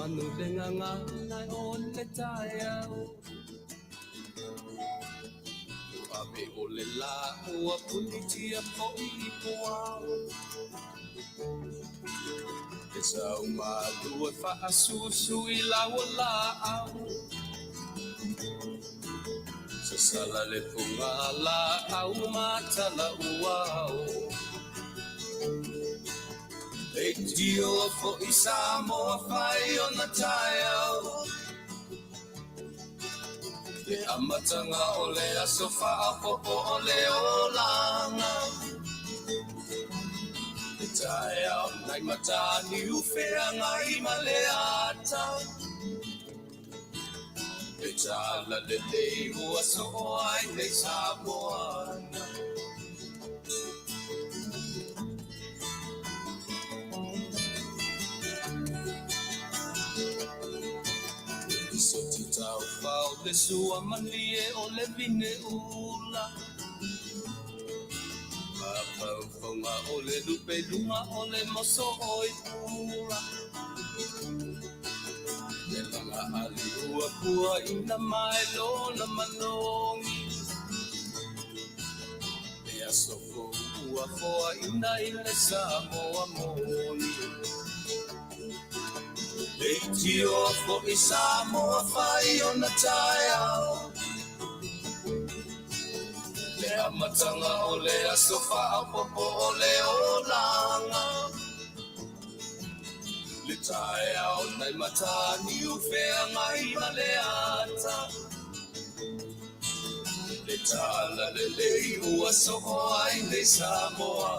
manu le gagana o le taeao. Ave o le lā ua punitia foi i puao. E sau malu e faasusu i lau laau. Sasala le fuga laau ma tala uao. Leitioa foi Samoa fai ona taeao. Le amataga o le aso faaopoopo o le olaga. Le taeao nai Mataniu Feagai ma le ata. Le tala lelei ua soo ai nei Samoa. Soti taufao le sua malie o le vine ula. Mafaufaga o le lupe luga o le moso oi pula. Le laga ali ua pua ina mai lona manogi. Le aso fou ua foaina i le Samoa moni. Leitioa foi Samoa fai ona taeao. Le amataga o le aso faaopoopo o le olaga. Le taeao nai Mataniu Feagai ma le ata. Le tala lelei ua soo ai nei Samoa.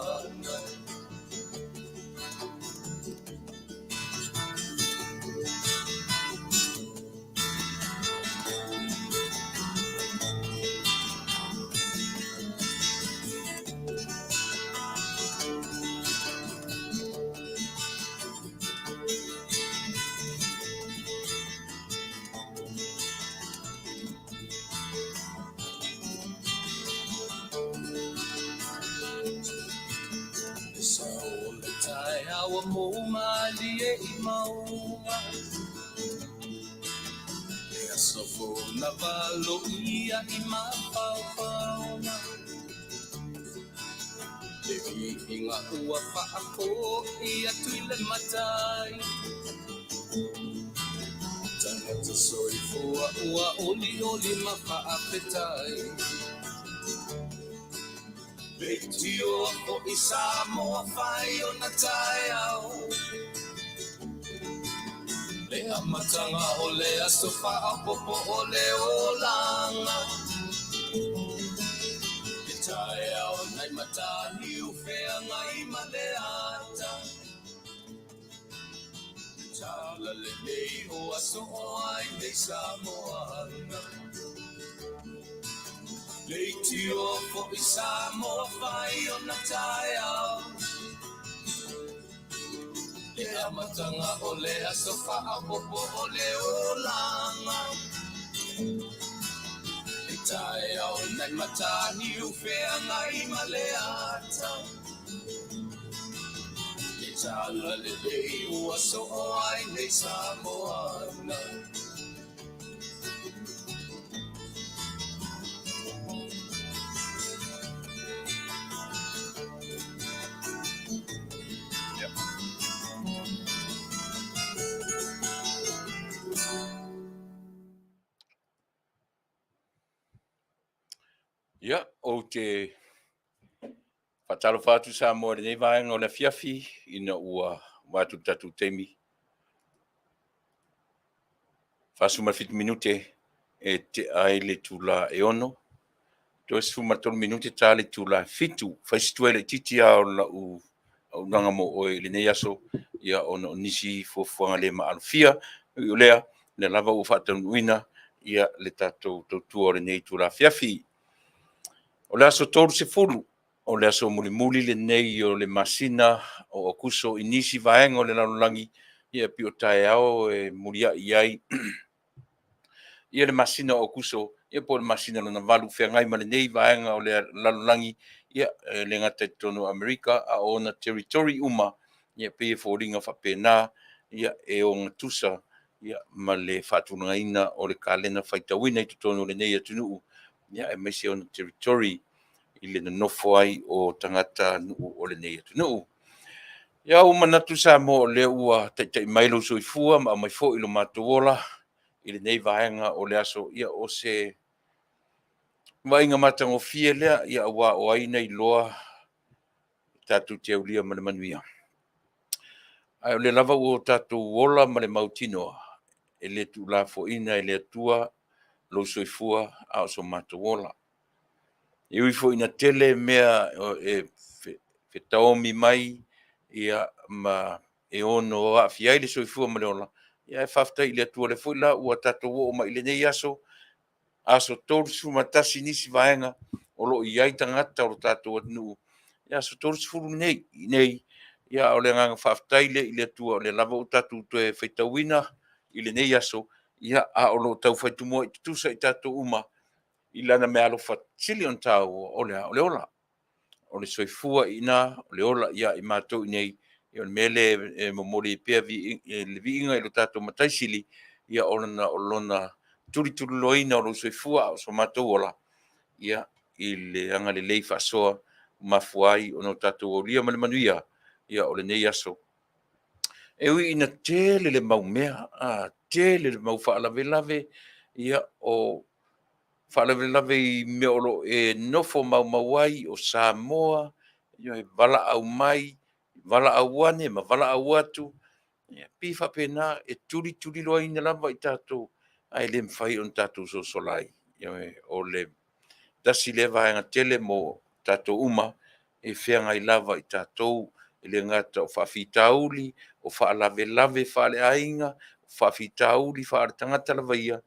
Le sao o le taeao ua mou malie i mauga. Le aso fou na valoia i mafaufauga. Le viiga ua faafoi atu i le Matai. Tagata soifua ua olioli ma faafetai. Leitioa foi Samoa fai ona taeao. Le amataga o le aso faaopoopo o le olaga. Le taeao nai Mataniu Feagai ma le ata. Le tala lelei ua soo ai nei Samoa. Leitioa foi Samoa fai ona taeao. Le amataga o le aso faaopoopo o le olaga. Le taeao nai Mataniu Feagai ma le ata. Le tala lelei ua soo ai nei Samoa. Ia, ou te faatalofa atu Samoa i lenei vaega o le afiafi ina ua uma atu le tatou taimi. 47 minute e tea ai le itula e 6. Toe 13 minute ta le itula e 7. Fai si tuai laitiiti lava o lau auaunaga mo oe i lenei aso, ia ona o nisi fuafuaga le maalofia. Ui o lea, o lea lava ua faataunuuina ia le tatou tautua o lenei itula afiafi. O le aso 30, o le aso mulimuli lenei o le masina o Aokuso i nisi vaega o le lalolagi, ia pei o taeao e muliai ai ia le masina o Aokuso, ia po o le masina lona valu, feagai ma lenei vaega o le lalolagi, ia e le gata i totonu o Amerika, a o ona territory uma, ia pei e foliga faapena, ia e ogatusa ia, ma le faatulagaina o le kalena faitauina i totonu o lenei atunuu, ia, aemaise ona territory i le nonofo ai o tagatanuu o lenei atunuu. Ia, ua manatu Samoa o lea ua taitai mai lou soifua ma aumai foi lo matou ola i lenei vaega o le aso. Ia, o se vaaiga matagofie lea, ia aua o ai na iloa tatou te aulia ma le manuia. Ae o lea lava ua tatou ola ma le mautinoa, e le tuulafoaiina e le Atua lou soifua a o so matou ola. E ui foi ina tele mea e fetaomi mai ma e ono aafia ai le soifua ma le ola, ae faafetai i le Atua o lea foi la ua tatou oo mai i lenei aso, aso 31 nisi vaega o lo o i ai tagata o lo tatou atunuu, i aso 30 nei i inei. A o le agaga faafetai lea i le Atua o lea lava ua tatou toe faitauina i lenei aso, a o lo o taufai tumuai tutusa i tatou uma i Lana meaalofa sili ona taua, o le a? O le ola. O le soifua i ina, o le ola ia i matou i inei. O le mea lea e momoli ai pea le viiga i lo tatou Matai Sili ona o Lona tulituliloaina o lou soifua a o so matou ola i le agalelei faasoa ua mafua ai ona tatou aulia ma le manuia o lenei aso. E ui ina tele le mau mea, tele le mau faalavelave, o faalavelave i mea o lo o e nofo maumau ai, o Samoa, e valaau mai, valaau ane ma valaau atu, e pei e faapena, e tulituliloaina lava i tatou, ae le mafai ona tatou sosola ai. Ioe. O le tasi lea vaega tele mo tatou uma, e feagai lava i tatou, e le gata o faafitauli, o faalavelave faaleaiga, o faafitauli faaletagata lava ia,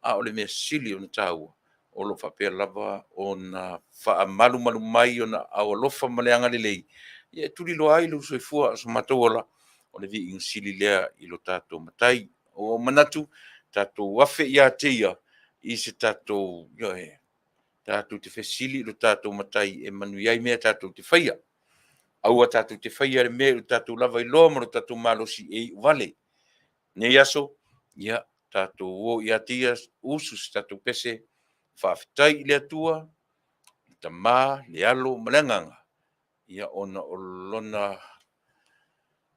a o le mea sili ona taua, o lo o faapea lava ona faamalumalu mai Ona aao alofa ma le agalelei e tuliloa ai lou soifua a o so matou ola. O le viiga sili lea i lo tatou Matai. Ua ou manatu, tatou afe ia te Ia i se tatou, ioe, tatou te fesili i lo tatou Matai e manuia ai mea tatou te faia. Aua tatou te faia le mea i lo tatou lava iloa ma lo tatou malosi e iuvale. I lenei aso, ia tatou o ia te Ia, usu se tatou pese, faafetai i le Atua, le Tama, le Alo ma le Agaga, ona o Lona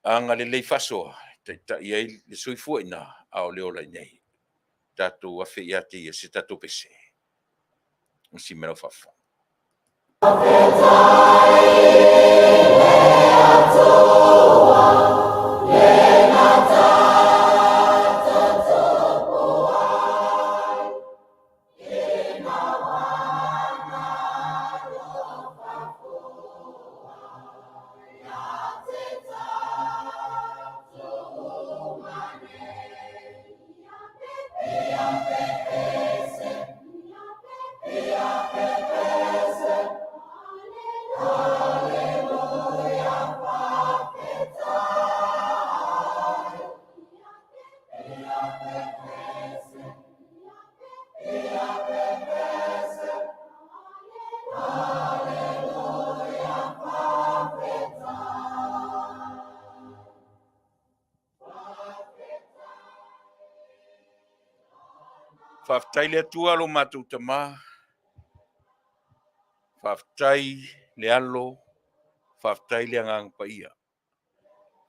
agalelei faasoa e taitai ai le soifua i ina, a o le ola i inei. Tatou afe ia te Ia se tatou pese. Usi mai lau faafofoga. Faafetai i le Atua lo matou Tama, faafetai le Alo, faafetai le Agaga Paia.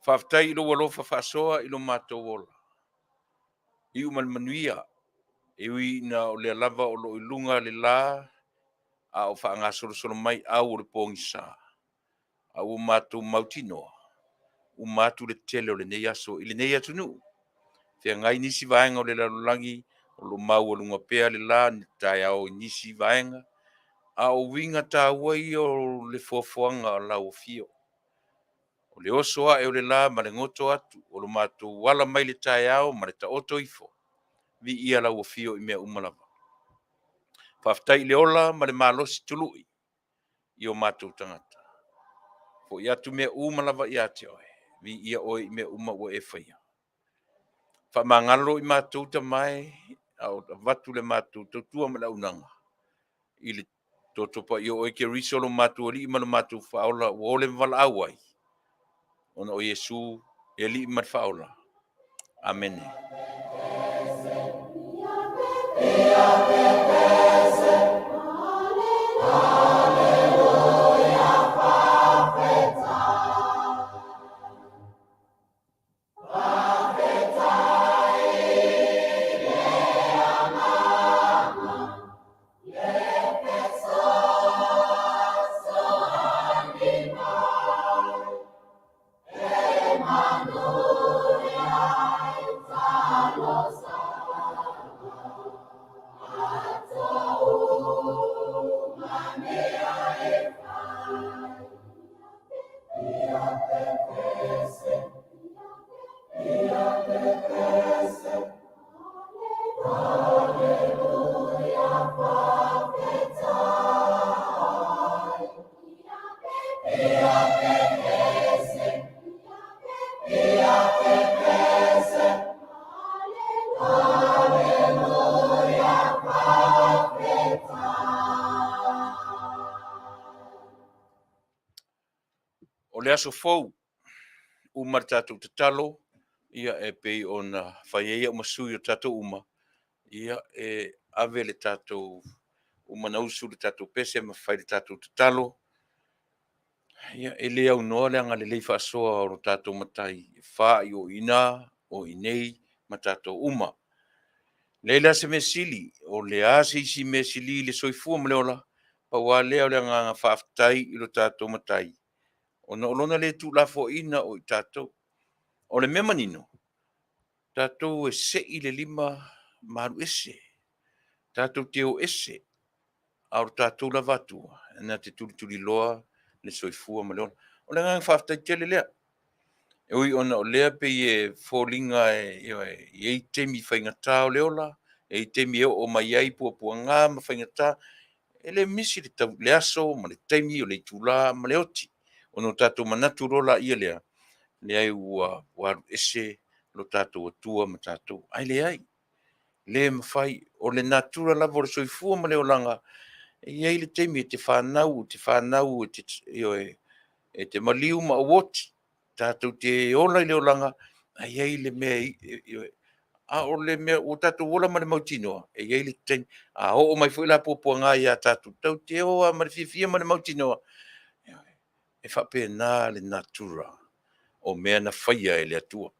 Faafetai i lou alofa faasoa i lo matou ola, iu ma le manuia. E ui ina o lea lava o lo o i luga le la a o faagasolosolo mai au o le pogisa, a ua matou mautinoa, uma atu le tele o lenei aso i lenei atunuu. Feagai nisi vaega o le lalolagi o lo o maualuga pea le la i taeao i nisi vaega, a o uiga taua ia o le foafoaga o lau afio. O le oso ae o le la ma le goto atu, o lo matou ala mai le taeao ma le taoto ifo, viia lau afio i mea uma lava. Faafetai i le ola ma le malosi tului i o matou tagata. Foi atu mea uma lava ia te oe, viia oe i mea uma ua e faia. Faamagalo i matou tama e, a o avatu le matou tautua ma le auaunaga i le Toto Paia o oe Keriso lo matou Alii ma lo matou Faaola ua ole ma valaau ai, ona o Iesu le Alii ma le Faaola. Amene. O le aso fou, uma le tatou tatalo, ia e pei ona fai ai au ma sui o tatou uma, ia e ave le tatou, uma ona usu le tatou pese ma fai le tatou tatalo. Ia e le aunoa le agalelei faasoa o lo tatou Matai e fai o i ina, o i inei ma tatou uma. E leai la se mea sili, o le a se isi mea e sili i le soifua ma le ola, pau lava lea o le agaga faafetai i lo tatou Matai, ona o Lona le tuulafoaiina o i tatou. O le mea manino, tatou e sei le lima ma alu ese, tatou te o ese, a o lo tatou lava Atua e na te tulituliloa le soifua ma le ola. O le agaga faafetai tele lea. E ui ona o lea e pei e foliga e i ai taimi faigata o le ola, e i ai taimi e oo mai ai puapuaga ma faigata. E le misi le aso ma le taimi, o le itula ma le oti, ona o tatou manatu loa lea, leai ua alu ese lo tatou Atua ma tatou. Ae leai, le mafai. O le natura lava o le soifua ma le olaga, e i ai le taimi e te fanau, e te fanau, ioe, e te maliu ma auoti. Tatou te ola i le olaga, ae i ai le mea, ioe, a o le mea ua tatou ola ma le mautinoa, e i ai le taimi. A oo mai foi la puapuaga ia tatou, tatou te o lava ma le fiafia ma le mautinoa, e faapena le natura o mea na faia e le Atua.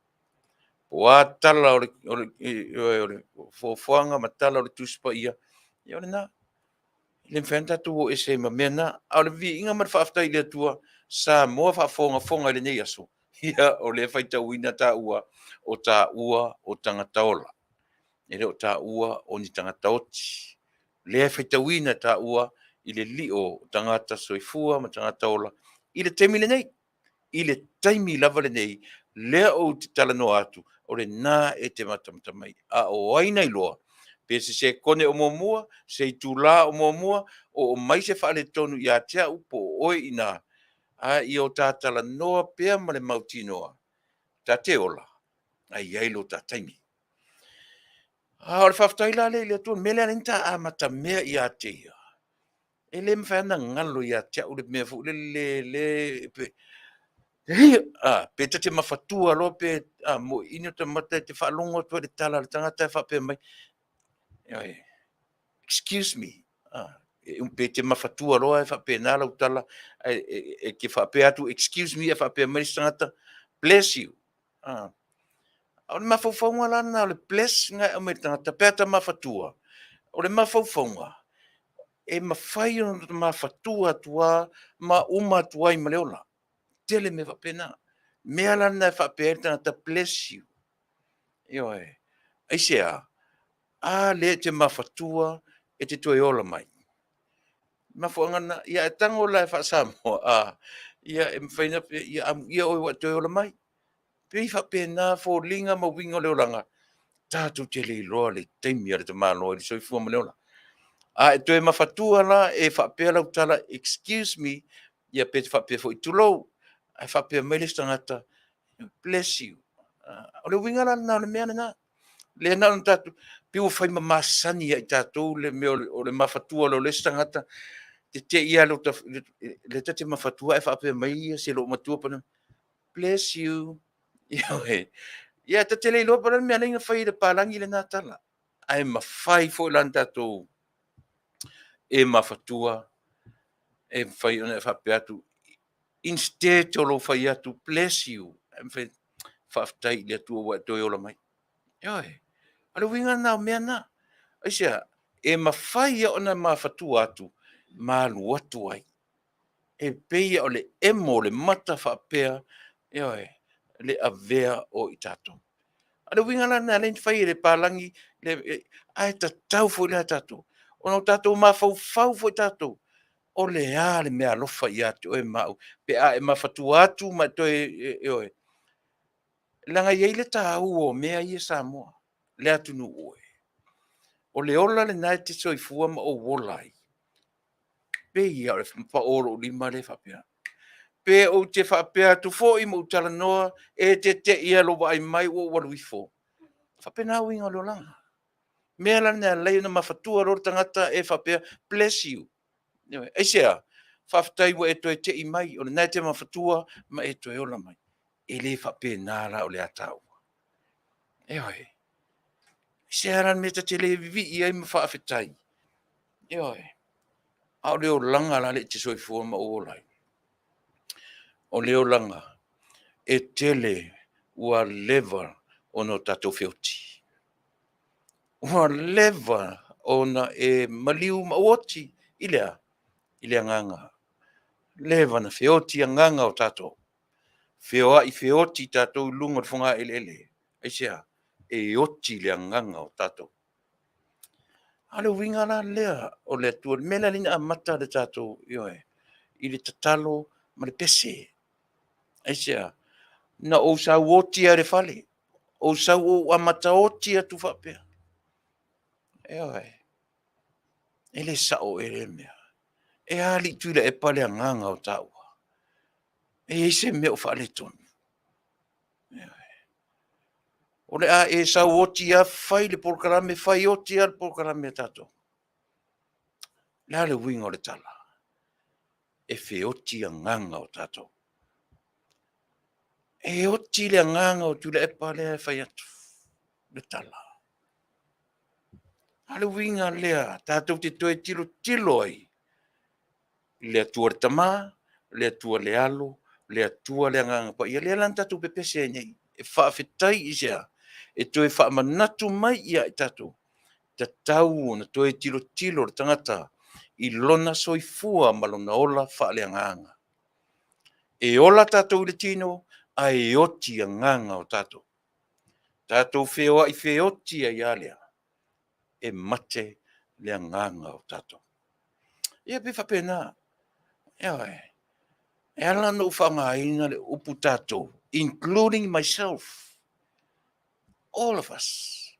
O a tala o le foafoaga ma tala o le Tusi Paia, ia o lena. E le mafai lava ona tatou o ese ai ma mea na. A o le viiga ma le faafetai i le Atua, Samoa faafogafoga i lenei aso, ia o lea e faitauina taua, o taua o tagata ola. E le o taua o ni tagata oti. O lea e faitauina taua i le lio o tagata soifua ma tagata ola i le taimi lenei. I le taimi lava lenei, lea ou te talanoa atu, o lena e te matamata mai. A o ai na iloa pe se sekone o muamua, se itula o muamua, oo mai se faaletonu ia te au po o oe i ina, a ia o ta talanoa pea ma le mautinoa, ta te ola, ae i ai lo ta taimi. A o le faafetai la lea i le Atua, o le mea lea na ta amatamea ia te Ia, e le mafai lava ona galo ia te au le mea foi lele pe ta te mafatua loa pe moeina ota mata e te faalogo atu ai i le tala a le tagata e faapea mai, “Excuse me,” pe te mafatua loa e faapena lau tala, e te faapea atu, “Excuse me,” ae faapea mai le isi tagata, “Bless you.” O le mafaufauga la lena o le bless na e aumai i le tagata pe a ta mafatua, o le mafaufauga, e mafai ona mafatua atu lava ma uma atu ai ma le ola. Tele mea faapena. O mea la na e faapea ai le tagata, bless you. Ioe. Aisea? A lea e te mafatua e te toe ola mai. Mafuaaga lena. Ia ae tago la e faa-Samoa, a, ia e mafai ona faapea, amuia oe ua e toe ola mai. E pei e faapena foliga ma uiga o le olaga, tatou te le iloa le taimi a le tamaloa i le soifua ma le ola. A e toe mafatua la e faapea lau tala, excuse me, ia pe faapea foi, tulou, ae faapea mai le isi tagata, bless you. O le uiga la lena o le mea lena. Lea na ona tatou, pei ua fai ma masani ia i tatou le mea o le mafatua loa o le isi tagata, te te i lava lea ta te mafatua ae faapea mai se loomatua, bless you. Ioe. Ia ta te le iloa po o le a le mea e ala ai ona fai e le papalagi lena tala. Ae mafai foi la ona tatou e mafatua, e mafai ona e faapea atu, instead o lou fai atu bless you, ae mafai, faafetai i le Atua ua e toe ola mai. Ioe. O le uiga lena o mea na. Aisea? E mafai ona mafatua atu ma alu atu ai. E pei o le emo o le mata faapea, ioe, le avea o i tatou. A o le uiga la lena e ala ai ona fai e le palagi, ae tatau foi la tatou ona o tatou mafaufau foi tatou, o le a le meaalofa ia te oe ma au pe a e mafatua atu ma e toe, ioe. Leaga e i ai le taua o mea ia Samoa, le atunuu e. O le ola lena e te soifua ma ou ola ai, pei lava o le pao o lou lima lea e faapea. Pe ou te faapea atu foi ma ou talanoa, e te te i lava i lou vaai mai ua ou alu ifo. E faapena uiga o le olaga. O le mea la lena e ala ai ona mafatua loa le tagata e faapea, bless you. Aisea? Faafetai ua e toe te i mai, o lena e te mafatua ma e toe ola mai. E le faapena la o le a taua. Ioe. Aisea la le mea e ta te le vivii ai ma faafetai? Ioe. A o le olaga la lea e te soifua ma ou ola ai, o le olaga e tele ua leva ona o tatou feoti. Ua leva ona e maliu ma ou oti i le a? I le agaga. Leva ona feoti agaga o tatou. Feoai feoti tatou i luga o le fogaeleele. Aisea? E oti le agaga o tatou. A o le uiga la lea o le Atua, le mea lea na amata le tatou, ioe, i le tatalo ma le pese. Aisea? Na ou sau oti lava i le fale, ou sau ou amata oti atu faapea. Ioe. E le sao ea lea mea? E a alii Tuilaepa le agaga o taua? E i ai se mea o faaletonu? Ioe. O le a e sau oti lava fai le polokalame, fai oti lava le polokalame a tatou. O le a le uiga o le tala? E feoti agaga o tatou. E oti le agaga o Tuilaepa lea e fai atu le tala. A o le uiga lea tatou te toe tilotilo ai i le Atua le Tama, le Atua le Alo, le Atua le Agaga Paia, lea la na tatou pepese ai nei. E faafetai i se a? E toe faamanatu mai ia i tatou, tatau ona toe tilotilo le tagata i lona soifua ma lona ola faaleagaga. E ola tatou i le tino, ae oti agaga o tatou. Tatou feoai feoti ai lava lea, e mate le agaga o tatou. Ia pei e faapena. Ioe. E ala ona ou faaaogaina le upu tatou, including myself, all of us.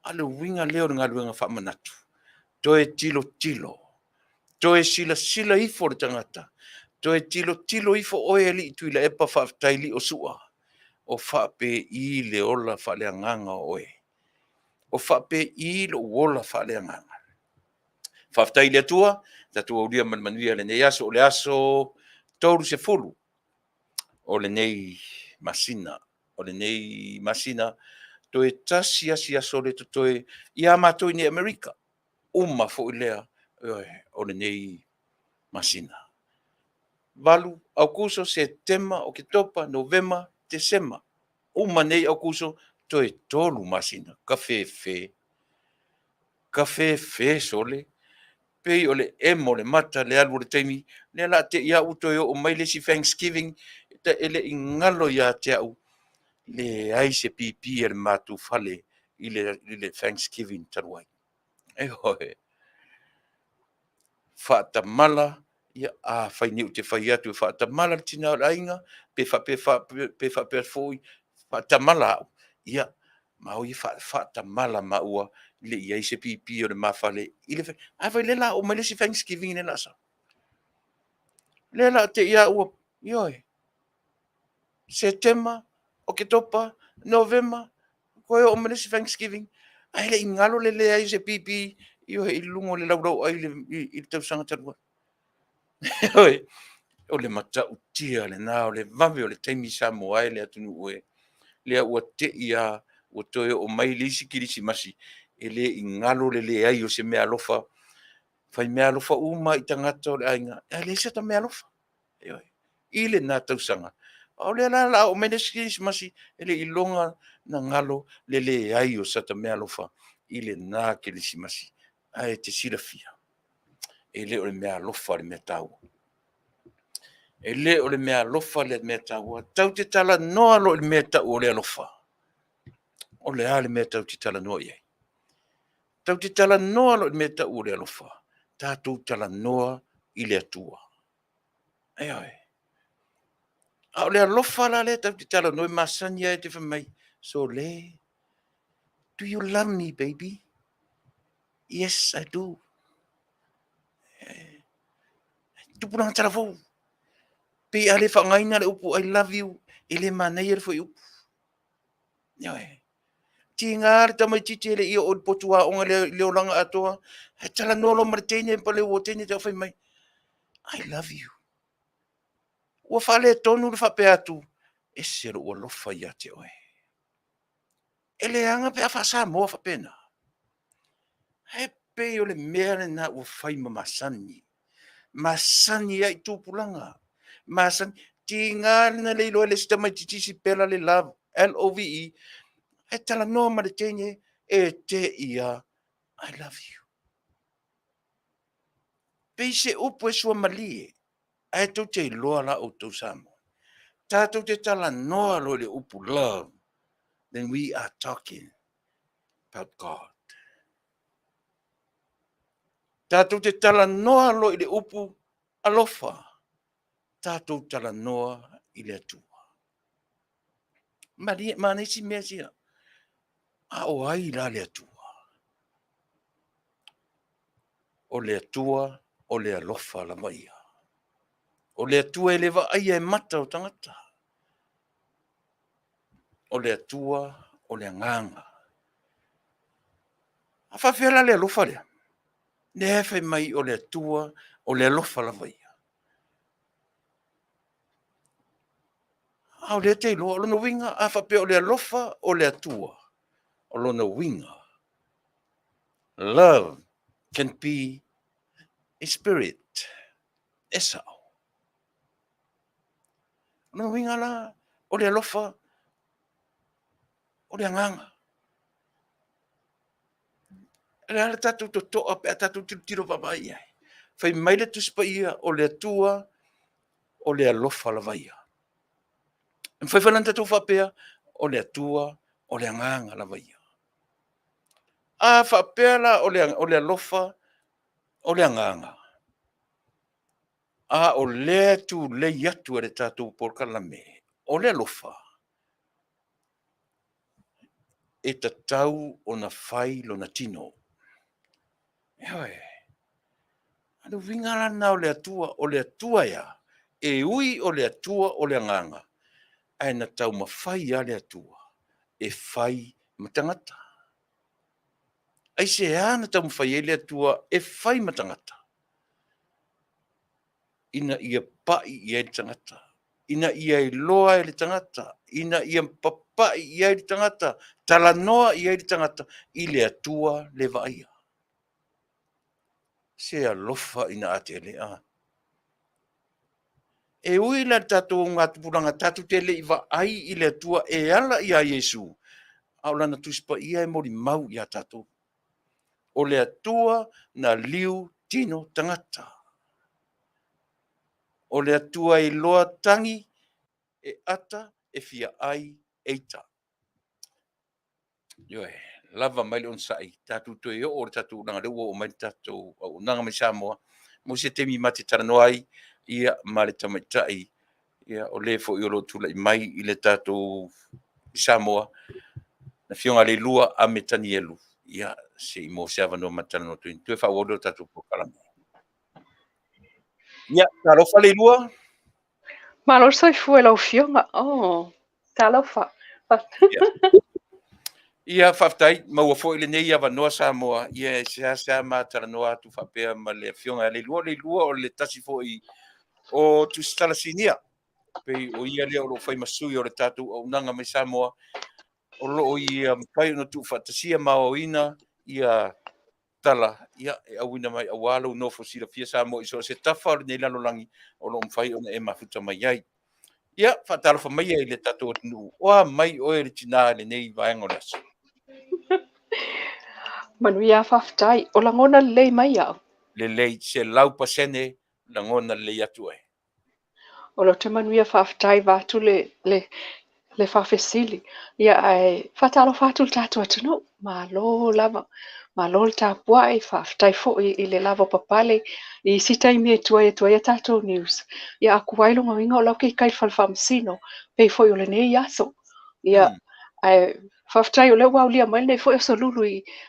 A o le uiga lea o le galuega faamanatu, toe tilotilo, toe silasila ifo le tagata, toe tilotilo ifo oe alii Tuilaepa faafetai Liosua, o faapei le ola faaleagaga o oe? O faapei lou ola faaleagaga? Faafetai i le Atua, tatou aulia ma le manuia lenei aso. O le aso 30 o lenei masina, o lenei masina, toe tasi lava si aso lea e totoe ia matou i inei i Amerika, uma foi lea, ioe, o lenei masina. 8 Aokuso, Setema, Oketopa, Novema, Tesema. Uma nei Aokuso, toe 3 masina. Kafefe, kafefe sole, pei o le emo o le mata le alu o le taimi, lea o le a te i lava ua toe oo mai le isi Thanksgiving, e le i galo ia te au, leai se pipi a le matou fale i le Thanksgiving talu ai. Ioe. Faatamala, ia afai nei ou te fai atu e faatamala le tina o le aiga, pe faapea foi, faatamala au, ia ma o ia faatamala maua le i ai se pipi o le ma fale i le. Afai o lea o le a oo mai le isi Thanksgiving lea o le a sau. Lea o le a te i lava ua, ioe, Setema, Oketopa, Novema, toe oo mai le isi Thanksgiving, ae le i galo le leai o se pipi, ioe, i luga o le laulauai i le tausaga talu ai. Ioe, o le matautia lena o le vave o le taimi Samoa e le atunuu e, lea ua te i lava ua toe oo mai le isi Kerisimasi. E le i galo le leai o se meaalofa. Fai meaalofa uma i tagata o le aiga, ae leai se ata meaalofa. Ioe. I lena tausaga. A o lea la o le a oo mai le isi Kerisimasi, e le i iloga na galo le leai o sata meaalofa i lena Kerisimasi. Ae e te silafia, e le o le meaalofa le mea taua. E le o le meaalofa le mea taua. Tatou te talanoa loa i le mea e tau o le alofa. O le a le mea tatou te talanoa i ai? Tatou te talanoa loa i le mea e tau o le alofa, tatou talanoa i le Atua. Ioe. A o le alofa la lea tatou te talanoa e masani lava e te fai mai, sole, do you love me baby? Yes, I do. Tupulaga talavou. Pei a le faaaogaina le upu I love you, e le manaia le fuaiupu. Ioe. Tiga le tamaitiiti e le i oo i le potu aoga i le olaga atoa, ae talanoa loa ma le teine ma le ua teine tau fai mai, I love you. Ua faaletonu le faapea atu, ese lou alofa ia te oe. E leaga pe a faa-Samoa faapena. Ae pei o le mea lena ua fai ma masani. Masani ai i tupulaga. Masani. Tiga na le iloa e le isi tamaitiiti sipela le love, L-O-V-E, ae talanoa ma le teine e te i a, I love you. Pei se upu e suamalie, ae tou te iloa la outou Samoa. Tatou te talanoa loa i le upu love, then we are talking about God. Tatou te talanoa loa i le upu alofa, tatou talanoa i le Atua. Malie, manaia si mea sia. A o ai la le Atua? O le Atua o le alofa lava ia. O le Atua e le vaaia e mata o tagata. O le Atua o le agaga. A faapefea la le alofa lea? Lea e fai mai o le Atua o le alofa lava ia. A o lea e te iloa, o lona uiga, a faapea o le alofa o le Atua, o lona uiga, love can be a spirit. E sao. O lona uiga la, o le alofa, o le agaga. O le a le tatou totoa pe a tatou tilotilo vaavaai i ai? Fai mai le Tusi Paia, o le Atua, o le alofa lava ia. E mafai foi la ona tatou faapea, o le Atua, o le agaga lava ia. A faapea la o le alofa, o le agaga, a o lea e tulei atu e le tatou polokalame, o le alofa, e tatau ona fai lona tino. Ioe. A le uiga la lena o le Atua, o le Atua e a? E ui o le Atua o le agaga, ae na taumafai lava le Atua e fai ma tagata. Aisea na taumafai ai le Atua e fai ma tagata? Ina ia pai i ai le tagata, ina ia iloa e le tagata, ina ia papai i ai le tagata, talanoa i ai le tagata i le Atua le vaaia. Se alofa ina a te le a. E ui la i le tatou augatupulaga tatou te le i vaai i le Atua e ala iā Iesu, a o Lana Tusi Paia e molimau iā tatou. O le Atua na liu tino tagata. O le Atua e iloa tagi e ata e fia ai e ita. Ioe, lava mai le onosai, tatou toe oo i le tatou auaunaga, lea ua oo mai le tatou auaunaga mai Samoa, mo se taimi ma te talanoa ai ia ma le tamaitai, ia o le foi o lo o tulai mai i le tatou i Samoa, le Afioga ia Leilua Ame Tanielu, ia se i maua se avanoa ma talanoa atu ai, toe faaauau lea o le tatou polokalame. Ia, talofa Leilua. Malo le soifua i lau Afioga. Oh, talofa. Ia, faafetai, maua foi lenei avanoa Samoa, ia e seasea ma talanoa atu faapea ma le Afioga ia Leilua. O Leilua o le tasi foi o Tusitala Sinia, pei o ia lea o lo o fai ma sui o le tatou auaunaga mai Samoa, o lo o ia mafai ona tuufaatasia ma aoaoina ia tala ia e auina mai auā lou nofo silafia Samoa i so o se tafa o lenei lalolagi o lo o mafai ona e mafuta mai ai. Ia, faatalofa maia i le tatou atunuu, o a mai oe le tinā i lenei vaega o le aso? Manuia, faafetai. O lagona lelei mai au. Lelei, 100% lagona lelei atu oe. O lo te manuia faafetai vaeatu le faafesili. Ia ae faatalofa atu i le tatou atunuu. Malo lava. Malo le tapuai, faafetai foi i le lavapapale i isi taimi e tuai atu ai a tatou news. Ia aku ai lona uiga o la e kai i le fale faamasino, pei foi o lenei aso. Ia ae faafetai o lea ua aulia mai lenei foi aso lulu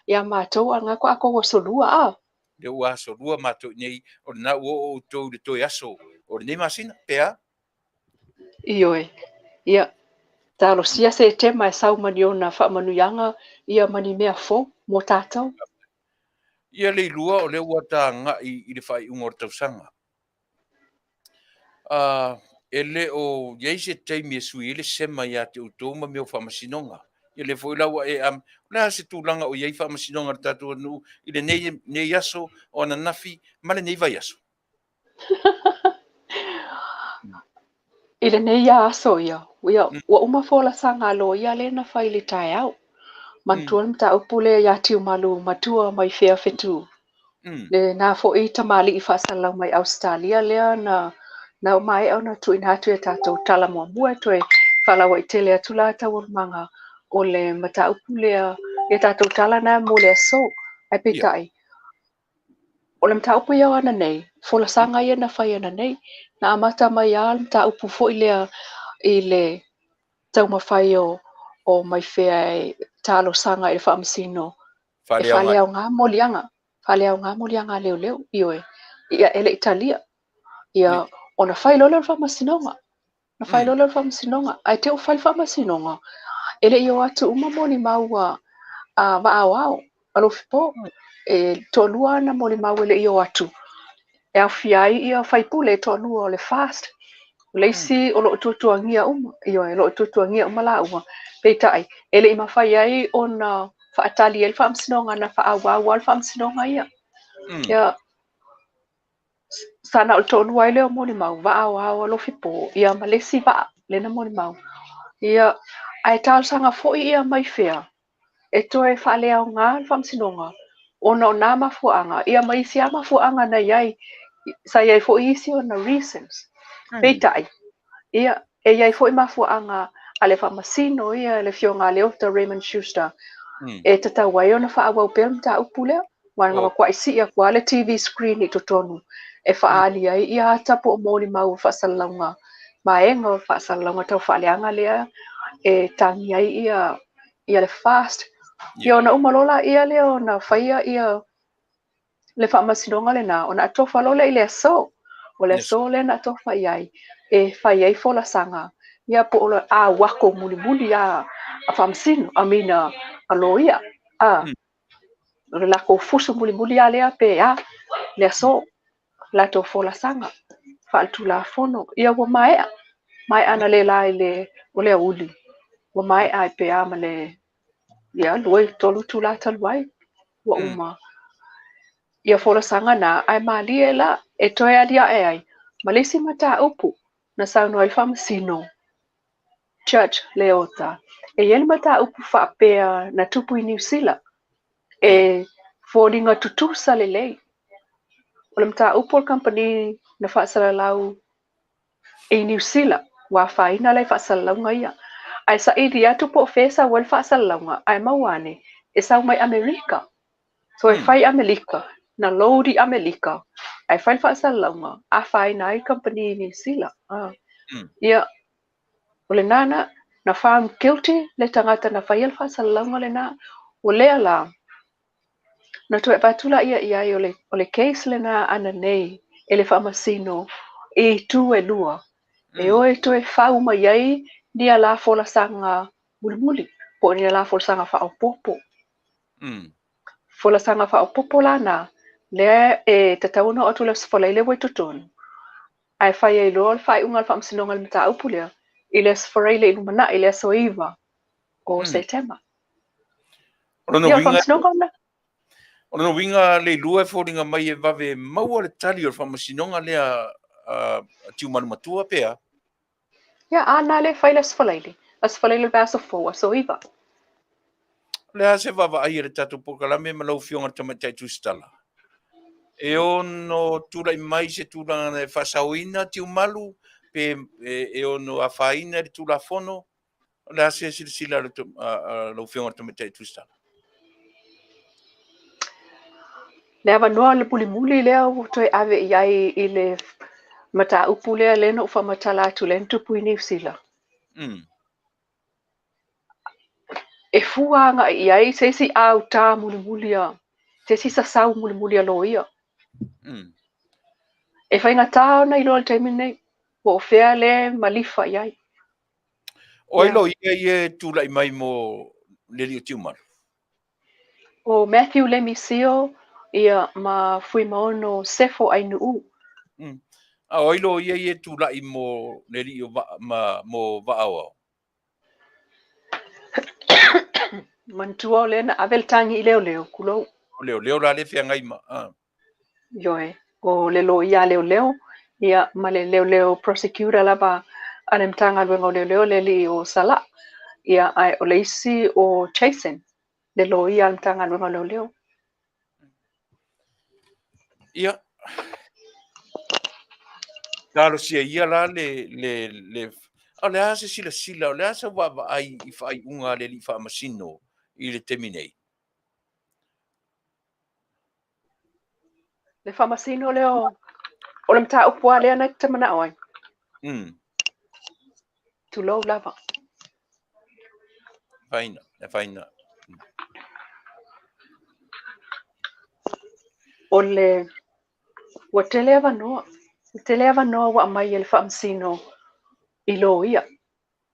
ia matou, a na ko aso lua a. Lea ua aso lua matou i nei, o lena ua oo outou i le toe aso o lenei masina, pe a? Ioe. Ia, talosia Setema e sau ma ni ona faamanuiaga ia ma ni mea fou mo tatou. Ia Leilua, o lea ua ta agai i le faaiuga o le tausaga. E le o i ai se taimi e sui ai le sema ia te outou ma mea o faamasinoga. Ia lea foi la ua e am, o le a se tulaga o i ai faamasinoga a le tatou atunuu i lenei aso o ananafi ma lenei vaiaso? I lenei aso ia, ia ua uma folasaga a loia lea na fai i le taeao. Manatua le mataupu lea ia Tiumalu Matua mai fea fetu. Lena foi tamalii faasalalau mai Ausetalia lea na maea ona tuuina atu e tatou tala muamua e toe faalauaitele atu la taualumaga o le mataupu lea i tatou tala na mo le aso. Ae peitai, o le mataupu ia o ananei, folasaga ia na fai ananei, na amata mai lava le mataupu foi lea i le taumafai o mai fea e talosaga i le faamasino e faaleaoga moliaga, faaleaoga moliaga a leoleo, ioe, ia e le i talia. Ia, ona fai loa lea o le faamasinoga. Na fai loa lea o le faamasinoga. Ae te i ua fai le faamasinoga, e le i o atu uma molimau a vaaoao, a Lofipo. E toalua na molimau e le i o atu. E aofia ai ia faipule e toalua o le FAST. O le isi o lo o tuatuagia uma, ioe, o lo o tuatuagia uma laua. Peitai, e le i mafai ai ona faatali ai le faamasinoga na faaauau lava le faamasinoga ia. Ia, sa na o le toalua ai lea o molimau, vaaoao a Lofipo, ia ma le isi vaa, lea na molimau. Ia, ae talosaga foi ia mai fea, e toe faaleaoga le faamasinoga, ona o nā mafuaaga, ia ma isi lava mafuaaga na i ai, sa i ai foi isi ona reasons. Peitai, ia, e i ai foi mafuaaga a le faamasino ia le afioga a Leota Raymond Schuster, e tatau ai ona faaauau pea le mataupu lea, aua na matuai sii atu lava le TV screen i totonu e faaali ai ia ata po o molimau o faasalalauga, vaega o faasalalauga tau faaleaga lea e tagi ai ia le FAST. Ia ona uma loa laia lea ona faia ia le faamasinoga lena, ona atofa loa lea i le aso. O le aso lea na atofa i ai e fai ai folasaga ia po o le auako mulimuli a faamasino, I mean a loia. O le latou fusu mulimuli lava lea pe a le aso latou folasaga faaletulafono. Ia ua maea, maea analeila i le o le aoauli, ua maea ai pe a ma le ia 2-3 itula talu ai ua uma ia folasaga na, ae malie la e toe aliae ai ma le isi mataupu na saunoa ai le faamasino Judge Leota. E i ai le mataupu faapea na tupu i Niu Sila e foliga tutusa lelei. O le mataupu o le kamupani na faasalalau i Niu Sila, ua afaina la i faasalalauga ia. Ae saili atu po o fea e sau ai le faasalalauga, ae maua ane e sau mai Amerika. So e fai i Amerika, na load i Amerika, ae fai le faasalalauga, afaina ai kamupani i Niu Sila. Ia, o lena na found guilty le tagata na faia le faasalalauga lena. O lea la, na toe avatu laia i ai o le case lena ananei e le faamasino i itu e lua. E o e toe fau mai ai ni a la folasaga mulimuli, po o ni a la folasaga faaopoopo. Folasaga faaopoopo la na, lea e tatau ona oo atu le Aso Faraile ua i totonu, ae fai ai loa le faaiuga a le faamasinoga i le mataupu lea, i le Aso Faraile i lumanai, i le aso 9 o Setema. O lona Ia, o le uiga faamasinoga lena. O lona uiga Leilua e foliga mai e vave maua le tali o le faamasinoga lea a Tiumalu Matua pe a? Ia, a na le fai le Aso Faraile, Aso Faraile o le vaiaso fou, aso 9. O le a se vaavaai a le tatou polokalame ma lau Afioga i le Tamaitai Tusitala? E ono tulai mai se tulaga e faasaoina Tiumalu pe e ono afaina i le Tulafono? O le a se silasila a lau Afioga i le Tamaitai Tusitala? Le avanoa le mulimuli lea ua toe ave i ai i le mataupu lea lea na ou faamatala atu lea na tupu i Niu Sila. E fua agai i ai se isi autā mulimuli a, se isi sasau mulimuli a loia. E faigata ona iloa i le taimi lenei, po o fea lea e malifa i ai. O ai loia ia e tulai mai mo le alii o Tiumalu? O Matthew Lemi Sio ia ma Fuimaono Sefo Ainuu. A o ai loia ia e tulai mo le alii o ma, mo Vaaoao? Manatua o lea na ave le tagi i leoleo, kulou. O leoleo la le feagai ma... Ioe, o le loia a leoleo, ia ma le leoleo prosecutor lava a le Matagaluega o Leoleo le alii o Salaa. Ia, ae o le isi o Jason, le loia a le Matagaluega o Leoleo. Ia, talosia ia la le, le, le, o le a se silasila, o le a sau vaavaai i faaiuga a le alii faamasino i le taimi nei? Le faamasino lea o le mataupu lava lea na te manao ai. Tulou lava. Faina, e faina. O le ua tele avanoa, ua tele avanoa ua aumai e le faamasino i loia.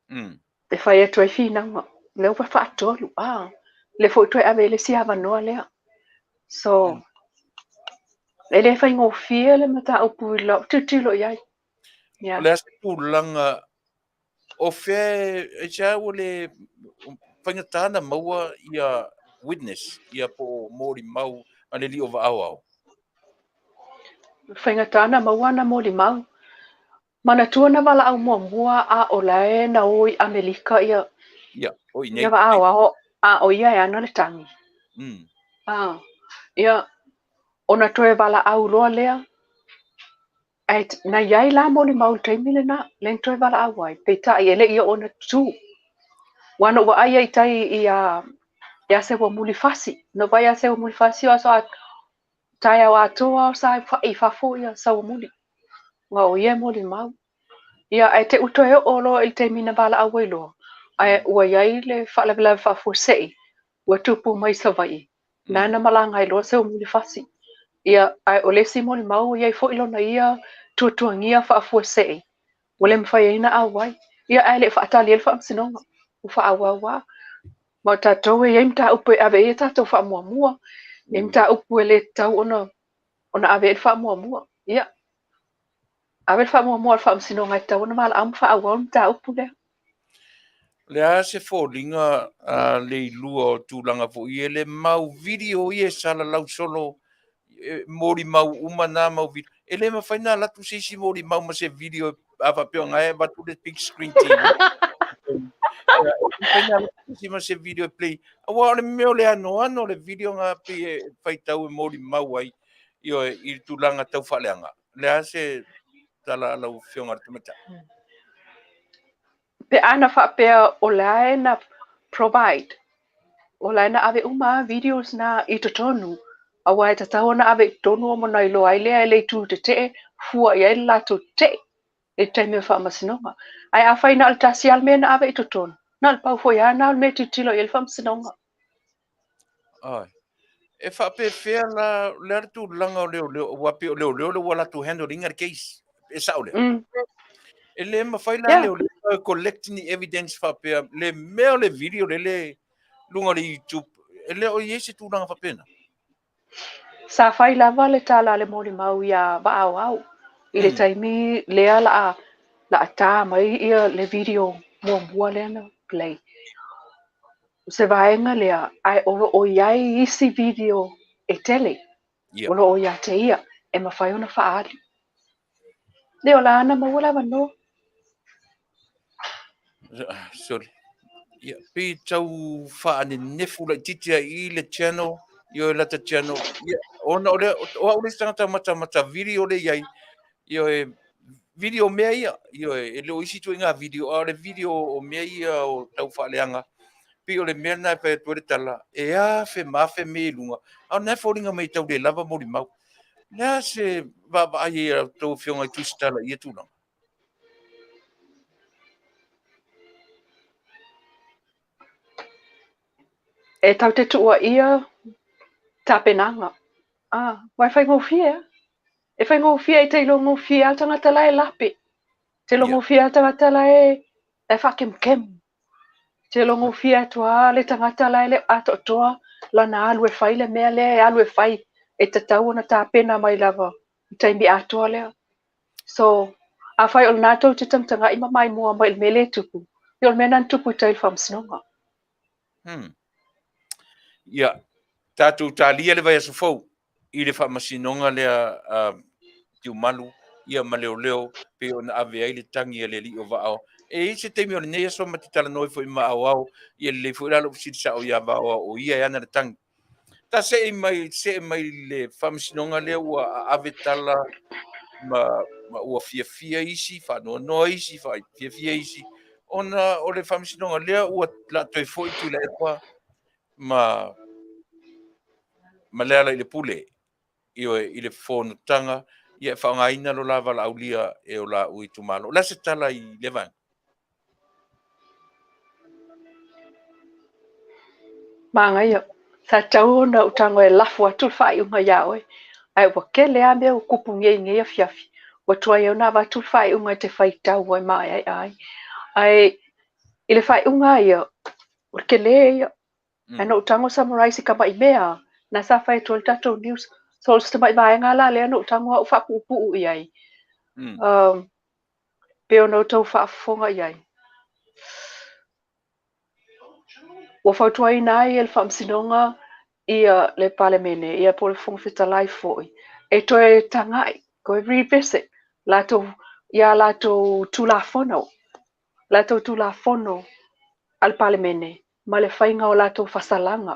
E fai atu ai finauga. Lea ua faatolu. Ah, lea foi toe ave i le isi avanoa lea. So, e le faigofie le mataupu i lau tilotilo i ai. O le a se tulaga o fea e se ua le faigata na maua ia witness ia po o molimau a le alii o Vaaoao? Faigata na maua na molimau. Manatua na valaau muamua a o lae na o i Amelika ia. Ia, o i nei. Ia Vaaoao a o ia e ana le tagi. Ia, ona toe valaau loa lea. Ae na iai la molimau i le taimi lena, lea na toe valaau ai. Peitai e le i oo ona tutū. Ua na ou vaai ai i tai ia ia Seuamuli Fasi. Na ou vaai ia Seuamuli Fasi o aso a taeao atoa o sa i fafo ia Seuamuli. Ua o ia e molimau. Ia ae te i ua toe oo loa i le taimi na valaau ai loa. Ae ua iai le faalavelave faafuasei ua tupu mai Savaii. Na na malaga ai loa Seuamuli Fasi. Ia, ae o le isi molimau ua iai foi lona ia tuatuagia faafuasei ua le mafai ai ona auai. Ia, ae le i faatali ai le faamasinoga, ua faaauau lava. Ma o tatou e iai mataupu e ave i ai a tatou faamuamua, e iai mataupu e le tatau ona ave i ai le faamuamua. Ia, ave le faamuamua a le faamasinoga e tatau ona valaau ma faaauau le mataupu lea. O le a se foliga a Leilua o tulaga foi ia le mau video ia e salalau solo molimau uma na mau video. E le mafai na alu atu se isi molimau ma se video a faapea o na e avatu le big screen TV. E mafai na alu atu se isi ma se video e play. Aua o le mea o le anoano o le video na pei e faitau e molimau ai ioe, i le tulaga tau faaleaga. O le a se tala a lau Afioga i le Tamaitai? Pe a na faapea o la e na provide, o la e na ave uma videos na i totonu, aua e tatau ona ave i totonu o mona iloa ai lea e le itu tetee fua i ai le latou tetee i le taimi o faamasinoga. Ae afai na o le tasi lava le mea na ave i totonu, na o le pau foi lava na o le mea e tilotilo i ai le faamasinoga. Ai. E faapefea la le a le tulaga o leoleo, aua pei o leoleo lea ua latou handle ina le case. E sao lea. E le mafai la leoleo e collect ni evidence faapea le mea o le video le le luga o le YouTube. E le o i ai se tulaga faapena. Sa fai lava le tala a le molimau iā Vaaoao i le taimi lea la tā mai ia le video muamua lea na play. O se vaega lea, ae o lo o iai isi video e tele o lo o ia te ia e mafai ona faaali. Le o la ana maua le avanoa. Sorry. Ia, pei tau faanenefu laitiiti ai i le channel, ioe lata channel. Ia, ona o lea, o au le isi tagata matamata video lea i ai, ioe, video o mea ia, ioe, e le o isi ituaiga video, a o le video o mea ia o tau faaleaga, pei o le mea lena e fai atu ai le tala, e afe ma afe mea i luga, a o lena e foliga mai e tau le lava molimau. O le a se vaavaai ai a outou afioga i Tusitala i ia tulaga? E tatou te tuuaia tapenaga. Ah, aua e faigofie lava. E faigofie, e te iloa gofie lava le tagata la e lape. E te iloa gofie lava le tagata la e faakemukemu. E te iloa gofie atu lava le tagata la e le o atoatoa lana alu e fai le mea lea e alu e fai. E tatau ona tapena mai lava i le taimi atoa lea. So, afai o lena tou te tagatagai ma maimoa mai i le mea lea e tupu, ia o le mea lena na tupu i tai i le faamasinoga. Ia, tatou talia le vaiaso fou i le faamasinoga lea a Tiumalu ia ma Leoleo pei ona ave ai le tagi a le alii o Vaaao. E i ai se taimi o lenei aso ma te talanoa ai foi ma Aoao, ia lelei foi la lou fesili sao ia Vaaoao o ia e ana le tagi. Ta see mai, see mai le faamasinoga lea ua ave tala ma, ma ua fiafia isi, faanoanoa isi, fiafia isi, ona o le faamasinoga lea ua la toe foi Tuilaepa ma, ma Lealailepule ioe, i le fonotaga, ia e faaaogaina lo la valaaulia e o la ua itumalo. O le a se tala i lea vaega? Manaia. Sa tatau ona ou tago e lafo atu le faaiuga ia oe, ae ua tele lava mea ua tupu nei i lenei afiafi, ua tuai ai ona avatu le faaiuga e te faitau ai maeaea ai. Ae i le faaiuga lava ia, o le tele ia. Ae na ou tago summarize i tamai mea na sa fai atu ai le tatou news. So o si tamai vaega la lea na ou tago au faapuupuu i ai. Pei ona outou faafofoga i ai. Ua fautuaina ai e le Faamasinoga ia le Palemene, ia po o le Fofoga Fetalai foi, e toe tagai, toe revisit latou, ia latou Tulafono, latou Tulafono a le Palemene ma le faiga o latou fasalaga.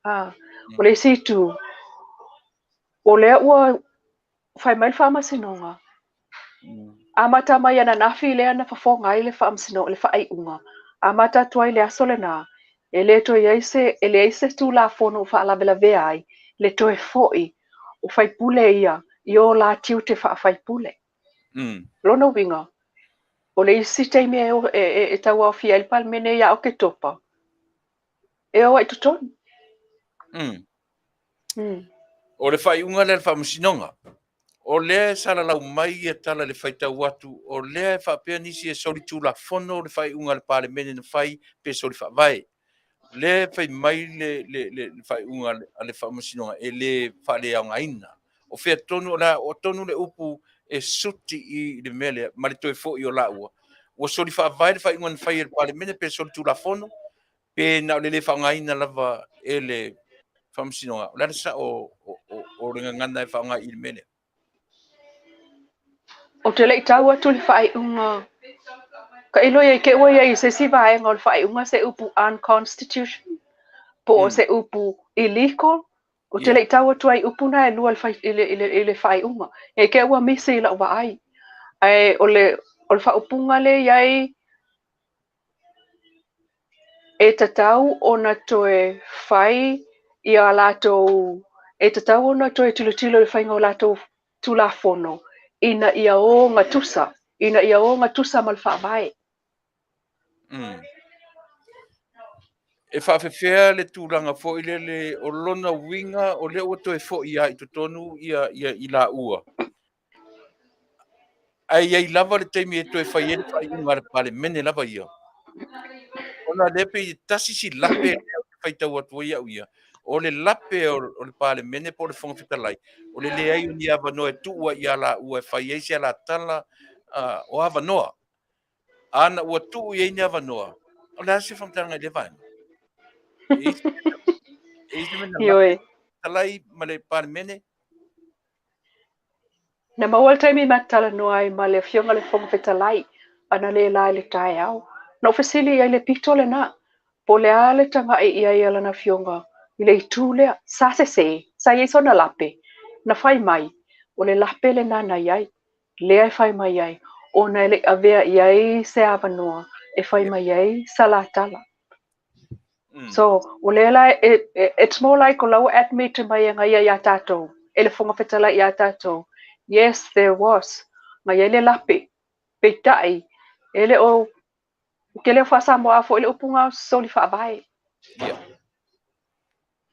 O le isi itu, o lea ua fai mai le Faamasinoga, amata mai ananafi lea na fofoga ai le Faamasinoga, le faaiuga, amata atu ai le aso lena, e le toe i ai se, e leai se Tulafono o faalavelavea ai le toe foi o faipule ia i o la tiute faafaipule. Lona uiga, o le isi taimi e, e, e, e tauaofia ai le Palemene ia Oketopa, e o ai i totonu. O le faaiuga lea a le Faamasinoga, o lea e salalau mai ia tala i le faitau atu, o lea e faapea nisi e solitulafono le faaiuga a le Palemene na fai pe soli faavae. O lea e fai mai le, le, le, le faaiuga a le Faamasinoga e le faaleaogaina. O fea tonu, o le a tonu le upu e suti i le mea lea ma le toe foi o laua. Ua soli faavae le faaiuga na fai e le Palemene pe solitulafono pe na o le le faaaogaina lava e le Faamasinoga. O le a le sao o le gagana e faaaoga i le mea lea? Ou te le i tau atu i le faaiuga, tailo i ai te i ua i ai i se isi vaega o le faaiuga se upu unconstitution po o se upu illegal. Ou te le i tau atu ai i upu na e lua i le, i le, i le faaiuga. E te i ua misi i lau vaai. Ae o le, o le faaupuga lea e i ai, E tatau ona toe fai ia latou, e tatau ona toe tilotilo i le faiga o latou Tulafono ina ia ogatusa, ina ia ogatusa ma le Faavae. E faafefea le tulaga foi lele o lona uiga o lea ua toe foi lava i totonu ia, ia i laua. Ae i ai lava le taimi e toe fai ai le faaiuga a le Palemene lava ia. Ona lea pei e tasi si lape lea ou te faitau atu ai au ia, o le lape o le Palemene po o le Fofoga Fetalai, o le leai o ni avanoa e tuu ai ia laua e fai ai se alatala o avanoa. Ana ua tuu i ai ni avanoa, o le a se faamatalaga i lea vaega? E i ai se mea na lape? Ioe. Fetalai ma le Palemene? Na maua le taimi ma te talanoa ai ma le Afioga i le Fofoga Fetalai analeila i le taeao. Na ou fesili i ai i le pito lena, po o le a le tagai i ai a lana Afioga i le itu lea. Sa sese, sa i ai sona lape, na fai mai, o le lape lena na i ai, lea e fai mai ai, ona e le i avea i ai se avanoa e fai mai ai sa la tala. So, o lea la, it's more like o la ua admit mai e gaia iā tatou, e le Fofoga Fetalai iā tatou, yes, there was, na i ai le lape, peitai, e le o, ou te le o faa-Samoa foi le upu na o soli faavae.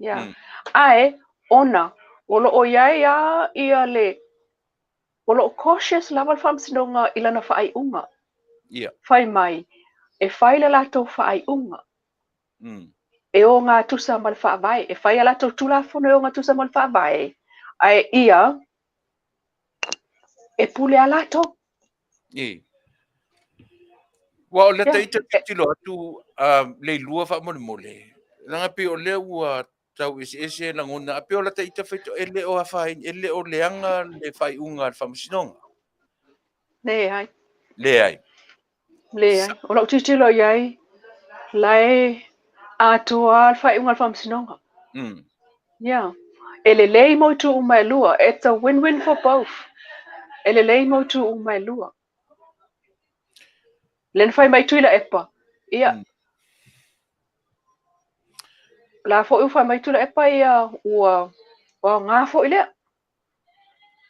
Yeah. Ae, ona, o lo o i ai lava ia le, o lo o cautious lava le Faamasinoga i lana faaiuga. Fai mai, e fai le latou faaiuga. E ogatusa ma le Faavae, e fai a latou Tulafono e ogatusa ma le Faavae, ae ia e pule a latou. Ii. Ua o lea ita tilotilo atu Leilua faamolemole, leaga pei o lea ua tau eseese lagona, a pei o lata ita faitau e le o afaina, e le o leaga le faaiuga a le Faamasinoga. Leai. Leai. Leai. O lau tilotilo i ai, la e atoa le faaiuga a le Faamasinoga. Yeah. E lelei mo itu uma e lua. It's a win-win for both. E lelei mo itu uma e lua. Lea na fai mai Tuilaepa. Ia. La foi ua fai mai Tuilaepa ia ua aoga foi lea.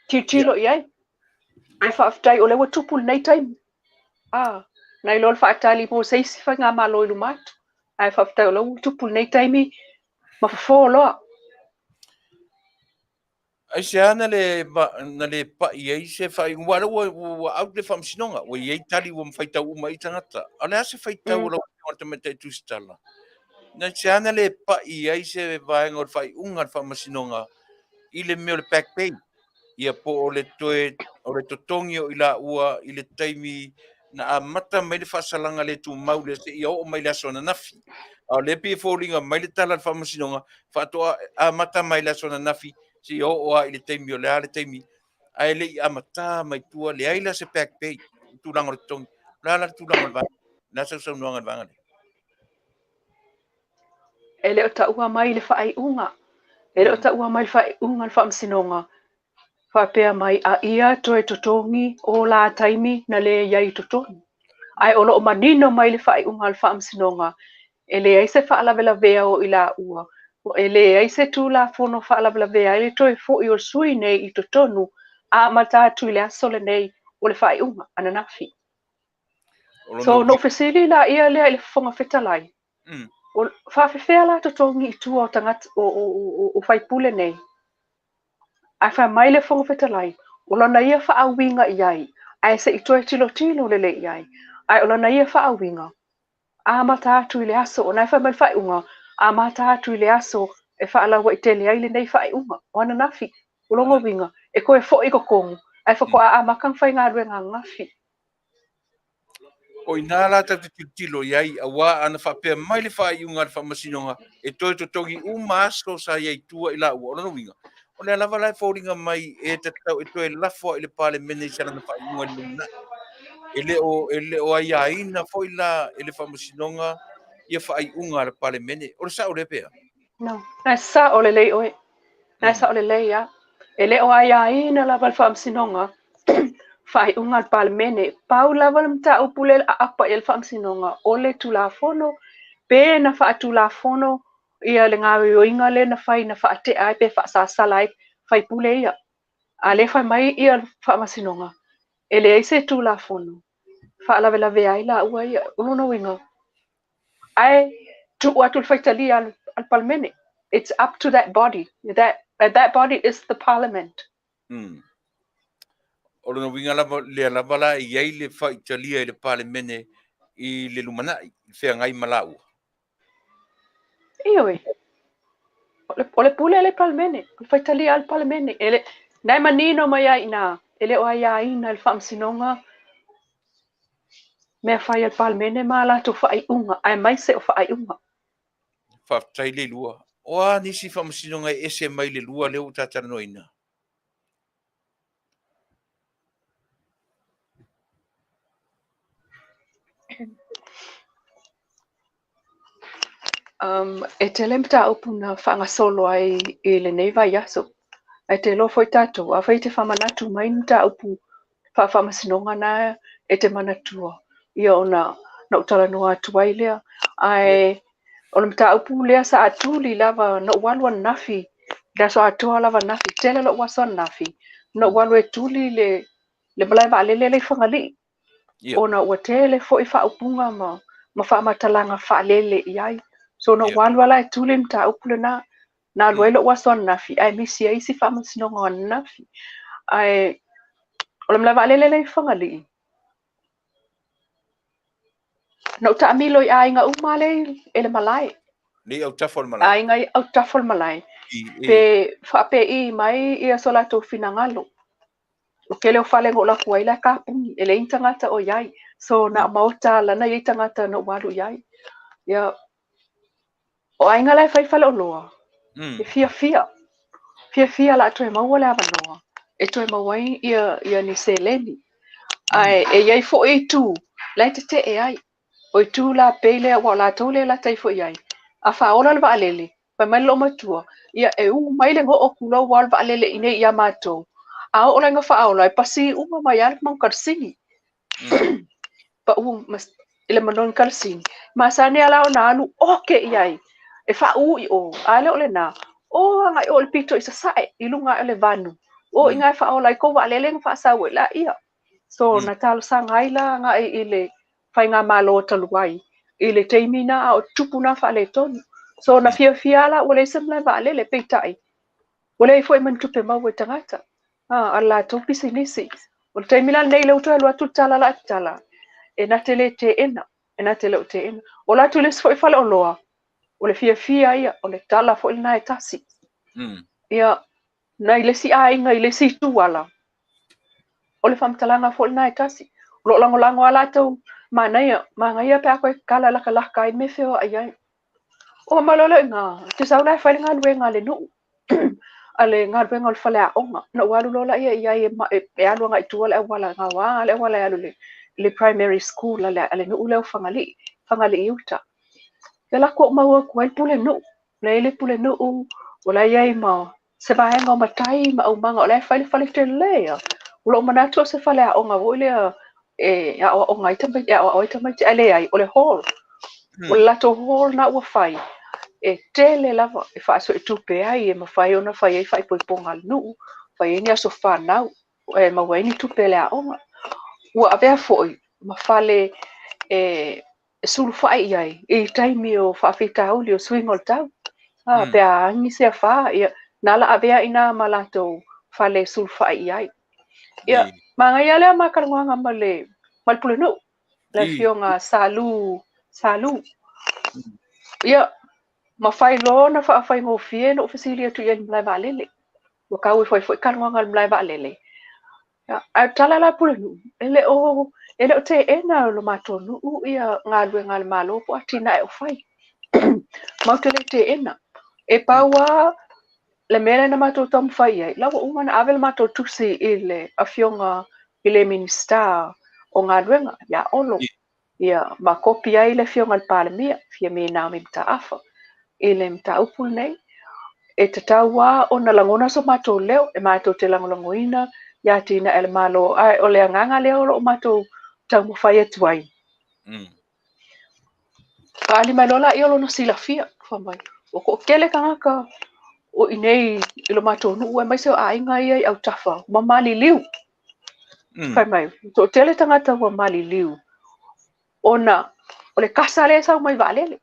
Tilotilo i ai. Ae faafetai o lea ua tupu lenei taimi. Ah, nai lo le faatali mo se isi faigamalo i luma atu. Ae faafetai o lea ua tupu lenei taimi ma fofo loa. Aisea na le, na le pai ai se faaiuga? Aua o lea ua out le Faamasinoga, ua i ai tali ua faitau uma i tagata. A o le a se faitau a lau Afioga i le Tamaitai Tusitala? Na aisea na le pai ai se vaega o le faaiuga a le Faamasinoga i le mea o le back pay? Ia po o le toe o le totogi o i laua i le taimi na amata mai le faasalaga le tumau lea seia oo mai le aso ananafi. A o lea pei e foliga mai le tala a le Faamasinoga faatoa amata mai le aso ananafi seia oo lava i le taimi o le a le taimi, ae le i amata mai tua, leai la se back pay i le tulaga o le totogi. O le a la le tulaga o le vaega? O le a sau saunoaga i le vaega lea? E le o taua mai le faaiuga. E le o taua mai le faaiuga a le Faamasinoga faapea mai a ia toe totogi o la taimi na le i ai i totonu. Ae o lo o manino mai le faaiuga a le Faamasinoga e leai se faalavelavea o i laua, e leai se Tulafono faalavelavea ai le toe foi o le sui nei i totonu amata atu i le aso lenei o le faaiuga ananafi. So, na ou fesili laia lea i le Fofoga Fetalai, o faafefea la totogi i tua o tagata o faipule nei? Ae fai mai le Fofoga Fetalai, o lana ia faauiga i ai, ae se i toe tilotilo lelei i ai, ae o lana ia faauiga, amata atu i le aso, o na e fai mai le faaiuga, amata atu i le aso e faalauaitele ai lenei faaiuga, o ananafi, o lona uiga, e toe foi i totonu, ae faatoa amata ona faigaluega ananafi. O i ina la tatou te tilotilo i ai, aua ana faapea mai le faaiuga a le Faamasinoga e toe totogi uma aso sa i ai i tua i laua, o lona uiga, o lea lava la e foliga mai e tatau e toe lafo i le Palemene i se lana faaiuga i le lumanai. E le o aiaina foi la e le Faamasinoga ia faaiuga a le Palemene. O le sao lea pea? No, na e sao lelei oe. Na e sao lelei lava. E le o aiaina lava le Faamasinoga faaiuga a le Palemene. Pau lava le mataupu lea aapa i ai le Faamasinoga o le Tulafono pe na faatulafono ia le gaoioiga lea na fai na faatea ai pe faasasala ai faipule ia. A lea fai mai ia le Faamasinoga e leai se Tulafono faalavelavea ai laua ia. O lona uiga, ae tuu atu le faitalia a le Palemene. It's up to that body. That body is the parliament. O lona uiga lava, lea lava la e i ai le faitalia i le Palemene i le lumanai, i feagai ma laua. Ioe. O le pule a le Palemene, o le faitalia a le Palemene. E le, na e manino mai ai ina, e le o aiaina le Faamasinoga mea fai a le Palemene ma latou faaiuga, aemaise o faaiuga. Faafetai Leilua. O a nisi faamasinoga e ese mai le lua lea ua ta talanoaina? E tele mataupu na faagasolo ai i lenei vaiaso. Ae te iloa foi tatou, afai e te faamanatu mai ni mataupu faafaamasinoga na e te manatua, ia ona na ou talanoa atu ai lea. Ae o le mataupu lea sa tuli lava na ou alu ananafi, le aso atoa lava ananafi, tele lou aso ananafi, na ou alu e tuli le malae vaalele lea i Fagalii. Ona ua tele foi faaupuga ma faamatalaga faalele i ai. So na ou alu lava la e tuli le mataupu lena, na alu ai lou aso ananafi, ae misi ai isi faamasinoga o ananafi. Ae o le malae vaalele lea i Fagalii, na ou taamilo i aiga uma lea e le malae. Nei autafa o le malae. Aiga i autafa o le malae. Pe faapei mai ia so latou finagalo. O tele o fale na ou alu atu ai la e kapuni, e leai ni tagata o i ai. So na o maota la na i ai tagata na ou alu i ai. Ia, o aiga la e fai faleoloa, e fiafia. Fiafia o le a toe maua le avanoa e toe maua ai ia ni seleni. Ae e i ai foi itu la e tetee ai. O itu la pei lea aua o latou lea e lata ifo i ai. A faaola le vaalele, fai mai le loomatua, ia e u mai le goo tulou aua o le vaalele i inei ia matou. A oo la ina faaola, e pasi uma mai lava le mau kalasini. Pau i le manogi kalasini. Masani lava la ona alu oke i ai, e faaū i o, a le o lena, o agai o i le pito i sasae, i luga ae o le vanu. O i ina e faaola ai kou vaalele ona faasau ai laia. So na talosaga ai la agai i le faigamalo talu ai i le taimi na a o tupu na faaletonu. So na fiafia la ua leai se malae vaalele, peitai ua leai foi ma ni tupe maua i tagata a le latou pisinisi. O le taimi la lenei lea ua toe alu atu le tala la tala, e na te le teena, e na te le o teena. O la atu i le isi foi faleoloa, o le fiafia ia, o le tala foi lena e tasi. Ia, nai le isi aiga i le isi itu ala, o le faamatalaga foi lena e tasi. O lo o lagolago lava latou, manaia, manaia pe a toe kala lakalaka ai le mea e feoai ai. Oo mai loa lea i ina, te sau la e fai le galuega a le nuu, a le galuega o le faleaoga. Na ou alu loa laia i ai e alu agai i tua le auala, gaoa le auala e alu i le primary school a le nuu lea o Fagalii, Fagalii i uta. Ia la ou maua atu ai le pulenuu, la e i ai le pulenuu, o la e i ai ma se vaega o matai ma aumaga, o la e fai le fale tele ia. O lou manatu o se faleaoga foi lea e aoaoga ai tamaiti, e aoao ai tamaiti, ae leai, o le hall. O le latou hall na ua fai, e tele lava e faasuetupe ai, e mafai ona fai ai faaipoipoga a le nuu, fai ai ni aso fanau, e maua ai ni tupe a le aoga. Ua avea foi ma fale e sulufai i ai i taimi o faafitauli o suiga o le tau. Pe a agi se afa, ia, na la avea i nā ma latou fale e sulufai i ai. Ia, manaia lea ma talanoaga ma le pulenuu, le afioga Salu, Salu. Ia, ma fai loa ona faafaigofie na ou fesili atu i ai i le malae vaalele. Ua tau ifo ai foi talanoaga i le malae vaalele. Ia, ae tala la pulenuu, e le o teena e lo matou nuu ia galuega a le Malo po o atinae o fai. Matou te le teena. E pau lava le mea lea na matou taumafai i ai, la ua uma ona ave le matou tusi i le afioga i le Minisita o Galuega, ia Olo, ia ma kopi ai le afioga i le Palemia, Fiame Naomi Mataafa, i le mataupu lenei. E tatau lava ona lagona so matou leo, e matou te lagolagoina ia atinae a le Malo, ae o le agaga lea o lo o matou taumafai atu ai. Faaali mai loa laia o lona silafia, fai mai, ua toatele tagata o i inei i lo matou nuu aemaise o aiga ia i autafa ua maliliu. Fai mai, ua toatele tagata ua maliliu ona o le kasa lea e sau mai vaalele.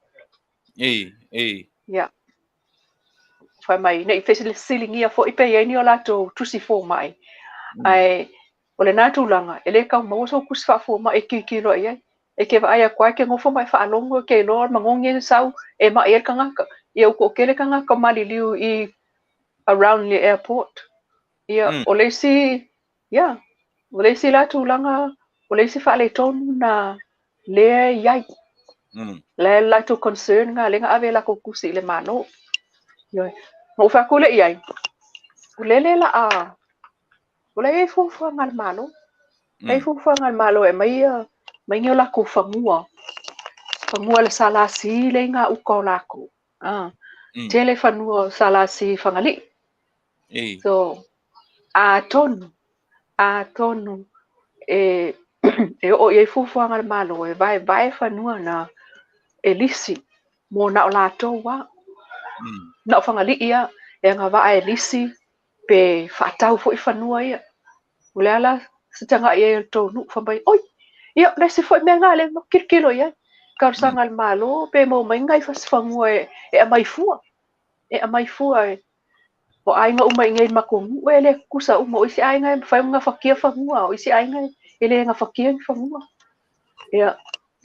Ia. Fai mai, nei fesiligia foi pe i ai ni o latou tusi fomai. Ae o lena tulaga, e le tau maua sou tusi faafomai e tilotilo i ai. E te vaai atu ai, e te nofo ma e faalogo, e te iloa le manogi e sau, e mai ai le tagata. Ia ua toatele tagata maliliu i around the airport. Ia, o le isi, ia, o le isi la tulaga, o le isi faaletonu na lea e i ai. La e latou concern nga lea na ave latou tusi i le Malo. Ioe. Ma ou fai atu lea i ai, o lele la'a, o la e i ai fuafuaga a le Malo. La e i ai fuafuaga a le Malo e aumai ia, aumai ni o latou fanua, fanua a le SLC lea e i gauta o latou. Tele fanua o SLC i Fagalii. So, atonu, atonu e e oo i ai fuafuaga a le Malo e vaevae fanua na e lisi mo na o latou lava. Na o Fagalii lava e agavaa e lisi pe faatau foi fanua ia. O le a la se tagai i ai o le tou nuu fai mai, oi, ia o le isi foi mea lena lea e tilotilo i ai. Talosaga a le Malo pe maua mai ni nai fasi fanua e aumai fua. E aumai fua e o aiga uma i inei i le matou nuu e le tutusa uma. O isi aiga e mafai ona gafatia fanua, o isi aiga e le gafatia ni fanua. Ia,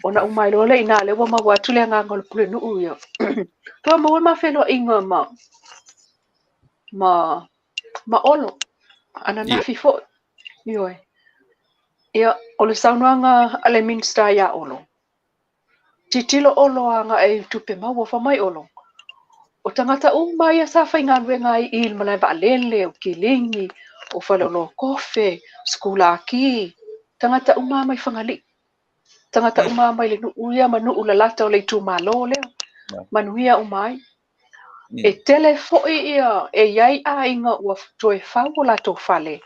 ona uma ai loa lea i ina lea ua maua atu le agaga o le pulenuu ia. Toe maua le ma feiloaiga ma Olo, ananafi foi. Ioe. Ia, o le saunoaga a le Minisita ia Olo, tilotilo Olo agai i tupe maua, fai mai Olo, o tagata uma ia sa faigaluega ai i le malae vaalele, o kiligi, o faleoloa kofe, sikulaki, tagata uma mai Fagalii. Tagata uma mai le nuu ia ma nuu lalata o le itumalo lea, manuia uma ai. E tele foi ia e i ai aiga ua toe fau o latou fale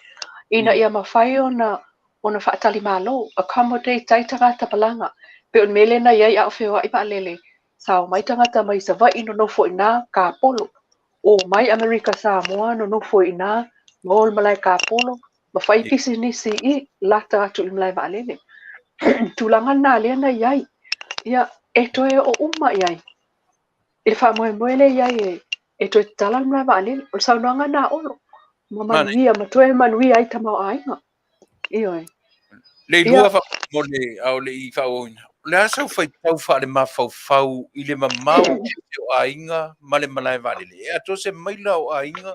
ina ia mafai ona faatalimalo, accommodate ai tagata malaga. Pei o le mea lea na i ai a o feoai vaalele, sa omai tagata mai Savaii nonofo i ina Kapolo. Omai Amerika Samoa nonofo i ina ma o i le malae Kapolo ma fai pisinisi i lata atu i le malae vaalele. Tulaga lena lea na i ai. Ia, e toe oo uma i ai i le faamoemoe lea i ai e toe tatala le malae vaalele. O le saunoaga lena a Olo, ma manuia, ma toe manuia ai tamaoaiga. Ioe. Le lua faamolemole a o le i faaauauina, o le a sau faitau faalemafaufau i le mamao o aiga ma le malae vaalele? E atoa se maila o aiga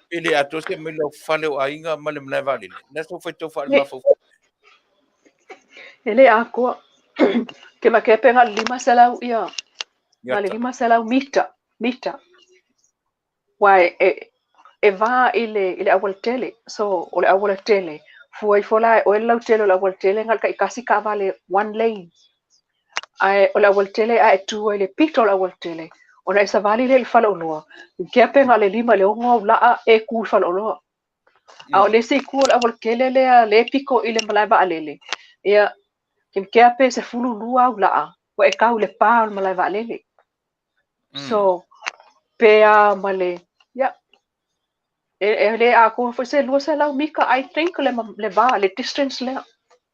pe le atoa se maila o fale o aiga ma le malae vaalele? O le a sau faitau faalemafaufau? E le atoa. Ke makea pe na o le 500 ia, na o le 500 mita. Aua e va i le aualatele. So, o le aualatele, fua ifo la e oe le lautele o le aualatele na o le taitasi taavale one lane. Ae o le aualatele a e tu ai i le pito o le aualatele, ona e savali lea i le faleoloa, kea pe na o le 5 i le 6 aula'a e tu i le faleoloa. A o le isi itu o le aualatele lea le pito i le malae vaalele, ia, kea pe 12 aula'a ua e tau i le pa o le malae vaalele. So, pe a ma le, ia, e le atoa foi se 200 mita, I think, le va, le distance lea,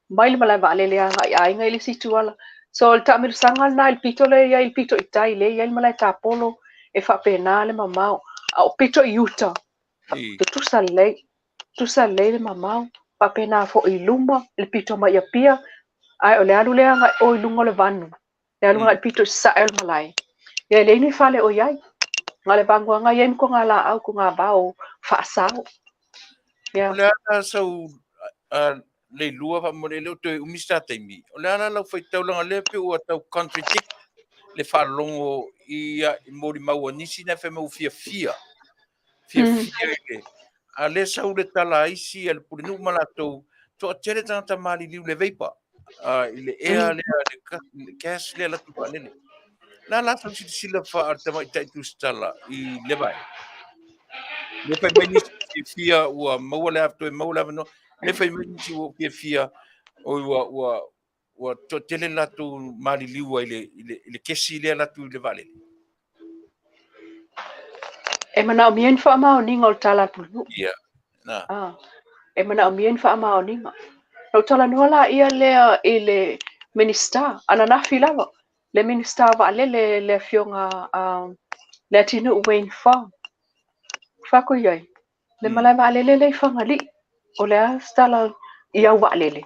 mai le malae vaalele agai i aiga i le isi itu ala. So, o le taamilosaga lena i le pito lea e i ai, le pito i tai lea e i ai le malae tapolo, e faapena le mamao. A o pito i uta, tutusa lelei, tutusa lelei le mamao, faapena foi i luma, le pito mai Apia, ae o le alu lea agai o i luga o le vanu, le alu agai i le pito i sasae o le malae. Ia e leai ni fale o i ai. Na o le vanuaga e i ai ma togalaau, togavao, faasao. Ia. O le a la sau Leilua faamolemole e le o toe umi se ta taimi. O le a la lau faitau leaga lea pei ua tau contradict le faalogo i molimau a nisi na fai mai ua fiafia. Fiafia i le a lea sau le tala a isi a le pulenuu ma latou toatele tagata maliliu i le vapor i le ea lea le gas lea alu atu i vaalele. La la sau silasila faa-tamaitai tusitala i le vaega. Le fai mai nisi fiafia ua maua le toe maua le avanoa. Le fai mai nisi ua fiafia oi ua toatele latou maliliu ai i le kesi lea alu atu i le vaalele. E manaomia ni faamaoniga o le tala a le pulenuu. Ia, na. E manaomia ni faamaoniga. Na ou talanoa laia lea i le Minisita, ananafi lava, le Minisita o Vaalele, le Afioga Leatinuu Wayne Fong. Fai atu i ai, le malae vaalele lea i Fagalii, o le a se tala i au vaalele?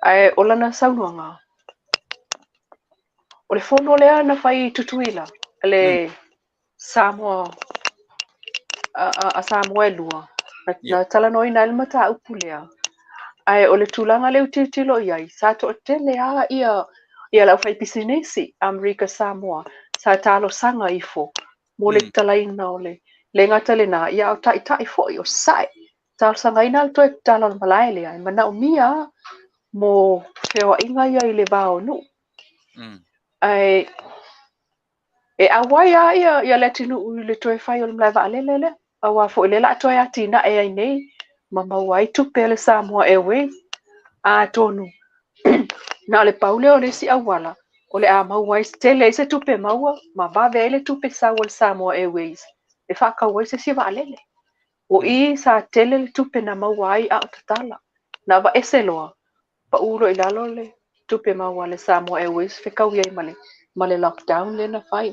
Ae o lana saunoaga, o le fono lea na fai i Tutuila, le Samoa, a Samoa e lua, na talanoaina ai le mataupu lea. Ae o le tulaga lea ua tilotilo i ai, sa toatele lava ia le aufaipisinisi Amerika Samoa Sa talosaga ifo mo le tatalaina o le le gata lena, ia a o taitai foi o Sasae. Talosagaina le toe tatala o le malae lea e manaomia mo feoaiga ia i le va o nuu. Ae e auai lava ia, ia le atunuu i le toe fai o le malae vaalele lea, aua foi lea o le a toe atinae ai nei ma maua ai tupe a le Samoa Airways. Atonu na o le pau lea o le isi auala o le a maua ai, tele ai se tupe maua ma vave ai le tupe sau a le Samoa Airways e faatau ai se isi vaalele. O i sa tele le tupe na maua ai a o tatala. Na aveese loa, pau loa i lalo le tupe maua a le Samoa Airways fetaui ai ma le lockdown lea na fai.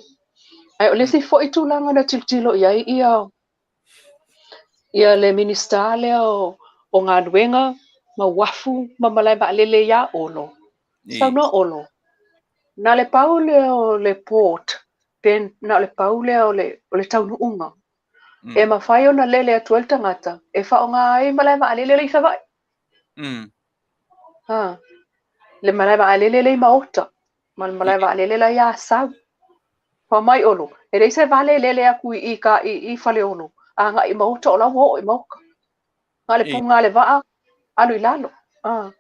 Ae o le isi foi tulaga na tilotilo i ai ia ia le Minisita lea o Galuega ma Uafu ma Malae Vaalele ia Olo, saunoa Olo, na o le pau lea o le port, pe na o le pau lea o le taunuuga, e mafai ona lele atu ai le tagata e faaaoga ai malae vaalele lea i Savaii. Le malae vaalele lea i Maota, ma le malae vaalele la i Asau. Fai mai Olo, e leai se vale e lele atu i i Faleolo, agai i Maota o la ua oo i Maota. Na o le puga o le vaa, alu i lalo. A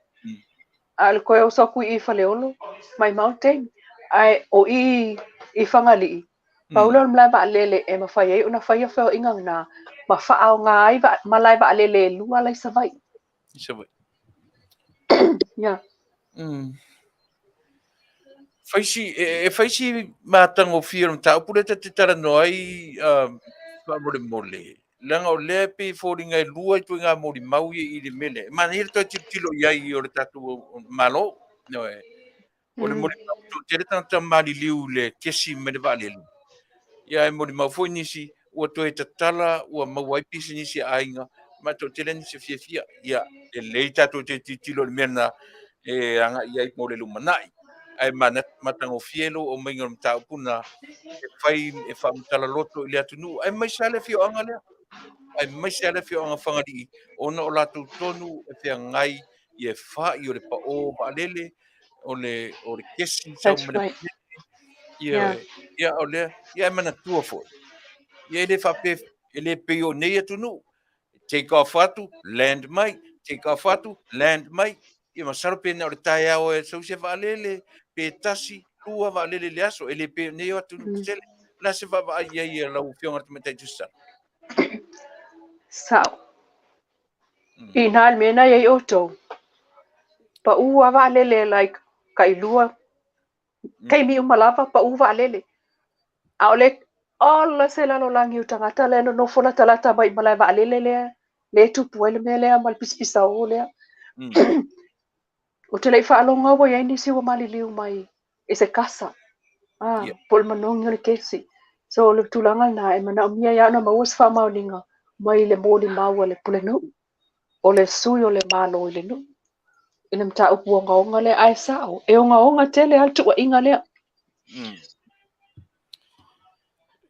o le toe oso atu i Faleolo, maumau le taimi. Ae o i i Fagalii, pau lea o le malae vaalele e mafai ai ona faia feoaiga na ma faaaoga ai malae vaalele e lua la i Savaii. I Savaii. Yeah. Faisi, e faisi matagofie o le mataupu lea ta te talanoa ai faamolemole, leaga o lea e pei e foliga e lua ituaiga molimau ia i le mea lea. E manaia le toe tilotilo i ai o le tatou Malo. O le molimau toatele tagata maliliu i le kesi mai le vaalele, ia ae molimau foi nisi ua toe tatala ua maua ai pisinisi a aiga ma toatele nisi e fiafia. Ia, lelei tatou te tilotilo i le mea lena e agai i ai mo le lumanai. Ae matagofie lou aumaiga o le mataupu lena e fai e faamatala loto i le atunuu, aemaise lava le afioaga lea, aemaise lava le afioaga Fagalii, ona o latou tonu e feagai i e fai o le pao vaalele, o le kesi sau ma le vaalele. Ia, ia, o lea, ia, e manatua foi, ia e le faapea, e le pei o nei atunuu, take off atu, land mai, take off atu, land mai. Ia masalo pe na o le taeao e sau se vaalele, pe tasi, lua vaalele i le aso, e le pei o nei atunuu tetele. O le a se vaavaai i ai a lau Afioga i le Tamaitai Tusitala? Sao. I nā le mea na i ai outou, pau lava vaalele like tailua, taimi uma lava pau vaalele. A o le ola se lalolagi o tagata lea nonofo latalata mai i malae vaalele lea, le tupu ai le mea lea ma le pisapisao lea. Ou te le i faalogo ua i ai nisi ua maliliu mai i se kasa, po o le manogi o le kesi. So o le tulaga lena e manaomia ai ona maua se faamaoniga mai le molimau a le pulenuu, o le sui o le Malo i le nuu, i le mataupu ogaoga lea. Ae sao, e ogaoga tele lava le tuuaiga lea.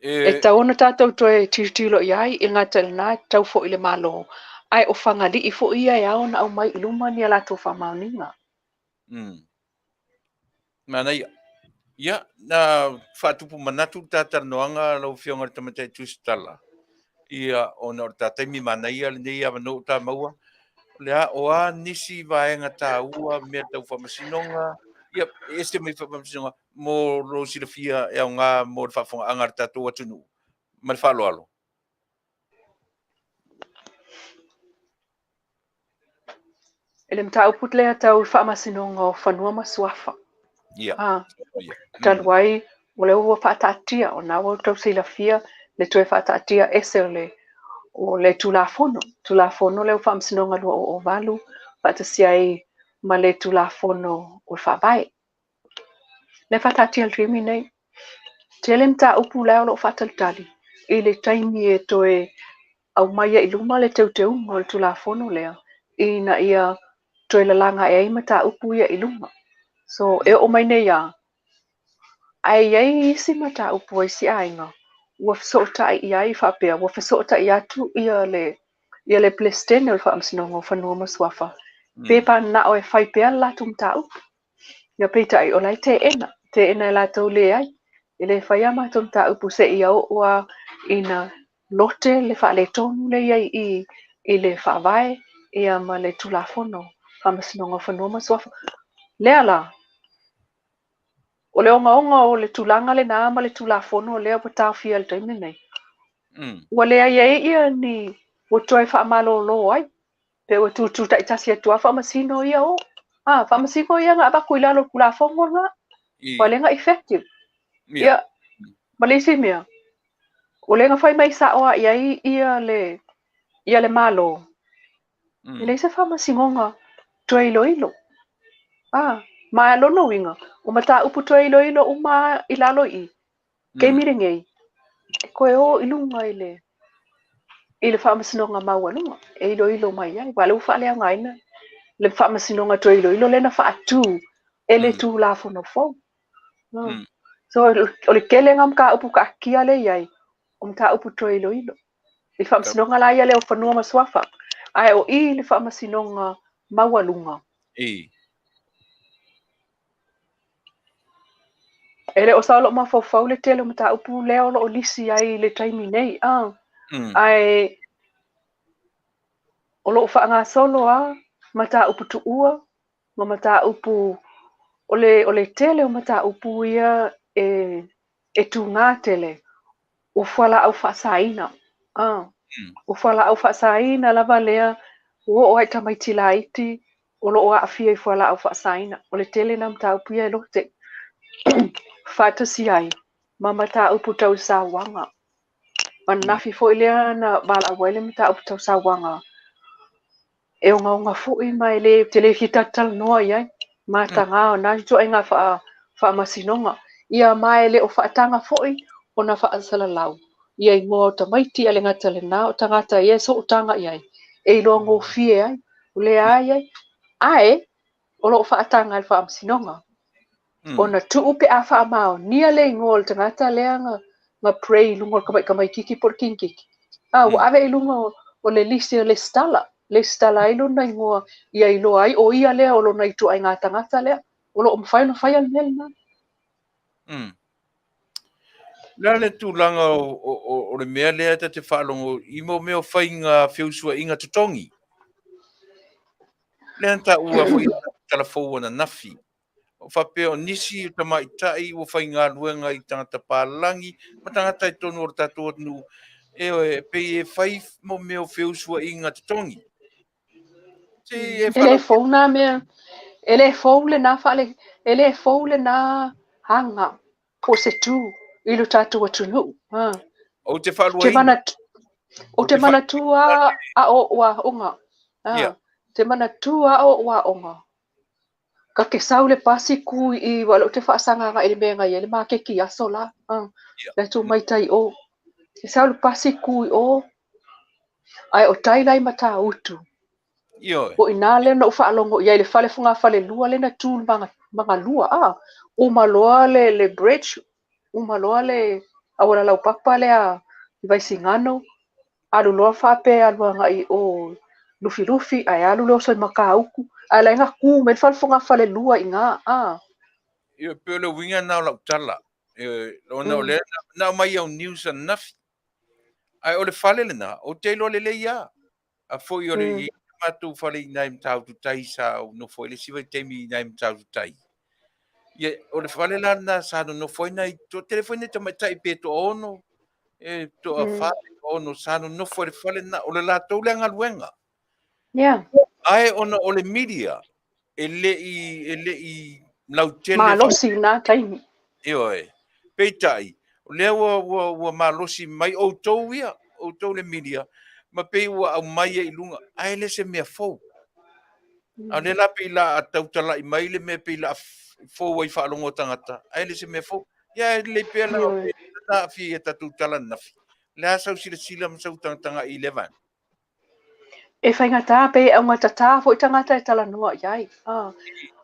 E tatau ona tatou toe tilotilo i ai, e gata i lena, e tatau foi i le Malo, ae o Fagalii foi ia e ao ona aumai i luma ni a latou faamaoniga. Manaia. Ia, na faatupu manatu le ta talanoaga lau Afioga i le Tamaitai Tusitala, ia, ona o le ta taimi manaia lenei avanoa ua ta maua, o le a, o a nisi vaega taua, mea tau faamasinoga, ia, e ese mai faamasinoga, mo lou silafia e aoga mo le faafofogaaga a le tatou atunuu. Ma le faaaloalo. I le mataupu lea tau i faamasinoga o fanua ma suafa. Talu ai, o lea ua faataatia, o lena ua outou silafia le toe faataatia ese o le Tulafono. Tulafono lea o Faamasinoga 2008, faatasia ai ma le Tulafono o le Faavae. Lea faataatia i le taimi nei. Tele mataupu la o lo o faatalitali i le taimi e toe aumai ai i luma le teuteuga o le Tulafono lea ina ia toe lalaga ae ai mataupu ia i luma. So, e oo mai nei lava, ae i ai isi mataupu a isi aiga ua fesootai i ai faapea, ua fesootai atu ia le Peresetene o le Faamasinoga o Fanua ma Suafa, pe mananao e fai pea le latou mataupu. Ia peitai, o la e teena, teena e latou leai. E le faia a matou mataupu seia oo lava ina lote le faaletonu lea e i ai i i le Faavae ia ma le Tulafono Faamasinoga o Fanua ma Suafa. Lea la, o le ogaoga o le tulaga lena ma le Tulafono lea ua taofia i le taimi lenei, ua leai ai ia ni ua toe faamalolo ai, pe ua tutu taitasi atu lava faamasino ia o. A, faamasino ia na avatu i lalo o le Tulafono lena, ua le na effective. Ia, ma le isi mea, o lea na fai mai sao lava i ai ia le, ia le Malo, e leai se faamasinoga toe iloilo. A, ma lona uiga, o mataupu toe iloilo uma i lalo i i, taimi lenei, e toe o i luga i le i le faamasinoga maualuga e iloilo mai ai, aua o lea ua faaleaogaina le faamasinoga toe iloilo lea na faatu e le Tulafono fou. So, o le tele lena o mataupu taatia lea e i ai, o mataupu toe iloilo. I le faamasinoga la ia lea o Fanua ma Suafa, ae o i le faamasinoga maualuga. E le o sao lou mafaufau le tele o mataupu lea o lo o lisi ai i le taimi nei, ae o lo o faagasolo lava mataupu tuua ma mataupu, o le, o le tele o mataupu ia e, e tuga tele, o fualaau faasaina. O fualaau faasaina lava lea ua oo ai i tamaiti laiti o lo o aafia i fualaau faasaina. O le tele na mataupu ia e lote faatasi ai ma mataupu tau sauaga. Ananafi foi lea na valaau ai le mataupu tau sauaga e ogaoga foi ma e le, te le fia talatalanoa i ai mataga o na ituaiga faamasinoga. Ia ma e le o faataga foi ona faasalalau ia igoa o tamaiti a le gata lena o tagata ia e sootaga i ai e iloa gofie ai, o lea ai ai, ae o lo o faataga e le faamasinoga. Ona tuu pe a faamaonia le igoa o le tagata lea na prey i luga o le tamaitiiti po o le teineitiiti. A ua ave i luga o le lisi o lesitala, lesitala ai lona igoa ia iloa ai o ia lea o lona ituaiga tagata lea. O lo o mafai ona faia le mea lena. O le a le tulaga o le mea lea ta te faalogo i mo mea o faiga feusuaiga totogi? Lea na taua foi i tala fou ananafi. O faapea o nisi o tamaitai ua faigaluega i tagata palagi ma tagata i totonu o le tatou atunuu, e pei e fai mo mea o feusuaiga totogi. E le fou nā mea, e le fou lena faale, e le fou lena aga po o se tu i lo tatou atunuu. Ou te faaluaina. Ou te manatua a o ou aoga. Te manatua a o ou aoga. Ka te sau le pasi ku i wa lo te faasaga agai i le mea na i ai le maketi i aso la. La tu mai tai o. Te sau le pasi ku i o. Ae o tai la i Matautu. O i nā lea na ou faalogo i ai le fale fogafalelua lea na tu i le Magalua. Uma loa le bridge, uma loa le auala laupapa lea i Vaisigano, alu loa faapea alu agai i o Lufilufi, ae alu le oso i Matautu, ae la e na tu mai le fale fogafalelua i ina. Ia, pei o le uiga lena o lau tala. Ona o lea na aumai au news ananafi. Ae o le fale lena, ou te iloa lelei lava. A foi o le i matou fale i ina i Matautu Tai sa ou nofo ai le isi vaitaimi i ina i Matautu Tai. Ia, o le fale la lena sa nonofo ai nai, toatele foi nai tamaitai pe toaono, e toafa, toaono sa nonofo i le fale lena. O le latou lea galuega. Ae ona o le media, e le i lautele. Malosi i lena taimi. Ioe. Peitai, o lea ua malosi mai outou ia, outou le media, ma pei ua aumai ai i luga, ae le se mea fou. A o lea la pei la a tautalai mai le mea pei la fou ai faalogo a tagata, ae le se mea fou. Ia e lelei pea la na aafia i a tatou tala ananafi. O le a sau silasila ma sau tagatagai i lea vaega? E faigata pe e augatata foi tagata e talanoa i ai.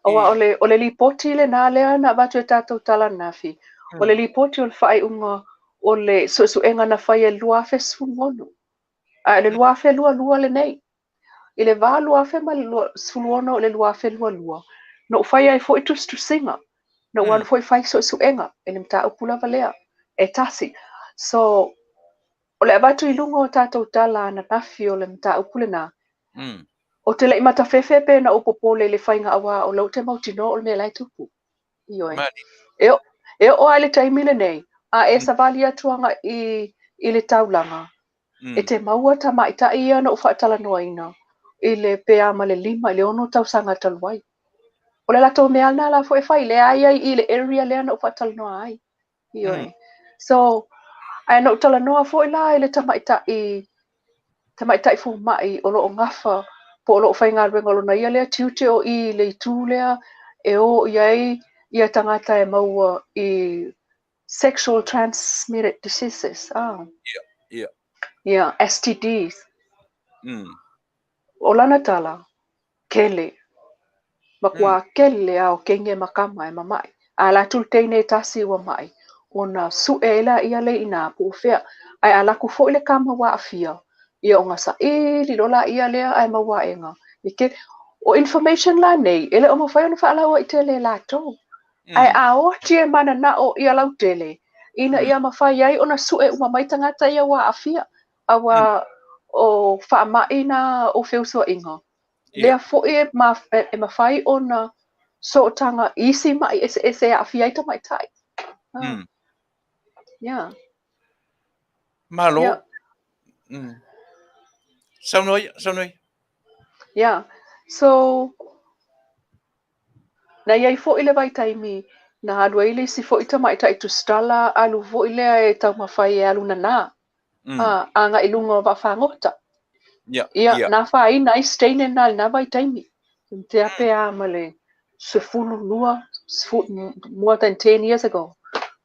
Aua o le lipoti lena lea na avatu e tatou tala ananafi, o le lipoti o le faaiuga o le suesuega na fai e 2016. Ae o le 2022 lenei. I le va 2016 i le 2022, na ou fai ai foi tusitusiga. Na ou alu foi fai suesuega i le mataupu lava lea e tasi. So, o le avatu i luga o tatou tala ananafi o le mataupu lena, ou te le i matafefe pe na ou popole i le faiga aua o lea ou te mautinoa o le mea la e tupu. Ioe. E oo lava i le taimi lenei, a e savali atu agai i le taulaga, e te maua tamaitai ia na ou faatalanoaina i le pe a ma le 5 i le 6 tausaga talu ai. O le latou mea lena la foi e fai, lea e i ai i le area lea na ou faatalanoa ai. Ioe. So, ae na ou talanoa foi la i le tamaitai, tamaitai fomai o lo o gafa po o lo o faigaluega o lona ia lea tiute o i i le itu lea e o i ai ia tagata e maua i sexual transmitted diseases. Ah. Ia, ia. Ia, STDs. O lana tala, kele. Matua kele lava o teine ma tama e mama'i. A alu atu le teine e tasi ua ma'i, ona su'e ai laia lea i ina po o fea. Ae a alu atu foi le tama ua aafia, ia ona saili loa laia lea ae maua aega. E tele. O information la nei, e le o mafai ona faalauaitele e latou. Ae a oti e mananao ia lautele, ina ia mafai ai ona su'e uma mai tagata ia ua aafia, aua o faama'i na o feusuaiga. Lea foi e mafai ona sootaga i isi ma'i eseese e aafia ai tamaitai. Yeah. Malo. Saunoa ia, saunoa ia. Yeah. So, na i ai foi le vaitaimi na alu ai le isi foi tamaitai tusitala, alu foi lea e taumafai e alu nana, agai i luga o vaafagota. Ia, na afaina ai si teine lena i lena vaitaimi. Tea pe a ma le 12, more than 10 years ago,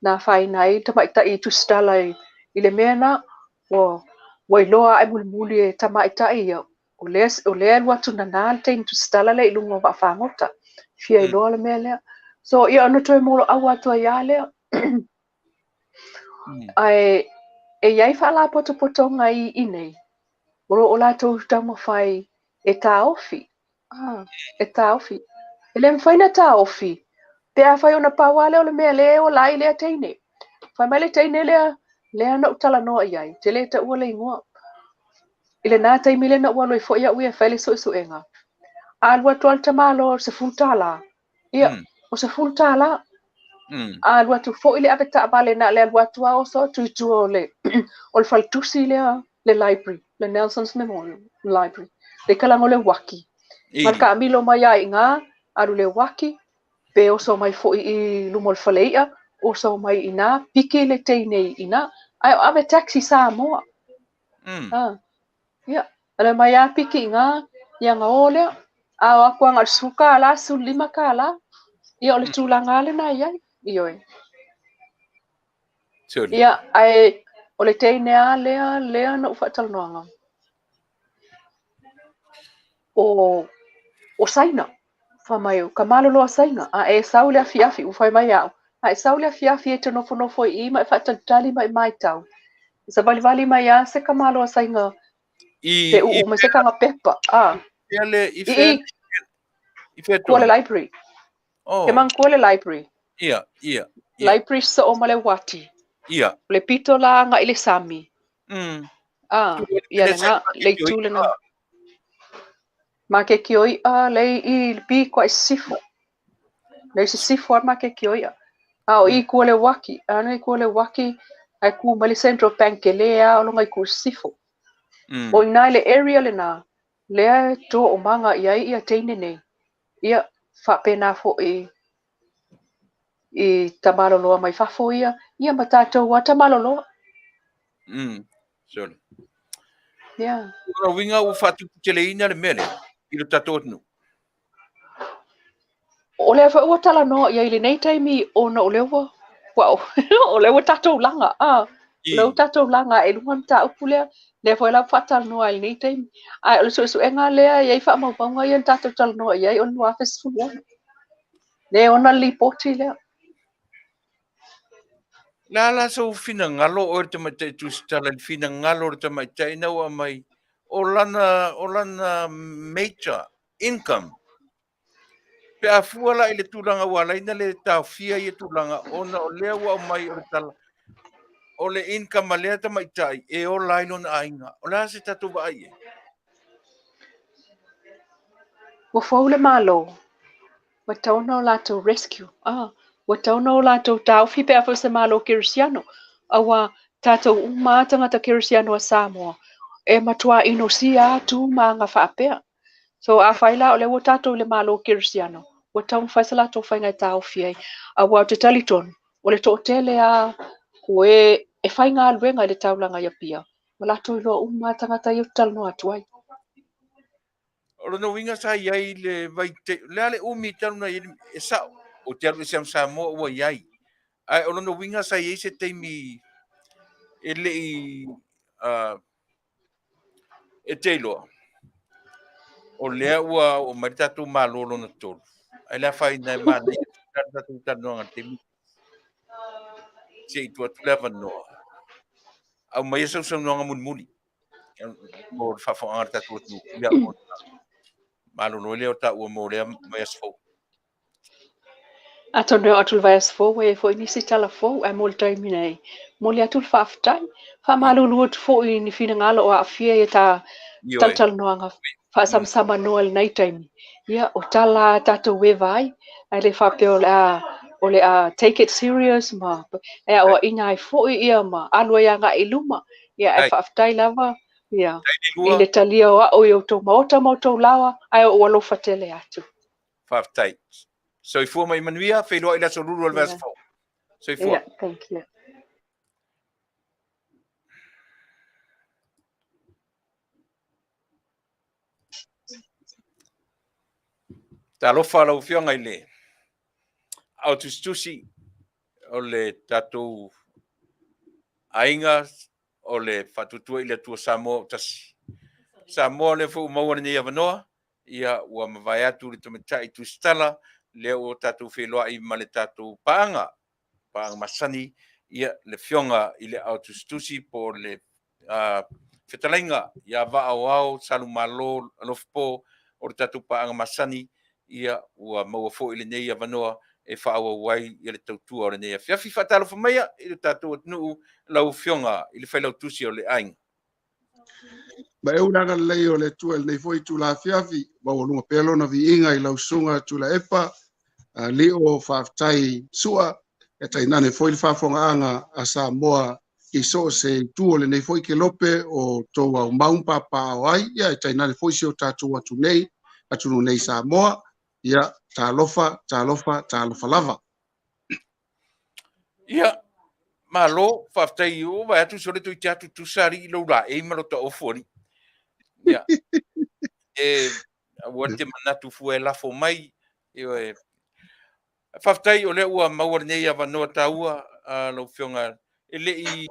na afaina ai le tamaitai tusitala i le mea lena, ua iloa ae mulimuli e tamaitai ia, o lea e alu atu nana le teine tusitala lea i luga o vaafagota. Fia iloa le mea lea. So, ia ona toe moloau atu ai lava lea. Ae e i ai faalapotopotoga i inei, o lo o latou taumafai e taofi. E taofi. E le mafai ona taofi, pe afai ona pau lava lea o le mea lea e ola ai lea teine. Fai mai le teine lea, lea na ou talanoa i ai, ou te le taua le igoa. I lena taimi lea na ou alu ai foi au ia e fai le suesuega. A alu atu lava le tamaloa o le $10, ia, o $10. A alu atu foi le avetaavale na o le alu atu lava oso atu i tua o le o le faletusi lea, le library, le Nelson's Memorial Library, le kalaga o le uaki. Ma le taamilo mai lava i ina, alu i le uaki, pe oso mai foi i luma o le fale i'a, oso mai i ina, piki le teine i ina, ae o ave taxi Samoa. Ia, alu mai lava piki i ina, ia ona o lea. A o atu lava na o le $10, $15, ia o le tulaga lava lena e i ai, ioe. Ia, ae o le teine lava lea, lea na ou faatalanoaga, o Saina. Fai mai, o ka malolo a Saina, a e sau i le afiafi, ua fai mai ia au, a e sau i le afiafi e te nofonofo i i ma e faatalitali ma e matau, e savalivali mai lava se tamaloa Saina pe uu mai se taga pepa. I fea, i fea Kua le library. Ke manatua le library. Ia, ia. Library soo ma le uati. Ia. O le pito la agai i le sami. Ia lena, le itu lena. Makeki o i'a, lea i le piko ai sisifo. Lea i sisifo lava le makeki o i'a. A o i i tua o le uaki, a i tua o le uaki, ae tu mai le Central Bank tele lava o lona itu i sisifo. O i ina i le area lena, lea e toomaga i ai ia teine nei. Ia, faapena foi i tamaloloa mai fafo ia, ia ma tatou lava tamaloloa. Sorry. Yeah. O lona uiga ua faatuputeleina le mea lea i lo tatou atunuu. O lea foi ua talanoa i ai i lenei taimi ona o lea ua, o lea ua tatou laga, o lea ua tatou laga i luga le mataupu lea, lea foi la ua faatalanoa ai i lenei taimi. Ae o le suesuega lea e i ai faamaumauga ia na tatou talanoa i ai o le 2016. Lea e ona le lipoti lea. Le a la sou finagalo oe le tamaitai tusitala i le finagalo o le tamaitai na ua aumai o lana, o lana major income. Pe a fua la i le tulaga ua ala ai ona le taofia ia tulaga ona o lea ua aumai o le tala o le income a lea tamaitai e ola ai lona aiga. O le a se tatou vaai i ai? Ua fou le Malo, ua tatau ona o latou rescue, ah, ua tatau ona o latou taofi pe a fai o se Malo Kerisiano, aua tatou uma lava tagata Kerisiano a Samoa, e matua inosia lava tu ma aga faapea. So afai la o lea ua tatou i le Malo Kerisiano, ua tatau ona fai se latou faiga e taofi ai, aua ou te talitonu, o le toatele lava o e e faigaluega i le taulaga i Apia, ua latou iloa uma lava tagata ia ou te talanoa atu ai. O lona uiga sa i ai le vaitaimi, o le a le umi talu ona i ai, e sao, ou te alu ese ma Samoa ua i ai, ae o lona uiga sa i ai se taimi e le i e te iloa, o lea ua oo mai le tatou Malo lona tolu, ae le afaina e manaia le tatou talanoaga i le taimi se i tuu atu le avanoa. Aumaia sau saunoaga mulimuli mo le faafofogaaga a le tatou atunuu. Ia, ona malolo ai lea o taua mo lea vaiaso fou. Atonu e oo atu i le vaiaso fou ua i ai foi nisi tala fou, ae mo le taimi nei, momoli atu le faafetai. Faamalulu atu foi i ni finagalo o aafia i ta talatalanoaga faasamsamanoa i lenei taimi. Ia, o tala a tatou e vaai, ae le faapea o le a o le a take it serious ma e aoaiina ai foi ia ma alu ai agai i luma. Ia, ae faafetai lava ia i le talia o au i outou maota ma outou laoa, ae ou alofa tele atu. Faafetai. Soifua ma ia manuia, feiloai i le aso lulu o le vaiaso fou. Soifua. Yeah, thank you. Talofa lau Afioga i le Aotusitusi o le tatou aiga o le Faatuatua i le Atua Samoa o Tasi. Samoa, lea foi ua maua lenei avanoa, ia ua mavae atu le tamaitai tusitala, lea ua tatou feiloai ma le tatou paaga, paaga masani, ia le Afioga i le Aotusitusi po o le fetalaiga ia Vaaoao Salumalo Alofipo o le tatou paaga masani, ia ua maua foi lenei avanoa e faaauau ai le tautua o lenei afiafi. Faatalofa maia i le tatou atunuu lau Afioga i le Failautusi o le Aiga. Ma e le agalelei o le Atua i lenei foi itula afiafi, maualuga pea lona viiga i lau susuga Tuilaepa, Lio faafetai Sua, e tainane foi le faafofogaaga a Samoa i so o se itu o lenei foi kelope o tou aumau ma papaaao ai, ia e tainane foi si o tatou atu nei, atunuu nei Samoa, ia talofa, talofa, talofa lava. Ia, malo, faafetai ua vaai atu sole toeitiiti atu tusa alii lou laei ma lota ofu alii. Ia, e aua te manatu fua e lafo mai. Ioe. Faafetai o lea ua maua lenei avanoa taua lau Afioga e le i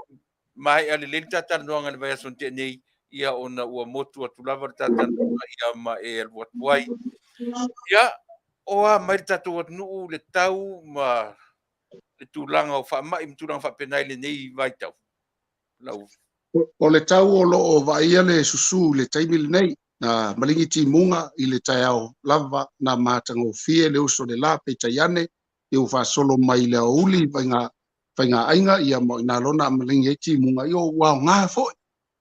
maea lelei le ta talanoaga i le vaiaso na tea nei, ia ona ua motu atu lava le ta talanoaga ia ma e alu atu ai. Ia, o a mai le tatou atunuu le tau ma le tulaga o faamai ma tulaga faapena i lenei vaitau? Lau O le tau o lo o vaaia le susu i le taimi lenei, na maligi timuga i le taeao lava na matagofie le uso o le la, peitai ane ia ua faasolo mai i le aoauli faiga faigaaiga ia ma o ina lona maligi ai timuga, ia ua aoga foi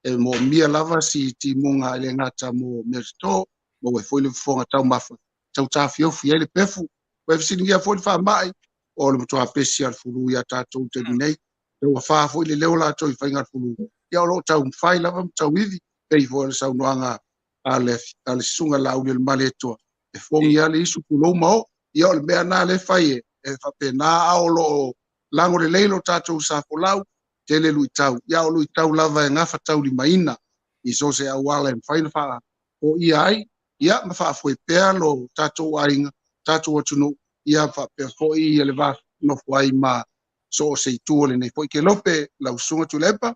e moomia lava si timuga e le gata mo meatoto, maua ai foi le fofoga taumafa tau tafiofi ai le pefu. Ua e fesiligia foi le faamai, o le matua pesi lava o le fulu ia tatou i le taimi nei. Ua fa foi le leo latou i faiga fulu, ia o lo o taumafai lava ma tauivi, pei foi o le saunoaga a le a le susuga Laauli o le Malietoa, e fogi lava le isu tulou ma o. Ia o le mea lena lea e fai e faapena, a o lo o lago lelei lo tatou sa folau, tele luitau. Ia o luitau lava e gafataulimaina i so o se auala e mafai ona faafoia ai, ia ma faafoe pea lo tatou aiga, tatou atunuu, ia faapea foi ia le va nofo ai ma so o se itu o lenei foi kelope, lau susuga Tuilaepa.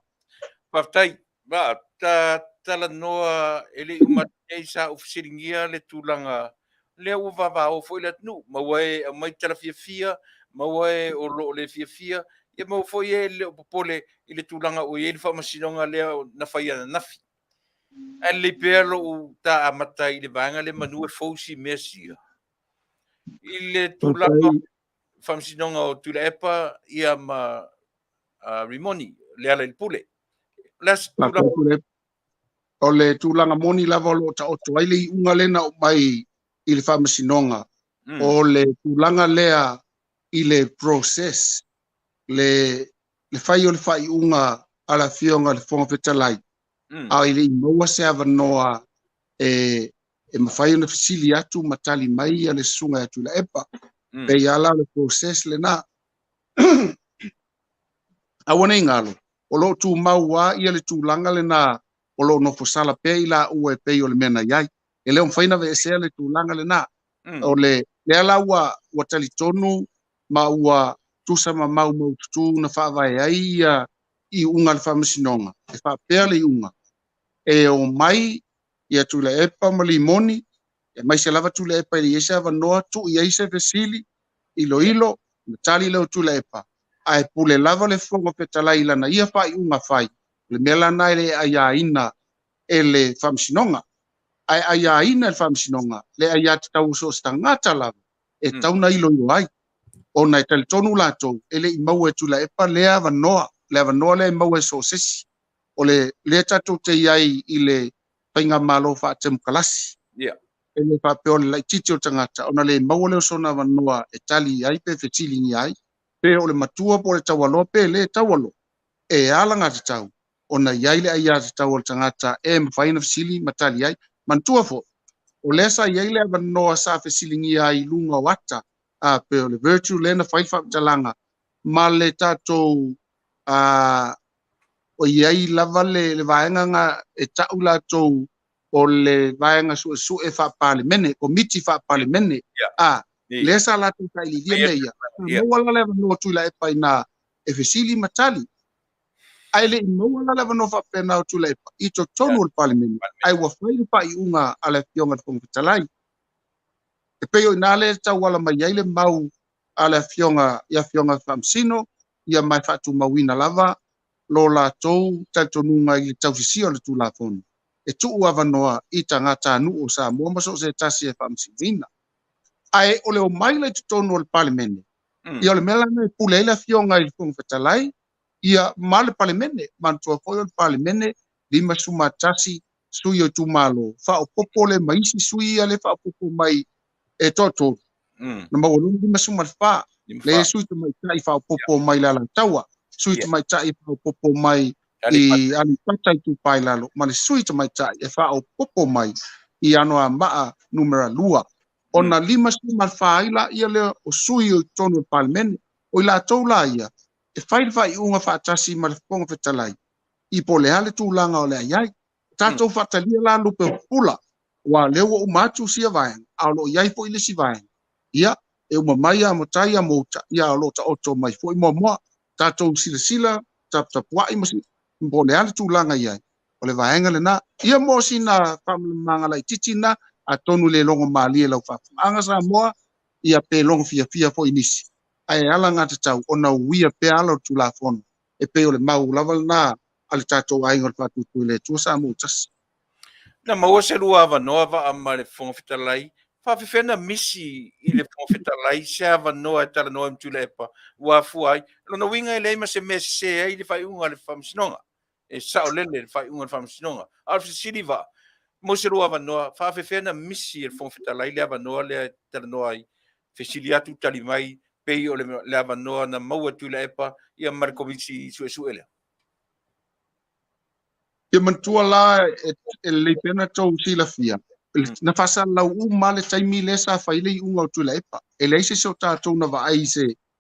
Faafetai. Ma ta talanoa e le i uma atu nei sa ou fesiligia le tulaga lea ua vavao foi le atunuu, maua e aumai tala fiafia, maua e o lo o le fiafia, ia maua foi e le o popole i le tulaga ua i ai le faamasinoga lea na fai ananafi. Ae lelei pea lou ta amata i le vaega lea manu e fou si mea sia. I le tulaga Faamasinoga o Tuilaepa ia ma Rimoni, Lealailepule. O le a se tulaga? O le tulaga moni lava o lo o taoto ai le iuga lea na aumai i le Faamasinoga, o le tulaga lea i le process, le fai o le faaiuga a le Afioga i le Fofoga Fetalai, a e le i maua se avanoa e mafai ona fesili atu ma tali mai le susuga ia Tuilaepa. Pei lava la o le process lena. Aua ne i galo, o lo o tumau lava ia le tulaga lena o lo o nofo sala pea i laua e pei o le mea na i ai. E le o mafai ona aveesea le tulaga lena. O le lea la ua talitonu ma ua tusa ma maumaututu na faavae ai ia iuga a le Faamasinoga, e faapea le iuga, e omai ia Tuilaepa ma Limoni, aemaise lava Tuilaepa e le i ai se avanoa, tuu i ai se fesili, iloilo, ona tali lea o Tuilaepa, ae pule lava le Fofoga Fetalai i lana ia faaiuga fai, o le mea la lena e le aiaina e le Faamasinoga. Ae aiaina e le Faamasinoga le aiatatau a so o se tagata lava e tatau ona iloilo ai, ona e talitonu latou e le i maua e Tuilaepa lea avanoa, le avanoa lea e maua e so o se isi. O le lea tatou te i ai i le faigamalo faatemokalasi. E le faapea o le laitiiti o le tagata ona le maua lea o sona avanoa e tali ai pe fesiligia ai, pe o le matua po o le taualoa pe le taualoa. E alagatatau ona i ai le aiatatau a le tagata e mafai ona fesili ma tali ai. Manatua foi, o lea sa i ai le avanoa sa fesiligia ai i luga o ata, pe o le virtual lea na fai le faamatalaga ma le tatou o i ai lava le vaega na e tau latou o le vaega suesue faa-Palemene, komiti faa-Palemene, lea sa latou sailiilia mea ia. Sa maua la le avanoa Tuilaepa i ina e fesili ma tali. Ae le i maua la le avanoa faapena o Tuilaepa i totonu o le Palemene, ae ua fai le faaiuga a le Afioga i le Fofoga Fetalai. E pei o i ina lea e tauala mai ai le mau a le Afioga i Afioga Faamasino, ia ma e faatumauina lava lo latou talitonuga i le tausisia o le Tulafono e tuu avanoa i tagatanuu o Samoa ma so o se tasi e faamasinoina. Ae o le omai la i totonu o le Palemene, ia o le mea la lena e pule ai le Afioga i le Fofoga Fetalai ia ma le Palemene. Manatua foi o le Palemene 51 sui o itumalo, faaopoopo lea ma isi sui ia lea faaopoopo mai e toatolu, na maua loa le 54, lea sui tamaitai faaopoopo mai le Alataua, sui tamaitai faaopoopo mai i Aleipata Itupa i Lalo, ma le sui tamaitai e faaopoopo mai i Anoamaa numera 2. Ona 54 ai la ia lea o sui o i totonu o le Palemene. O i latou la ia, e fai le faaiuga faatasi ma le Fofoga Fetalai, i po o le a le tulaga o le a i ai. Tatou faatalia la lupe o pupula, aua o lea ua uma atu sia vaega, a o lo o i ai foi le isi vaega. Ia, e uma mai a matai a mouta, ia o lo o taoto mai foi muamua. Tatou silasila, taputapuai ma po o le a le tulaga i ai, o le vaega lena. Ia mo sina faamalamalamaga laitiiti lena, atonu le logo malie i lau faafofogaaga Samoa, ia pe logo fiafia foi nisi, ae alagatatau ona uia pea ala o le Tulafono, e pei o le mau lava lena a le tatou aiga o le Faatuatua i le Atua Samoa ua tasi. Na maua se lua avanoa vaa ma le Fofoga Fetalai, faafefea na misi i le Fofoga Fetalai se avanoa e talanoa ai ma Tuilaepa ua afua ai. O lona uiga e leai ma se mea e sese ai le faaiuga a le Faamasinoga. E saolele le faaiuga a le Faamasinoga. A o le fesili vaa, mo se lua avanoa, faafefea na misi e le Fofoga Fetalai le avanoa lea e talanoa ai, fesili atu, tali mai, pei o le avanoa na maua e Tuilaepa ia ma le Komiti Suesue lea. Ia manatua la e lelei pea ona tou silafia, na faasalalau uma le taimi lea sa fai le iuga o Tuilaepa. E leai se isi o tatou na vaai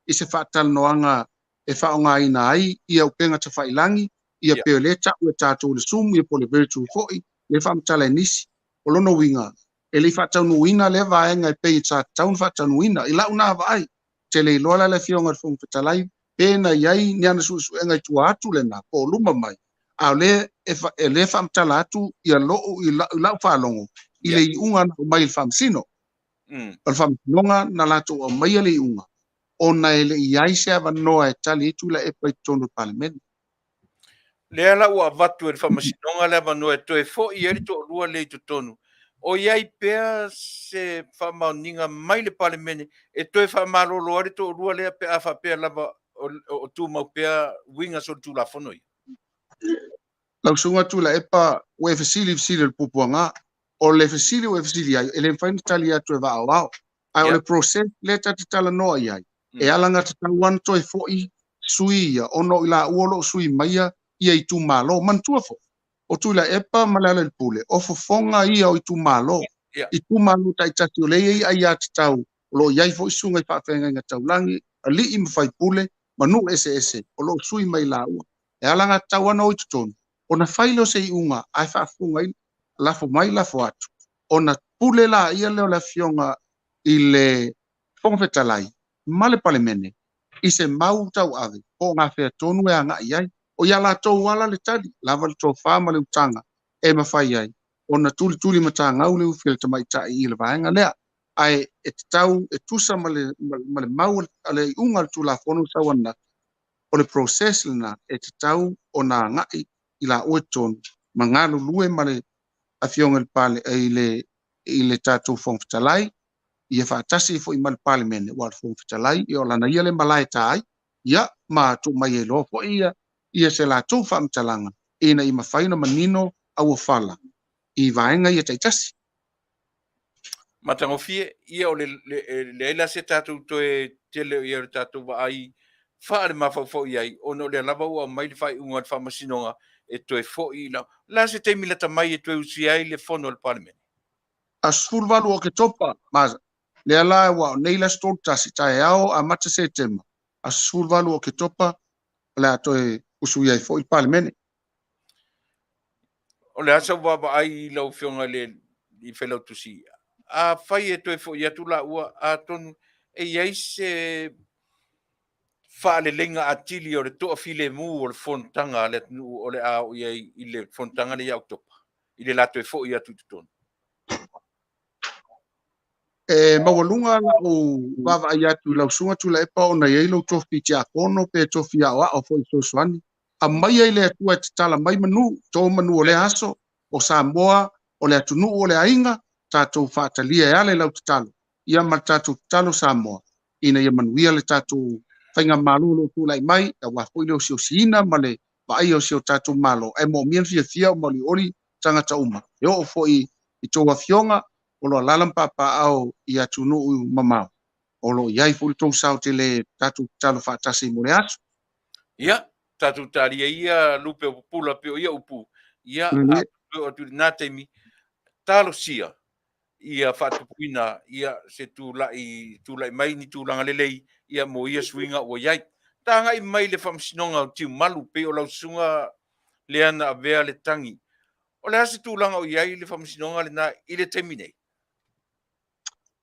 i se faatalanoaga e faaaogaina ai ia upega tafailagi, ia pei o lea e tau e tatou le Zoom ia po o le virtual foi, lea e faamatala e nisi. O lona uiga, e le i faataunuuina lea vaega e pei sa tatau ona faataunuuina. I lau na vaai, ou te le iloa la le Afioga i le Fofoga Fetalai pe na i ai ni ana suesuega i tua atu lena po o luma mai, a o lea e lea faamatala atu ia lou i lau faalogo i le iuga na aumai e le Faamasino. O le Faamasinoga na latou aumaia le iuga ona e le i i ai se avanoa e tali ai Tuilaepa i totonu o le Palemene. Lea la ua avatu e le Faamasinoga le avanoa e toe foi ai le toalua lea i totonu. O i ai pea se faamaoniga mai le Palemene e toe faamalolo ai le toalua lea pe a faapea lava o tumau pea uiga solitulafono ia? Lau Susuga Tuilaepa, ua e fesili i fesili o le puapuaga. O le fesili ua e fesili ai, e le mafai ona tali atu e vaaoao. Ae o le process lea ta te talanoa i ai, e alagatatau lava ona toe foi sui ia, ona o i laua o lo o sui maia ia itumalo. Manatua foi, o Tuilaepa ma Lealailepule, o fofoga ia o itumalo. Itumalo taitasi o lea e i ai aiatatau, o lo o i ai foi susuga i faafeagaiga taulagi, alii ma faipule, ma nuu eseese o lo o sui mai laua. E alagatatau lava ona o i totonu, ona fai lea o se iuga ae faafofoga ai, lafo mai lafo atu, ona pule laia lea o le Afioga i le Fofoga Fetalai ma le Palemene i se mau tauave po o gafea tonu e agai ai. O ia latou ala le tali, lava le tofa ma le utaga e mafai ai ona tulituli matagau le ufi a le tamaitai i le vaega lea. Ae e tatau e tusa ma le, ma le mau a le iuga a le Tulafono sau ananafi, o le process lena e tatau ona agai i laua i totonu ma galulue ma le Afioga i le Pale, i le, i le tatou Fofoga Fetalai, ia faatasi ai foi ma le Palemene, aua o le Fofoga Fetalai, ia o lana ia le malae e ta ai, ia, ma tuu mai ai loa foi ia, ia se latou faamatalaga ina ia mafai ona manino auofala i vaega ia taitasi. Matagofie, ia o le, le, leai la se tatou toe tele o ia o le tatou vaai faale-mafaufau i ai, ona o lea lava ua aumai le faaiuga a le Faamasinoga e toe foi i la, la se taimi lata mai e toe usia ai le fono a le Palemene? Aso 18 o Oketopa, ma lea la ua o nei le aso 31, taeao amata Setema, aso 18 o Oketopa o le a toe usuia ai foi le Palemene. O le a sau vaavaai i lau Afioga i le i Failautusi, afai e toe foi atu laua, atonu e i ai se faaleleiga atili o le toafilemu o le fonotaga a le atunuu o le a oo i ai i le fonotaga lea ia Oketopa, i le la toe foi atu i totonu. E maualuga lau vaavaai atu i lau Susuga Tuilaepa ona e i ai lou tofi tiakono pe tofi aoao foi fesoasoani. Aumaia i le Atua e tatala mai manu, to manu o lea aso, o Samoa, o le atunuu, o le aiga, tatou faatalia e ala i lau tatalo, ia ma le tatou tatalo Samoa, ina ia manuia le tatou faigamalo o lo o tulai mai, aua foi le osiosiina ma le vaaia o si o tatou Malo, ae moomia le fiafia o maolioli tagata uma, e oo foi i tou afioga o lo o alaala ma papaaao i atunuu mamao, o lo o i ai foi le tou sao tele tatou tatalo faatasi mo le aso. Ia, tatou talia ia lupe o pupula pei o ia upu, ia, a oo atu i lena taimi, talosia ia faatupuina ia se tulai, tulai mai ni tulaga lelei ia mo ia suiga ua i ai. Tagai mai le Faamasinoga o Tiumalu, pei o lau susuga lea na avea le tagi. O le a se tulaga o i ai le Faamasinoga lena i le taimi nei?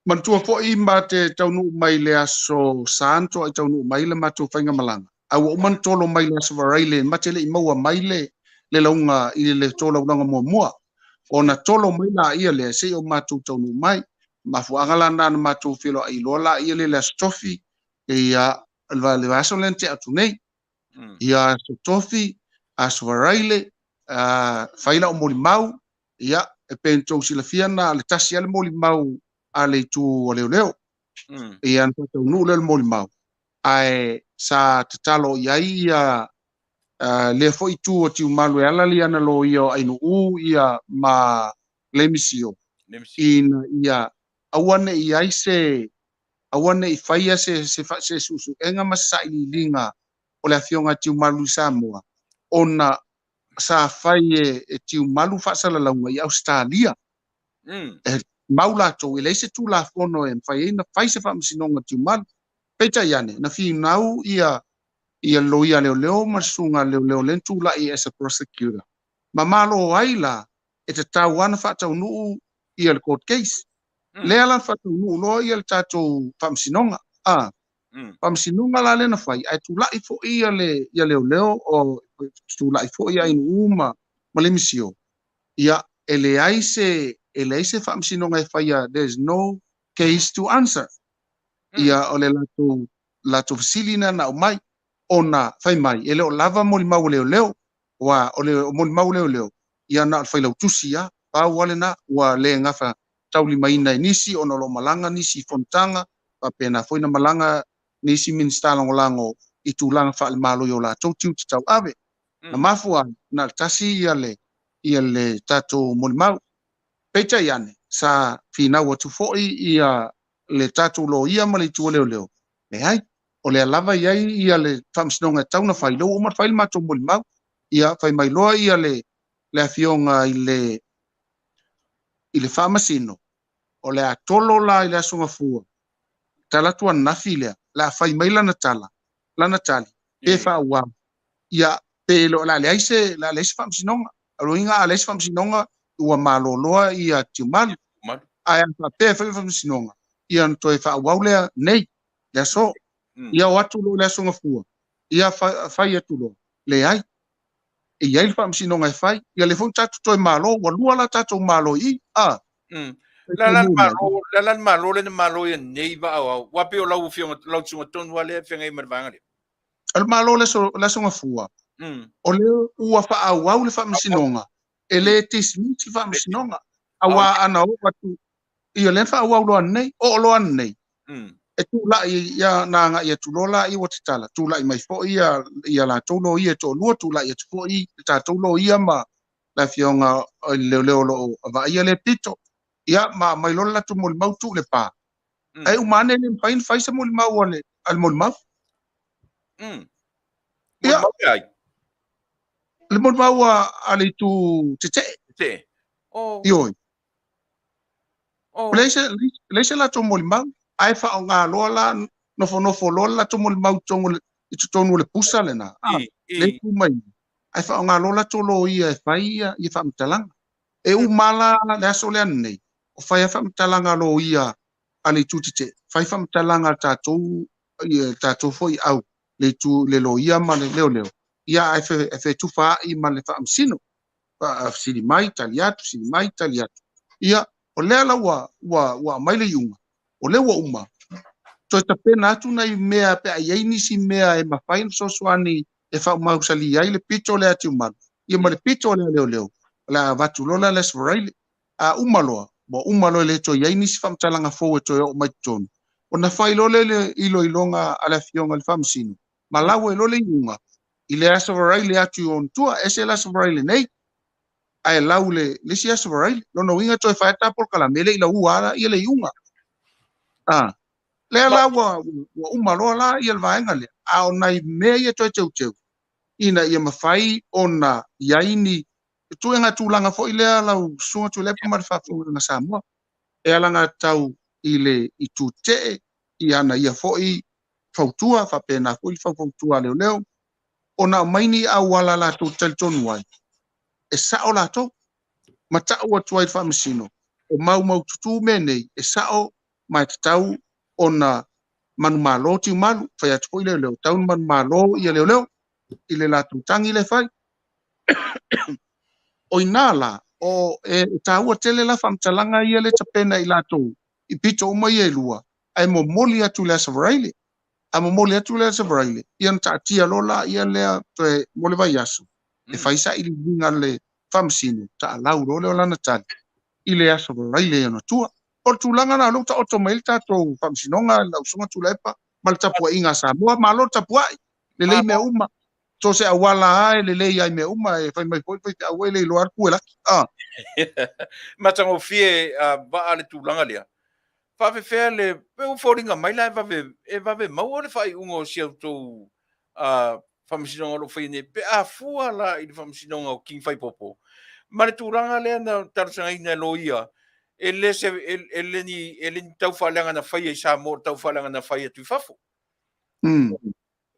Manatua foi ma te taunuu mai le aso Sa na toai taunuu mai le matou faigamalaga, a ua uma ona tolo mai le aso Varaile ma te le i maua mai le le lauga i le tolaulaga muamua. Ona tolo mai laia lea se i o matou taunuu mai. Mafuaaga la na na matou feiloai loa laia lea i le aso Tofi, ia le vaiaso lea na tea atu nei. Ia aso Tofi, aso Varaile, fai lau molimau, ia, e pei ona outou silafia na le tasi lava le molimau a le itu a leoleo. Ia, na faataunuu lea o le molimau, ae sa tatalo i ai ia lea foi itu o Tiumalu e ala i ana loia o Ainuu ia ma Lemisio, ina ia aua ne i ai se, aua ne i faia se, se, se suesuega ma se sailiiliga o le Afioga a Tiumalu i Samoa, ona sa fai e Tiumalu faasalalauga i Ausetalia. E mau latou, e leai se Tulafono e mafai ai ona fai se faamasinoga a Tiumalu. Peitai ane, na finau ia ia le loia leoleo ma le susuga leoleo lea na tulai as a prosecutor. Ma malo ai la, e tatau lava ona faataunuu ia le court case. Lea la na faataunuu loa ia le tatou faamasinoga. Faamasinoga la lea na fai, ae tulai foi ia le ia leoleo, o tulai foi ia Ainuu ma ma Lemisio. Ia, e leai se e leai se faamasinoga e faia, there is no case to answer. Ia, o le latou latou fesili na na aumai, ona fai mai, e le o lava molimau a leoleo, aua o le molimau a leoleo, ia na o le failautusi lava. Pau lava lena, ua le gafa taulimaina e nisi ona o lo o malaga nisi i fonotaga, faapena foi na malaga nisi Minisita Lagolago i tulaga faale-Malo i o latou tiute tauave. Na mafua ai, na o le tasi ia le, ia le tatou molimau. Peitai ane, sa finau atu foi ia le tatou loia ma le itu o leoleo, leai, o lea lava e i ai ia le faamasinoga e tatau ona fai, lea ua uma ona fai le matou molimau. Ia fai mai loa ia le, le afioga i le, i le faamasino, o le a tolo la i le Aso Gafua, tala atu ananafi lea, o le a fai mai lana tala, lana tali, pe faaauau, ia, pe le o le a leai se, le a leai se faamasinoga. O lona uiga a leai se faamasinoga, ua maloloa ia Tiumalu. Ae a faapea e fai le faamasinoga, ia ona toe faaauau lea nei, le aso. Ia o atu loa i le Aso Gafua, ia fai atu loa, leai, e i ai le faamasinoga e fai, ia lea foi na tatou toe malo, ua lua la tatou malo i i, a. Le a la le malo, le a la le malo lea na malo ai nei vaa aoao, aua pei o lau afioga, lau susuga tonu lava lea e feagai ma le vaega lea. O le malo le aso, le Aso Gafua, o lea ua faaauau le faamasinoga, e le dismiss le faamasinoga, aua ana oo atu, ia lea na faaauau loa nei, oo loa nei, e tulai ia na agai atu loa laia ua tatala, tulai mai foi ia, ia latou loia e toalua, tulai atu foi le tatou loia ma le afioga i le leoleo o lo o vaaia lea pito, ia ma aumai loa le latou molimau tuu i le pa. Ae uma ane e le mafai ona fai se molimau a le, a le molimau. Ia. Molimau e ai? Le molimau a, a le itu tetee. Tetee. Oh. Ioe. Oh. Leai se, leai se latou molimau, ae faaaoga loa la, nofonofo loa le latou molimau i totonu o le pusa lena, a, lea e tu mai, ae faaaoga loa latou loia e fai ia, ia faamatalaga. E uma la le aso lea nei, o fai a faamatalaga a loia a le itu tetee, fai faamatalaga a tatou, ia tatou foi au, le itu, le loia ma le leoleo, ia ae fetufaai ma le faamasino. Fesili mai, tali atu, fesili mai, tali atu. Ia, o lea la ua, ua, ua aumai le iuga, o lea ua uma, toe tapena atu nai mea pe a i ai nisi mea e mafai ona fesoasoani e faamausali ai le pito lea a Tiumalu, ia ma le pito lea a Leoleo, o le a avatu loa la le Aso Faraile. A uma loa, ua uma loa e le toe i ai nisi faamatalaga fou e toe oo mai totonu, ona fai loa lea le iloiloga a le Afioga i le Faamasino, ma lau ai loa le iuga i le Aso Faraile atu i ona tua, ese le Aso Faraile nei, ae lau le le isi Aso Faraile. Lona uiga toe fai ata polokalame, e le i laua lava ia le iuga. A, lea la ua, ua uma loa la ia le vaega lea, a o nai mea ia toe teuteu, ina ia mafai ona i ai ni tuuega tulaga foi lea lau Susuga Tuilaepa ma le faafofogaaga Samoa, e alagatatau i le itu tetee i ana ia foi fautua, faapena foi le faufautua a leoleo, ona aumai ni auala latou te talitonu ai, e sao latou, ma tau atu ai i le faamasino, o maumaututu mea nei, e sao ma e tatau ona manumalo Tiumalu, fai atu foi leoleo, tau ona manumalo ia leoleo i le latou tagi lea e fai. O i ina la, o, e taua tele la faamatalaga ia lea e tapena e i latou i pito uma ia e lua, ae momoli atu i le Aso Faraile. A momoli atu le Aso Faraile, ia ona taatia loa laia lea toe mo le vaiaso, e fai sailiiliga a le Faamasino, taalau loa lea o lana tali i le Aso Faraile i ona tua. O le tulaga lena o lea ua taoto mai ai le tatou Faamasinoga, lau Susuga Tuilaepa, ma le tapuaiga a Samoa. Malo le tapuai, lelei mea uma. So se auala lava e lelei ai mea uma, e fai mai foi le faifeau e le iloa lava le puelaki. Ah. Matagofie a vaa le tulaga lea. Faafefea le, pe ua foliga mai la e vave, e vave maua le faaiuga o si a outou faamasinoga o lo o faia nei, pe a fua la i le faamasinoga o King Faipopo, ma le tulaga lea na talosagaina e loia, e le se, e le ni, e le ni taufaaleaga na faia i Samoa, o le taufaaleaga na fai atu i fafo.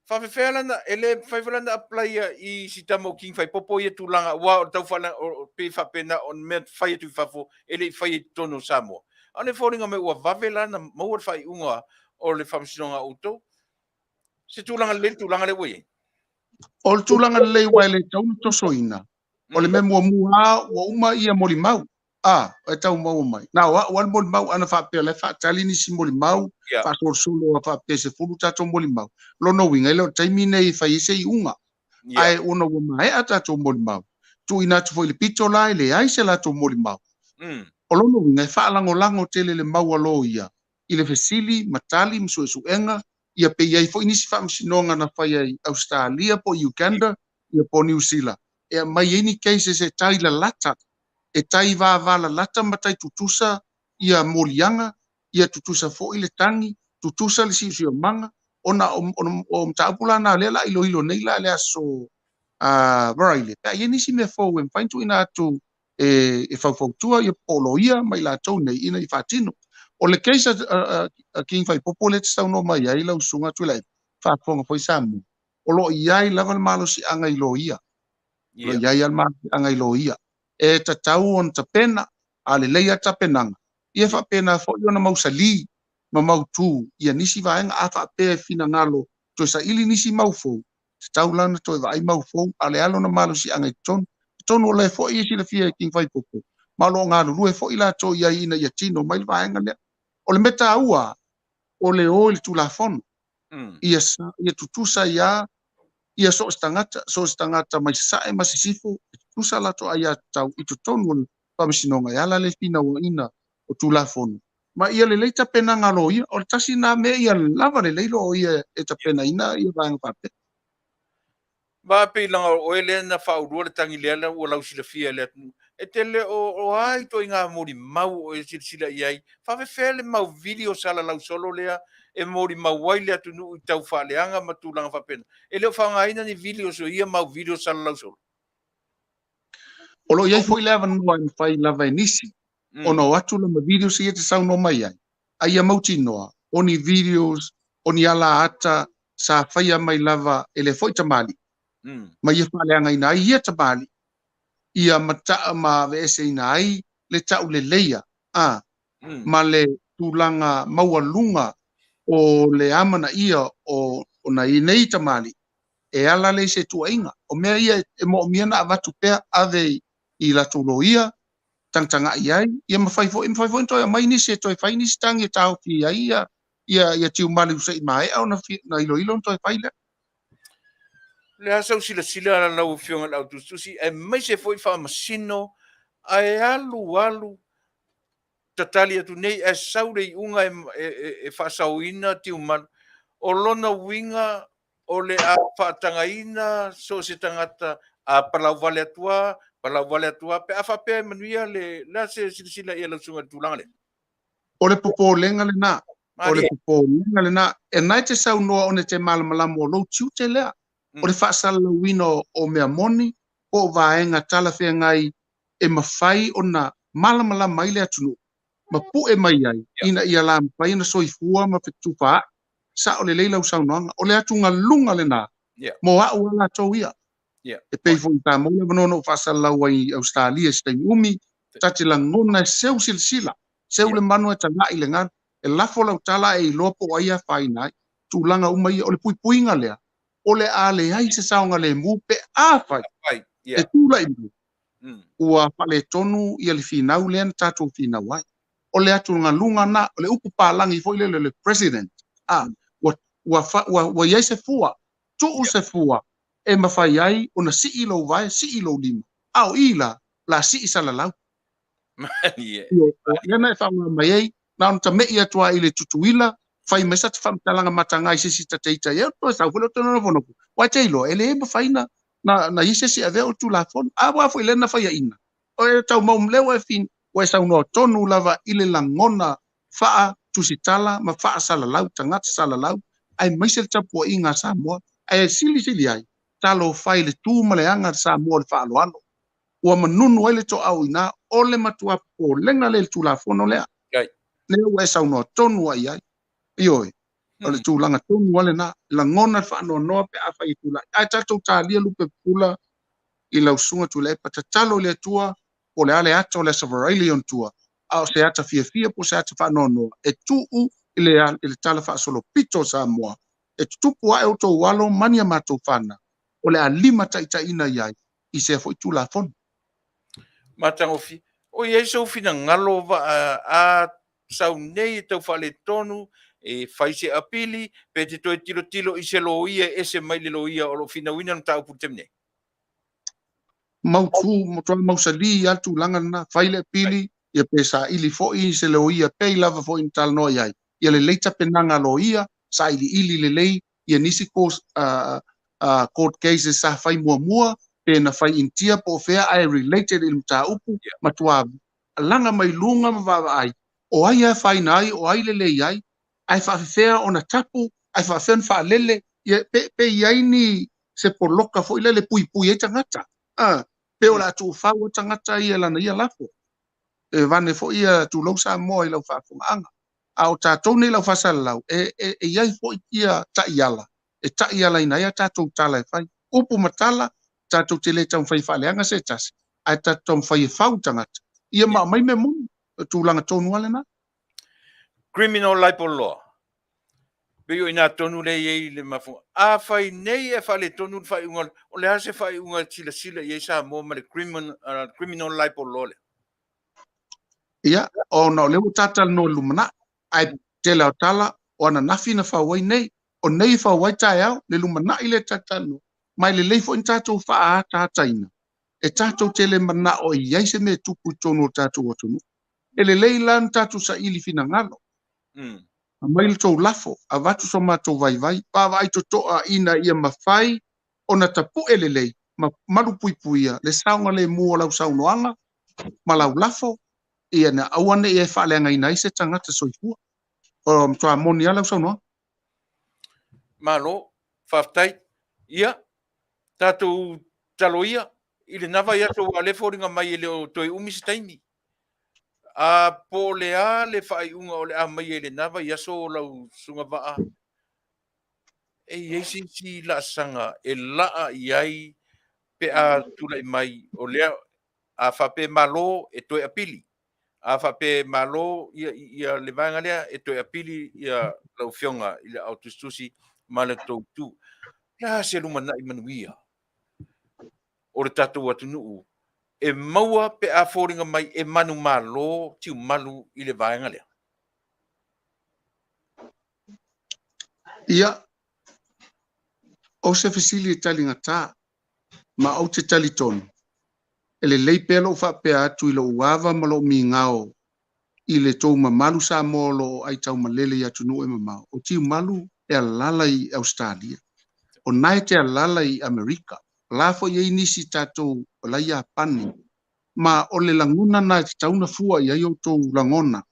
Faafefea la na, e le mafai foi la na apply i si tama o King Faipopo ia tulaga, aua o le taufaaleaga, pei faapena o le mea fai atu i fafo, e le i faia i totonu o Samoa. A o le foliga mai ua vave la na maua le faaiuga o le faamasinoga a outou. Se tulaga lelei le tulaga lea ua i ai? O le tulaga lelei aua e le tatau ona tosoina. O le mea muamua lava ua uma ia molimau. A, e tau maua mai. Na o au lava le molimau, ana faapea o la e faatali nisi molimau, faasolosolo a faapea e 10 tatou molimau. Lona uiga, e le o le taimi lenei e fai ai se iuga. Ae ona ua maea tatou molimau, Tuuina atu foi i le pito la e leai se latou molimau. O lona uiga e faalagolago tele le mau a loia i le fesili ma tali ma suesuega ia pe i ai foi nisi faamasinoga na faia i Ausetalia po o Uganda ia po o Niu Sila e aumai ai ni cases e tai lalata, e tai vavalalata ma tai tutusa ia moliaga, ia tutusa foi le tagi, tutusa le siosiomaga, ona o mataupu la na lea la iloilo nei la le aso Varaile, pe a i ai nisi mea fou e mafai ona tuuina atu e faufautua ia po o loia ma i latou nei ina ia faatino. O le case a King Faipopo lea e te saunoa mai ai lau Susuga Tuilaepa, faafofoga foi Samoa, o lo o i ai lava le malosiaga i loia. O lo o i ai lava le malosiaga i loia. E tatau ona tapena, a lelei lava tapenaga, ia faapena foi ona mausali ma mautu ia nisi vaega. A faapea e finagalo toe saili nisi mau fou, tatau la ona toe vaai mau fou, a o le a lona malosiaga i totonu. Atonu o lea foi e silafia e King Faipopo, ma o lo o galulue foi latou i ai ina ia tino mai le vaega lea. O le mea taua, o le o i le Tulafono, ia tutusa ai lava ia so o se tagata, so o se tagata mai Sasae ma Sisifo, e tutusa latou aiatatau i totonu o le Faamasinoga e ala le finauaiina o Tulafono, ma ia lelei tapenaga a loia. O le tasi lena mea ia lava lelei loia e tapenaina ia vaega faapea. Ma pei leaga o oe lea na faaulua le tagi lea ua lausilafia e le atunuu. E te le o a ituaiga molimau o e silasila i ai? Faafefea le mau video salalau solo lea e molimau ai le atunuu i tau faaleaga ma tulaga faapena? E le o faaaogaina ni videos o ia mau video salalau solo? O lo o i ai foi le avanoa e mafai lava e nisi ona o atu lana videos ia e te saunoa mai ai, a ia mautinoa o ni videos, o ni alaata sa faia mai lava e lea foi tamalii, ma ia faaleagaina ai ia tamalii, ia mataa ma aveeseina ai le tauleleia a ma le tulaga maualuga o le amanaia o nai nei tamalii e ala lea i se tuuaiga. O mea ia e moomia na avatu pea ave i latou loia, tagatagai ai, ia mafai foi, mafai foi ona toe aumai nisi e toe fai nisi tagi e taofi ai ia Tiumalu se i maea ona iloilo ona toe fai lea. O le a sau silasila lau Afioga i le Autusitusi, aemaise foi faamasino, ae alu alu tatali atu nei ae sau le iuga e faasaoina Tiumalu. O lona uiga o le a faatagaina so o se tagata a palau vale atu lava, palau vale atu lava, pe a faapea e manuia le a se silasila i ai lau susuga i le tulaga lea? O le popolega lena. O le popolega lena. E na e te saunoa ona e te malamalama o lou tiute lea. O le faasalalauina o mea moni po o vaega talafeagai e mafai ona malamalama ai le atunuu ma pue mai ai ina ia la mafai ona soifua ma fetufaai. Sao lelei lau saunoaga. O le atugaluga lena mo au a latou ia. E pei foi sa maua le avanoa na ou faasalalau ai i Ausetalia i se taimi umi, ta te lagona e seu silasila, seu le manu e tagai i le galu, e lafo lau tala ae iloa po o ai e afaina ai. Tulaga uma ia, o le puipuiga lea, o le a leai se saogalemu pe afai e tulai mai ua faaletonu ia le finau lea na tatou finau ai. O le atugaluga na, o le upu palagi foi lele o le president, a, ua, ua, ua, ua i ai se fua, tuu se fua e mafai ai ona sii lou vae, sii lou lima, a o i la, o le a sii salalau. Ia na e faaaoga mai ai, na ona tame'i atu lava i le Tutuila, fai mai sa ta faamatalaga mataga i se isi ta te ita i ai, toe sau foi lea o toe nofonofo. Aua e te iloa, e le mafai na na i ai se isi e avea o le Tulafono. A ua foi lea na faiaina, o e tau mau lea ua e fin, ua e saunoa tonu lava i le lagona faa tusitala ma faasalalau, tagata salalau, aemaise le tapuaiga a Samoa. Ae silisili ai, talofa i le tu ma le aga a Samoa o le faaaloalo. Ua manunu ai le toau i ina, o le matua popolega lea i le Tulafono lea. Lea ua e saunoa tonu lava i ai. Ioe, o le tulaga tonu lava lena. Lagona le faanoanoa pe afai e tulai. Ae tatou talia lupe pupula i lau Susuga Tuilaepa, tatalo i le Atua po o le a le ata o le Aso Faraile i ona tua, a o se ata fiafia po o se ata faanoanoa e tuu i le tala faasolopito o Samoa, e tutupu ae outou alo ma ni a matou fanau, o le a limataitaiina i ai i sea foi Tulafono. Matagofie. O i ai sou finagalo vaa a sau nei e tau faaletonu, e fai se apili, pe te toe tilotilo i se loia e ese mai le loia o lo o finauina le mataupu i le taimi nei? Mautu, matua mausali lava le tulaga lena, fai le apili, ia pe saili foi se loia, pei lava foi na talanoa i ai, ia lelei tapenaga a loia, sailiili lelei ia nisi court cases sa fai muamua, pe na fai Initia po o fea ae related i le mataupu, matua laga mai luga ma vaavaai, o ai e afaina ai, o ai le lei ai, ae faafefea ona tapu, ae faafefea ona faalele, ia, pe i ai ni se poloka foi lele e puipui ai tagata, a, pe o le a tuufau ai tagata ia i lana ia lafo. E vane foi ia, tulou Samoa i lau faafofogaaga. A o tatou nei lau faasalalau, e i ai foi ia taiala e taialaina ai a tatou tala e fai. Upu ma tala, tatou te le taumafai e faaleaga se tasi, ae tatou taumafai e fau tagata. Ia ma aumai mea moni, o le tulaga tonu lava lena. Criminal libel law. Pei o i ina tonu lea e i ai le mafuaaga. Afai nei e faaletonu le faaiuga, o le a se faaiuga e silasila i ai Samoa ma le criminal libel law lea? Ia, ona o lea ua ta talanoa i le lumanai, ae tele o tala o ananafi na fau ai nei, o nei e fau ai taeao, le lumanai lea ta talanoa, ma e lelei foi na tatou faaataataina, e tatou te le manao e i ai se mea e tupu i totonu o le tatou atunuu. E lelei la na tatou saili finagalo. Aumai le tou lafo, avatu so matou vaivai, vaavaai totoa ina ia mafai ona tapue lelei ma malupuipuia le saogalemu o lau saunoaga ma lau lafo, ia na aua ne i e faaleagaina ai se tagata soifua. O matua moni lava lau saunoaga. Malo, faafetai. Ia, tatou talo ia i lena vaiaso aua o lea e foliga mai e le o toe umi se taimi. A po o le a le faaiuga o le a aumaia i lena vaiaso o lau susuga Vaa, e i ai se isi laasaga e laa i ai pe a tulai mai o lea a faapea e malo e toe apili, a faapea e malo ia le vaega lea e toe apili ia lau Afioga i le Aao Tusitusi ma le tou itu. O le a se lumanai manuia o le tatou atunuu e maua pe a foliga mai e manumalo Tiumalu i le vaega lea? Ia, o se fesili e taligata, ma ou te talitonu, e lelei pea lou faapea atu i lou ava ma lou migao i le tou mamalu Samoa o lo o aitaumalele i atunuu e mamao, o Tiumalu e alala i Ausetalia, o na e te alala i Amerika, o la foi e i ai nisi tatou o la Iapani, ma o le lagona na e tatau ona fua i ai outou lagona,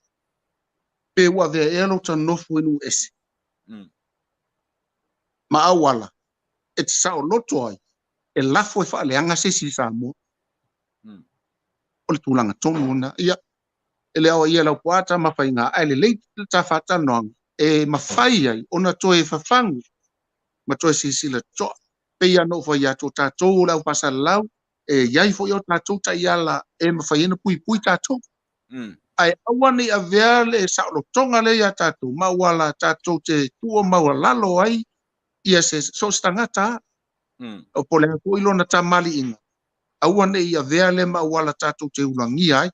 pe ua avea ea lota nofo i nuu ese ma auala e te saoloto ai e lafo e faaleaga se isi i Samoa. O le tulaga tonu lena. Ia, e le aoaia e Laupua Tamafaiga, ae lelei le ta faatalanoaga e mafai ai ona toe fafagu ma toe silasila totoa. Pei lava ona ou fai atu, o tatou o le aufaasalalau, e i ai foi o tatou taiala e mafai ai ona puipui tatou. Ae aua ne i avea le saolotoga lea ia tatou ma auala tatou te tuuamaualalo ai ia se so o se tagata a, po o le a foi lona tamaliiga, aua ne i avea lea ma auala tatou te ulagia ai,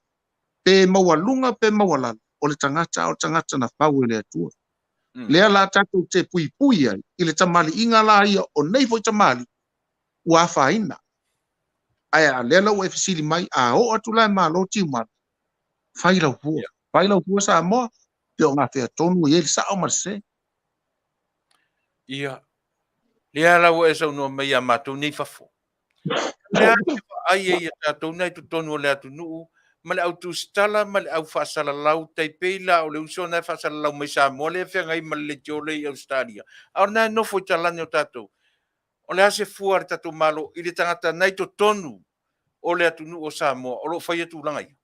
pe maualuga pe maualalo, o le tagata o le tagata na fau e le Atua. Lea la tatou te puipui ai i le tamaliiga la ia o nei foi tamalii ua afaina. Ae a lea la ua e fesili mai, a oo atu la e malo Tiumalu, fai lau fua. Fai lau fua Samoa, pe o gafea tonu e i ai le sao ma le sese. Ia, lea la ua e saunoa mai ia matou nei fafo. O le a se vaai ai a tatou nei totonu o le atunuu ma le au tusitala ma le au faasalalau, tai pei la o le uso na e faasalalau mai Samoa lea e feagai ma le leitio lea i Ausetalia, a o lena e nofo i talane o tatou. O le a se fua a le tatou Malo i le tagata na i totonu o le atunuu o Samoa o lo o faia tulaga ia?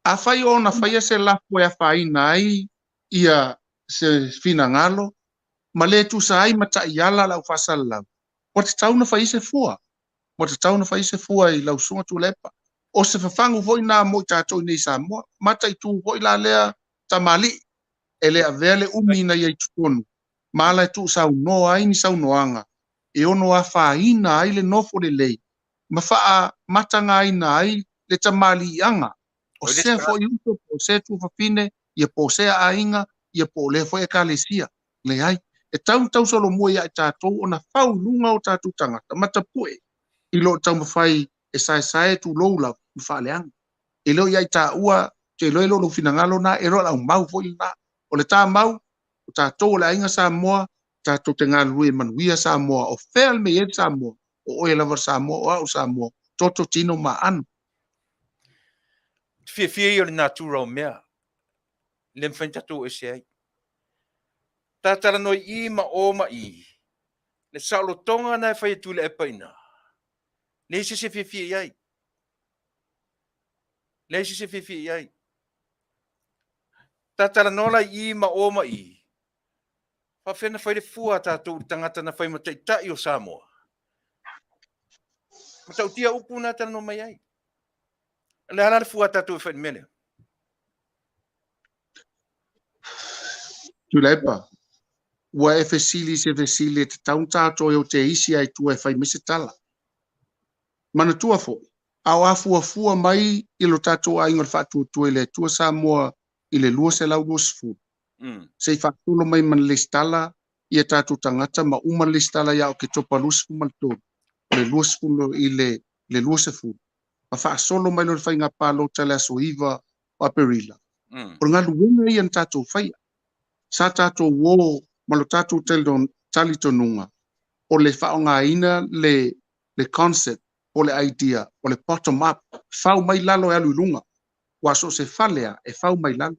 Afai o ona faia se lafo e afaina ai ia se finagalo ma le tusa ai ma taiala a le aufaasalalau, ua tatau ona fai ai se fua. Ua tatau ona fai ai se fua i lau Susuga Tuilaepa. O se fafagu foi na mo i tatou i nei i Samoa. Mataitu foi la lea tamalii, e le avea le umi ina ia i totonu, ma ala e tuusaunoa ai ni saunoaga e ono afaina ai le nofo lelei ma faamatagaina ai le tamaliiaga o sea foi uso, po o sea tuafafine, ia po o sea aiga, ia po o lea foi ekalesia. Leai, e tau tausolomua ia i tatou ona fau i luga o tatou tagata ma tapue. i loo taumafai e saesae tulou lava ma faaleaga. E le o ia i taua, ou te iloa e le o lou finagalo lena, e le o lau mau foi lena. O le ta mau, o tatou o le aiga Samoa, tatou te galulue e manuia Samoa. O fea le mea e i ai le Samoa? O oe lava le Samoa, o au le Samoa, toto, tino ma aano. Te fiafia ia o le natura o mea, le mafai ona tatou o ese ai. Ta talanoa i i ma o ma i, le saolotoga na e fai e Tuilaepa i ina, leai se isi e fiafia i ai. Leai se isi e fiafia i ai. Ta talanoa la i i ma o ma i, faapefea na fai le fua a tatou i le tagata na fai ma taitai o Samoa? Matautia upu na talanoa mai ai. O le a la le fua a tatou e fai i le mea lea? Tuilaepa, ua e fesili i se fesili e tatau ona tatou e o te isi ai tua e fai mai se tala. Manatua foi, a o afuafua mai i lo tatou aiga o le Faatuatua i le Atua Samoa i le 220, se i faasolo mai ma le lesitala ia tatou tagata ma uma le lesitala ia Oketopa 23, o le 20 i le 20, ma faasolo mai loa le faiga palota i le aso 9 o Aperila. O le galuega ia na tatou faia. Sa tatou o ma lo tatou talitonuga o le faaaogaina le le concept po o le idea o le bottom up, fau mai lalo e alu i luga. Aua so o se fale lava e fau mai lalo.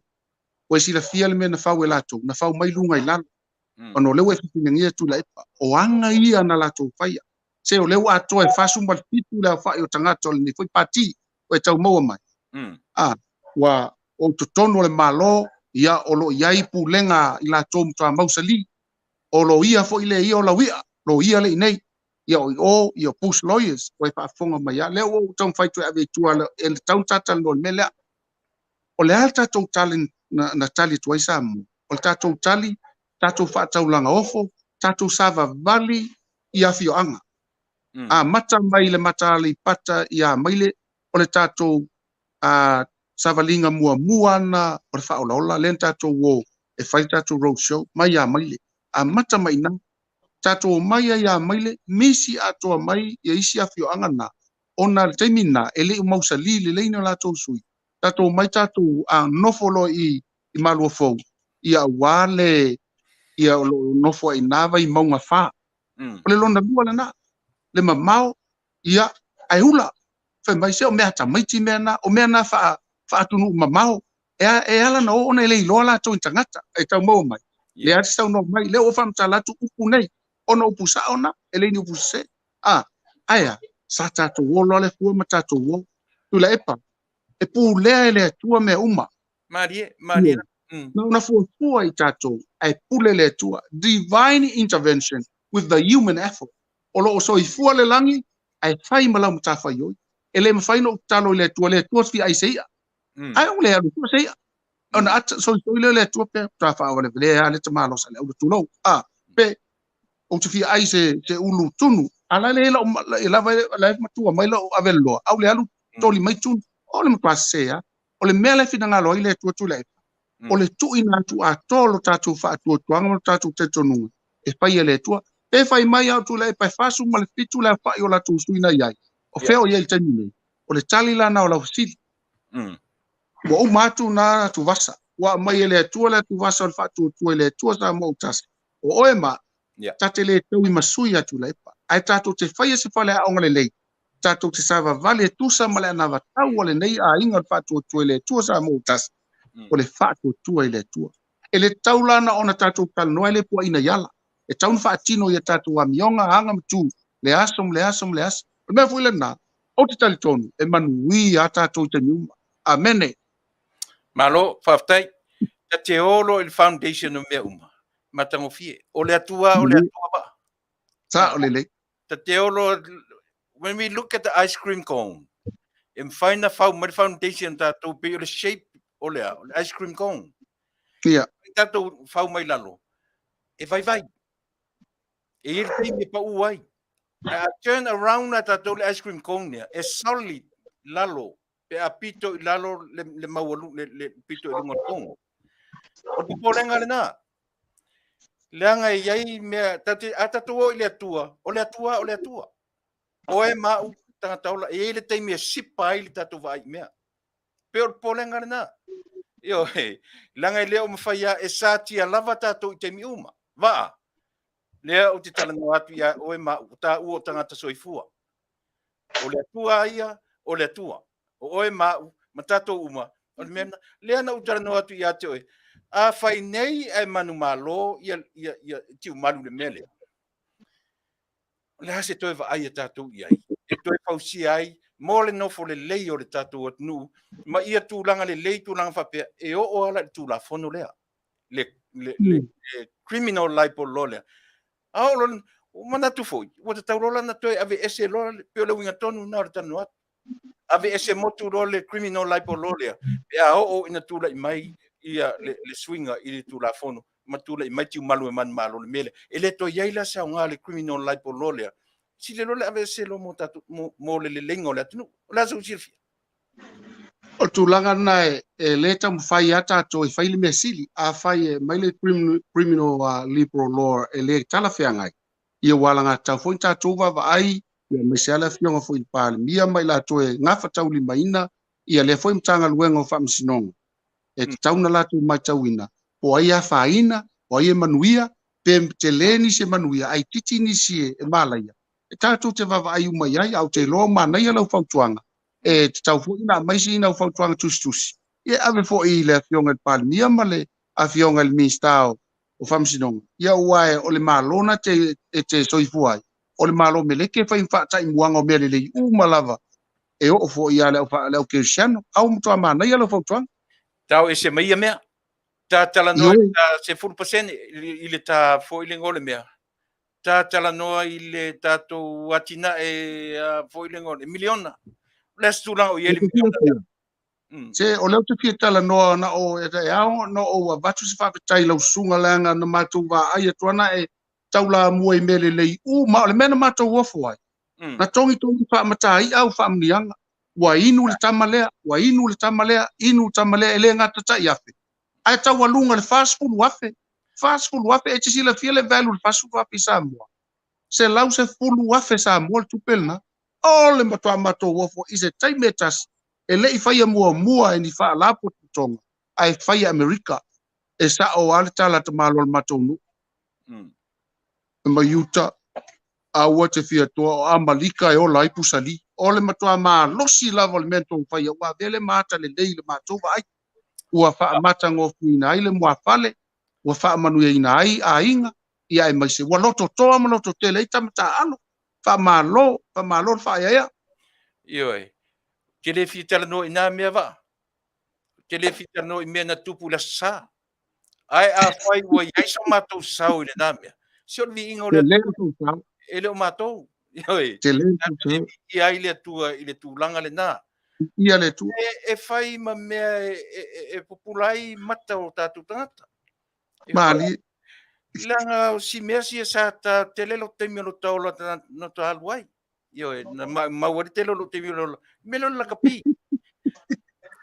Ua e silafia le mea na fau e latou, na fau mai luga i lalo. Ona o lea ua e fesiligia Tuilaepa, o aga ia na latou faia. Se o lea ua atoa e 47 le aofai o tagata o lenei foi pati ua e tau maua mai. A, ua o i totonu o le Malo, ia o lo o i ai pulega a i latou matua mausali. O loia foi le ia o lauia, loia le i nei. Ia o i o, ia o Bush Lawyers, ua e faafofoga mai lava. Lea ua ou taumafai toe ave i tua e tatau ona talanoa i le mea lea. O le a le tatou tali na tali atu ai Samoa? O le tatou tali, tatou faataulaga ofo, tatou savavali i afioaga. Amata mai le mata Aleipata i Amaile, o le tatou savaliga muamua na o le faaolaola lea na tatou o e fai le tatou road show mai Amaile. Amata mai i ina, tatou omai ai i Amaile, misi atoa mai ia isi afioaga na, ona le taimi lena e le i mausali lelei ni o latou sui, tatou omai tatou nofo loa i i Maluafou, ia aua le ia o lo o nofo ai i ina Vaimauga 4. O le lona lua lena, le mamao, ia, ae ula, fai mai se o mea a tamaiti mea na, o mea na faa, faatunuu mamao, e, e ala na o ona e le iloa latou i tagata, e tau maua mai. Lea te saunoa mai, lea ua faamatala atu upu nei, ona upu sao na, e le ni upu sese. A, ae a, sa tatou o loa le fua ma tatou o. Tuilaepa, e pulea e le Atua mea uma. Malie, malie. Na ona fuafua i tatou, ae pule le Atua. Divine intervention with the human effort. O lo o soifua le lagi, ae fai ma lau matafaioi. E le mafai ona ou tatalo i le Atua, le Atua fia ai se i'a. Ae ou le alu fua se i'a. Ona ata soisoi lea o le Atua pe faatoa faavalevale a le tamaloa Saleaula, tulou. A, pe ou te fia ai se, se ulu tunu. A la le lau, e lava, la e matua mai lau aveleloa, au le alu toli mai tunu. O le matua sese a. O le mea la e finagalo ai le Atua Tuilaepa, o le tuuina atu atoa o lo tatou faatuatuaga ma lo tatou talitonuga e fai e le Atua. Pe fai mai au Tuilaepa e 47 le aofai o latou sui na i ai, o fea o i ai i le taimi nei? O le tali la na o lau fesili. Ua uma atu na atuvasa. Ua aumai e le Atua le atuvasa o le faatuatua i le Atua Samoa ua tasi. O oe ma, ta te le taui ma sui a Tuilaepa. Ae tatou te faia se faleaoga lelei, tatou te savavali e tusa ma le anavatau a lenei aiga o le faatuatua i le Atua Samoa ua tasi, o le faatuatua i le Atua. E le tatau la na ona tatou talanoa e le puaina i ala. E tatau ona faatino i a tatou amioga, aga ma tu, le aso ma le aso ma le aso. O le mea foi lena, ou te talitonu e manuia a tatou i taimi uma. Amene. Malo, faafetai. Ta te o loa i le foundation o mea uma. Matagofie. O le Atua, o le Atua vaa. Sao lelei. Ta te o loa, when we look at the ice cream cone, e mafai na fau mai le foundation tatou pei o le shape o le a, o le ice cream cone. Ia. Tatou fau mai lalo, e vaivai. E i ai le taimi e pau ai. Ae a turn around a tatou le ice cream cone lea, e solid lalo, pe a pito i lalo le, le maualu, le, le pito i luga o le cone. O le popolega lena. Leaga e i ai mea, tatou, a tatou o i le Atua, o le Atua, o le Atua. Oe ma a'u tagata ola, e i ai le taimi e sipa ai le tatou vaai i mea. Pei o le popolega lena. Ioe, leaga e le o mafai lava, e satia lava tatou i taimi uma. Vaa, lea ou te talanoa atu ia oe ma a'u, o taua o tagata soifua. O le Atua a ia, o le Atua. O oe ma a'u, ma tatou uma, o le mea lena. Lea na ou talanoa atu ia te oe, afai nei ae manumalo ia, ia, ia Tiumalu i le mea lea, o le a se toe vaai a tatou i ai e toe fausia ai mo le nofo lelei o le tatou atunuu ma ia tulaga lelei tulaga faapea e oo ala i le Tulafono lea, le, le, le, le criminal libel law lea. A oo loa, ua manatu foi ua tatau loa la ona toe aveese loa, pei o le uiga tonu lena o le talanoa atu. Aveese motu loa le criminal libel law lea pe a oo ina tulai mai ia le, le suiga i le Tulafono ma tulai mai Tiumalu e manumalo i le mea lea. E le toe i ai la se aoga o le criminal libel law lea. Sili loa le aveese loa mo tatou, mo, mo le leleiga o le atunuu. O le a sou silafia? O le tulaga lena e, e le taumafai lava tatou e fai le mea sili. Afai e aumai le criminal liberal law e le talafeagai, ia ua alagatatau foi ona tatou vaavaai, ia aemaise lava le Afioga foi i le Palemia ma i latou e gafataulimaina ia lea foi Matagaluega o Faamasinoga, e tatau ona latou matauina po o ai e afaina, o ai e manuia, pe tele nisi e manuia ae itiiti nisi e malaia. E tatou te vaavaai uma i ai, ae ou te iloa ua manaia lau fautuaga, e tatau foi ona aumai sina fautuaga tusitusi, ia e ave foi i le Afioga i le Palemia ma le Afioga i le Minisita o Faamasinoga, ia aua o le Malo na te, e te soifua ai, o le Malo meleki e fai ma faataimuaga o mea lelei uma lava e oo foi ia le au, le au kerisiano. A ua matua manaia lau fautuaga. Tao ese mai ia mea. Ta talanoa i le ta 10% i le ta foi le o le mea. Ta talanoa i le tatou atinae foi le o le miliona. O le a se tulaga o i ai le miliona lea? Se, o lea ou te fia talanoa na o e ao ona ou avatu se faafetai i lau susuga leaga na matou vaai atu ana e taulamua i mea lelei uma. O le mea na matou ofo ai, na togitogi faamatai'a au faamanuiaga, ua inu le tama lea, ua inu le tama lea, inu le tama lea, e le gata tai afe, ae taualuga le 40,000, 40,000, e te silafia le value o le 40,000 i Samoa? 110,000 Samoa le tupe lena. O le matua matou ofo i se taimi e tasi, e le i faia muamua e ni faalapotopotoga, ae fai e Amerika. E sa'o lava le tala a tamaloa o le matou nuu. Mai uta, aua te fia toa o Amalika e ola ai pusali. O le matua malosi lava o le mea na tou faia, ua avea le maata lelei i le matou vaai. Ua faamatagofieina ai le muafale, ua faamanuiaina ai aiga, ia aemaise ua lototoa ma lototele ai tama taaalo. Faamalo, faamalo le faaeaea. Ioe, ou te le fia talanoa i na mea vaa. Ou te le fia talanoa i mea na tupu i le Aso Sa. Ae afai ua i ai so matou sao i lena mea, se o le viiga o le Atua, e le o matou. Ioe, tatou te viia ai le Atua i le tulaga lena. Viia le Atua. E fai ma mea e pupula ai mata o tatou tagata. Malie. Leaga o si mea sia sa ta tele lo taimi o lo taola na ta alu ai. Ioe, na maua ai le tele o lou taimi o le ola. Mea lea o le lakapi.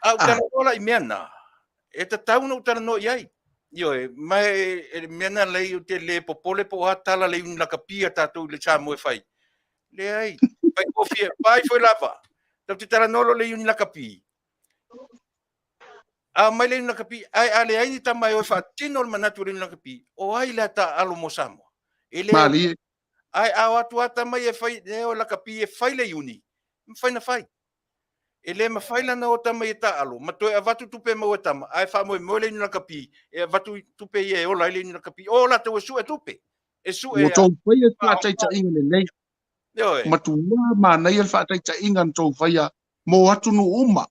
A ou talanoa la i mea na, e tatau ona ou talanoa i ai. Ioe, ma e mea na lei ou te le popole po o a tala le iuni lakapi a tatou i le Samoa e fai. Leai, faigofie, vaai foi lava. Tatou te talanoa loa i le iuni lakapi. A mai le iuni lakapi, ae a leai ni tama e o e faatino le manatu o le iuni lakapi, o ai le a taaalo mo Samoa? E le. Malie. Ae a o atu lava tama ia e fai, e o e lakapi e fai le iuni, e mafai ona fai. E le mafai la ona o tama ia e taaalo ma toe avatu tupe e maua e tama, ae faamoemoe le iuni lakapi e avatu tupe ia e ola ai le iuni lakapi. O latou e sue tupe, e sue. Ua tou faia le faataitaiga lelei. Ioe. Matua manaia le faataitaiga na tou faia mo atunuu uma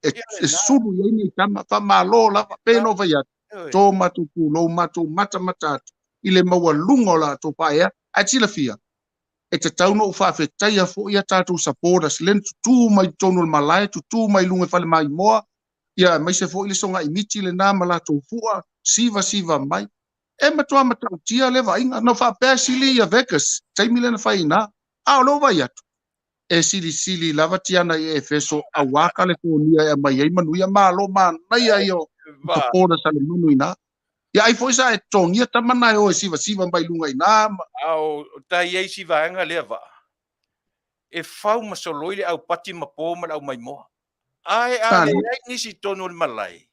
e sulu i ai nei tama. Faamalo lava, pei ona ou fai atu, to matou pulou, matou matamata atu i le maualuga o la outou faaeaea. Ae silafia, e tatau ona ou faafetaia foi a tatou supporters lea na tutu mai totonu o le malae, tutu mai luga i Falemaimoa, ia aemaise foi le sogaimiti lena ma latou fua, sivasiva mai. E matua matautia lea vaaiga. Na ou faapea e sili ia Vegas, taimi lea na fai i ina. A o lea ua vaai atu, e silisili lava Tiana i Efeso aua Kalefonia e aumai ai manuia. Malo manaia ia o supporters a le manu i ina. Ia ai foi sa e totogia tama na e o e sivasiva mai luga i ina. A o tai ai si vaega lea vaa. E fau ma soloi le aupati ma po ma le aumaimoa. Ae a leai nisi i totonu o le malae,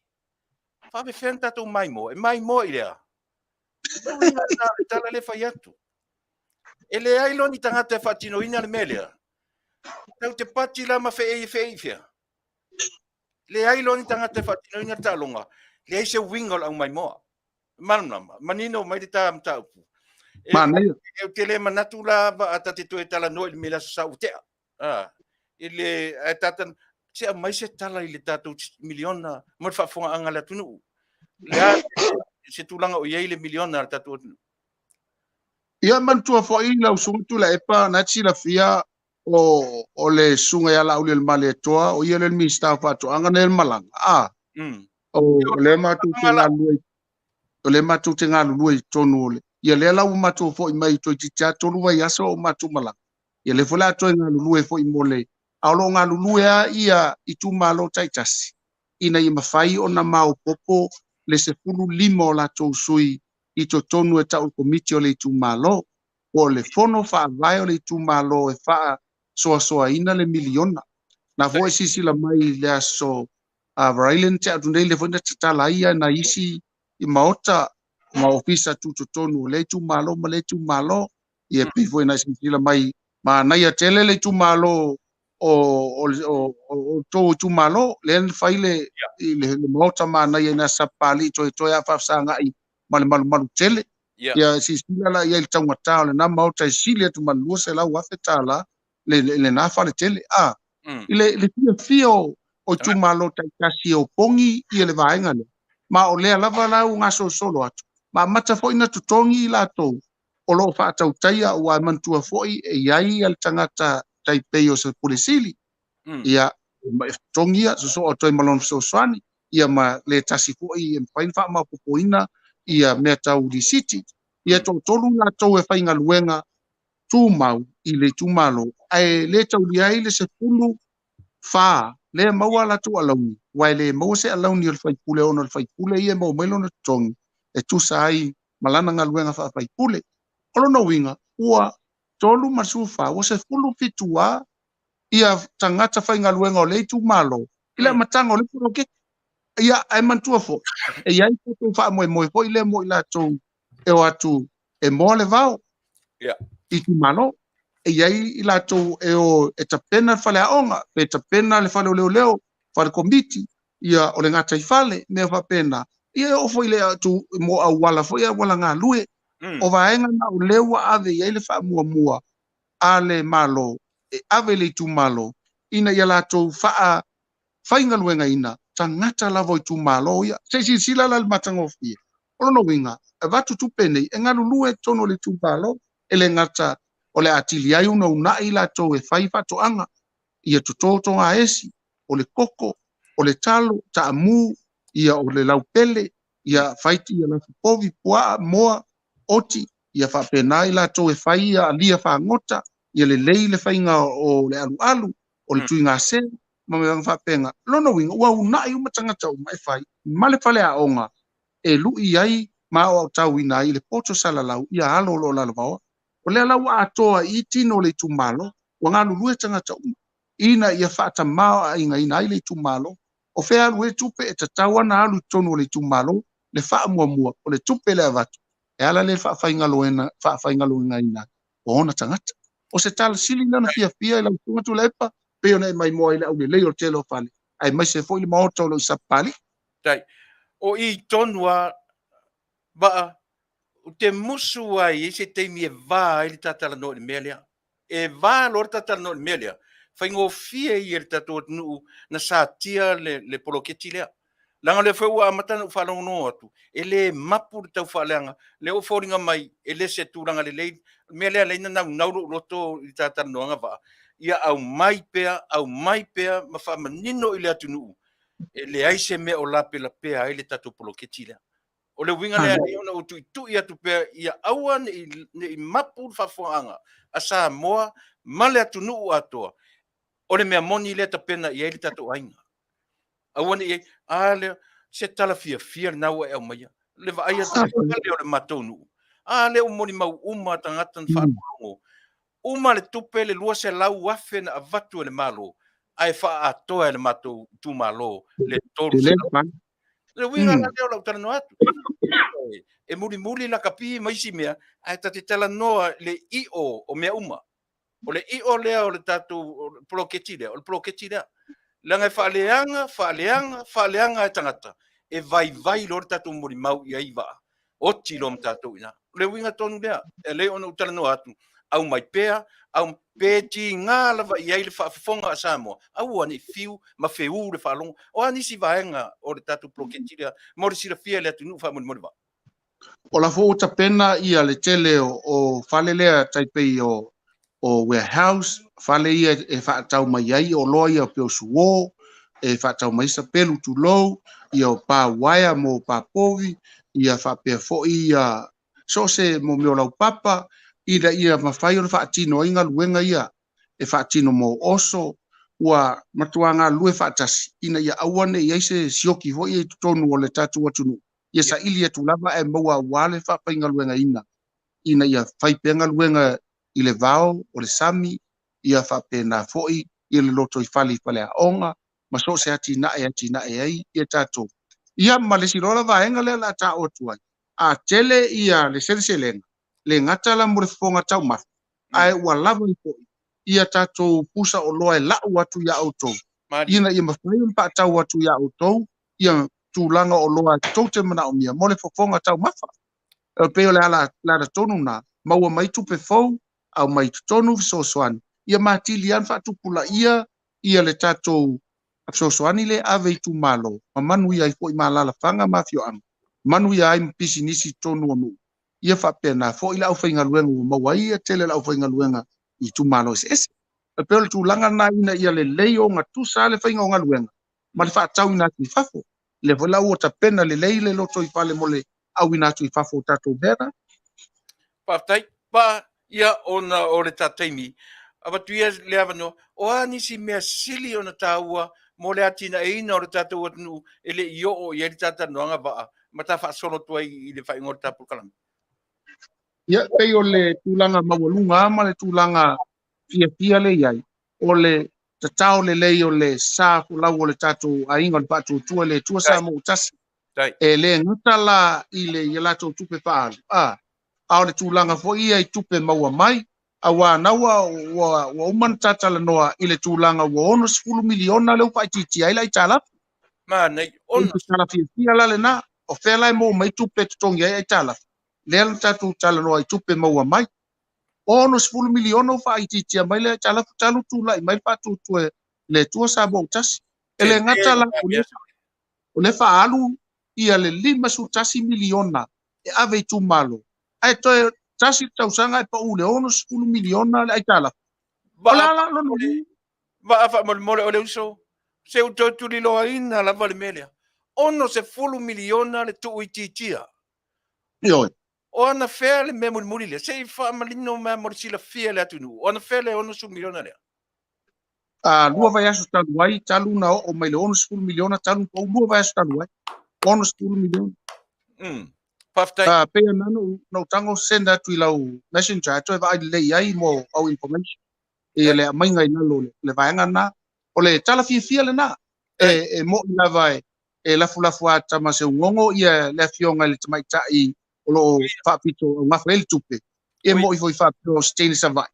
faapefea ona tatou maimoa? E maimoa i le a? O le uiga lena o le tala lea e fai atu. E leai loa ni tagata e faatinoina le mea lea. Tatou te pati la ma feei e feei i fea? Leai loa ni tagata e faatinoina le taaloga, leai se uiga o le aumaimoa. Malamalama, manino mai le ta mataupu. Manaia. Ou te le manatu la a ta te toe talanoa i le mea le Aso Sa ua tea. I le, ae tata, se aumai se tala i le tatou miliona mo le faafofogaaga a le atunuu. Le a se tulaga o i ai le miliona a le tatou atunuu? Ia manatua foi lau susuga Tuilaepa, na e te silafia o, o le susuga ia Laaulialemalietoa, o ia lea le Minisita o Faatoaga na ia le malaga. A, o, o lea matou te galulue, o lea matou te galulue i totonu o le, ia lea la ua matou foi mai toeitiiti lava 3 vaiaso o matou malaga. Ia lea foi o le a toe galulue foi mo le, a o lo o galulue lava ia itumalo taitasi ina ia mafai ona maopoopo le 15 o latou sui i totonu e tau le komiti o le itumalo, po o le fono faavae o le itumalo e faasoasoaina le miliona. Na foi e silasila mai i le aso Varaile na tea atu nei, lea foi na tatala ai nai isi maota ma ofisa tutotonu o lea itumalo ma lea itumalo. Ia pei foi na silasila mai manaia tele le itumalo o outou itumalo, lea na fai le maota manaia ina Sapapalii toetoe a faafesagai ma le malumalu tele. Ia silasila la i ai i le taugata o lena maota e sili atu ma le $200,000 lena fale tele. A, i le fiafia o itumalo taitasi e opogi ia le vaega lea, ma o lea lava la ua gasolosolo atu, ma amata foi ona totogi i latou o lo o faatautaia, aua e manatua foi e i ai le tagata tai pei o se Pule Sili, ia e totogi ia, sosoo atu ai ma lona fesoasoani, ia ma le tasi foi e mafai ona faamaopoopoina ia mea tau lisiti. Ia toatolu latou e faigaluega tumau i le itumalo, ae le taulia ai le 14 lea e maua a latou alauni, aua e le maua se alauni o le faipule ona o le faipule ia e maua mai lona totogi e tusa ai ma lana galuega faafaipule. O lona uiga, ua 34, ua 17 lava ia tagata faigaluega o lea itumalo i le amataga o le poloketi. Ia, ae manatua foi, e i ai tatou faamoemoe foi lea mo i latou e o atu e moa le vao itumalo. E i ai i latou e o e tapena le faleaoga, pe tapena le fale o leoleo, fale komiti, ia o le gataifale, mea faapena. Ia e oo foi le atu mo auala foi, auala galue. O vaega na o lea ua ave i ai le faamuamua a le Malo e ave i le itumalo ina ia latou faafaigaluegaina tagata lava o itumalo ia. Se i silasila la i le matagofie. O lona uiga, e avatu tupe nei e galulue i totonu o le itumalo, e le gata o le atili ai ona uunai latou e fai faatoaga, ia toto togaesi, o le koko, o le talo, taamu, ia o le laupele, ia fai ia lafupovi, puaa, moa, oti, ia faapena i latou e fai ia alia fagota, ia lelei le faiga o le alualu, o le tuigase, ma mea faapena. Lona uiga, ua uunai uma tagata uma e fai ma le faleaoga e lui ai ma aoaotauina ai le poto salalau ia alo o lo o lalovaoa. O lea la ua atoa i tino o le itumalo, ua galulue tagata uma ina ia faatamāo'aigaina ai le itumalo. O fea alu ai tupe e tatau ona alu i totonu o le itumalo, le faamuamua o le tupe le avatu e ala lea i le faafaigaluegaina ai o ona tagata. O se tala sili lea ona fiafia i lau Susuga Tuilaepa, pei ona e maimoa ai le aulelei o le tele o fale, aemaise foi le maota o lo o i Sapapalii. Tai. O i tonu lava, Vaa, ou te musu lava e i ai se taimi e va ai le ta talanoa i le mea lea. E va loa le ta talanoa i le mea lea, faigofie ia i le tatou atunuu na satia le poloketi lea. Leaga o lea foi ua amata ona ou faalogologo atu, e le mapu le taufaaleaga. O lea ua foliga mai e le se tulaga lelei. O le mea lea e ala ai ona naunau lou loto i le ta talanoaga Vaa, ia aumai pea, aumai pea ma faamanino i le atunuu, e leai se mea o lapelapea ai le tatou poloketi lea. O le uiga lea e ona ou tuitui atu pea ia aua ne i mapu le faafofogaaga a Samoa ma le atunuu atoa. O le mea moni lea e tapena i ai le tatou aiga. Aua ne i ai, a lea, se tala fiafia lena ua e aumaia. Le vaai atu i le fale o le matou nuu, a lea ua molimau uma tagata na faalogologo. Uma le tupe le 200,000 na avatu e le Malo ae faaatoa e le matou itumalo le 300. Le uiga la lea o lau talanoa atu. E mulimuli lakapi ma isi mea, ae ta te talanoa le io o mea uma. O le io lea o le tatou poloketi lea, o le poloketi lea. Leaga e faaleaga, faaleaga, faaleaga e tagata, e vaivai loa le tatou molimau i ai vaa, oti loa ma tatou i ina. O le uiga tonu lea, e lelei ona ou talanoa atu, aumai pea, au, pe tiga lava i ai le faafofoga a Samoa, aua ne i fiu ma feū le faalogo. O a nisi vaega o le tatou poloketi lea mo le silafia e le atunuu faamolemole vaa? O la foi ua tapena ia le tele o fale lea tai pei o warehouse, fale ia e faatau mai ai oloa ia pei o suo, e faatau mai sapelu tulou, ia o pa uaea mo pa povi, ia faapea foi ia so o se mo mea o laupapa, ina ia mafai ona faatino ai galuega ia e faatino mo oso, ua matua galulue faatasi, ina ia aua ne i ai se sioki foi i totonu o le tatou atunuu. Ia saili atu lava ae maua aua le faafaigaluegaina ina ia fai pea galuega i le vao o le sami, ia faapena foi i le lotoifale i faleaoga ma so o se atinae e atinae ai ia tatou. Ia ma le isi loa la vaega lea o le a taua atu ai, a tele ia le seleselega, le gata la mo le fofoga taumafa, ae ua lava ai foi ia tatou pusa oloa e lau atu ia outou, ina ia mafai ona faatau atu ia outou ia tulaga oloa tou te manaomia mo le fofoga taumafa. E pei o le ala tonu na, maua mai tupe fou, au mai totonu fesoasoani, ia matili lava ona faatupulaia ia le tatou fesoasoani le ave i itumalo, ma manuia ai foi ma alaalafaga ma afioaga, manuia ai ma pisinisi i totonu o nuu, ia faapena foi le aufaigaluega ua maua ai ia tele le aufaigaluega i itumalo eseese. E pei o le tulaga lena ina ia lelei ogatusa le faiga o galuega ma le faatauina atu i fafo. Lea foi la ua tapena lelei le lotoifale mo le auina atu i fafo o tatou mea na. Faafetai. Pa ia ona o le ta taimi, avatu ia le avanoa, o a nisi mea sili ona taua mo le atinaeina o le tatou atunuu e le i oo i ai le ta talanoaga vaa ma ta faasolo atu ai i le faaiuga o le ta polokalame? Ia, pei o le tulaga maualuga ma le tulaga fiafia le i ai, o le tatao lelei o le sa folau o le tatou aiga o le faatuatua i le Atua Samoa ua tasi. E le gata la i le ia latou tupe faaalu, a o le tulaga foi ia i tupe maua mai, aua na ua uma ona tatalanoa i le tulaga ua 60 miliona lea ua faaitiitia ai le aitalafu. Manaia. O le tala fiafia la lena, o fea la e maua mai tupe e totogi ai aitalafu, lea na tatou talanoa i tupe maua mai. 60 miliona ua faaitiitia mai le aitalafu talu tulai mai le faatuatua i le Atua Samoa ua tasi. E le gata la o le faaalu ia le 51 miliona e ave i itumalo, ae toe tasi le tausaga e pau le 60 miliona le aitalafu. O le ala lona Vaa faamolemole o le uso, se u toe tuliloaina lava le mea lea. 60 miliona le tuuitiitia. Ioe. O ana fea le mea mulimuli lea, se i faamalino mai mo le silafia e le atunuu, o ana fea le 60 miliona lea? Lua vaiaso talu ai, talu na oo mai le 60 miliona, talu pau lua vaiaso talu ai, 60 miliona. Faafetai. Pei ona na ou tago send atu i lau messenger, toe vaai lelei ai mo au information. Ia le aumaiga i lalo le vaega lena. O le tala fiafia lena. E moi lava e lafulafu a tama seugogo ia le afioga i le tamaitai o loo faapito augafa ai le tupe. E moi foi faapito o se teine Savaii.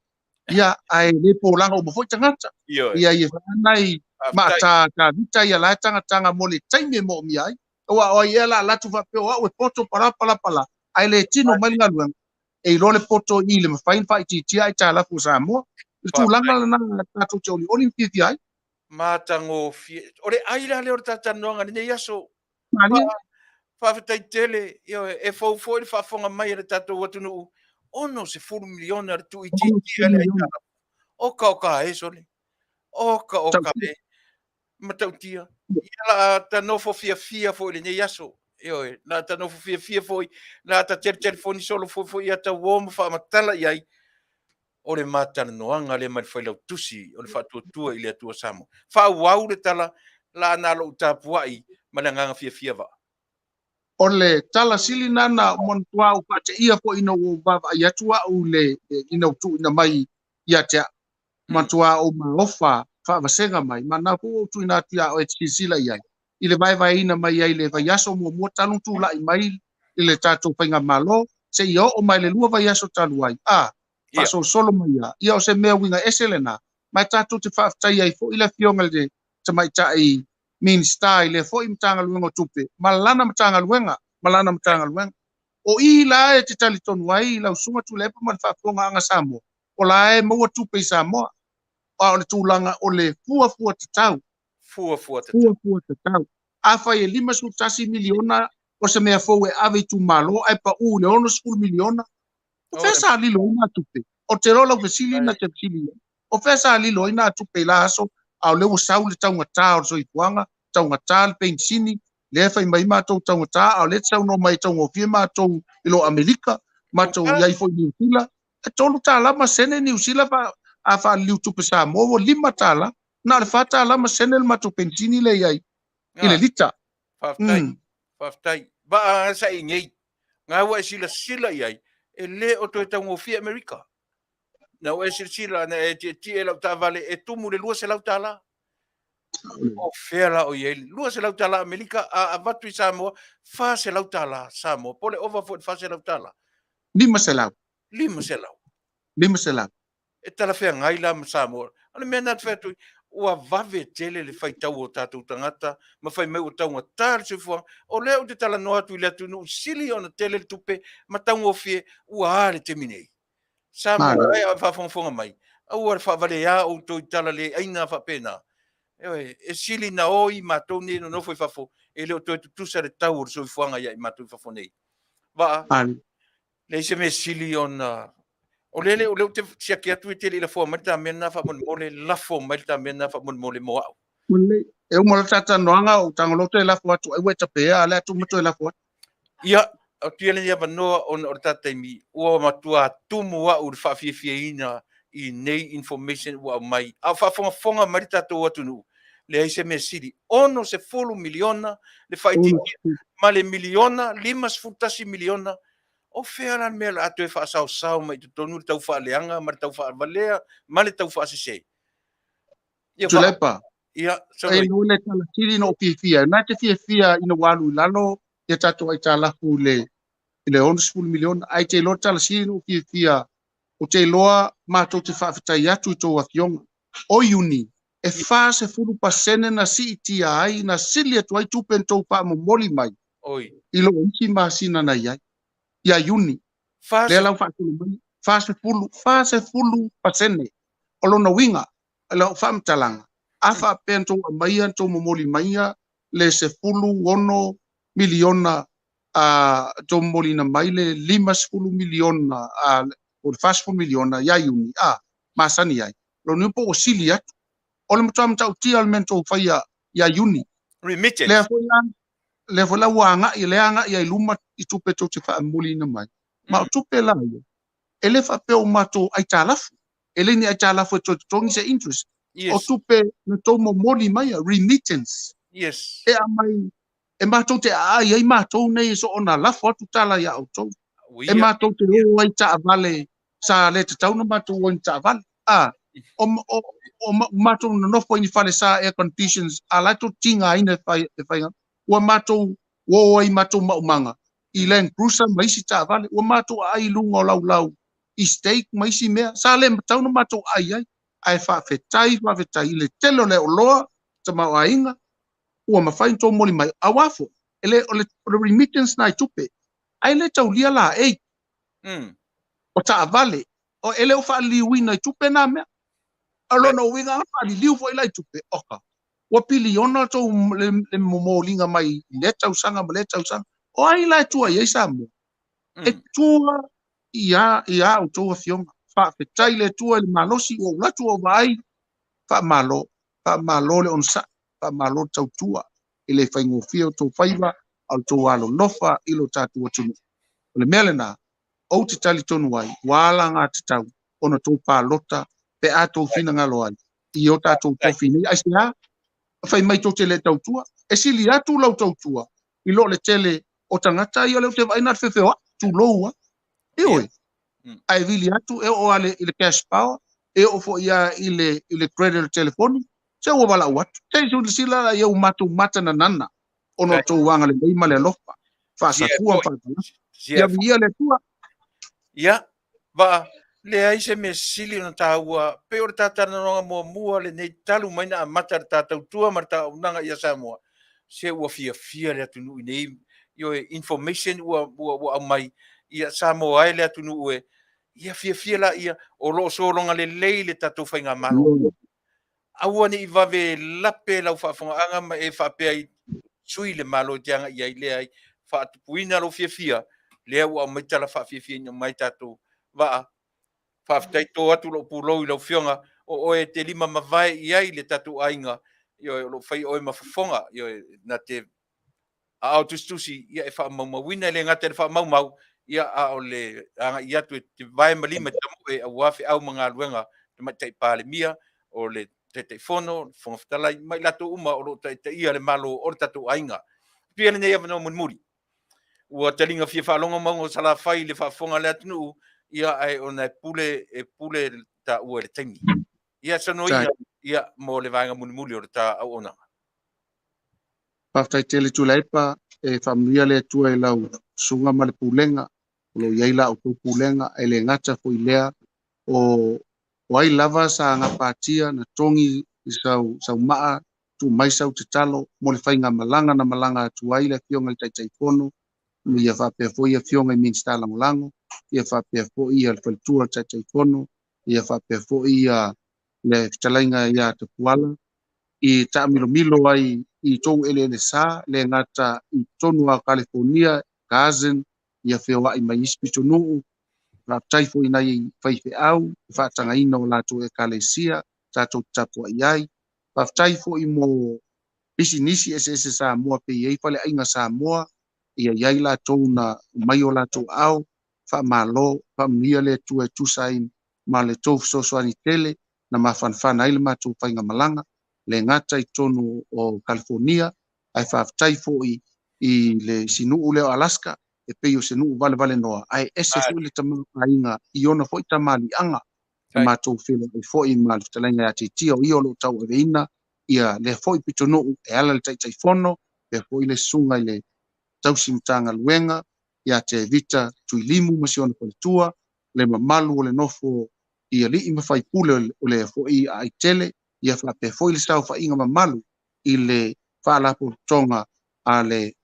Ia, ae le polaga uma foi tagata. Ia, ia whanai maata ka vita ia lae tangatanga mo le taimi e moomia ai. Aua o ai ea la latu faapea o au e poto pala pala pala. Ae le tino mai le galuega. E iloa le poto i le mafai ona faaitiitia aitalafu o Samoa. Le tulaga lena tatou te olioli ma fiafia ai. Matagofie. O le ai la lea o le tatalanoaga i lenei aso. Faafetai tele, e fou foi le faafofoga mai a le tatou atunuu, 60 miliona le tuuitiitia le aitalafu. Oka oka e sole. Oka oka e. Matautia. Ia la ta nofo fiafia foi i lenei aso. Ioe, la ta nofo fiafia foi, la ta teletelefoni solo foi foi ia tauo ma faamatala i ai. O le matalanoaga lea mai le Failautusi o le Faatuatua i le Atua Samoa. Faaauau le tala la na lou tapuai ma le agaga fiafia vaa. O le tala sili na na manatua au faateia foi ina ua ou vaavaai atu au le ina ua tuuina mai ia te au. Matua ou maofa faavasega mai, ma na foi ua ou tuuina atu iā oe e te silasila i ai, i le vaevaeina mai ai le vaiaso muamua talu tulai mai i le tatou faigamalo, seia oo mai le 2 vaiaso talu ai, a faasolosolo mai lava. Ia o se mea uiga ese lena, ma e tatou te faafetaia ai foi le Afioga i le Tamaitai Minisita i lea foi Matagaluega o Tupe ma lana Matagaluega, ma lana Matagaluega. O i la e te talitonu ai lau Susuga Tuilaepa ma le faafofogaaga Samoa, o la e maua tupe i Samoa, a o le tulaga o le fuafua tatau. Fuafua tatau. Fuafua tatau. Afai e $51 miliona o se mea fou e ave i itumalo ae pau i le $60 miliona, o fea sa lilo ai nā tupe? Ou te iloa lau fesili na te fesili i ai. O fea sa lilo ai nā tupe i la aso, a o lea ua sau le taugata o le soifuaga, taugata le penisini, lea e fai mai matou taugata, a o lea e te saunoa mai e taugofie matou i lo Amerika, matou i ai foi i Niu Sila, e $3 ma sene Niu Sila a faaliliu tupe Samoa ua $5, na o le $4 ma sene le matou penisini lea i ai i le lita. Faafetai, faafetai. Vaa sa i nei, ngā ua e silasila i ai, e le o toe taugofie Amerika. Na ua e silasila, na e tietie lau taavale e tumu le $200. O fea la o i ai $200 Amerika, a avatu i Samoa, $400 Samoa. Po le ova foi le $400? 500. 500. 500. E talafeagai la ma Samoa. O le mea na te fai atu, ua vave tele le faitau o tatou tagata, ma fai mai ua taugata le soifuaga. O lea ou te talanoa atu i le atunuu sili ona tele le tupe ma taugofie, ua a le taimi nei. Samoa e a faafogafoga mai, aua le faavalea outou i tala le aina faapena. E sili na o i matou nei nonofo i fafo, e le o toe tutusa le tau o le soifuaga ia i matou i fafo nei. Vaa, leai se mea sili ona o lele o lea ou te siaki atu e te le i lafoa mai le ta mea lena faamolemole, lafo mai le ta mea lena faamolemole mo au. E uma le talanoaga o tagaloto e lafo atu ai ua e tapea, a le atu ma toe lafo atu. Ia, o tia le avanoa ona o le ta taimi, ua matua tumu au le faafiafiaina i nei information ua aumai. A o faafogafoga mai le tatou atunuu, leai se mea sili. 60 miliona le faaitiitia ma le miliona, 51 miliona. O fea la le mea la a toe faasaosao mai i totonu le taufaaleaga ma le taufaavalea ma le taufaasese. Ia, Tuilaepa, ia, e no le tala sili na ou fiafia. Na te fiafia ina ua alu i lalo ia tatou aitalafu i le 60 miliona. Ai te iloa tala sili na ou fiafia, o te iloa matou te faafetai atu i tou afioga. O Iuni, e 40% na siitia ai, na sili atu ai tupe na tou faamomoli mai. I lo isi masina na iai. Ia Iuni, lea lau faasolo mai, 40%. O lona uiga, lau faamatalaga, a faapea na tou aumaia, na tou momoli maia le 16 miliona, tou momoliina mai le 50 miliona, o le 40 miliona ia Iuni, masani ai. Lona uiga po ua sili atu. O le matua matautia o le mea na tou faia ia Iuni. Remittance. Lea foi la, lea foi la ua agai, lea agai ai luma i tupe tou te faamomoliina mai. Ma o tupe la ia, e le faapea o matou aitalafu. E le ni aitalafu e toe totogi se interest. O tupe na tou momoli mai, remittance. E aumai, e matou te aai ai matou nei e soona lafo atu tala ia outou. E matou te o ai taavale, sa le tatau na matou o ai ni taavale. O matou nonofo ai ni fale sa air conditions, a la tou tigaina e fai. Ua matou o ai matou maumaga i Land Cruiser ma isi taavale. Ua matou aai i luga o laulau i steak ma isi mea. Sa le matau na matou aai ai. Ae faafetai, faafetai i le tele o le oloa, tamaoaiga, ua mafai ona tou momoli mai. Auā foi, e le, o le, o le remittance na i tupe. Ae le taulia la ei. O taavale, o e le o faaliliuina i tupe nā mea. O lona uiga a faaliliu foi la i tupe, oka. Ua piliona tou le momoliga mai i lea tausaga ma lea tausaga. O ai la e tua i ai Samoa? E tua ia outou afioga. Faafetai le Atua i le malosi ua ou atu ua vaai. Faamalo, faamalo le onosai, faamalo le tautua. E le faigofie o tou faiva, a o tou alolofa i lo tatou atunuu. O le mea lena, ou te talitonu ai, ua alagatatau ona tou palota pe a tou finagalo ai i o tatou tofi nei. Ai se a, fai mai tou te le tautua, e sili atu lau tautua i lo le tele o tagata ia o lea ou te vaai na le fefeoai, tulou a. Ioe, ae vili atu e oo ale i le cash power, E oo foi lava i le, i le credit o le telefoni, se ua valaau atu. Se i silasila la ia ua matou matananana ona o tou agalelei ma le alofa, faasafua ma faatalapa. Ia viia le Atua. Ia, Vaa, leai se mea sili ona taua, pei o le ta talanoaga muamua lenei talu mai na amata le ta tautua ma le ta auaunaga ia Samoa, se ua fiafia le atunuu i nei, ioe, information ua, ua, ua aumai, ia Samoa e le atunuu e, ia fiafia laia, o lo o sologa lelei le tatou faigamalo. Aua ne i vave lape lau faafogaaga ma e faapea i sui le Malo e te agai i ai, leai, faatupuina lou fiafia, lea ua aumai tala faafiafiaina mai tatou vaa. Faafetai to atu lou pulou i lau Afioga, o oe e te lima mavae i ai le tatou aiga, ioe, o lo o faia oe ma fofoga, ioe, na te aao tusitusi ia e faamaumauina, e le gata i le faamaumau, ia a o le agai atu e te vae ma lima e tamoe aua feau ma galuega Tamaitai Palemia, o le Taitaifono, le Fofoga Fetalai ma i latou uma o lo o taitaia le Malo o le tatou aiga. Pia lenei avanoa mulimuli. Ua taliga fia faalogo mauga o Salafai i le faafofoga a le atunuu, ia ae ona e pule, e pule taua i le taimi. Ia saunoaina ia mo le vaega mulimuli o le ta auaunaga. Faafetai tele Tuilaepa, e faamanuia le Atua i lau susuga ma le pulega, o lo o i ai la outou pulega, e le gata foi i lea, o o ai lava sa gapatia na togi i sau sau maa tuu mai sau tatalo mo le faigamalaga na malaga atu ai le Afioga i le Taitaifono, ia faapea foi Afioga i Minisita Lagolago, ia faapea foi le faletua o le Taitaifono, ia faapea foi le fetalaiga ia Tapuala, i taamilomilo ai i tou eleele sa, le gata i totonu o Kalifonia, Carson, ia feoai mai isi pitonuu. Faafetai foi i nai faifeau i faatagaina o latou ekalesia tatou te tapuai ai. Faafetai foi mo pisinisi eseese Samoa pe i ai faleaiga Samoa, ia i ai latou na aumai o latou aao, faamalo, faamanuia le Atua e tusa ai ma le tou fesoasoani tele na mafanafana ai le matou faigamalaga, le gata i totonu o Kalifonia, ae faafetai foi i le isi nuu lea o Alaska, e pei o se nuu valevalenoa, ae ese foi le tamaoaiga i ona foi tamaliiaga. Na matou feiloai foi ma le fetalaiga ia Titia, o ia o lo o tauaveina ia lea foi pitonuu e ala i le Taitaifono, faapea foi le susuga i le Tausi Matagaluega ia Tevita Tuilimu ma si ona faletua, le mamalu o le nofo i alii ma faipule o lea foi aai tele, ia faapea foi le saofaiga mamalu i le Faalapotopotoga a le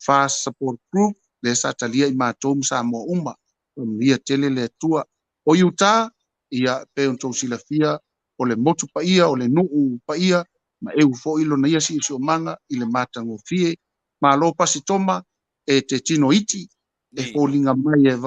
Fast Support Group lea sa talia i matou ma Samoa uma. Faamanuia tele le Atua. O Utah, ia, pei ona outou silafia, o le motu paia, o le nuu paia, ma eu foi lona ia siosiomaga i le matagofie. Malo Pasitoma, e te tino iti, e foliga mai e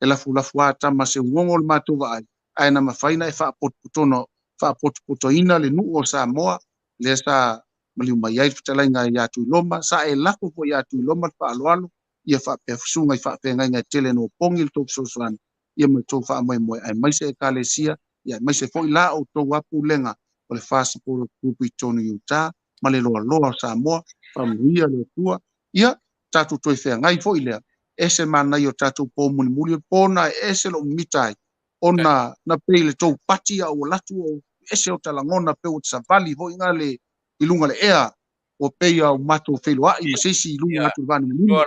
e lafulafu a tama se ugogo o le matou vaai, ae na mafai na e faapotopotoina le nuu o Samoa lea sa maliu mai ai le fetalaiga ia Tuiloma, sa e lafo foi ia Tuiloma le faaaloalo, ia faapea susuga i faafeagaiga e tele na opogi le tou fesoasoani, ia ma le tou faamoemoe, aemaise Ekalesia, ia aemaise foi la outou a pulega o le Far Supporter Group i totonu i Utah ma le loaloa o Samoa, faamanuia le Atua, ia tatou toe feagai foi lea, ese manaia o tatou po mulimuli o le po na e ese lou mimita ai, ona na pei le tou pati a ou alu atu o ese o ta lagona pei ua te savali foi na le i luga le ea ua pei a o matou feiloai ma se isi i luga atu i le vaanimanino.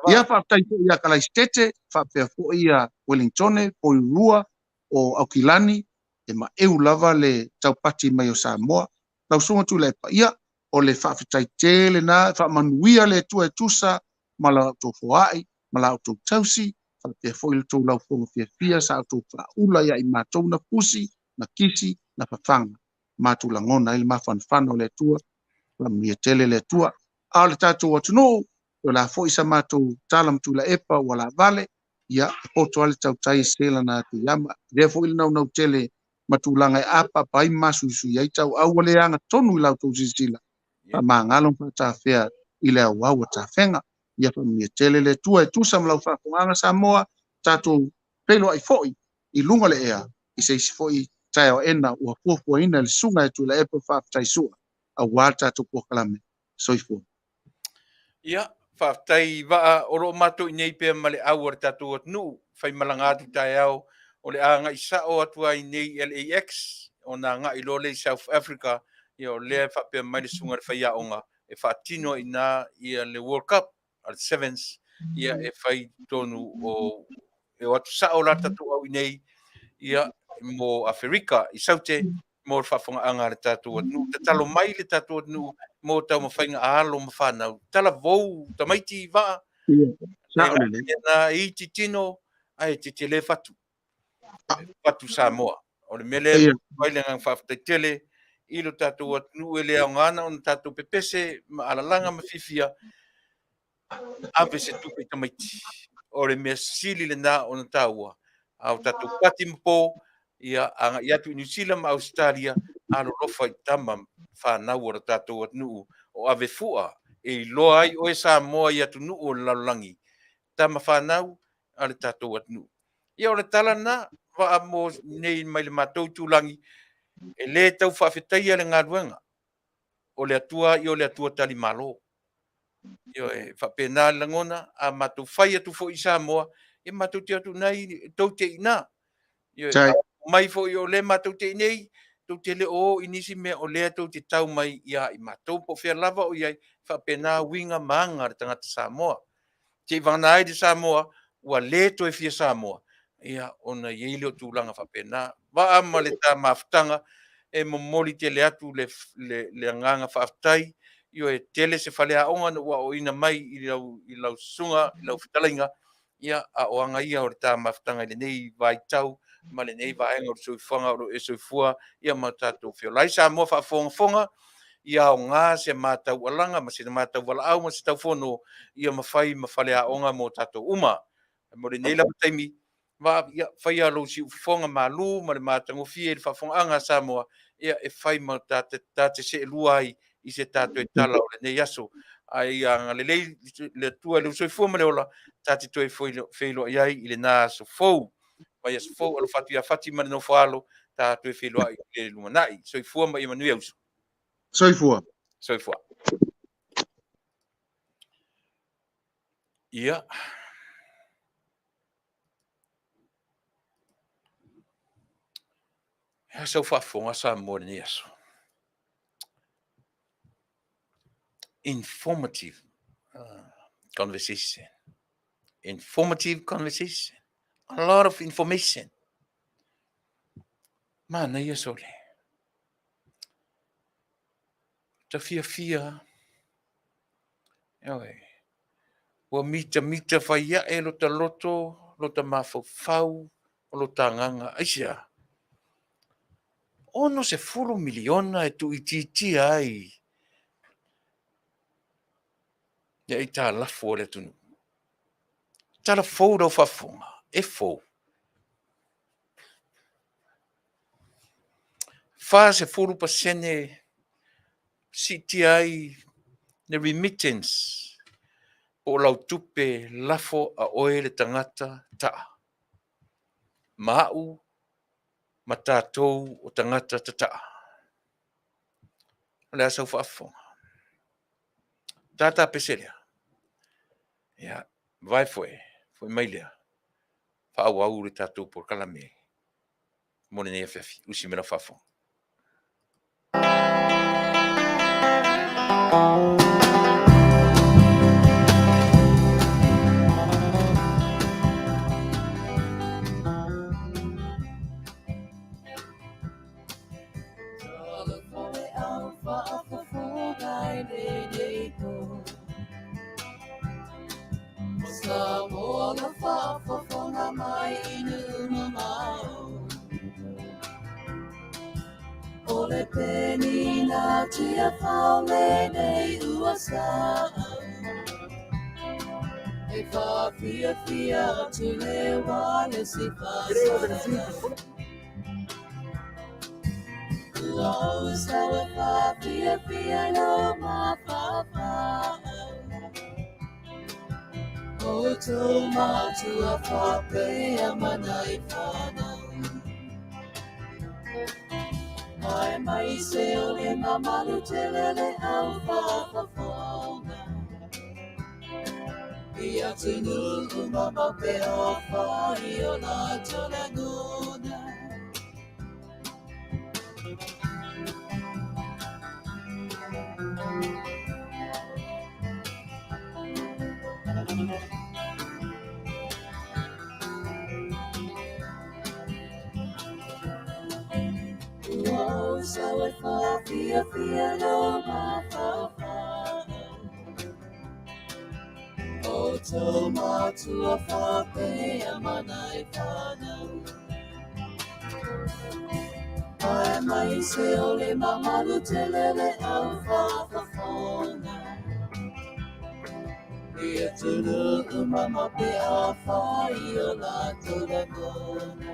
Ia faafetai foi ia Kalaisitete, faapea foi ia Wellingtone, Poirua o Aukilani, e maeu lava le taupati mai o Samoa. Lau Susuga Tuilaepa, ia, o le faafetai tele na, faamanuia le Atua e tusa ma la outou foai, ma la outou tausi, faapea foi le tou laufofoga fiafia sa outou faaula ia i matou na fusi, na kisi, na fafaga, matou lagona ai le mafanafana o le Atua, faamanuia tele le Atua. A o le tatou atunuu, o le a foi sa matou tala ma Tuilaepa ua laavale, ia, e poto lava le tautai e se lana atu i ama. Avea foi le naunau tele ma tulaga e apaapa ai ma masuisui ai tauau ua le agatonu i la outou silasila, faamagalo ma faatafea i le auau a tafega. Ia faamanuia tele le Atua e tusa ma lau faafofogaaga Samoa, tatou feiloai foi i luga o le ea i se isi foi taeao ena ua fuafuaina e le Susuga ia Tuilaepa Faafetai Sua aua le tatou polokalame. Soifua. Ia, faafetai Vaa, o lo o matou i inei pea ma le au a le tatou atunuu, faimalaga atu taeao. O le a agai sao atu ai nei i LAX, ona agai loa lea i South Africa, ia o lea e faapea mai le susuga i le faiaoga e faatino ai i ina ia le World Cup a le Sevens, ia e fai i totonu o e o atu sao la tatou au i nei ia mo Aferika i Saute mo le faafofogaaga a le tatou atunuu. Tatalo mai le tatou atunuu mo taumafaiga a alo ma fanau. Talavou tamaiti vaa. Sao lelei. Na iti tino ae tetele fatu. Fatu Samoa. O le mea lea mai le agaga faafetai tele i lo tatou atunuu e le aoga ana ona tatou pepese ma alalaga ma fiafia ave se tupe i tamaiti. O le mea sili lena ona taua. A o tatou pati ma po, ia agai atu i Niu Sila ma Ausetalia, alolofa i tama fanau o le tatou atunuu o ave fua e iloa ai oe Samoa i atunuu o le lalolagi, tama fanau a le tatou atunuu. Ia o le tala lena, vaa mo nei mai le matou itulagi, e le tau faafetaia le galuega. O le Atua ia o le Atua tali malo. Ioe, e faapena le lagona, a matou fai atu foi i Samoa, e matou te atu nei, tou te i ina. Ioe, mai foi o lea matou te i nei, tou te le o o i nisi mea o lea tou te tau mai ia i matou, po o fea lava o i ai, faapena uiga ma aga a le tagata Samoa. Se i vagana ai le Samoa, ua le toe fia Samoa, ia ona i ai lea o tulaga faapena. Vaa ma le ta mafutaga, e momoli tele atu le, le, le agaga faafetai, ioe, tele se faleaoga na ua aoaoina mai i lau, i lau susuga, i lau fetalaiga, ia, a o aga ia o le ta mafutaga i lenei vaitau ma lenei vaega o le soifuaga o lo o e soifua ia ma tatou feola ai. Samoa faafogafoga, ia aoga se mataualaga ma se matauvalaau ma se taufono ia mafai ma faleaoga mo tatou uma. Mo lenei lava taimi, va, ia, faia lou siufofoga malu ma le matagofie i le faafofogaaga a Samoa, ia e fai ma ta te seelua ai i se tatou tala o lenei aso. Ae ia agalelei le Atua i lou soifua ma le ola, ta te toe feiloai ai i lena aso fou. Mai aso fou, alofa atu ia Fati ma le nofo alo, ta toe feiloai i le lumanai. Soifua ma ia manuia uso. Soifua. Soifua. Ia. E sau faafofoga Samoa i lenei aso. Informative conversation. Informative conversation. A lot of information. Manaia sole. Ta fiafia. Ioe. Ua mitamita fai ae lota loto, lota mafaufau, o lota agaga. Aisea? 60 miliona e tuuitiitia ai le aitalafu a le atunuu. Tala fou lau faafofoga, e fou. 40% siitia ai le remittance po o lau tupe lafo a oe le tagata taa. Ma au ma tatou o tagata tataa. O le a sau faafofoga? Tata pese lea. Ia, vae foe, foi mai lea. Faaauau le tatou polokalame mo lenei afiafi. Usi me lau faafofoga. O le penina tia fao lenei ua sa'au E whaafiafia atu le wa le si whaasarau Ua ou sau e whaafiafia lo ma whawhau O tō mātua whapea mana i whānau Mai mai se o le mamalu te lele au whaafafonga. I atunuu mamao pe afai o latou lagona. Ua ou sau e faafiafia lou mafaufau. O tou matua faapea ma nai fanau. Aemaise o le mamalu tele le au faafofoga. I atunuu mamao pe afai o latou lagona.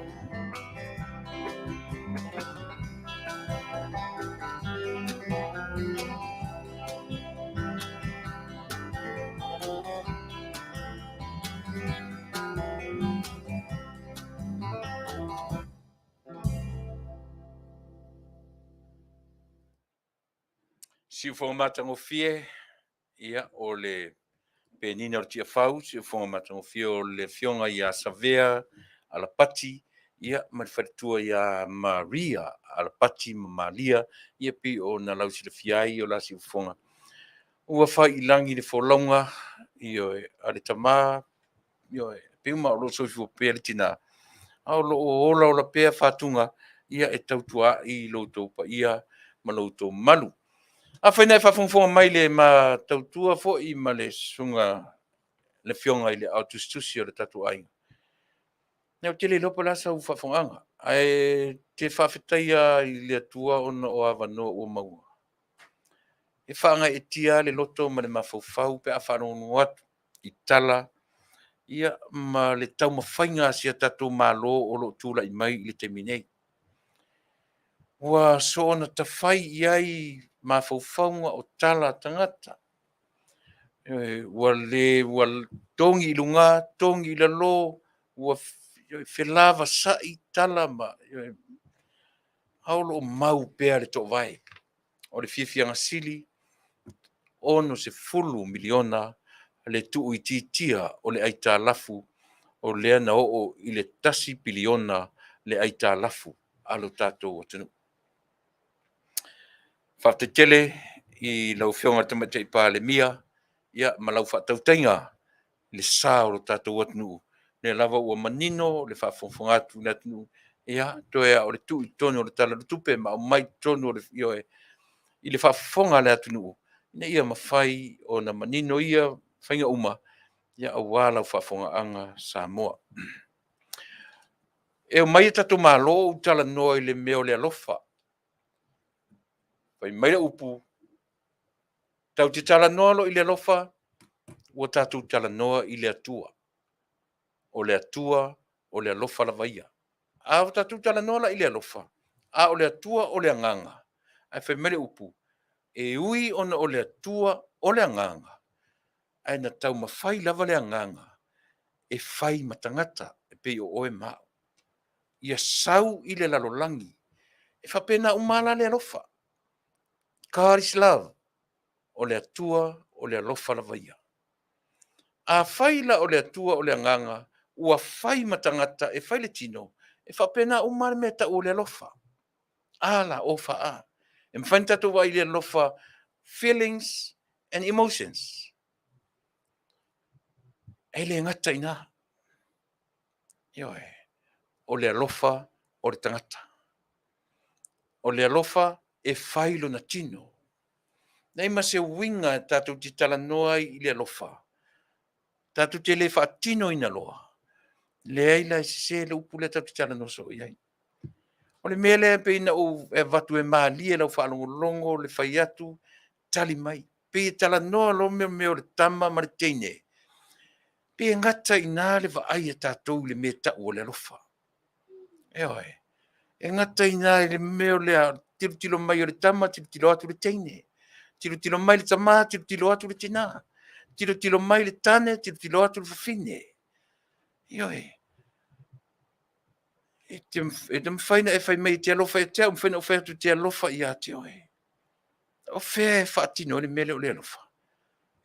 Siufofoga matagofie, ia, o le penina o le Tiafau, siufofoga matagofie o le Afioga ia Savea Alapati, ia, ma le faletua ia Maria Alapati ma Malia, ia pei ona lausilafia ai o la siufofoga. Ua fai i lagi le folauga, ioe, a le tama, ioe, pei uma o lo o soifua pea le tinā, a o lo o olaola pea fatuga, ia e tautuaai lo outou paia ma lo outou mamalu. Afai na e faafogafoga mai i le ma tautua foi ma le susuga le Afioga i le Aao Tusitusi o le tatou aiga, ia ou te le iloa po o le a sau faafofogaaga, ae te faafetaia i le Atua ona o avanoa ua maua. E faagaeetia lava le loto ma le mafaufau pe a faalogologo atu i tala ia ma le taumafaiga a si a tatou Malo o lo o tulai mai i le taimi nei. Ua soona tafai i ai mafaufauga o tala a tagata, ua le ua togi i luga, togi i lalo, ua felavasai tala ma a o lo o mau pea le toovae. O le fiafiaga sili, $60 miliona le tuuitiitia o le aitalafu o lea na oo i le $1 piliona le aitalafu a lo tatou atunuu. Faafetai tele i lau Afioga i le Tamaitai Palemia ma lau faatautaiga i le sa o lo tatou atunuu, o lea lava ua manino le faafogafoga atu a le atunuu, ia, toe lava o le tuu i totonu o le Tala o le Tupe ma aumai i totonu o le, ioe, i le faafofoga a le atunuu, ina ia mafai ona manino ia faiga uma aua lau faafofogaaga Samoa. E omai a tatou Malo ou talanoa i le mea o le alofa. Fai mai le upu, tatou te talanoa loa i le alofa, ua tatou talanoa i le Atua. O le Atua o le alofa lava ia. A ua tatou talanoa la i le alofa, a o le Atua o le agaga, ae fai mai le upu, e ui ona o le Atua o le agaga, ae na taumafai lava le agaga e fai ma tagata e pei o oe ma au, ia sau i le lalolagi. E faapena uma lava la le alofa. God is love. O le Atua o le alofa lava ia. Afai la o le Atua o le agaga ua fai ma tagata e fai le tino, e faapena uma lava le mea e tau o le alofa. A la, O fa a. E mafai ona tatou vaai i le alofa, feelings and emotions. E le gata i ina. Ioe. O le alofa o le tagata. O le alofa e fai lona tino. Leai ma se uiga tatou te talanoa ai i le alofa, tatou te le faatinoina loa. Leai la, e sese le upu lea tatou te talanoa soo i ai. O le mea lea pei na ou avatu e malie i lau faalogologo le fai atu, tali mai. Pei e talanoa loa mea o le tama ma le teine, pei e gata i ina le vaai a tatou i le mea e tau o le alofa. Ioe. E gata i ina i le mea o le tilotilo mai o le tama, tilotilo atu le teine. Tilotilo mai le tama, tilotilo atu le tina. Tilotilo mai le tane, tilotilo atu le fafine. Ioe. E te mafai ona e fai mai e te alofa ia te au, e mafai ona ou fai atu ou te alofa ia te oe. O fea e faatino ai le mea lea o le alofa?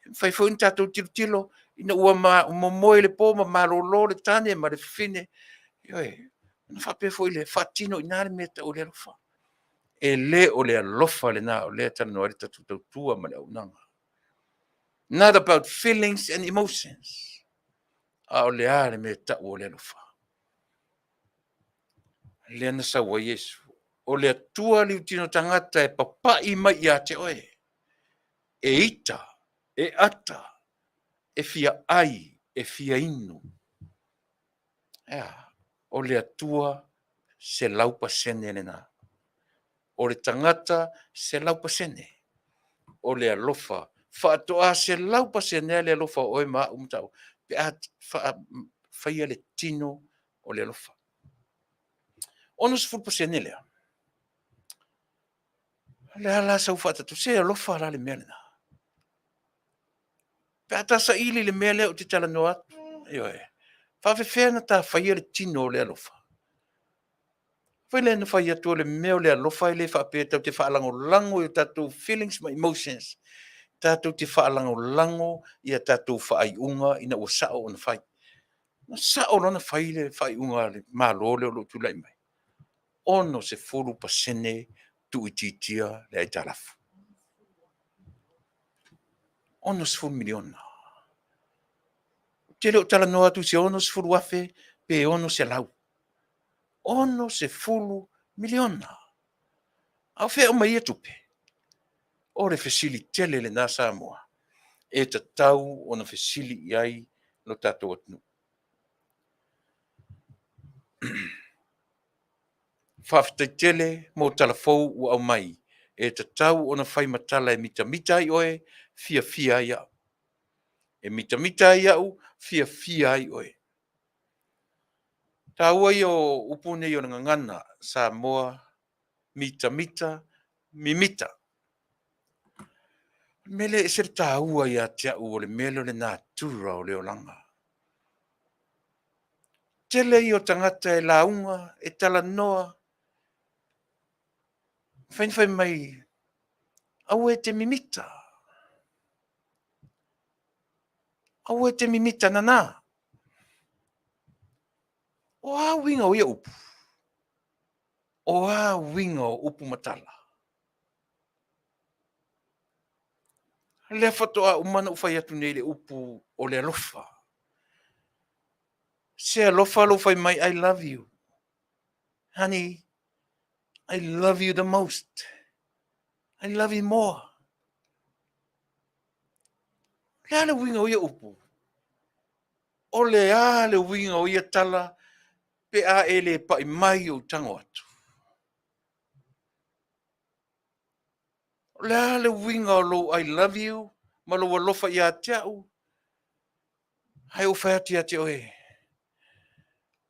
E mafai foi ona tatou tilotilo ina ua momoe i le po ma malolo le tane ma le fafine, ioe, ona faapea foi lea, faatino i ina le mea e tau o le alofa. E le o le alofa lena o lea e talanoa ai le tatou tautua ma le auaunaga. Not about feelings and emotions. A o le a le mea e tau o le alofa? Lea na sau ai Iesu. O le Atua liutino tagata e papai mai ia te oe. E ita, e ata, e fia ai, e fia inu. Ea, o le Atua 100% lena. O le tagata 100%. O le alofa faatoa 100% le alofa o oe ma au ma tāua pe a faia le tino o le alofa. 60% lea. O le a la sau faatatu, se alofa la le mea lena. Pe a ta saili i le mea lea ou te talanoa atu, ioe, faafefea ona ta faia le tino o le alofa? Foi lea na fai atu o le mea o le alofa e le faapea tatou te faalagolago i o tatou feelings ma emotions, tatou te faalagolago i a tatou faaiuga ina ua sao ona fai. Na sao loa ona fai le faaiuga a le Malo lea o lo o tulai mai, 60% tuuitiitia le aitalafu. $60 miliona. Ou te le o talanoa atu i se $60,000 pe 600. $60 miliona. A o fea e aumai ia tupe? O le fesili tele lena Samoa e tatau ona fesili i ai lo tatou atunuu. Faafetai tele mo tala fou ua aumai e tatau ona fai ma tala e mitamita ai oe, fiafia ai au. E mitamita ai au, fiafia ai oe. Taua ia o upu nei o le gagana Samoa, mitamita, mimita. O le mea lea e ese le taua ia te au o le mea lea o le natura o le olaga. Tele ia o tagata e lauga, e talanoa, mafai ona fai mai, aua e te mimita, aua e te mimita nana. O a uiga o ia upu? O a uiga o upu ma tala? Lea faatoa uma ona ou fai atu nei i le upu o le alofa. Se alofa lou fai mai I love you, honey, I love you the most, I love you more. O le a le uiga o ia upu? O le a le uiga o ia tala pe a e le pai mai ou tago atu? O le a le uiga o lou I love you ma lou alofa ia te au, ae ou fai atu ia te oe,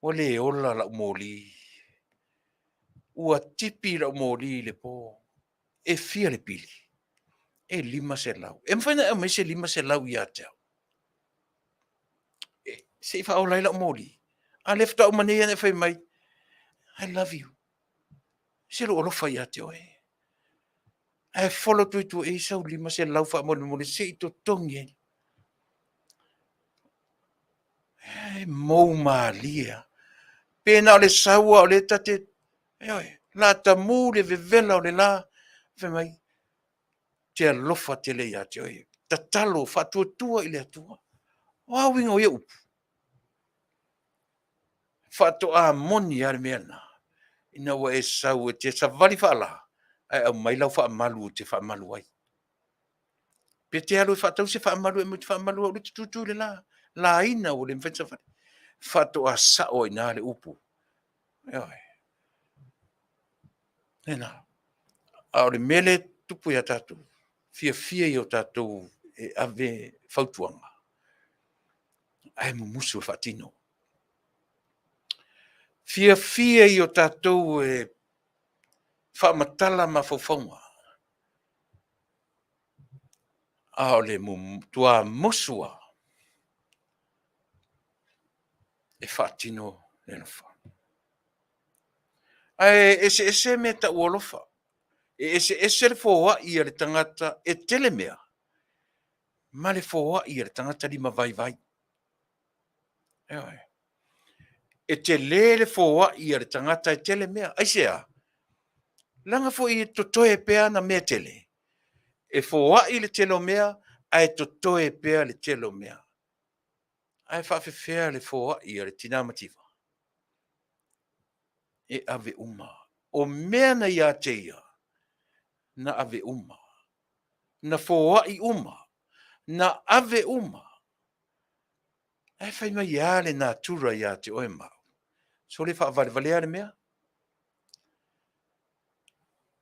ua le ola lau moli, ua tipi lau moli i le po. E fia le pili? E $500. E mafai ona e aumai se $500 ia te au? Se i faaola ai lau moli. A o lea faatoa uma nei ona e fai mai, I love you. Se lou alofa ia te oe. Ae folo atu i tua i sau $500 faamolemole se i totogi ai. E mou malie lava. Pe na o le sau lava o lea ta te, ioe, latamu le vevela o le la, fai mai, te alofa tele ia te oe. Tatalo, faatuatua i le Atua. O a uiga o ia upu? Faatoa moni lava le mea lena, ina ua e sau e te savali faala, ae aumai lau faamalu e te faamalu ai. Pe te alu e faatau se faamalu e aumai ou te faamalu ai, o lea ou te tutu i le la, laina ua le mafai ona savali. Faatoa sao ai i ina le upu. Ioe. Lena. A o le mea lea e tupu ia tatou, fiafia ia o tatou e ave fautuaga, ae mumusu e faatino. Fiafia ia o tatou e faamatala mafaufauga, a o le tuamusu lava e faatino le alofa. Ae eseese mea e tau o alofa. E eseese le foai a le tagata e tele mea. Ma le foai a le tagata lima vaivai. Ioe. E tele le foai a le tagata e tele mea. Aisea? Leaga foi e totoe pea ana mea tele. E foai le tele o mea, ae totoe pea le tele o mea. Ae faafefea le foai a le tina mativa? E ave uma. O mea na ia te ia, na ave uma. Na foai uma. Na ave uma. Ae fai mai e a le natura ia te oe ma au? Sole faavalevalea le mea?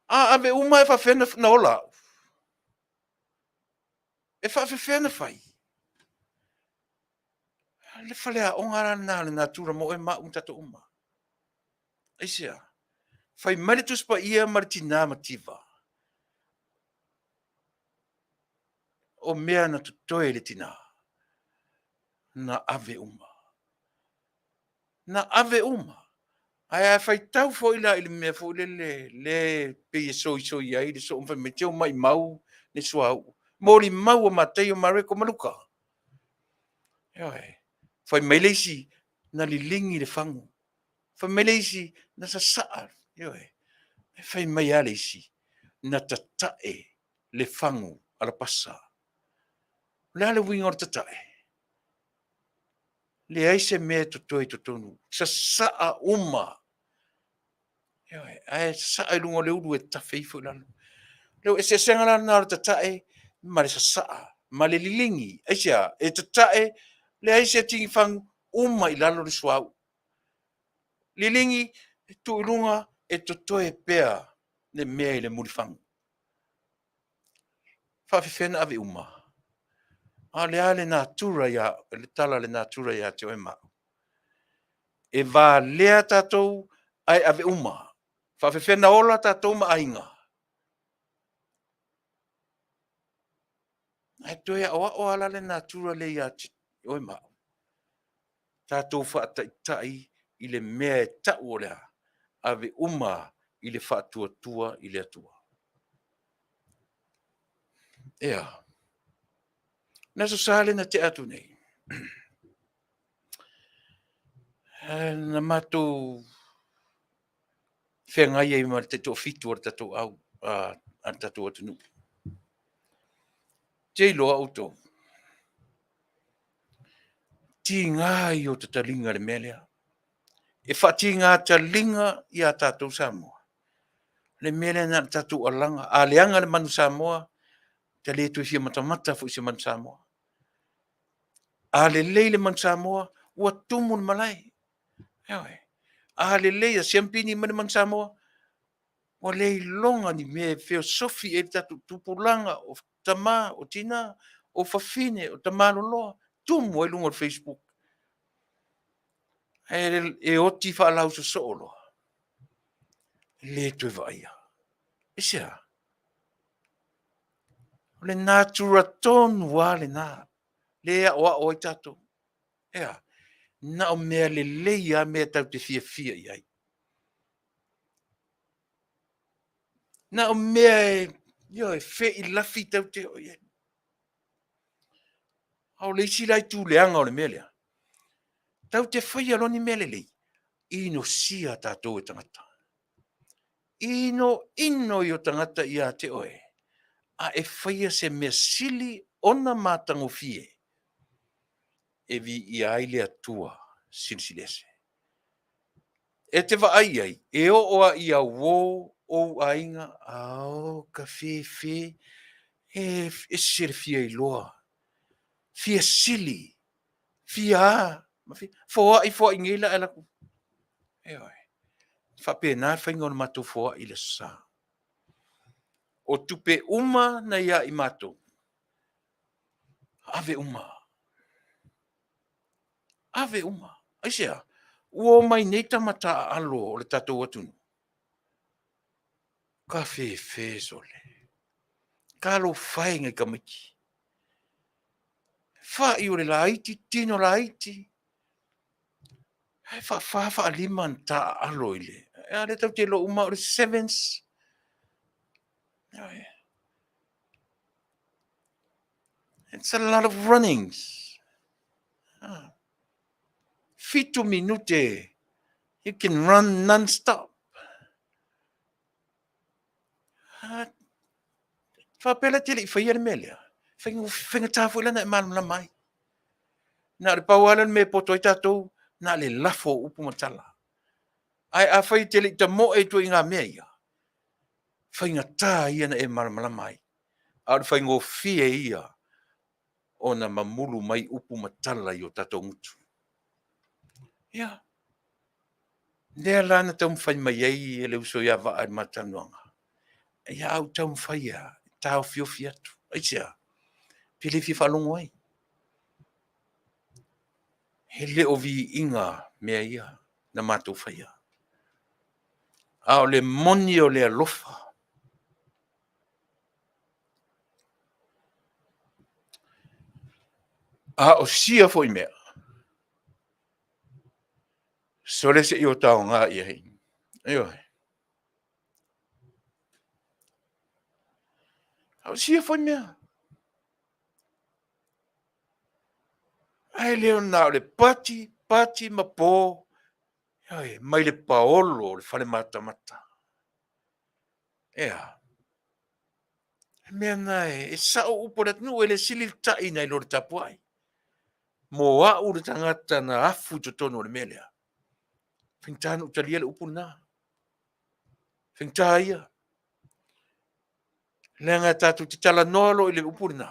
A ave uma e faafefea na ola au? E faafefea na fai? Le faleaoga la lena o le natura mo oe ma au ma tatou uma. Aisea? Fai mai le Tusi Paia ma le tinā mativa. O mea na totoe i le tinā, na ave uma. Na ave uma. Ae a faitau foi la i le mea foi lele le pei e soisoi ai le soo ma fai mai, te o maimau le suauu. Molimau a Mataio, Mareko ma Luka. Ioe. Fai mai le isi, na liligi le fagu. Fai mai le isi, na sasaa. Ioe. Fai mai lava le isi, na tatae le fagu alapasa. O le a le uiga o le tatae? Leai se mea e totoe i totonu. Sasaa uma. Ioe, ae sasaa i luga o le ulu e tafe ifo i lalo. Le eseesega la lena o le tatae ma le sasaa ma le liligi. Aisea? E tatae, leai se tigi fagu, uma i lalo le suauu. Liligi, e tuu i luga, e totoe pea le mea i le mulifagu. Faafefea na ave uma? A o le a le natura ia, le tala a le natura ia te oe ma au? E valea tatou ae ave uma. Faafefea na ola tatou ma aiga? Ae toe aoao lava la le natura lea ia te oe ma au. Tatou faataitai i le mea e tau o le a? Ave uma i le faatuatua i le Atua. Ea. Le Aso Sa lea na tea atu nei, na matou feagai ai ma le taitoafitu o le tatou au, a le tatou atunuu. Te iloa outou, tiga ia o ta taliga i le mea lea. E faatiga taliga ia tatou Samoa. Le mea lea na o le tatou alaga, a leaga le manu Samoa, ta le toe fia matamata foi i se manu Samoa. A lelei le manu Samoa, ua tumu le malae. Ioe. A lelei a siampini mai le manu Samoa, ua le iloga ni mea e feosofi i ai le tatou tupulaga, o tama, o tina, o fafine, o tamaloloa, tumu ai luga o le Facebook. Ae e oti faalausosoo loa, e le toe vaaia. Aisea? O le natura tonu lava lena, lea e aoao ai tatou. Ea, na o mea lelei lava mea tatou te fiafia i ai. Na o mea e, ioe, feilafi tatou te oo i ai. A o le isi la itu leaga o le mea lea, tatou te faia loa ni mea lelei, inosia tatou e tagata. Ino ino i o tagata ia te oe, a e faia se mea sili ona matagofie e viia ai le Atua Silisili Ese. E te vaai i ai, e oo lava ia uō ou aiga, ao ka fefe, e ese le fia iloa, fia sili, fia a, ma fia, foai foai nei la ae alu atu. Ioe. E faapena le faiga o le matou foai i le Aso Sa. O tupe uma na ia i matou, ave uma. Ave uma. Aisea? Ua omai nei tama taaalo o le tatou atunuu. Ka fefe sole. Talofa e nai tamaiti. Fa'i o le laiti, tino laiti. Ae faafa faalima na taaalo i le. A lea tatou te iloa uma o le sevens. It's a lot of runnings. Ah. Fitu minute, you can run non-stop. Ah, faapea la te le i faia le mea lea. Faigata foi lana e malamalama ai. Na o le pau lava lea o le mea e poto ai tatou, na o le lafo o upu ma tala. Ae afai e te le i tamoe i ituaiga mea ia, faigata ia na e malamalama ai. A o le faigofie ia ona mamulu mai upu ma tala i o tatou gutu. Ia, lea la na taumafai mai ai e le uso ia Vaa i le ma talanoaga. Ia, a ou taumafai lava e taofiofi atu. Aisea? Pe le fia faalogo ai. E le o viiga mea ia na matou faia. A o le moni o le alofa. A o sia foi mea, sole se i o taoga i ai. Ioe. A o sia foi mea. Ae le o na o le pati, pati ma po, ioe, mai le paolo o le fale matamata. Ea, le mea na e sao upu a le atunuu, e le sili le tai nai lo le tapuai. Mo au le tagata na afu i totonu o le mea lea. Faigata na ou talia le upu lena. Faigata ia. Leaga tatou te talanoa loa i le upu lena,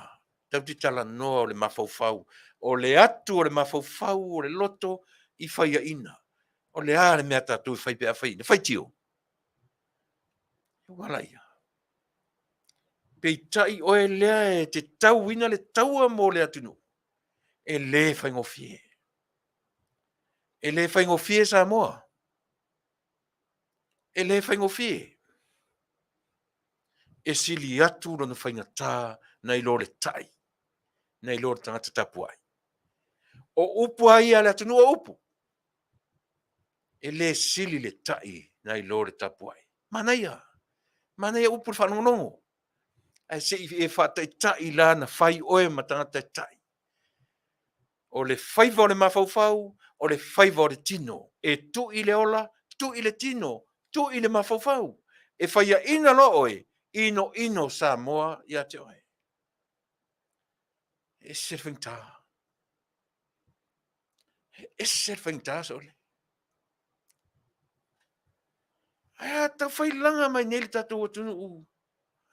tatou te talanoa o le mafaufau, o le atu o le mafaufau, o le loto i faiaina. O le a le mea a tatou e fai pe a faiaina? Faitio. Ua ala ia. Peitai oe lea e te tauina le taua mo le atunuu, e le faigofie. E le faigofie Samoa. E le faigofie. E sili atu lona faigata nai lo le tai, nai lo le tagata tapuai. O upu lava ia a le atunuu o upu. E le sili le tai nai lo le tapuai. Manaia, manaia upu i le faalogologo. Ae se i e faataitai la na fai oe ma tagata e tai. O le faiva o le mafaufau, o le faiva o le tino. E tui le ola, tui le tino, tui le mafaufau. E faiaina loa oe, inoino Samoa ia te oe. E ese le faigata. E ese le faigata sole. Ae a tau fai laga mai nei le tatou atunuu.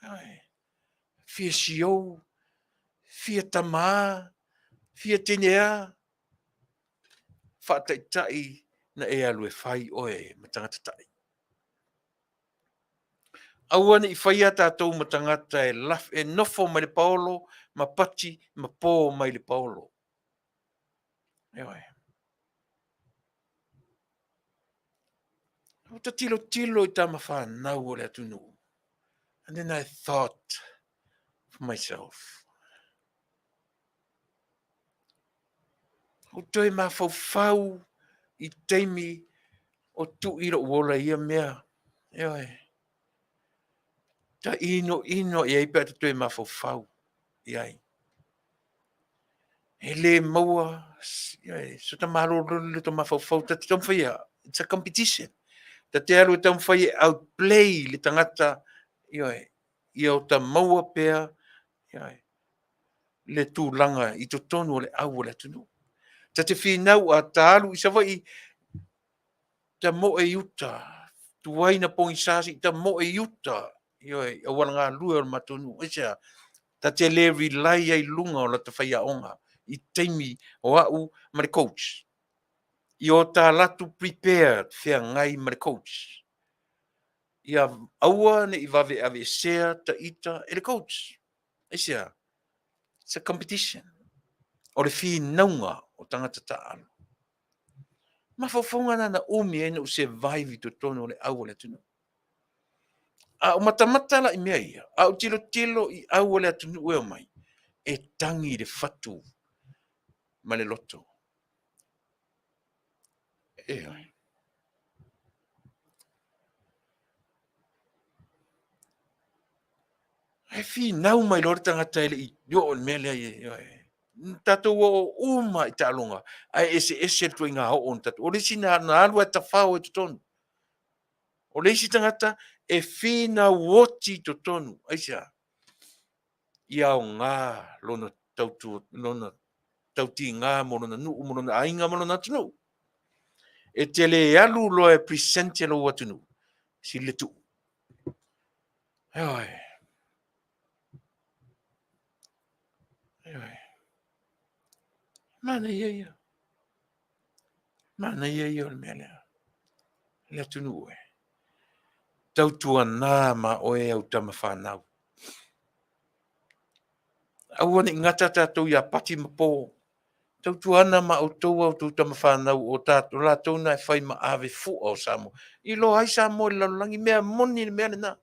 Ai, fia siou, fia tamā, fia tineā, faataitai na e alu e fai oe ma tagata tai. Aua ne i faia tatou ma tagata e, laf, e nofo mai le paolo ma pati ma po mai le paolo. Ioe. Ua ta tilotilo i tama whanau o le atunuu. And then I thought for myself. Ou toe mafaufau i taimi o tui lou ola i ia mea. Ioe. Ta inoino i ai pe a ta toe mafaufau i ai. E le maua so ta malolo le to mafaufau ta te taumafai a it's a competition. Ta te alu e taumafai e outplay le tagata ioe, ia o ta maua pea ioe, le tulaga i totonu o le au o le atunuu. Ta te finau a ta alu i Savaii, ta moe i uta, tuai na pogisa se'i ta moe i uta, ioe, i auala galue o le matou nuu. Aisea? Ta te le rely ai i luga o lata faiaoga i taimi o au ma le coach. I o ta alu atu prepared feagai ma le coach. Ia aua ne i vave aveesea ta ita e le coach. Aisea? It's a competition. O le finauga o tagata taaalo. Mafaufauga na na umi ai na ou survive i totonu o le au o le atunuu. A ou matamata la i mea ia, a ou tilotilo i au o le atunuu e omai, e tagi le fatu ma le loto. Ioe. Ae finau mai loa le tagata e le i oo i le mea lea e tatou oo uma i taaloga, ae eseese le ituaiga oo na tatou. O le isi na alu ae tafao i totonu. O le isi tagata e finau oti i totonu. Aisea? Ia aoga lona tautua, lona tautiga mo lona nuu, mo lona aiga ma lona atunuu. E te le alu loa e present lou atunuu, sili le tuu. Ioe. Ioe. Manaia ia. Manaia ia o le mea lea. Le atunuu e. Tautuana ma oe au tama whanau. Aua ne i gata tatou ia Pati ma Po. Tautuana ma outou a outou tama fanau o tatou latou na e fai ma ave fua o Samoa. Iloa ai Samoa i le lalolagi, mea moni le mea lena.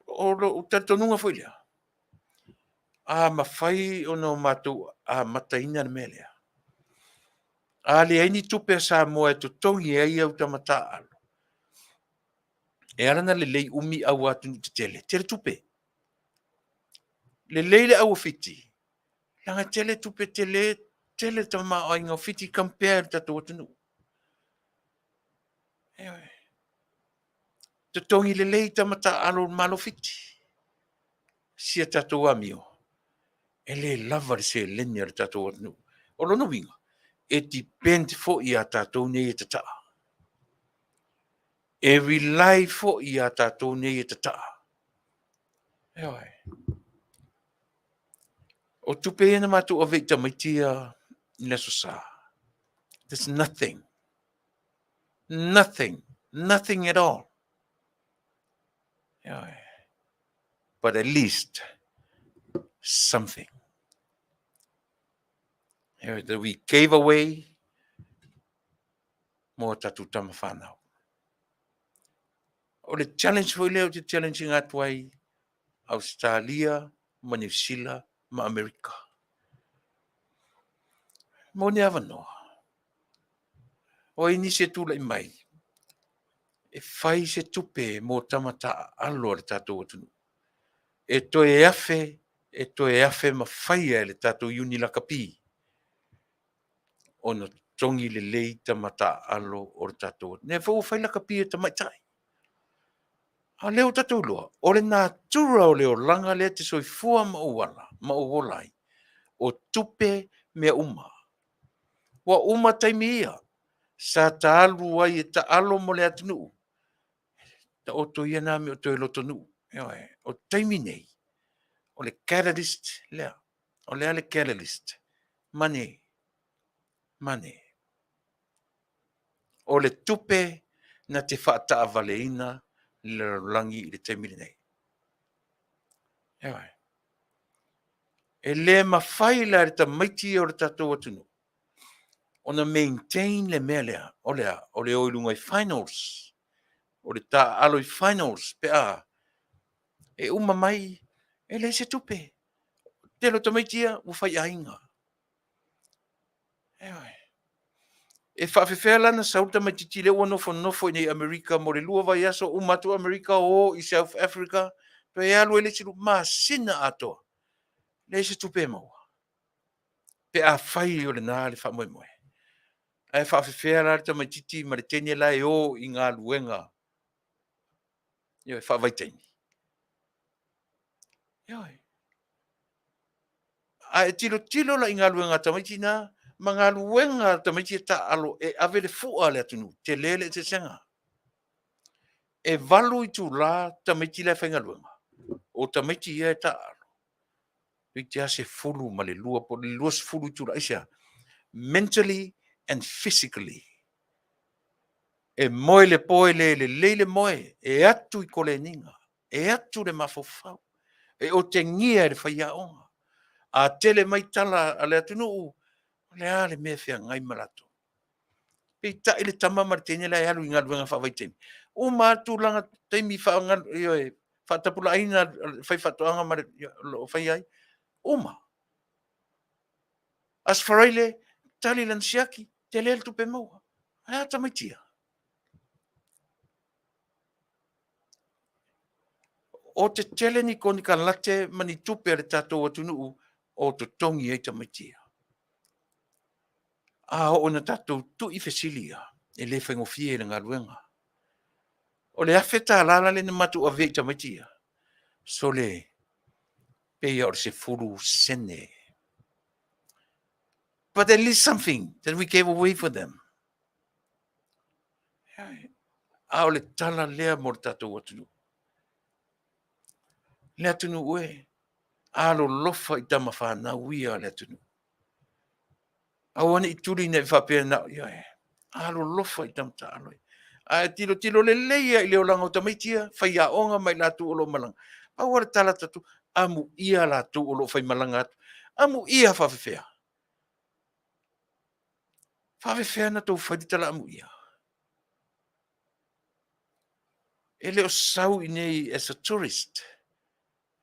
O lou talitonuga foi lea, a mafai ona o matou amataina le mea lea, a leai ni tupe a Samoa e totogi ai au tama taaalo, e ala ona lelei umi au atunuu tetele, tele tupe. Lelei le au o Fiti, leaga e tele tupe, tele, tele le tamaoaiga o Fiti compare i le tatou atunuu. Ioe. Totogi lelei tama taaalo o le Malo o Fiti. Si a tatou amio, e le lava le seleni a le tatou atunuu. O lona uiga, e depend foi iā tatou nei e tataa. E rely foi iā tatou nei e tataa. Ioe. O tupe ia na matou ave i tamaiti ia i le Aso Sa, there's nothing. Nothing. Nothing at all. Ioe. But at least something. Ioe, that we gave away mo a tatou tama whanau. O le challenge foi lea ou te challenge ina atu ai Ausetalia ma Niu Sila ma Amerika. Mo ni avanoa. O ai nisi e tulai mai e fai se tupe mo tama taaalo a le tatou atunuu. E toe afe, e toe afe ma faia e le tatou Iuni Lakapi ona totogi lelei tama taaalo o le tatou atunuu. Lea foi ua fai lakapi a tamaitai. A o lea ua tatou iloa, o le natura o le olaga lea e te soifua ma ou ala, ma ou ola ai, o tupe mea uma. Ua uma taimi ia sa ta alu ai e taalo mo le atunuu. Taoto ia na mea o toe lotonuu. Ioe. O taimi nei, o le catalyst lea. O le a le catalyst? Money. Money. O le tupe na te faataavaleina le lalolagi i le taimi lenei. Ioe. E le mafai la e le tamaiti o le tatou atunuu ona maintain le mea lea, o le a? O le o i luga i finals, o le taaalo i finals pe a e uma mai e leai se tupe. Tele o tamaiti ia ua faiaiga. Ioe. E faafefea la ona sau le tamaitiiti lea ua nofonofo i inei i Amerika mo le 2 vaiaso, uma atu Amerika o i South Africa, toe alu ai le isi masina atoa, leai se tupe e maua. Pe afai o lena le faamoemoe. Ae faafefea la le tamaitiiti ma le teine la e o i galuega, ioe, faavaitaimi. Ioe. A e tilotilo la i galuega a tamaiti na ma galuega a tamaiti e taaalo e ave le fua a le atunuu, tele le eseesega. E 8 itula tamaiti la e faigaluega, o tamaiti ia e taaalo, toeitiiti lava 12 po o le 20 itula. Aisea? Mentally and physically. E moe le po e le lelei le moe, e atu i koleniga, e atu le mafaufau, e otegia e le faiaoga. A tele mai tala a le atunuu, o le a le mea e feagai ma latou? Peitai le tama ma le teine la e alu i galuega faavaitaimi, uma lava tulaga taimi ioe, faatapulaaina a le faifaatoaga ma le o lo o faia ai, uma. Aso Faraile, tali lana siaki, tele le tupe maua. Ae a tamaiti ia? O te tele ni konikalate ma ni tupe a le tatou atunuu o totogi ai tamaiti ia. A oo ina tatou tui fesili ia, e le faigofie le galuega. O le $1,000 la lea na matou avea i tamaiti ia, sole, pei lava o le 10 sene. But at least something that we gave away for them. A o le tala lea mo le tatou atunuu. Le atunuu e, alolofa i tama fanau ia a le atunuu. Aua ne i tuli ina e faapea na o ia. Alolofa i tama taalo ia. Ae tilotilo lelei lava i le olaga o tamaiti ia, faiaoga ma i latou o lo o malaga. Pau lava le tala a tatou, amuia latou o lo o faimalaga atu. Amuia faapefea? Faapefea ona tou fai le tala amuia? E le o sau i inei as a tourist.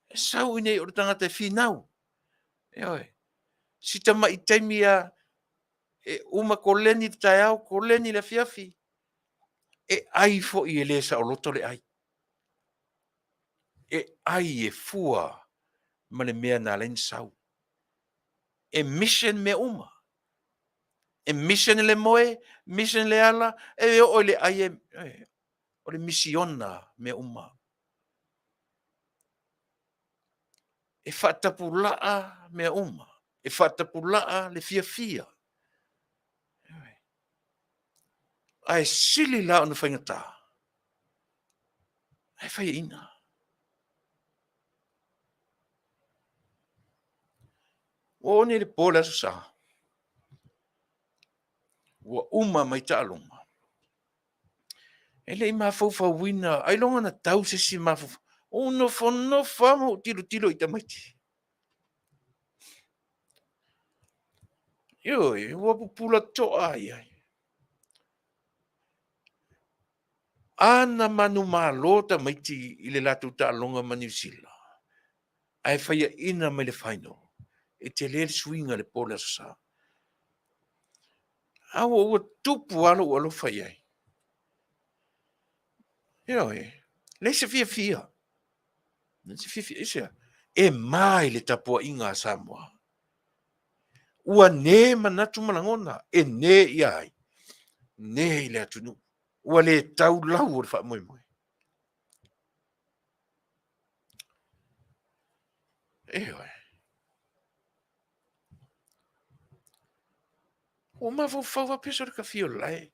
E sau i inei o le tagata e finau. Ioe. Si tamai taimi lava e uma koleni le taeao, koleni le afiafi, e ai foi e le saoloto le ai. E ai e fua ma le mea na ala ai ona sau. E mission mea uma. E mission le moe, mission le ala, e oo i le ai e, o le misiona mea uma. E faatapulaa mea uma. E faatapulaa le fiafia. Ae sili la ona faigata, ae faiaina. Ua oo nei i le po o le Aso Sa, ua uma mai taaloga, e le i mafaufauina, ailoga na tau se isi mafaufau. Ua ou nofonofo lava ma ou tilotilo i tamaiti. Ioe, ua pupula toa i ai. A na manumalo tamaiti i le latou taaloga ma Niu Sila, ae faiaina mai le final, e tele le suiga i le po o le Aso Sa. A ua tupu lava lou alofa i ai. Ioe, leai se fiafia. Leai se fiafia. Aisea? E ma i le tapuaiga a Samoa. Ua ne manatu ma lagona, e ne ia ai, ne i le atunuu. Ua le tau lau o le faamoemoe. Ioe. Ua mafaufau faapea sole ta fia o lae.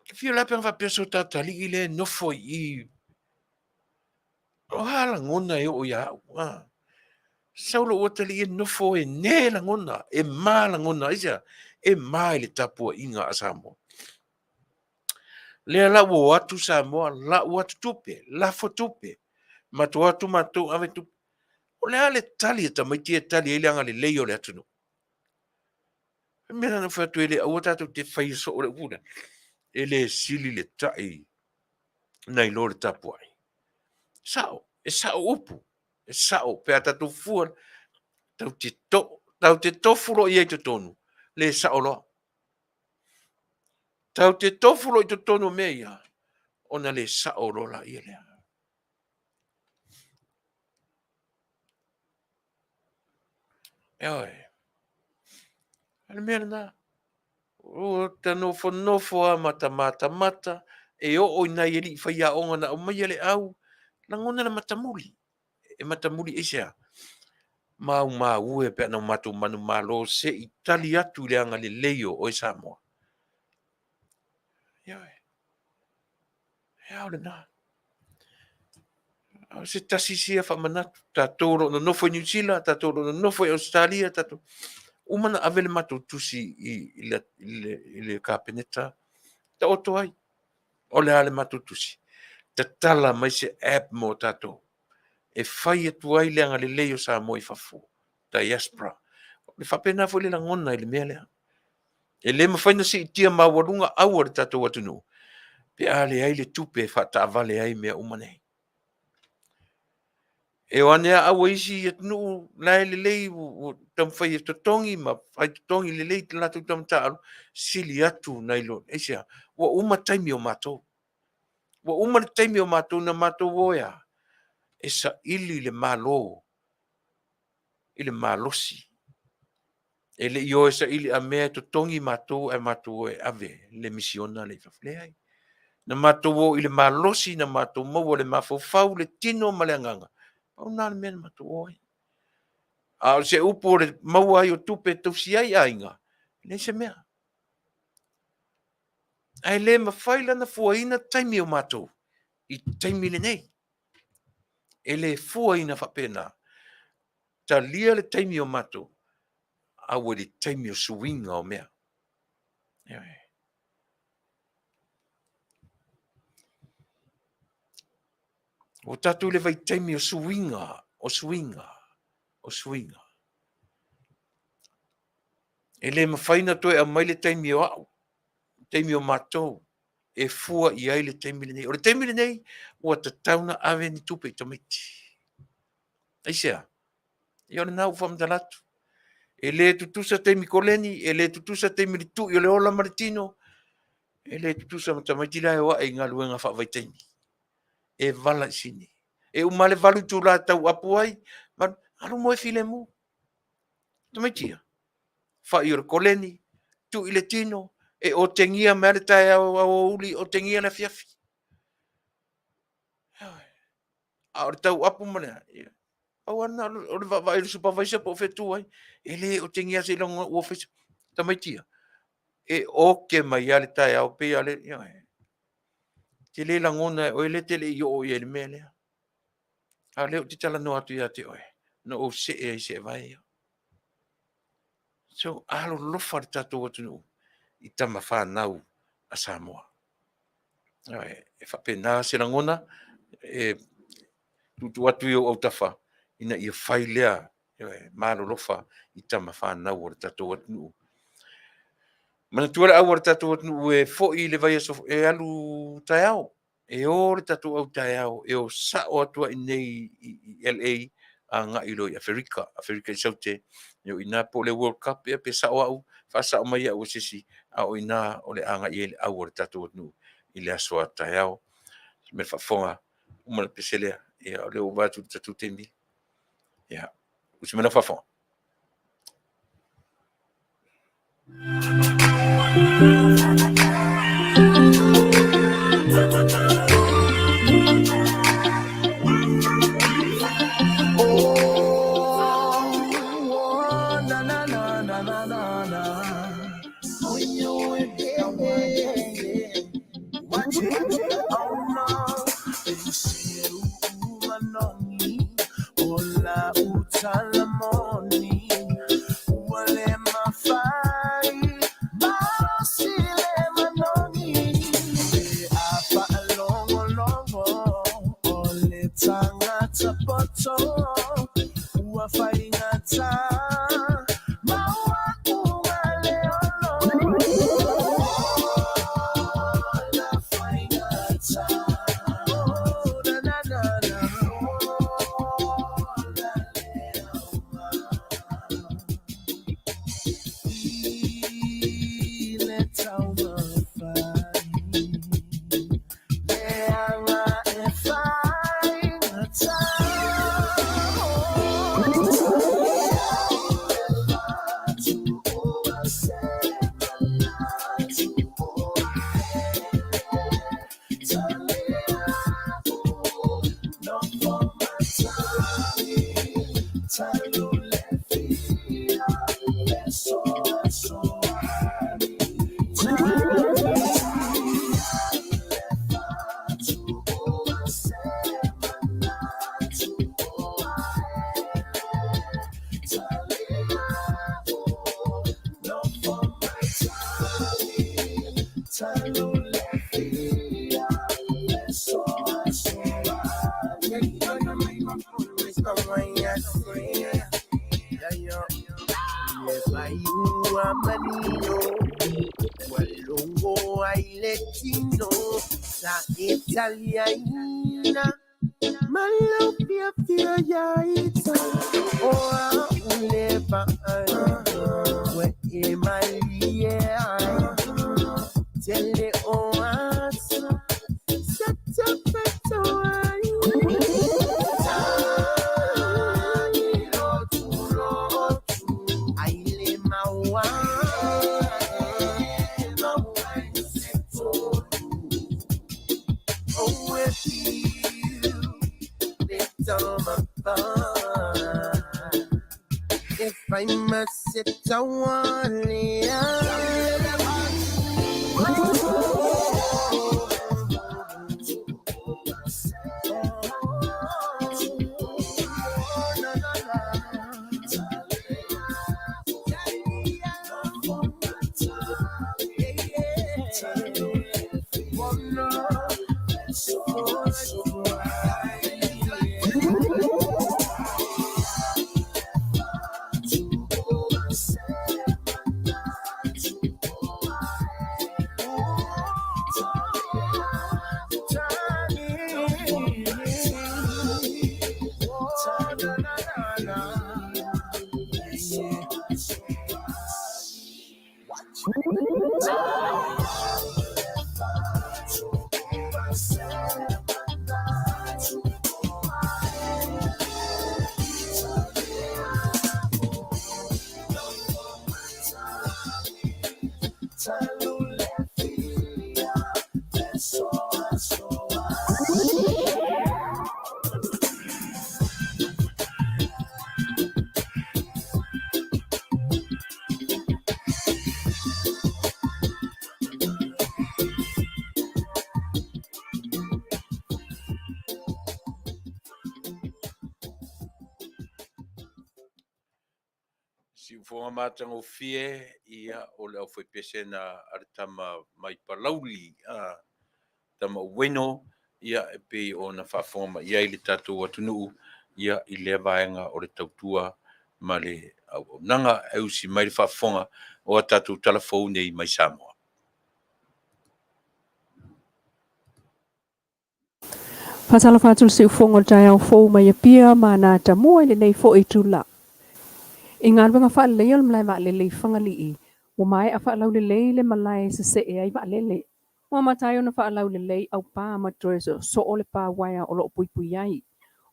Ta fia o lae pe ana faapea so ta atalii lea e nofo i i. O a lagona e oo ia au. A. Sau lou atalii e nofo e ne lagona, e ma lagona. Aisea? E ma i le tapuaiga a Samoa. Lea la ua o atu Samoa, lau atu tupe, lafo tupe, matou o atu matou ave tupe. O le a le tali a tamaiti e tali ai le agalelei o le atunuu? O le mea lena na ou fai atu ai, aua tatou te faia soo le upu lea. E le sili le tai nai lo le tapuai. Sao, e sao upu, e sao pe a tatou fua, tatou te to, tatou te tofu loa i ai i totonu, le sao loa. Tatou te tofu loa i totonu o mea ia, ona le sao loa laia lea. Ioe. O le mea lena. Ua ta nofonofo lava ma ta matamata, e oo i nai alii faiaoga na aumaia le au, lagona le matamuli. E matamuli aisea? Maumau e pe ana o matou manumalo se i tali atu i le agalelei o oe Samoa. Ioe. E ao lena. O se tasi sia faamanatu, tatou o lo o nonofo i Niu Sila, tatou o lo o nonofo i Ausetalia, tatou... Uma ona ave le matou tusi i le Kapeneta, taoto ai. O le a le matou tusi? Tatala mai se app mo tatou e fai atu ai le agalelei o Samoa i fafo, diaspora. O le faapena foi le lagona i le mea lea. E le mafai ona siitia maualuga au a le tatou atunuu pe a leai le tupe e faataavale ai mea uma nei. E o ane lava au a isi atunuu la e lelei ua taumafai e totogi ma fai totogi lelei le latou tama taaalo, sili atu nai lo, aisea? Ua uma taimi o matou. Ua uma le taimi o matou na matou o e a? E saili le Malo i le malosi. E le i o e saili a mea e totogi matou ae matou o e ave le misiona lea i fafo. Leai. Na matou o i le malosi, na matou maua le mafaufau, le tino ma le agaga. Pau lena o le mea na matou o ai. A o se upu o le maua ai o tupe e tausi ai aiga, e leai se mea. Ae le mafai la ona fuaina taimi o matou i taimi lenei. E le fuaina faapena. Talia le taimi o matou, a ua i le taimi o suiga o mea. Ioe. Ua tatou i le vaitaimi o suiga, o suiga, o suiga. E le mafai ona toe aumai le taimi o au, le taimi o matou e fua i ai le taimi lenei. O le taimi lenei, ua tatau ona ave ni tupe i tamaiti. Aisea? Ia o lena ua faamatala atu. E le tutusa taimi koleni, e le tutusa taimi le tui o le ola ma le tino, e le tutusa ma tamaiti la e o ae i galuega faavaitaimi. E vala i sini. E uma lava le 8 itula e tauapu ai, alu moe filemu. Tamaiti ia, fai o le koleni, tui le tino, e otegia mai lava le taeao aoauli, otegia le afiafi. A o le tauapu ma le, ia, pau lava lena o le vaavaai i le supervisor po o fea e tu ai. E le otegia lava seiloga ua fai se... Tamaiti ia, e oke mai lava le taeao, pei lava o le, ioe. E te le lagona e oe lea e te le i oo i ai i le mea lea. A o lea ou te talanoa atu ia te oe, na ou see ai i seevae ia. So, alolofa le tatou atunuu i tama fanau a Samoa. E faapena se lagona e tuutuu atu i ou autafa ina ia fai lea malolofa i tama fanau a le tatou atunuu. Manatua le au a le tatou atunuu e foi i le vaiaso e alu taeao. E o le tatou au taeao e o sao atu ai i inei i LA agai loa i Aferika, Aferika i Saute. E o i ina po o le World Cup ea pe sao au, faasao mai au e se isi, a o i ina o le a agai ai le au a le tatou atunuu i le aso a taeao. Se mea faafofoga, uma le pese lea. Ia, o lea ua vaai atu i le tatou taimi. Ia, usi mai lau faafofoga. Siufoga matagofie ia o le aufaipese na a le tama mai Palauli, a tama Ueno, ia e pei ona faafofoga mai ai le tatou atunuu ia i lea vaega o le tautua ma le auaunaga e usi mai le faafofoga o a tatou talafou nei mai Samoa. Faatalofa atu le siufogo o le taeao fou mai Apia ma na tamua i lenei foi itulā. I galuega faaleleia o le malae vaalele i Fagalii, ua maea faalaulelei le malae e sese'e ai vaalele. Ua amata ai ona faalaulelei aupā ma toe soosoo le pa uaea o loo puipui ai.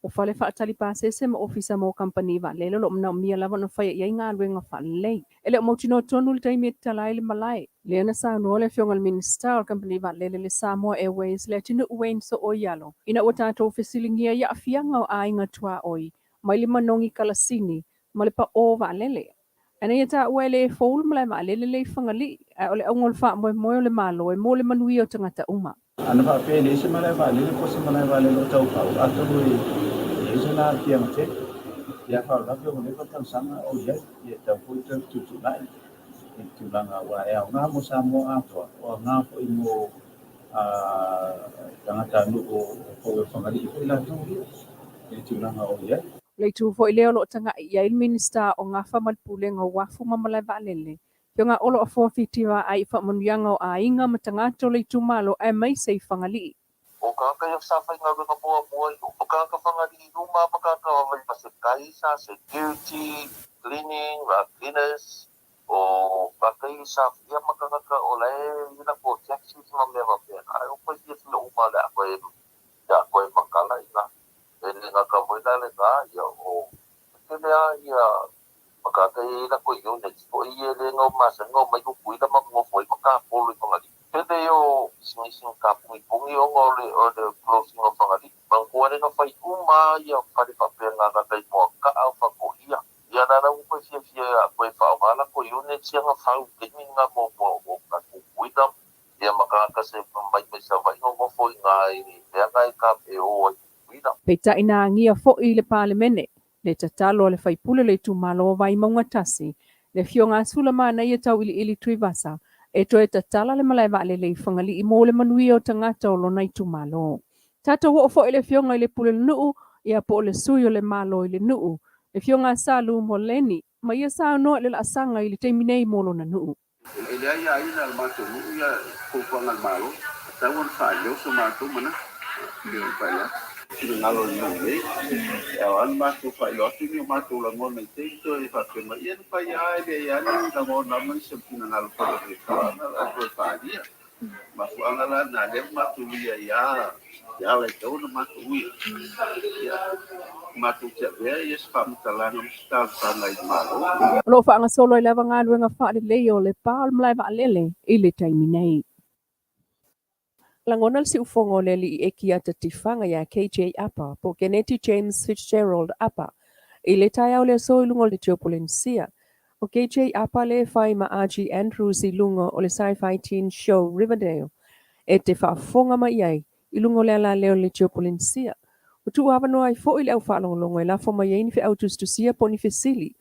O fale faatali pasese ma ofisa mo kamupani vaalele o loo manaomia lava ona faia i ai galuega faalelei. E le o mautinoa tonu le taimi e tatala ai le malae. Lea na saunoa le afioga i le Minisita o le kamupani vaalele le Samoa Airways le atunuu Wayne Sooialo ina ua tatou fesiligia i aafiaga o aiga tuaoi mai le manogi kalasini ma le paʻō vaalele. Ana ia taua e lē fou le malae vaalele le i Fagalii, ae o le auga o le faamoemoe o le Malo e mo le manuia o tagata uma. Ana faapea e leai se malae vaalele po o se malae vaalele o taufau, atonu e i ai sona aafiaga tele. Ia faalavelave ua leva tausaga o i ai, ia e tatau foi ona toe fetuutuunai i le tulaga aua e aoga mo Samoa atoa, o aoga foi mo tagatanuu o pou e Fagalii foi latou ia i le tulaga o i ai. O le itu foi lea o loo taga'i i ai le Minisita o Gafa ma le Pulega o Uafu ma Malae Vaalele, Afioga Olo Afoa Fitivaai i faamanuiaga o aiga ma tagata o le itumalo aemaise i Fagalii. O tagata ia sa faigaluega muamua i o, o tagata Fagalii uma ma tagata Vaivase-tai sa security, cleaning, cleaners, o tagata ia sa ia ma tagata o la e i latou taxis ma mea faapena. E ua fiafia uma le a toe le a toe matala i ina. E le gata foi la lena, ia o tele lava ia tagata ia e i ai latou units foi ia lea na masani ona omai Tutuila ma nonofo ai ma tapolo i Fagalii. Tele ia o pisinisi na tapunipuni ona o le o le closing o Fagalii. Manatua lea na fai uma lava ia fale faapena gata i Moataa o Faatoia. Ia la la ua toe fiafia e toe faaaoga latou units ia na fau i taimi lena muamua o tatou Tutuila ia ma tagata se mai mai Savaii nonofo i ina i mea na e e o ai Tutuila. Peitai na agia foi i le Palemene le tatalo a le faipule o le itumalo o Vaimauga 1, le Afioga a Sulamanaia Tauiliili Tuivasa, e toe tatala le malae vaalele i Fagalii mo le manuia o tagata o lona itumalo. Tatou oo foi i le Afioga i le Pule o le Nuu, ia po o le Sui o le Malo i le nuu, le Afioga a Salu Moleni, ma ia saunoa i le laasaga i le taimi nei mo lona nuu. E leai aiaina a le matou nuu ia fuafuaga a le Malo, tatau ona faaleo so matou manatu. E pei ona faailoa atu finagalo o le nuu nei, e ao lava ona matou faailoa atu ni o matou lagona i taimi toe faapea mai, ia na fai lava e leai lava ni lagona ma ni finagalo foi o le fuaga la toe faaalia. Mafuaaga la na lea ua matou uia i a ala e tatau ona matou uia. Ia, matou te avea ia se faamatalaga ma se talosaga i le Malo. O lo o faagasolo ai lava galuega faaleleia o le pa o le malae vaalele i le taimi nei. Lagona le siufogo o le alii Ekiata Tifaga ia KJ Apa po o Keneti James Fitzgerald Apa i le taeao o le aso i luga o le Tiopolenesia. O KJ Apa lea e fai ma Archie Andrews i luga o le sci-fi teen show Riverdale e te faafofoga mai i ai i luga o le alaleo o le Tiopolenesia. Ua tuu avanoa ai foi le au faalogologo e lafo mai ai ni feau tusitusia po o ni fesili.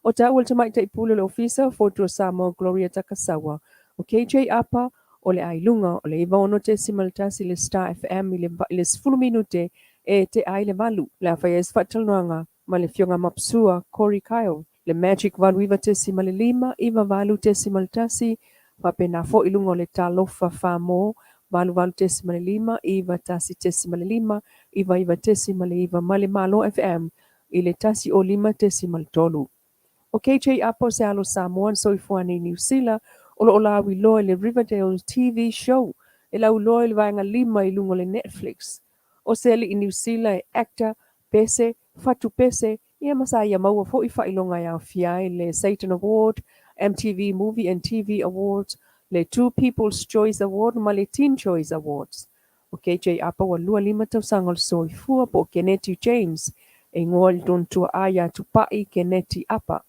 O taua le Tamaitai Pule o le Ofisa o Fotu o Samoa Gloria Takasawa, o KJ Apa, o le a i luga o le 96.1 le Star FM i le i le 10 minute e tea ai le valu. O le a fai ai se faatalanoaga ma le Afioga Mapsua Corey Kyle, le Magic 89.5, 98.1, faapena foi i luga o le Talofa Famo 88.5, 91.5, 99.9 ma le Malo FM i le 105.3. O KJ Apa o se alo Samoa na soifua nei i Niu Sila, o lo o lauiloa i le Riverdale TV Show, e lauiloa i le vaega lima i luga o le Netflix. O se alii Niu Sila e actor, pese, fatu pese, ia ma sa ia maua foi faailoga e aofia ai le Saturn Award, MTV Movie and TV Awards, le Two People's Choice Award ma le Teen Choice Awards. O KJ Apa ua 25 tausaga o le soifua po o Keneti James e igoa i le tontua'a ia Tupa'i Keneti Apa.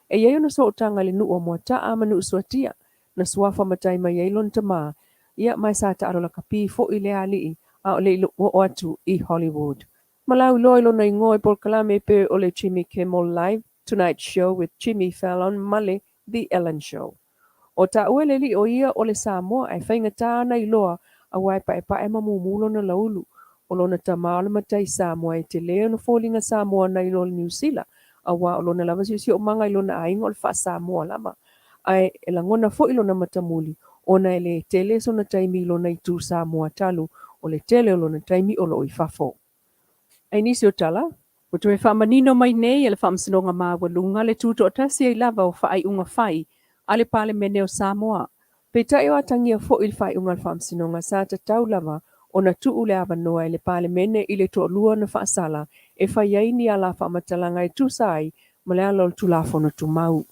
E i ai ona sootaga i le nuu o Moata'a ma Nuusuatia, na suafa matai mai ai lona tamā, ia ma e sa taalo lakapi foi lea alii a o le i oo atu i Hollywood. Ma lauiloa i lona igoa i polokalame e pei o le Jimmy Kimmel Live, Tonight Show with Jimmy Fallon ma le The Ellen Show. O taua le alii o ia o le Samoa ae faigata ana iloa aua e paepae ma mumu lona laulu. O lona tama o le matai Samoa e tele ona foliga Samoa nai lo le Niu Sila aua o lona lava siosiomaga i lona aiga o le faa-Samoa lava. Ae e lagona foi lona matamuli ona e le tele sona taimi i lona itu Samoa talu o le tele o lona taimi o lo o i fafo. Ai nisi o tala, ua toe faamanino mai nei e le Faamasinoga Maualuga le tutoatasi ai lava o faaiuga fai a le Palemene o Samoa. Peitai o atagia foi le faaiuga a le Faamasinoga sa tatau lava ona tuu le avanoa e le Palemene i le toalua na faasala e fai ai ni ala faamatalaga e tusa ai ma le ala o le Tulafono Tumau.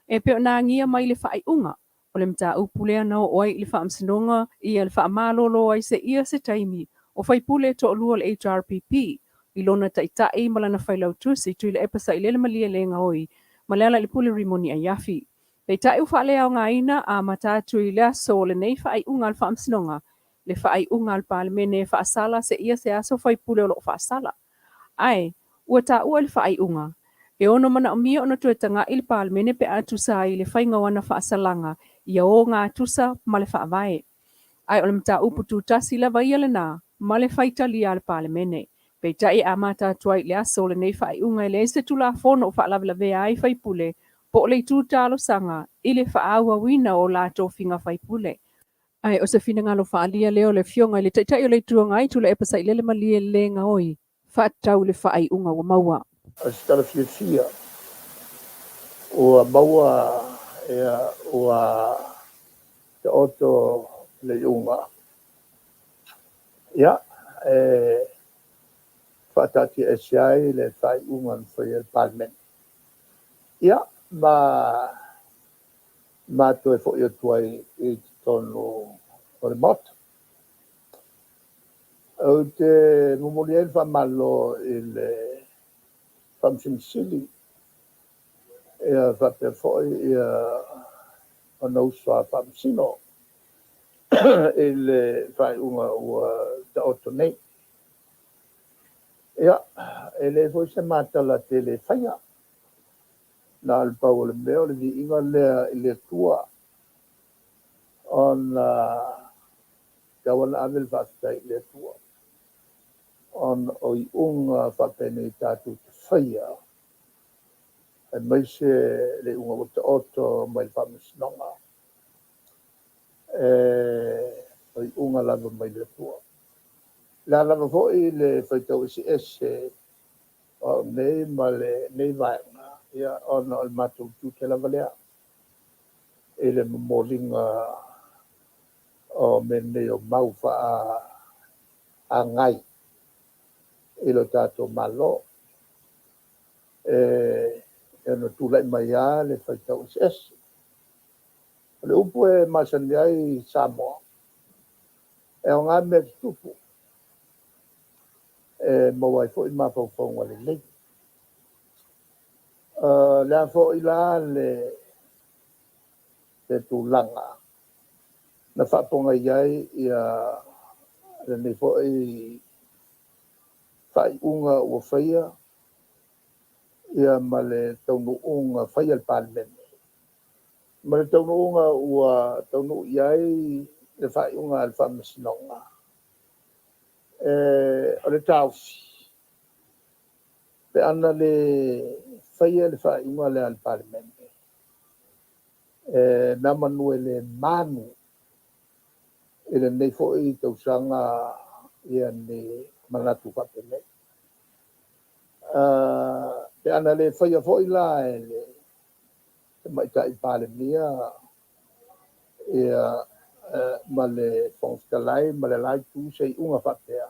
E pei ona agia mai le faaiuga, o le mataupu lea na oo ai i le Faamasinoga ia le faamalolo ai seia se taimi o faipule e toalua o le HRPP i lona taitai ma lana failautusi Tuilaepa Sailele Malielegaoi ma Lealailepule Rimoni Aiafi. Peitai ua faaleaogaina a amata atu i le aso o lenei faaiuga a le Faamasinoga le faaiuga a le Palemene e faasala seia se aso faipule o lo o faasala. Ae, ua taua i le faaiuga, e ono manaomia ona toe taga'i le Palemene pe a tusa ai i le faiga o ana faasalaga ia ogatusa ma le Faavae. Ae o le mataupu tutasi lava ia lena ma le faitalia a le Palemene. Peitai e amata atu ai i le aso o lenei faaiuga e leai se Tulafono o faalavelavea ai faipule po o le itu talosaga i le faaauauina o la tofiga faipule. Ae o se finagalo faaalia lea o le Afioga i le Taitai o le Itu Agai, Tuilaepa Sailele Malie le gaoi faatatau i le faaiuga ua maua. O se tala fiafia ua maua ia ua taoto le iuga. Ia, e faataatiaese ai le faaiuga na faia e le Palemene. Ia, ma ma toe foi atu ai i totonu o le Maota. Ou te momoli ai le faamalo i le Faamasino Sili ia faapea foi ia ona uso a Faamasino i le faaiuga ua taoto nei. Ia, e leai foi se matala tele e faia. Na o le pau o le mea o le viiga lea i le Atua ona tatau ona ave le faafetai i le Atua ona o iuga faapenei tatou te faia, aemaise le iuga ua taoto mai le Faamasinoga, o iuga lava mai le Atua. O le a lava foi le faitau eseese o au nei ma lenei vaega, ia, ona o le matou tiute lava lea i le momoliga o mea nei o mau faaagai i lo tatou Malo, e ono tulai mai lava le faitau eseese. O le upu e masani ai Samoa, E aoga mea tutupu e maua ai foi mafaufauga lelei. O le a foi la le tulaga na faapogai ai ia lenei foi faaiuga ua faia ia ma le taunuuga faia le Palemene, ma le taunuuga ua taunuu i ai le faaiuga a le Faamasinoga. O le taofi, pe ana le faia le faaiuga lea a le Palemene, e meamanu e le manu i lenei foi tausaga ia ni manatu faapenei. Pe ana le faia foi la e le Tamaitai Palemia ia ma le Fofoga Fetalai ma le la Itu se iuga faapea,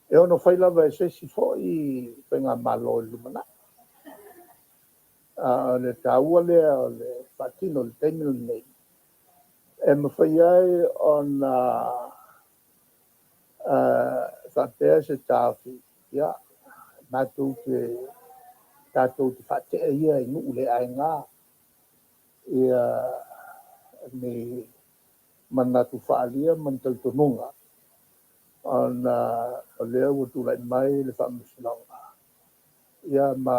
e ono fai lava e se isi foi Faigamalo i le lumanai. A o le taua lea o le faatino i le taimi lenei, e mafai ai ona faapea se taofi, ia, matou te, tatou te faatea ia i nuu le aina ia ni manatu faaalia ma ni talitonuga, ona o lea ua tulai mai le Faamasinoga ia ma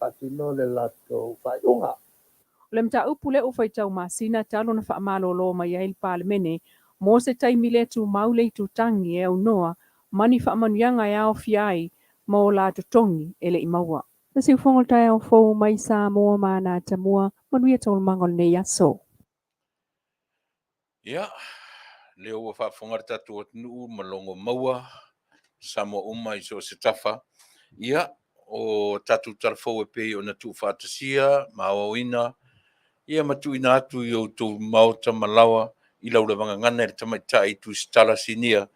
faatino le latou faaiuga. O le mataupu lea ua faitau masina talu ona faamalolo mai ai le Palemene mo se taimi le tumau le itutagi e aunoa ma ni faamanuiaga e aofia ai ma o la totogi e le i maua. Le siufogo o le taeao fou mai Samoa ma ana atamua, manuia taualumaga o lenei aso. Ia, lea ua faafofoga le tatou atunuu ma logo maua Samoa uma i so o se tafa. Ia, o tatou tala fou e pei ona tuufaatasia ma aoaoina, ia ma tuuina atu i outou maota ma laoa i lau lava gagana e le tamaitai Tusitala Sinia,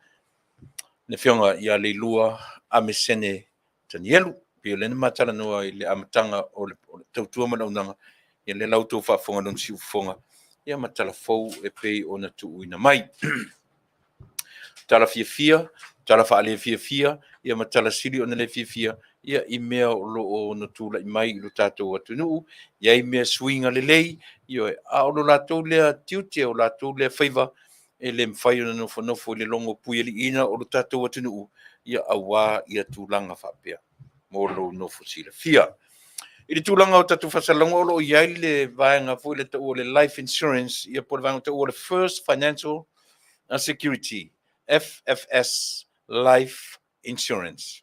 le Afioga ia Leilua Amesene Tanielu. Pei o lea na ma talanoa i le amataga o le tautua ma le auaunaga, ia lea la ua outou faafofoga i lona siufofoga, ia ma tala fou e pei ona tuuina mai. Tala fiafia, tala faalefiafia, ia ma tala sili ona le fiafia, ia i mea o lo o ono tulai mai i lo tatou atunuu, i ai mea suiga lelei, ioe, a o lo latou lea tiute, o latou lea faiva, e le mafai ona nofonofo i le logo puialiiina o lo tatou atunuu, ia aua ia tulaga faapea mo lou nofo silafia. I le tulaga o tatou faasalalauga, o lo o i ai le vaega foi lea taua o le life insurance, ia po o le vaega taua o le First Financial Security, FFS Life Insurance.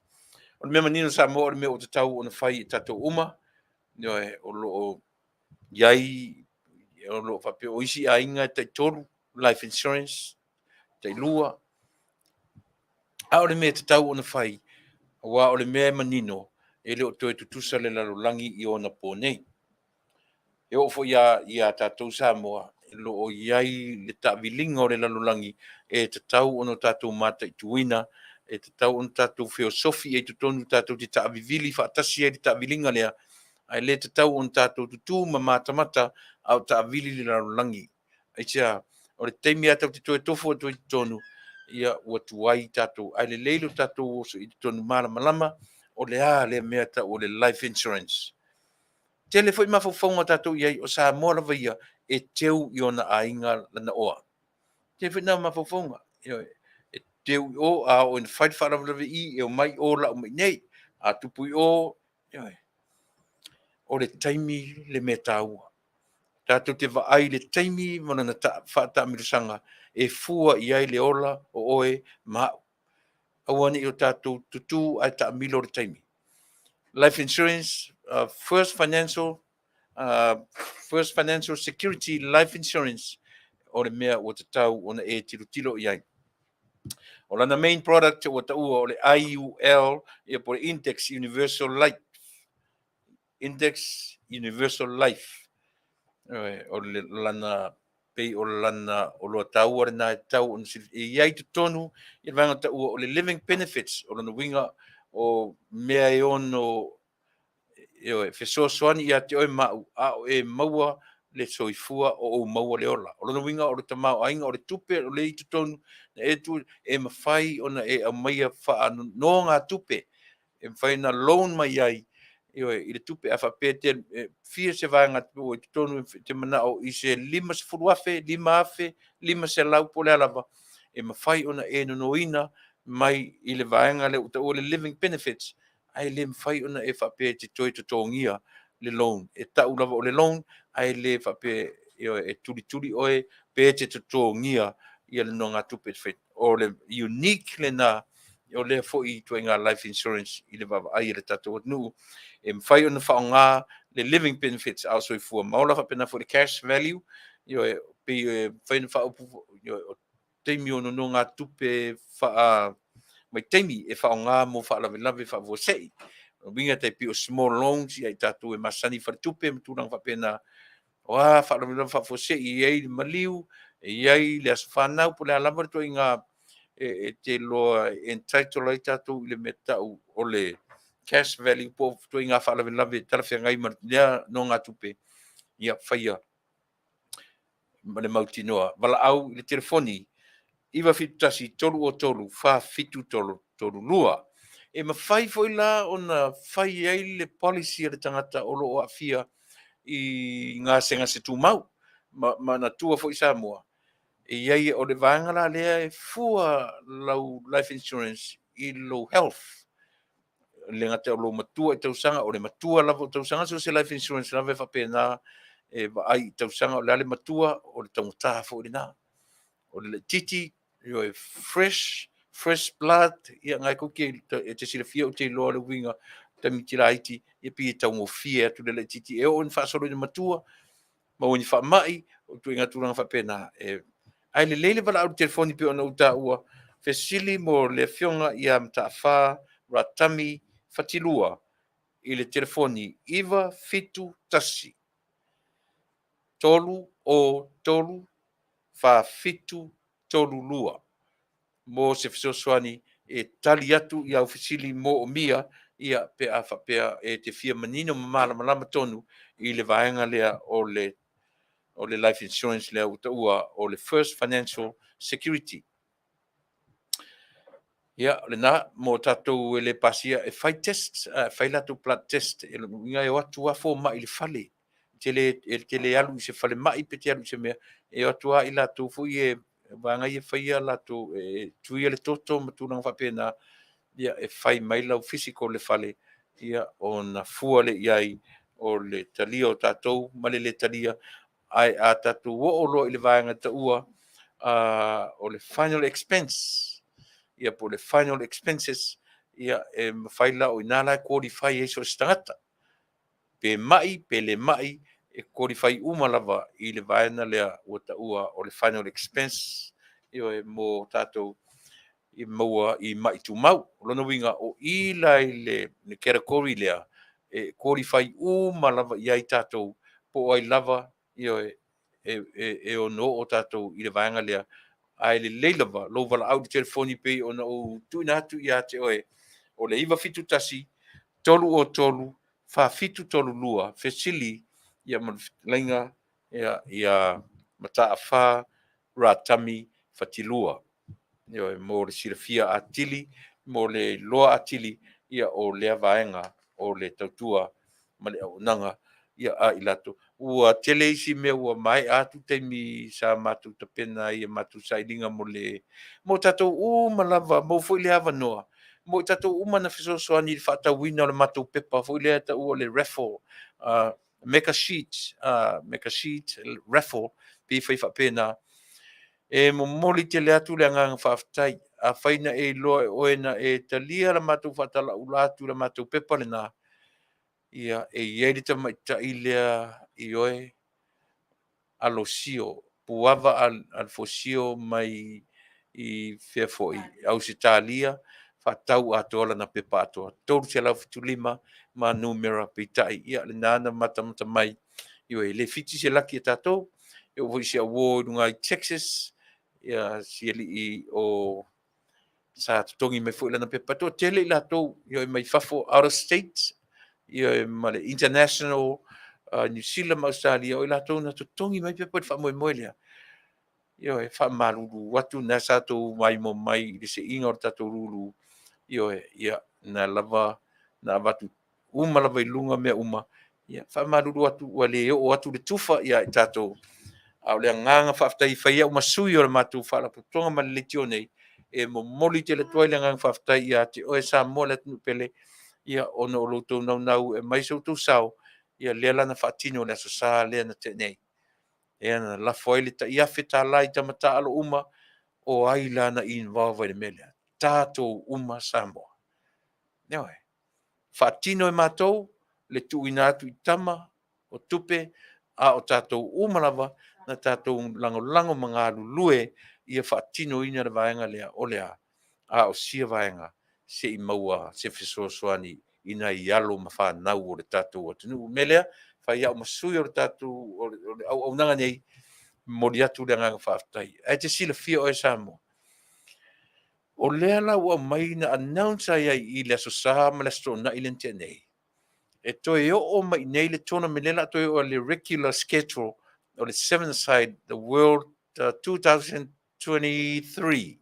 O le mea manino Samoa, o le mea ua tatau ona fai e tatou uma, ioe, o lo o i ai, o lo o faapea o isi aiga e taitolu life insurance, tailua. A o le mea e tatau ona fai, aua o le mea e manino, e le o toe tutusa le lalolagi i ona po nei. E oo foi ia tatou Samoa, o lo o i ai le taaviliga o le lalolagi e tatau ona tatou mataituina, e tatau ona tatou feosofi ai i totonu, tatou te taavivili faatasi ai le taaviliga lea, ae le tatau ona tatou tutū ma matamata a o taavili le lalolagi. Aisea? O le taimi lava tatou te toe tofu atu ai i totonu, ia ua tuai tatou, ae lelei lo tatou oso i totonu malamalama o le a lea mea tau o le life insurance. Tele foi mafaufauga tatou i ai, o Samoa lava ia e teu i ona aiga lana oa. Tele foi na mafaufauga, ioe, e teu i o, a oo ina fai le faalavelave i, e omai o lau mai nei. A tupu i o, ioe, o le taimi le mea taua. Tatou te vaai i le taimi ma lona faataamilosaga e fua i ai le ola o oe ma au. Aua ne i o tatou tutū ae taamilo le taimi. Life insurance, First Financial Security Life Insurance, o le mea ua tatau ona e tilotilo i ai. O lana main product ua taua o le IUL, ia po o le Index Universal Life. Index Universal Life. O le lana pei o lana oloa taua lena e tatau ona silafia. E i ai totonu i le vaega taua o le living benefits, o lona uiga o mea e ono, ioe, fesoasoani ia te oe ma au, a o e maua le soifua o ou maua le ola. O lona uiga o le tamaoaiga o le tupe o lea i totonu na e tu e mafai ona e aumaia faanonogatupe e mafai ona loan mai ai, ioe, i le tupe. A faapea e te fia se vaegatupe ua i totonu e te manao i se $50,000, $5,000, $500 po o le a lava, e mafai ona e nonoina mai i le vaega lea ua taua le living benefits, ae le mafai ona e faapea e te toe totogia le loan. E tau lava o le loan, ae le faapea, ioe, e tulituli oe pe te totogia ia le nonogatupe e te fai. O le unique lena o lea foi ituaiga life insurance i le vaavaai a le tatou atunuu. E mafai ona faaaoga le living benefits a o soifua ma ola, faapena foi le cash value, ioe, pei e mafai ona faaupu, ioe, o taimi o nonogatupe faa vaitaimi e faaaoga mo faalavelave faafuasei. O uiga tai pei o small loans ia i tatou e masani i faletupe ma tulaga faapena, o a faalavelave faafuasei, e i ai le maliu, e i ai le aso fanau, po o le a lava le ituaiga e te iloa e entitle ai tatou i le mea tau o le cash value po o ituaiga faalavelave talafeagai ma lea nonogatupe, ia faia ma le mautinoa. Valaau i le telefoni 971 303 4732. E mafai foi la ona fai ai le policy a le tagata o lo o aafia i gasegase tumau ma manatua foi Samoa e i ai o le vaega la lea e fua lau life insurance i lou health. E le gata o lou matua i tausaga, o le matua lava o tausaga, so o se life insurance lava e faapena, e vaai i tausaga, o le a le matua, o le taugata foi lena. O le laitiiti, ioe, fresh, fresh blood, ia ngai kou te, e te silafia ou te iloa le uiga, taimi laiti, ia pei e taugofie atu le laitiiti e oo ina faasolo ina matua, maua ni faamai, o ituaiga tulaga faapena. E, ae lelei le valaau i le telefoni pei ona ou taua, fesili mo le afioga ia Mataafa Ratami Fatilua i le telefoni 971 303 4732 mo se fesoasoani e tali atu i au fesili moomia, ia pe a faapea e te fia manino ma malamalama tonu i le vaega lea o le life insurance lea ua taua o le First Financial Security. Ia, o lena, mo tatou e le pasia e fai test, e fai latou blood test, e lona uiga e o atu lava fomai i le fale. E te le alu i se falemai pe te alu i se mea, e o atu lava i latou foi e vaega ia e faia latou, e tuia le toto ma tulaga faapena, ia e fai mai lau physical i le fale, ia ona fua lea i ai o le talia o tatou ma le le talia. Ae a tatou oo loa i le vaega taua o le final expense, ia po o le final expenses, ia e mafai la o i ina la e qualify ai so o se tagata. Pe mai, pe le mai, e qualify uma lava i le vaega lea ua taua o le final expense, ioe, mo tatou i maua i mai tumau. O lona uiga, o i la i le category lea, e qualify uma lava i ai tatou, po o ai lava, ioe, e ono oo tatou i le vaega lea. Ae lelei lava lou valaau i le telefoni pei ona ou tuuina atu ia te oe, o le 971 303 4732, fesili ia ma le fetalaiga ia Mataafa Ratami Fatilua. Ioe, mo le silafia atili, mo le iloa atili ia o lea vaega o le tautua ma le auaunaga ia a i latou. Ua tele isi mea ua maea atu taimi sa matou tapena ai i a matou sailiga mo le mo tatou uma lava, maua foi le avanoa mo i tatou uma na fesoasoani i le faatauina o le matou pepa foi lea e taua o le raffle, mega sheet, mega sheet raffle, pei e fai faapena. E momoli tele atu le agaga faafetai. Afai na e iloa e oe na e talia la matou faatalaula atu i la matou pepa lena, ia e i ai le tamaitai lea, ioe, Alosio, Puava Alfosio mai i fea foi, Ausetalia, faatau atoa lana pepa atoa, 375 ma numera peitai, ia lena na matamata mai, ioe, e le fiti se laki a tatou. E oo foi i si au uo i luga i Texas, ia si alii o sa totogi mai foi lana pepa. E toatele i latou, ioe, mai fafo, out of state, ioe, ma le international. Niu Sila ma Ausetalia, o i latou na totogi mai pepa i le faamoemoe lea. Ioe, faamalulu atu na sa tou maimoa mai i le seiga o le tatou lulu. Ioe, ia, na lava na avatu uma lava i luga mea uma. Ia, faamalulu atu ua le oo atu le tufa ia i tatou. A o le agaga faafetai e fai au ma sui o le matou faalapotopotoga ma le leitio nei, e momoli tele atu ai le agaga faafetai ia te oe Samoa le atunuu pele, ia ona o lo outou naunau e aumai so outou sao, ia lea la na faatino i le Aso Sa lea na tea nei. Lea na lafo ai le tai $1,000 i tama taalo uma, o ai la na involve ai i le mea lea? Tatou uma Samoa. Ioe. Faatino e matou le tuuina atu i tama o tupe, a o tatou uma lava na tatou lagolago ma galulue ia faatinoina le vaega lea, o le a? A o sia vaega se i maua se fesoasoani i nai alo ma fanau o le tatou atunuu. O le mea lea, fai au ma sui o le tatou o le auaunaga nei, momoli atu le agaga faafetai. Ae te silafia oe Samoa, o lea la ua aumai na announce ai ai i le Aso Sa ma le Aso Toonai lea na tea nei, e toe oo mai i inei le tournament lea o le a toe oo i le regular schedule o le seven a side the world 2023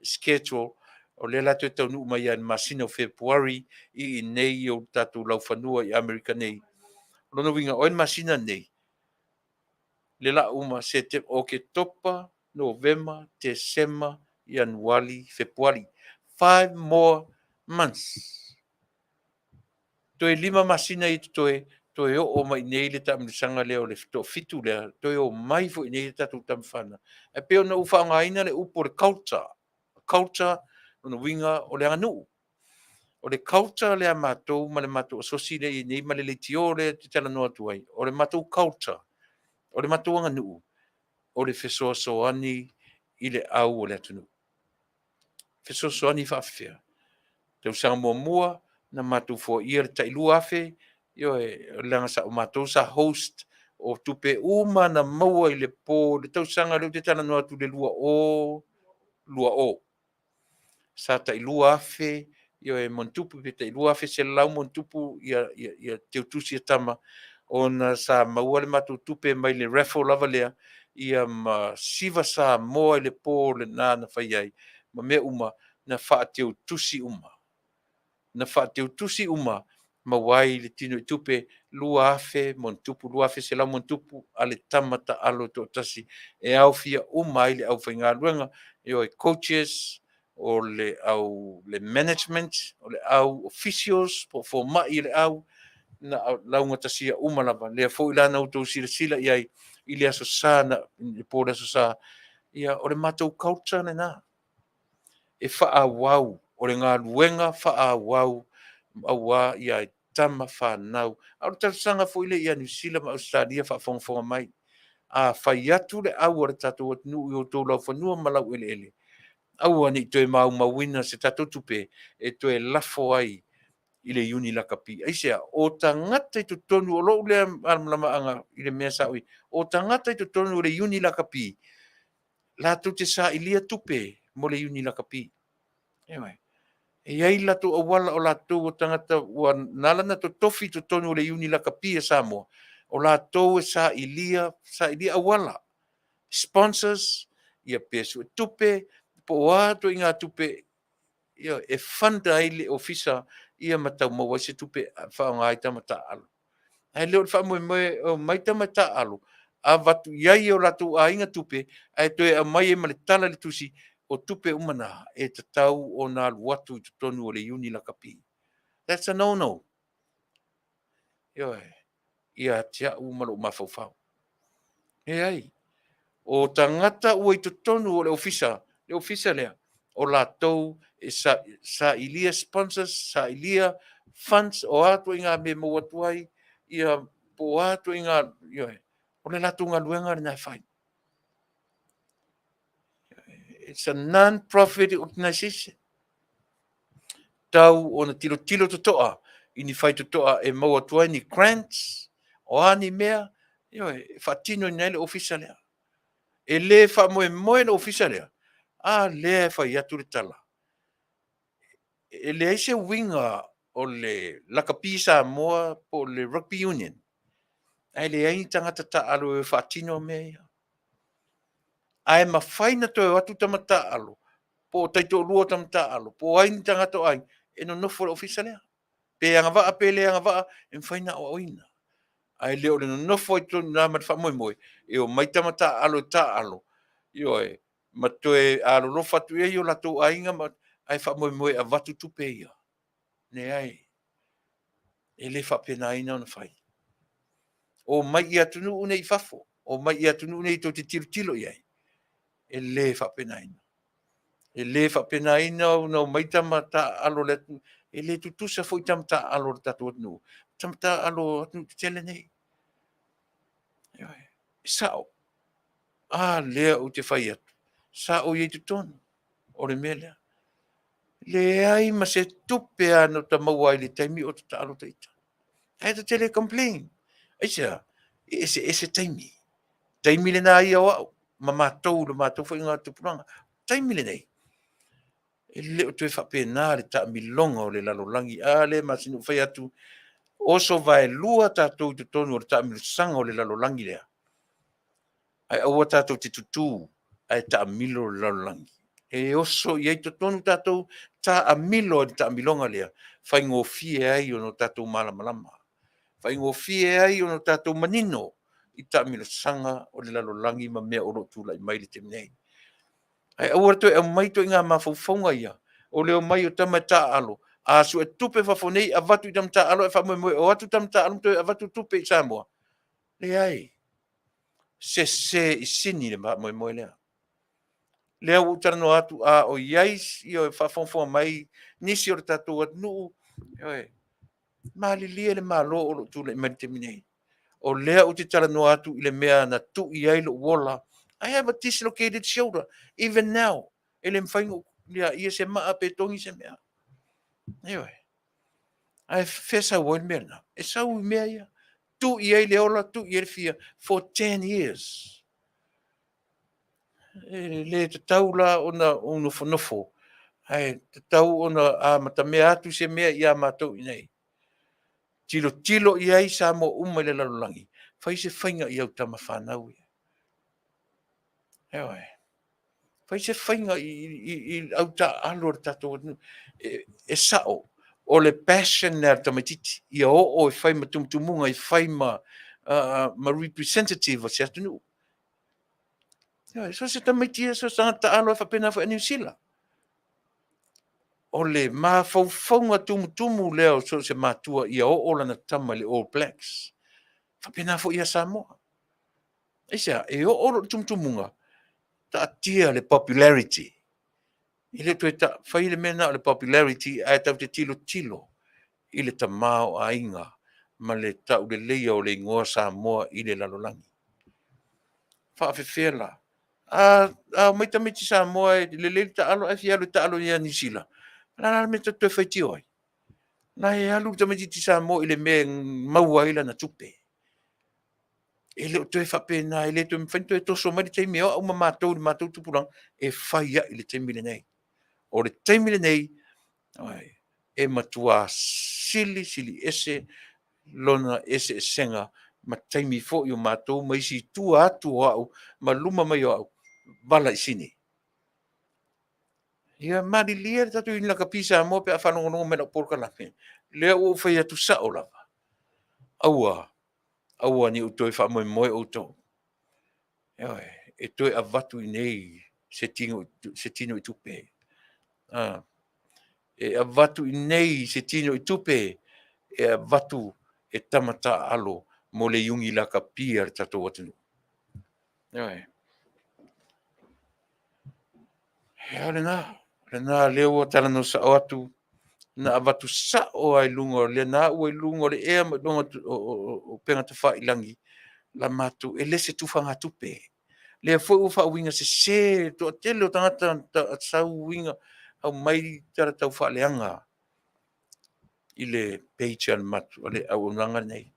schedule, o lea la toe taunuu mai ai i le masina o Fepuari i inei i o tatou laufanua i Amerika nei. O lona uiga, o ai le masina nei? Le la uma Setema, Oketopa, Novema, Tesema, Ianuari, Fepuari. 5 more months. Toe 5 masina i totoe, toe oo mai nei le taamilosaga lea o le toafitu lea, toe o mai foi nei tatou tamafanau. Ae pei ona ou faaaogaina le upu o le culture. Culture, lona uiga o le aganuu. O le culture lea a matou ma le matou asosi lea e i ai nei ma le leitio lea ou te talanoa atu ai, o le matou culture, o le matou aganuu, o le fesoasoani i le au o le atunuu. Fesoasoani faapefea? Tausaga muamua na matou foaia le tai 2,000, ioe, leaga sa o matou sa host o tupe uma na maua i le po i le tausaga lea ou te talanoa atu i le 2020. Sa tai 2,000, ioe, montupu pe tai 2,100 montupu ia, ia, ia teutusi a tama, ona sa maua le matou tupe mai le raffle lava lea, ia ma siva Samoa i le po lena na fai ai, ma mea uma na faateutusi uma. Na faateutusi uma maua ai le tino i tupe 2,000 montupu, 2,100 montupu a le tama taalo e toatasi, e aofia uma ai le aufaigaluega, ioe, coaches, o le au le management, o le au officials, po o fomai o le au, na laugatasia uma lava. Lea foi la na outou silasila i ai i le Aso Sa, na, i le po o le Aso Sa, ia, o le matou culture lena. E faaauau, o le galuega faaauau aua ia tama fanau. A o le talosaga foi lea ia Niu Sila ma Ausetalia faafogafoga mai. A fai atu le au a le tatou atunuu i outou laufanua ma laueleele, aua ne i toe maumauina se tatou tupe e toe lafo ai i le iuni lakapi. Aisea? O tagata i totonu o lou lea malamalamaaga i le mea sa ui, o tagata i totonu o le iuni lakapi, latou te sailia tupe mo le iuni lakapi. Ioe. E i ai latou auala o latou o tagata ua na ala na totofi i totonu o le iuni lakapi a Samoa, o latou e sailia, sailia auala, sponsors, ia pe suetupe, po o a ituaiga tupe, ioe, e fund ai le ofisa ia ma tau maua ai se tupe e faaaoga ai tama taaalo. Ae le o le faamoemoe e omai tama taaalo, avatu i ai e o latou aiga tupe, ae toe aumai ai ma le tala i le tusi, o tupe uma na e tatau ona alu atu i totonu o le iuni lakapi. That's a no-no. Ioe, ia te au ma lou mafaufau. Leai, o tagata ua i totonu o le ofisa, le ofisa lea, o latou e sailia sponsors, sailia funds, o a ituaiga mea e maua atu ai, ia po o a ituaiga, ioe, o le latou galuega lena e fai. It's a non-profit organization. Tau ona tilotilo totoa i ni faitotoa e maua atu ai ni grants, o a ni mea, ioe, e faatinoina ai le ofisa lea. E le faamoemoe le ofisa lea, a lea e fai atu le tala. E leai se uiga o le lakapi Samoa po o le Rugby Union. Ae leai ni tagata taaalo e faatino mea ia. Ae mafai na toe o atu tama taaalo, po o taitoalua o tama taaalo, po o ai ni tagata o aiga, e nonofo i le ofisa lea. Pe agavaa pe le agavaa, e mafai ona aoaoina. Ae le o le nonofo ai totonu i ina ma le faamoemoe, e omai tama taaalo e taaalo, ioe, ma toe alolofa atu i ai o latou aiga ma, ae faamoemoe e avatu tupe ia. Leai, e le faapenaina ona fai. Omai i atunuu nei i fafo, omai i atunuu nei tou te tilotilo i ai, e le faapenaina. E le faapenaina ona omai tama taaalo o le atunuu, e le tutusa foi tama taaalo o le tatou atunuu, tama taaalo o atunuu tetele nei. Ioe, e sao. A lea ou te fai atu, sao i ai totonu o le mea lea. Leai ma se tupe lava na ota maua ai i le taimi o ta taalo ita. Ae ta te le complain. Aisea? E eseese taimi. Taimi lena ia o au ma matou, le matou foi tupulaga. Taimi lenei, e le o toe faapena le taamiloga o le lalolagi. A lea e masani ona fai atu, oso vaelua tatou i totonu o le taamilosaga o le lalolagi lea, ae aua tatou te tutū ae taamilo le lalolagi. E oso i ai totonu tatou, taamilo ai i le taamiloga lea, faigofie ai ona tatou malamalama, faigofie ai ona tatou manino i taamilosaga o le lalolagi ma mea o lo o tulai mai i le taimi nei. Ae aua le toe aumai ituaiga mafaufauga ia, o le omai o tama e taaalo, a suetupe fafo nei avatu i tama taaalo ae faamoemoe e o atu tama taaalo ma toe avatu tupe i Samoa. Leai, sese i sini le faamoemoe lea. Lea ua ou talanoa atu, a o i ai ioe, faafogafoga mai nisi o le tatou atunuu, ioe, malilie le Malo o lo o tulai mai i le taimi nei. O lea ou te talanoa atu i le mea na tuu i ai lou ola. I have a dislocated shoulder even now. E le mafai ona ou liaia se maa pe togi se mea. Ioe. Ae fea sau ai le mea lena? E sau i mea ia. Tuu i ai le ola, tuu i ai le fia for 10 years. E le tatau la ona ou nofonofo, ae tatau ona amatamea atu se mea ia matou i inei. Tilotilo i ai Samoa uma i le lalolagi, fai se faiga i au tama fanau ia. Ioe. Fai se faiga i au taaalo a le tatou atunuu. E sao, o le passion lea a le tamaitiiti, ia oo e fai ma tumutumuga, e fai ma representative o se atunuu. Ioe, so o se tamaiti ia, so o se tagata taalo e faapena foi a Niu Sila. O le mafaufauga tumutumu lea o so o se matua ia oo lana tama i le All Blacks. Faapena foi ia Samoa. Aisea? E oo loa i le tumutumuga, taatia le popularity. E le toe fai le mea lena o le popularity, ae tatou te tilotilo i le tamaoaiga ma le tauleleia o le igoa Samoa i le lalolagi. Faafefea la? A omai tamaiti Samoa e lelei le taalo ae fia alu e taalo ia Niu Sila, o le a la le mea tatou te toe faitio ai? La e alu le tamaitiiti Samoa i le mea e maua ai lana tupe. E le o toe faapena, e le toe mafai ona toe toso mai le taimi o au ma matou i le matou tupulaga e fai ai le taimi lenei. O le taimi lenei, e matua sili sili ese lona eseesega ma taimi foi o matou ma isi i tua atu o au ma luma mai o au, vala i sini. Ia malilie le tatou Iuni Lakapi Samoa pe a faalogologo mai i lau polokalame, lea ua ou fai atu sao lava. Aua, aua ne i toe faamoemoe outou. Ioe, e toe avatu i inei se tino, se tino i tupe. E avatu i inei se tino i tupe e avatu e tama taaalo mo le iuni lakapi a le tatou atunuu. Ioe. Ia lena, lena lea ua talanoa sao atu, na avatu sao lava i luga o lena ua i luga o le ea ma luga o upega tafailagi la matou, e le se tufagatupe. Lea foi ua faauiga sese le toatele o tagata sau uiga aumai tala taufaaleaga i le page a le matou a le auaunaga lenei.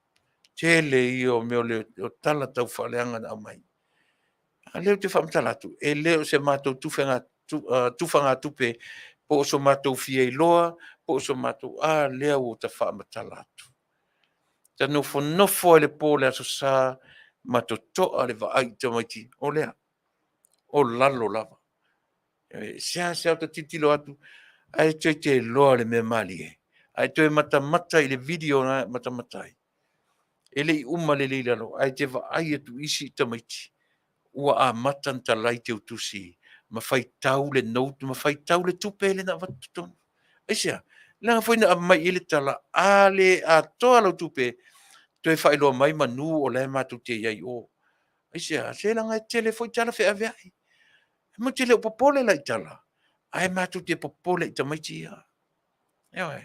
Tele ia o mea o tala taufaaleaga na aumai. A lea ou te faamatala atu, e le o se matou tufagatupe po o so matou fia iloa po o so matou, a lea ua ta faamatala atu. Ta nofonofo ai le po le Aso Sa ma totoa le vaai i tamaiti o lea, o lalo lava. E seasea ta tilotilo atu, ae toe te iloa le mea malie. Ae toe matamata i le video na matamata ai. E le i uma lelei i lalo, ae te vaai atu i isi tamaiti ua amata ona talai teutusi ma faitau le note ma faitau le tupe lea na avatu i totonu. Aisea? Leaga foi na aumai i ai le tala, a le atoa lau tupe, toe faailoa mai manu o la e matou te i ai i o. Aisea? Se leaga e tele foi tala feaveai. Matou te le o popole la i tala, ae matou te popole i tamaiti ia. Ioe.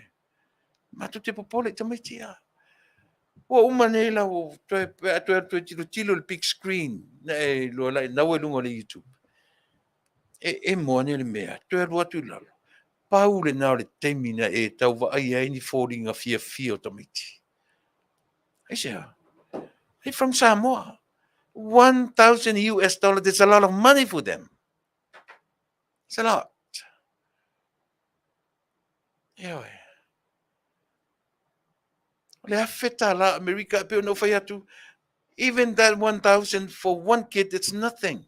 Matou te popole i tamaiti ia. Ua uma nei la ua toe pe a toe alu toe tilotilo i le big screen na e iloa la na ua i luga o le YouTube. E emo ane le mea, toe alu atu i lalo. Pau lena o le taimi na e tau vaai ai ni foliga fiafia o tamaiti. Aisea? They from Samoa. 1,000 US dollar, there's a lot of money for them. It's a lot. Ioe. O le $1,000 Amerika, e pei ona ou fai atu, even that 1,000 for one kid, it's nothing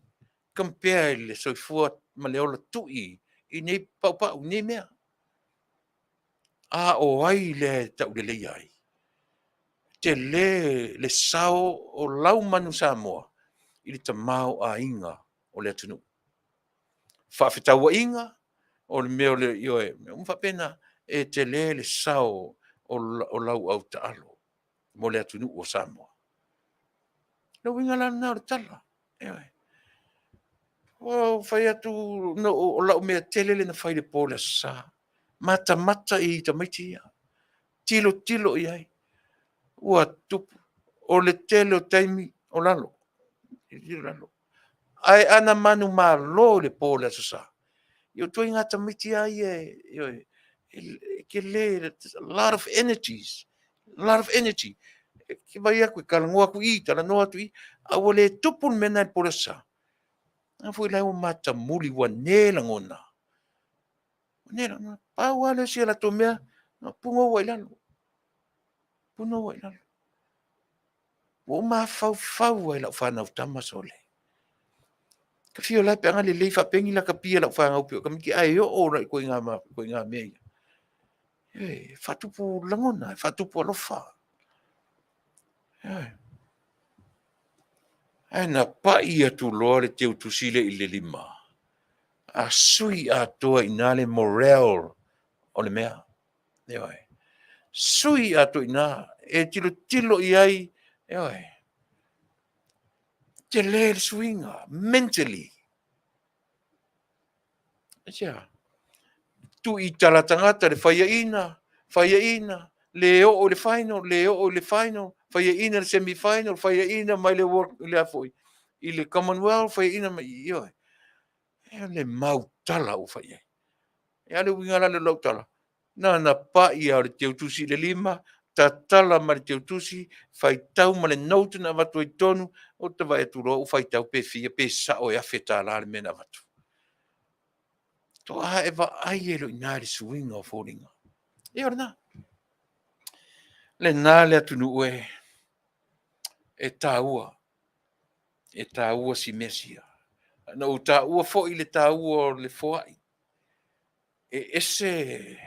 compare i le soifua ma le ola tui i nei paupau, i nei mea. A o ai lea e tauleleia ai? Tele le sao o lau manu Samoa i le tamaoaiga o le atunuu. Faafetauaiga, o le mea o le, ioe, mea uma faapena, e tele le sao o lau autaalo mo le atunuu o Samoa. O le uiga la lena o le tala. Ioe. Ua ou fai atu, no, o lau mea tele lea na fai i le po o le Aso Sa, matamata i tamaiti ia, tilotilo i ai, ua tupu, o le tele o taimi o lalo, tilotilo i lalo. Ae ana manumalo i le po o le Aso Sa, ia o ituaiga tamaiti lava ia, ioe, e tele, a lot of energies, a lot of energy. E te vaai atu e talanoa atu i, talanoa atu i, a ua le tupu le mea lena i le po o le Aso Sa. A foi la ua matamuli ua ne lagona. Ua ne lagona. Pau lava lea o si a latou mea, na punou ai i lalo. Punou ai i lalo. Ua ou mafaufau lava i lau fanau tama sole. Ka fia la pe ana lelei faapeni lakapi a lau fanau pei o tamaiti ae oo la i ituaiga mea ia. E faatupu lagona, e faatupu alofa. Ae na pai atu loa le teutusi lea i le lima, a sui atoa i ina le morale o le mea. Ioe. Sui atoa i ina, e tilotilo i ai, ioe. Tele le suiga, mentally. Aisea? Tui tala tagata le faiaina, faiaina, le oo i le final, le oo i le final, faiaina le semi final, faiaina mai le World, le a foi, i le Commonwealth, faiaina mai, ioe. E le mau tala ua fai i ai. E a le uiga la lea o lau tala? Na ona pai lava o le teutusi i le lima, tatala ma le teutusi, faitau ma le note na avatu ai i totonu, ou te vaai atu loa ua faitau pe fia, pe sao e $1,000 le mea na avatu. Faatoa e vaai ai loa i ina i le suiga o foliga. Ia o lena. Lena le atunuu e, e taua, e taua si mea sia. Na ou taua foi le taua o le foai. E ese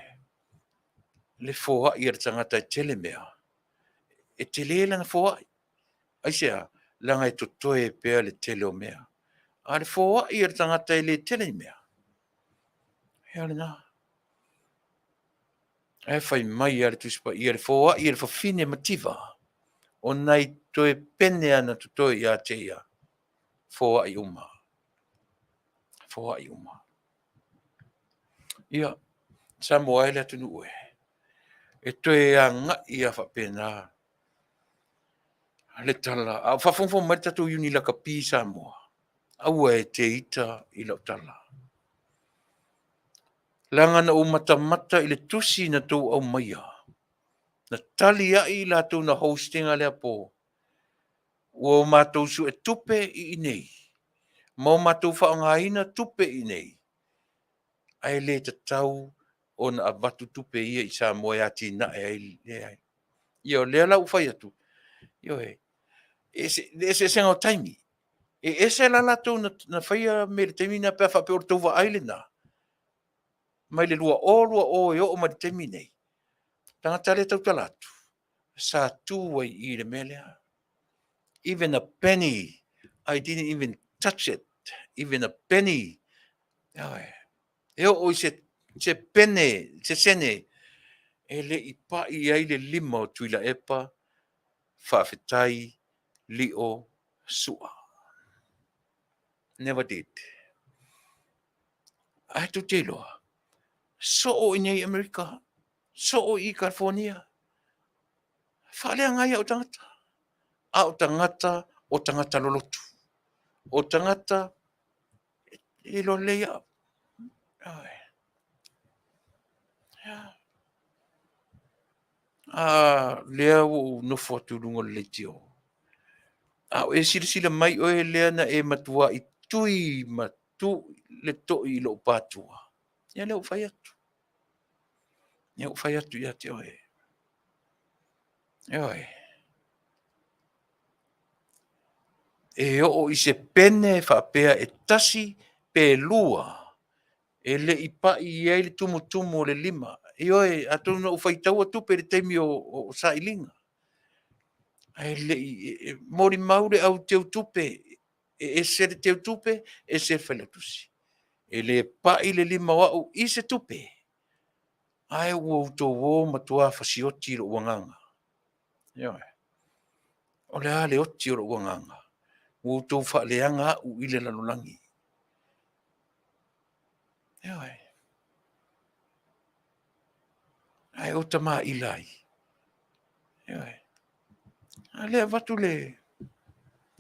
le foai a le tagata e tele mea. E tele lana foai. Aisea? Leaga e totoe pea le tele o mea. A o le foai a le tagata e le tele ni mea. Ia o lena. Ae fai mai lava le Tusi Paia, le foai a le fafine mativa, o nai toe pene lava na totoe ia te ia, foai uma. Foai uma. Ia, Samoa e le atunuu e, e toe agai lava faapena le tala. A o faafogafoga mai le tatou Iuni Lakapi i Samoa, aua e te ita i lau tala. Leaga na ou matamata i le tusi na tou aumaia, na tali ai i latou na host ina lea po, ua o matou suetupe i inei, ma o matou faaaogaina tupe i inei, ae le tatau ona avatu tupe ia i Samoa e atinae ai. Leai. Ia, o lea la ua fai atu, ioe, le eseesega o taimi. E ese la latou na faia mea i le taimi lena pe a faapea o le tou vaai lena, mai le 2020 e oo mai i le taimi lenei, tagata lea e tautala atu, sa tu ai i i le mea lea. Even a penny, I didn't even touch it, even a penny. Ioe. E oo i se pene, se sene, e le i pai i ai le lima o Tuilaepa, faafetai Lio Sua. Never did. Ae tou te iloa, soo i nei i Amerika, soo i California, faaleaga ai au tagata. A o tagata, o tagata lolotu. O tagata e iloa lelei au. A lea ua ou nofo atu i luga o le leitio. A o e silasila mai oe lea na e matuai tui ma tu le toi i lou patua. Ia lea ua fai atu. Lea ua fai atu ia te oe. Ioe. E oo i se pene faapea e tasi pe lua e le i pai i ai le tumutumu o le lima. Ioe, atonu na ou faitaua tupe i le taimi o sailiga. Ae le i molimau le au teutupe, e ese le teutupe, ese le failautusi. E le pai le lima o au i se tupe, ae ua outou o matua fasioti lou agaga. Ioe. O le a le oti o lou agaga? Ua outou faaleaga au i le lalolagi. Ioe. Ae o tamaila ai. Ioe. A lea avatu le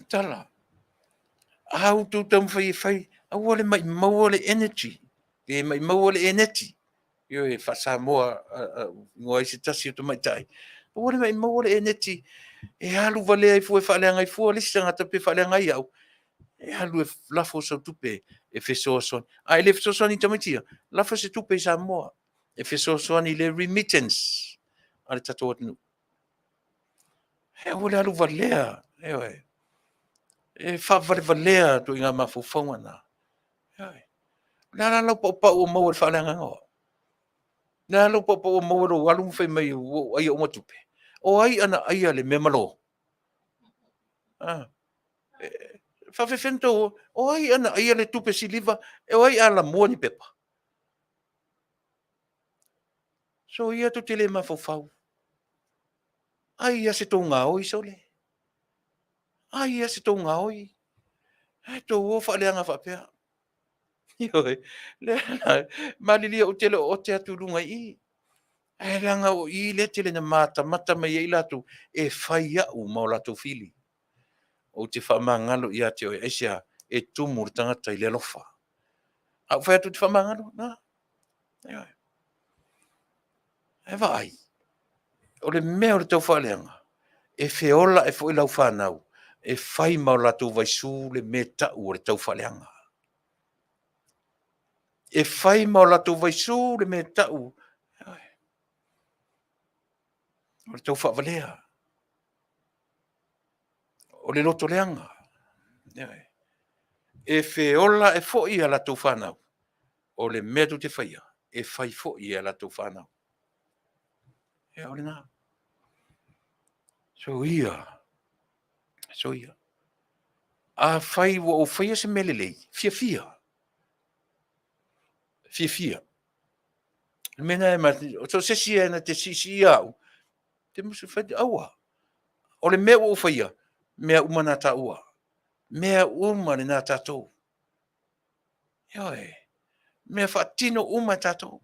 tala. A outou taumafai e fai, aua le maumauina le energy, pe maumauina le eneti. Ioe, faa-Samoa igoa ai se tasi o tamaitai. Aua le maumauina le eneti e alu valea ai fua e faaleaga ai fua le isi tagata pe faaleaga ai au, e alu e lafo sau tupe e fesoasoani. A e le fesoasoani i tamaiti ia, lafo se tupe i Samoa e fesoasoani i le remittance a le tatou atunuu. E aua le alu valea, ioe, e faavalevalea ituaiga mafaufauga na. Ioe. O le a la lau paupau o maua i le faaleagaina o au? O le a lou paupau o maua i lou alu ma fai mai ua ou aia uma tupe? O ai ana aia le mea malo? A, e faapefea ona tou o? O ai ana aia le tupe siliva? O ai a lamua ni pepa? Soia tou te le mafaufau. Ai lava se tou gaoi sole. Ai lava se tou gaoi. Ae tou o faaleaga faapea. Ioe, lea la, malilie ou te le o ote atu i luga i i. Ae leaga o i lea e tele ina matamata mai ai latou e fai au ma o latou fili. Ou te faamagalo ia te oe, aisea? E tumu le tagata i le alofa. A ou fai atu ou te faamagalo, na. Ioe. Ae vaai, o le mea o le taufaaleaga, e feola ae foi lau fanau, e fai ma o latou vaisu le mea e tau o le taufaaleaga. E fai ma o latou vaisu le mea e tau o le taufaavalea, o le loto leaga. E feola ae foi a latou fanau, o le mea tou te faia, e fai foi e a latou fanau. Ia, o lena. Soia. Soia. Afai ua ou faia se mea lelei, fiafia. Fiafia. Le mea lena e ma, so o se isi e na te siisiia au, te musu fai, aua. O le mea ua ou faia, mea uma na taua. Mea uma lena tatou. Ioe. Mea faatino uma e tatou.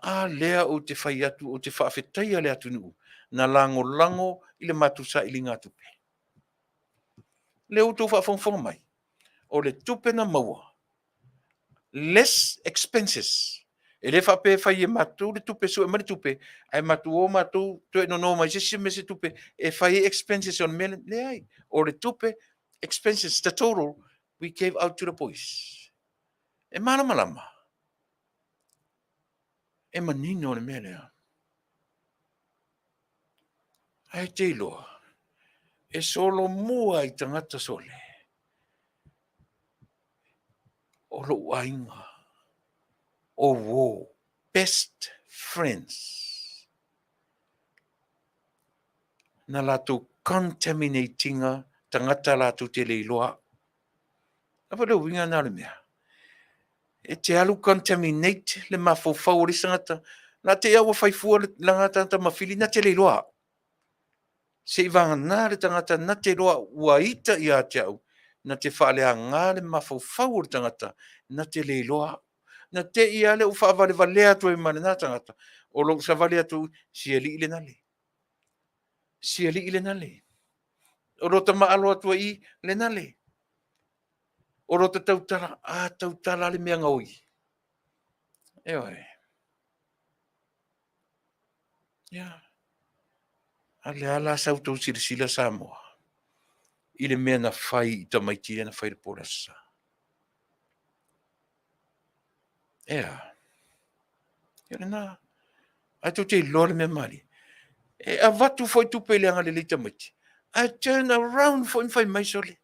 A lea ou te fai atu, ou te faafetaia le atunuu na lagolago i le matou sailiga tupe. Lea ua outou faafogafoga mai, o le tupe na maua, less expenses. E le faapea e fai e matou le tupe, sue mai le tupe, ae matou o matou toe nono mai se isi mea se tupe e fai ai expenses o le mea lea. Leai, o le tupe, expenses, the total we gave out to the boys. E malamalama. E manino le mea lea. Ae te iloa, e solomua i tagata sole, o lou aiga, o uō, best friends. Na latou contaminate ina tagata latou te le iloa au. A le uiga lena o le mea. E te alu contaminate le mafaufau o le isi tagata, la te i lava ua fai fua le lana tagata ma fili na te le iloa au. Seivagana le tagata na te iloa au ua ita ia te au, na te faaleaga le mafaufau o le tagata na te le iloa au. Na te i lava lea ua faavalevalea atu ai ma lena tagata, o lou savali atu, si alii lena le. Si alii lena le. O lota maalo atu ai i, lena le. O lota tautala, a tautala le mea gaoi. Ioe. Ia. A le a la sa outou silasila Samoa i le mea na fai i tamaiti lea na fai i le po o le Aso Sa? Ea. Ia lena. Ae tou te iloa le mea malie. E avatu foi tupe i le agalelei tamaiti, ae turn around foi ma fai mai, sole,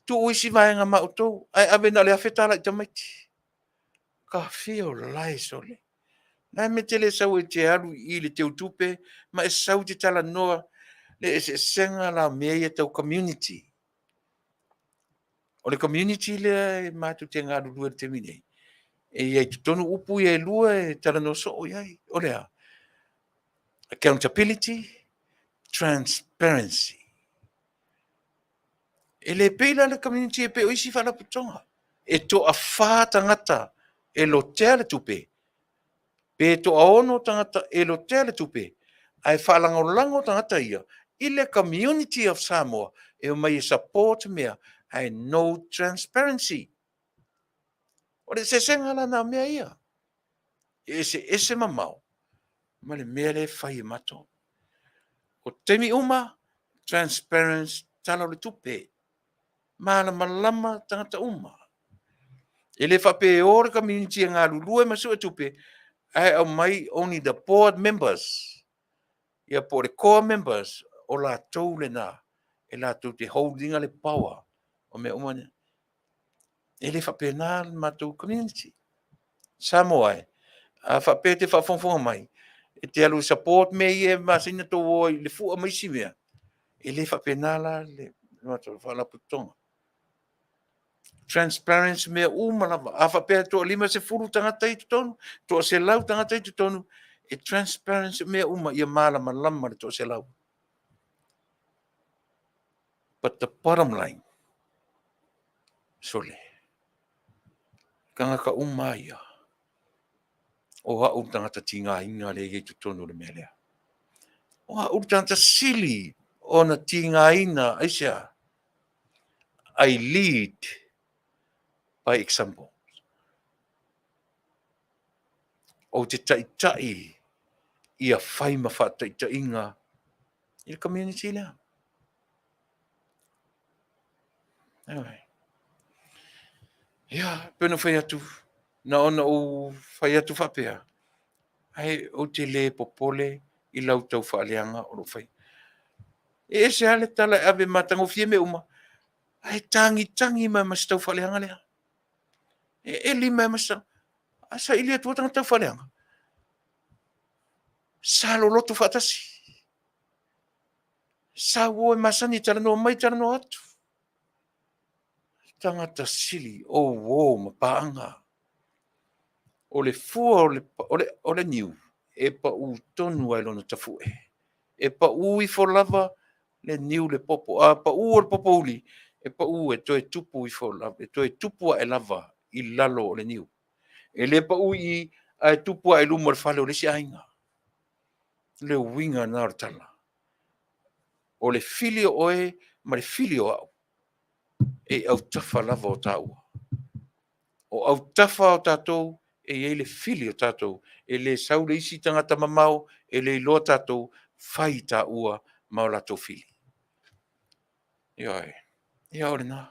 tuu isi vaega ma outou, ae ave na o le $1,000 i tamaiti. Ka fia o lae, sole. Na me te le sau e te alu i le teutupe ma e sau te talanoa le eseesega la mea ia tau community. O le community lea e matou te galulue i le taimi nei, e i ai i totonu upu ia e lua e talanoa soo i ai. O le a? Accountability, transparency. E le pei la le community e pei o isi faalapotopotoga. E toafa tagata e lotea le tupe, pe toaono tagata e lotea le tupe, ae faalagolago tagata ia i le community of Samoa e omai e support mea, ae no transparency. O le eseesega la na o mea ia. E eseese mamao ma le mea lea e fai e matou. O taimi uma, transparency, tala o le tupe. Malamalama tagata uma. E le faapea e o le community e galulue ma sue tupe, ae aumai only the board members, ia po o le core members, o latou lena, e latou te hold ina le power o mea uma nei. E le faapena le matou community. Samoa e, a faapea e te faafogafoga mai, e te alu e support mea ia e masani ona tou o ai i le fua ma isi mea, e le faapena la le matou faalapotopotoga. Transparency mea uma lava. A faapea e toa 50 tagata i totonu, toa 100 tagata i totonu, e transparency mea uma ia malamalama le toa 100. But the bottom line, sole, tagata uma ia, o au le tagata tigaina lea e i ai totonu o le mea lea. O au le tagata sili ona tigaina, aisea? I lead by example. Ou te taitai ia fai ma faataitaiga i le community lea. Anyway. Ia, pe ona fai atu, na ona ou fai atu faapea, ae ou te le popole i lau tau faaleaga o lou fai. E ese lava le tala e ave matagofie mea uma, ae tagitagi mai ma se tau faaleaga lea. E eli mai ma se tau, a saili atu tagata tau faaleaga. Sa loloto faatasi. Sa uo e masani e talanoa mai, talanoa atu. Tagata sili o uo ma paaga. O le fua o le niu e pau tonu ai lona tafue. E pau ifo lava le niu le popo. A pau o le popo uli, e pau e toe tupu ifo lava, e toe tupu ae lava i lalo o le niu. E le pau i i, ae tupu ae i luma o le fale o le isi aiga. Le uiga lena o le tala. O le fili o oe ma le fili o au, e autafa lava o tāua. O autafa o tātou, e i ai le fili o tātou. E le sau le isi tagata mamao, e le iloa tātou, fai tāua ma o latou fili. Ioe, ia o lena.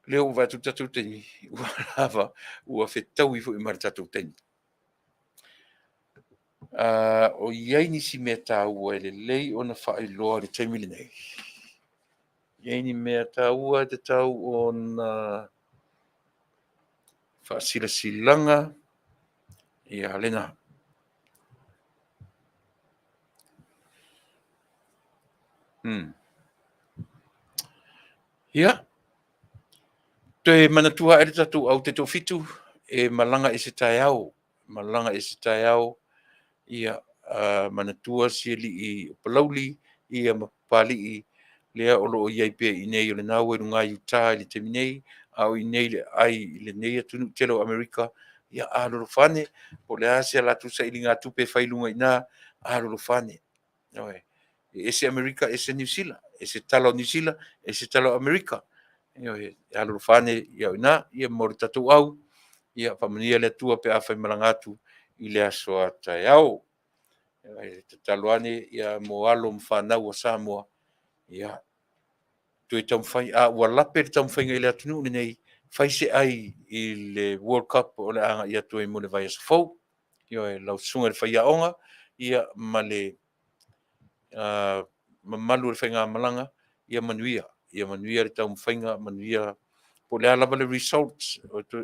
Lea ua vaai atu le tatou taimi, ua lava, ua fetaui foi ma le tatou taimi. O i ai nisi mea taua e lelei ona faailoa i le taimi lenei? I ai ni mea taua e tatau ona faasilasilaga? Ia, lena. Ia, toe manatua ae le tatou au taitoafitu e malaga ese taeao, malaga ese taeao, ia, manatua si alii o Palauli, ia ma Papalii, lea o lo o i ai pea i inei, o lena ua i luga i Utah i le taimi nei, a o i inei i le aai i lenei atunuu tele o Amerika, ia alolofa ane, po o le a se latou sailigatupe e fai i luga i ina, alolofa ane. Ioe. E ese Amerika, ese Niu Sila, ese tala o Niu Sila, ese tala o Amerika. Ioe, alolofa ane ia o ina, ia mo le tatou au, ia faamanuia le Atua pe a faimalaga atu i le aso a taeao. Ioe, tatalo ane ia mo alo ma fanau a Samoa, ia toe taumafai, a ua lape le taumafaiga i le atunuu lenei, fai se ai i le World Cup o le a agai atu ai mo le vaiaso fou. Ioe, lau susuga i le faiaoga, ia ma le mamalu o le faigamalaga, ia manuia, ia manuia le taumafaiga, manuia po o le a lava le results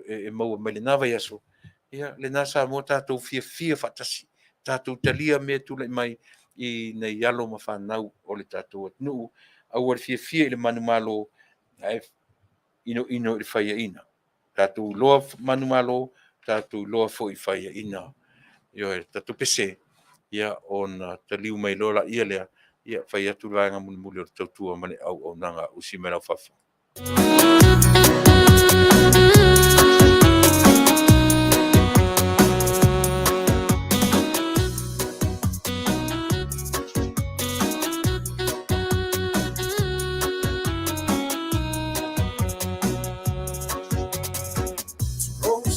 e maua mai lena vaiaso, ia lena Samoa tatou fiafia faatasi, tatou talia mea e tulai mai i nai alo ma fanau o le tatou atunuu. Aua le fiafia i le manumalo, ae inoino i le faiaina. Tatou iloa manumalo, tatou iloa foi faiaina. Ioe, tatou pese, ia ona taliu mai loa laia lea, ia fai atu le vaega mulimuli o le tautua ma le auaunaga usi mai lau fafo.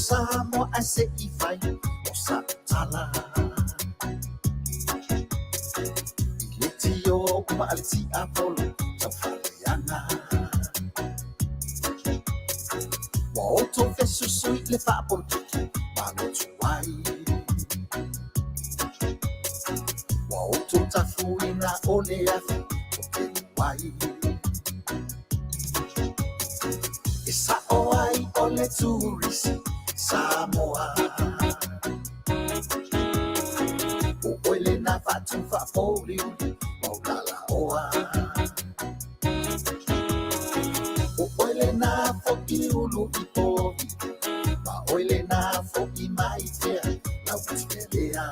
Samoa ae se i fai o sa tala i le tio ma le tiapolo taufaleaga ua outou fesusu i le faapolokiki malotu ai ua outou tafuina o le afi o kelu ai e sa'o ai o le turisi Samoa o oe lena faatu faapouliuli maulalaoa o oe lena fo'i ulu i povi ma oe lena fo'i mai tea lautelea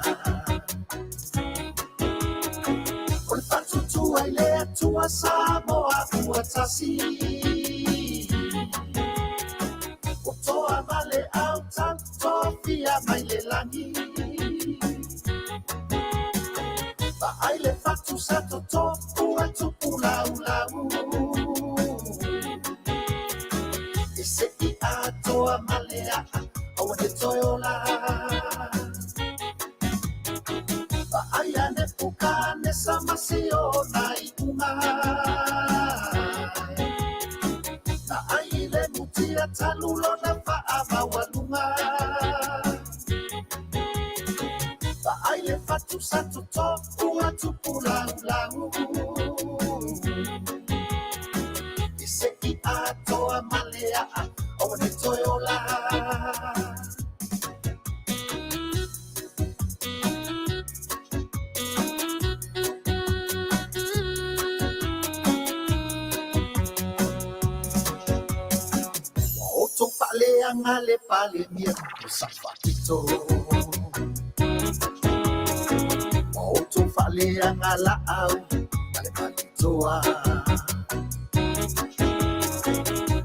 o le faatuatua i le Atua Samoa ua tasi o toa ma le autau tofia mai le lagi vaai le fatu sa toto ua tupu laulau e se'i atoa ma le a'a aua ne toe ola vaai ane pukanesa ma siona i uga na ai le mutia talu lona faamaualuga vaai le fatu sa toto ua tupu laulau e se'i atoa ma le a'a aua ne toe ola. Ua outou faaleaga le Palemia o Sa'o Faapito ua outou faaleaga Laauli ma le Malietoa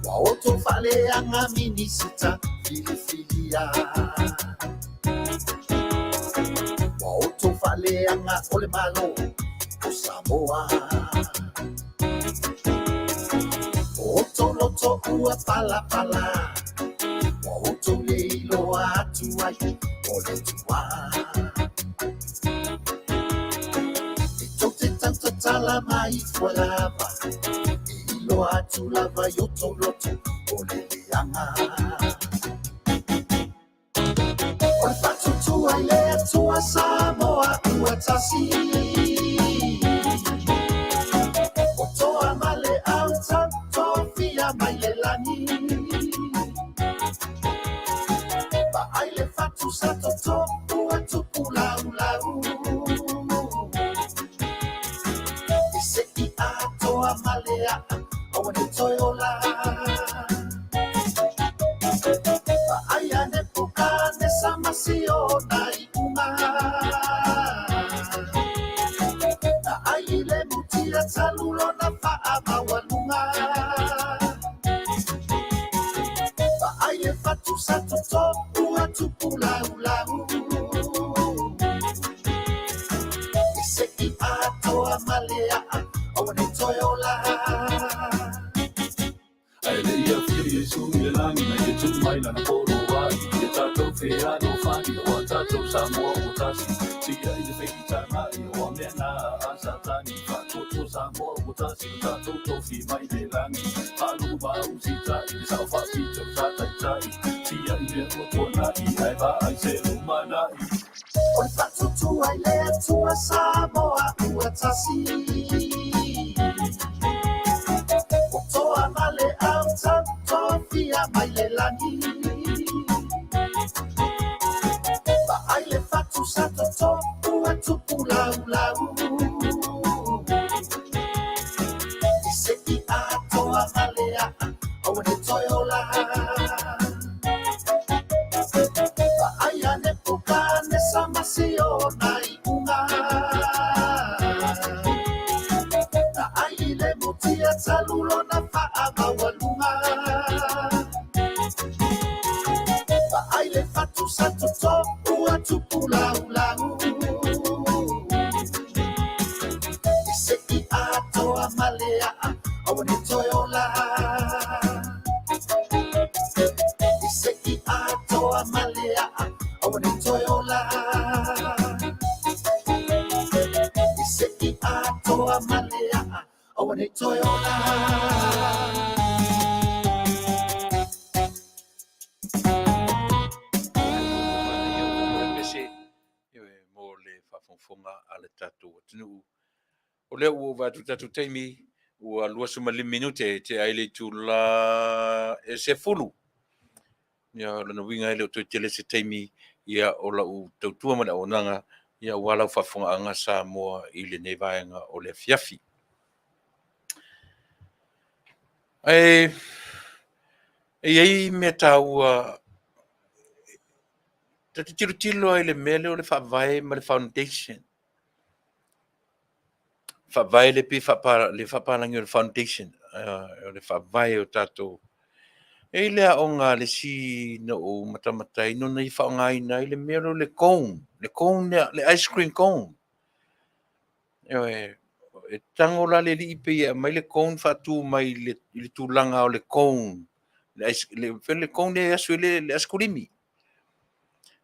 ua outou faaleaga Minisita filifilia ua outou faaleaga o le Malo o Samoa o outou loto ua palapala ua outou le iloa atu ai o le Atua e tou te tautatala mai fua lava e iloa atu lava i outou loto o le leaga o le faatuatua i le Atua Samoa. Samoa ua tasi. O toa ma le auta tofia mai le lagi. Vaai le fatu sa toto ua tupu laulau. E se'i atoa ma le a'a aua ne i toe ola. Vaai a Nepukanesa ma siona iuga. Na ai i le mutia talu lona faamaualuga. Vaai le fatu sa toto ua tupu laulau. E se'i atoa ma le a'a aua ne i toe ola. Ae le i afio Iesu i le lagi na ia tuu mai lana poloai ia tatou fealofani aua tatou Samoa ua tasi tia i le feitagai aua mea na a Satani faatuatua Samoa ua tasi lo tatou tofi mai le lagi faalogo ma usitai le sao faapito sa taitai tia i mea ua tuanai ae vaai se lumanai. O le faatuatua i le Atua Samoa ua tasi. O toa ma le auta tofia mai le lagi. Vaai le fatu sa toto ua tupu laulau. E se'i atoa ma le a'a aua ne i toe ola. Vaai a Nepukanesa ma siona iuga. Na ai i le mutia talu lona faamaualuga. Vaai le fatu sa toto ua tupu laulau. E se'i atoa ma le a'a aua ne i toe ola. E se'i atoa ma le a'a aua ne i toe ola. E se'i atoa ma le a'a aua ne i toe ola. Mo le faafogafoga a le tatou atunuu. O lea ua ova atu le tatou taimi, ua 25 minute e tea ai le itula e 10. Ia, o lona uiga e le o toe tele se taimi ia o lau tautua ma le auaunaga ia aua lau faafofogaaga Samoa i lenei vaega o le afiafi. Ae e i ai mea taua ta te tilotilo ai i le mea lea o le faavae ma le foundation. Faavae le pei le faapalagi o le foundation, o le faavae o tatou. E i ai le aoga a le isi na ou matamata ai na ia faaaogaina ai le mea lea o le cone, le cone lea, le ice cream cone. Ioe, e tago la le alii pei e aumai le cone faatu mai i le tulaga o le cone, le ice, le cone e asu ai le aisakulisi.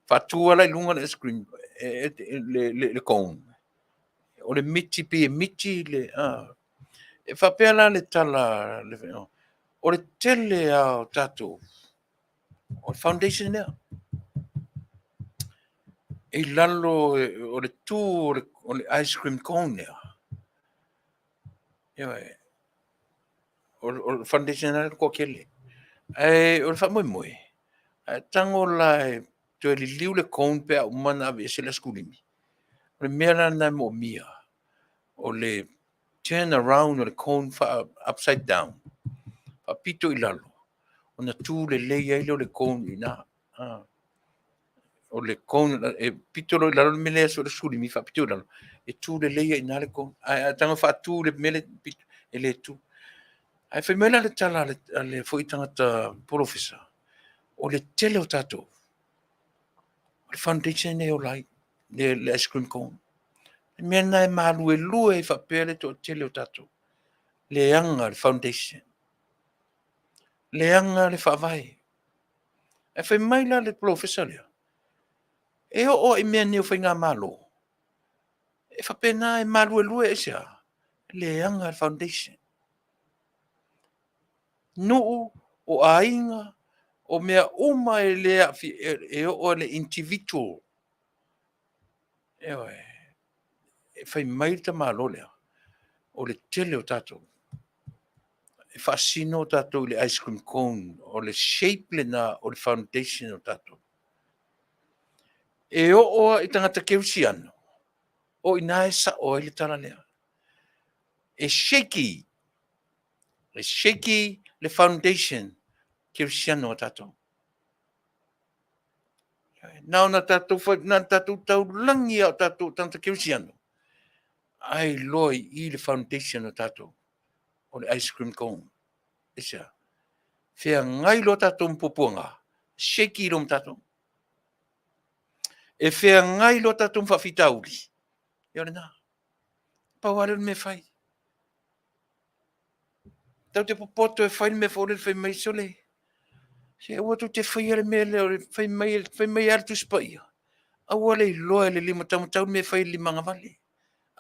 Faatu lava la i luga le ice cream, le cone. O le miti pei e miti le... E faapea la le tala, o le tele lava o tatou, o le foundation lea. E i lalo o le tu o le ice cream cone lea. Ioe, o le foundation lea le toatele. Ae o le faamoemoe, ae tago la e toe liliu le cone pe a uma ona aveese le aisakulisi. O le mea la lena e moomia, o le turn around o le cone fa upside down, faapito i lalo, ona tu lelei ai lea o le cone i ina. O le cone e pito loa i lalo le mea lea asu ai le aisakulisi faapito i lalo, e tu lelei ai i ina le cone. Ae a tago faatu le mea lea pito, e le tu. Ae fai mai la le tala a le foi tagata polofesa, o le tele o tatou, o le foundation e ola ai, le ice cream cone. Le mea lena e maluelue ai faapea le toatele o tatou. Leaga le foundation. Leaga le faavae. Ae fai mai la le polofesa lea, e oo lava i mea nei o faigamalo, e faapena e maluelue aisea? Leaga le foundation. Nuu, o aiga, o mea uma e le aafia, e oo i le individual. Ioe. E fai mai le tamaloa lea, o le tele o tatou, e faasino tatou i le ice cream cone, o le shape lena o le foundation o tatou. E oo lava i tagata kerisiano, o i ina e sao ai le tala lea. E shaky, e shaky le foundation kerisiano a tatou. Na ona tatou, na ona tatou taulagi lava o tatou tagata kerisiano, ae iloa i i le foundation o tatou, o le ice cream cone. Aisea? Feagai loa tatou ma puapuaga, shaky loa ma tatou. E feagai loa tatou ma faafitauli, ia o lena. Pau lava lea o le mea e fai. Tatou te popoto e fai le mea foi lele fai mai, sole, se aua tou te faia le mea lea, fai mai lava le Tusi Paia, aua le iloa e le lima taumatau le mea e fai e le lima agavale.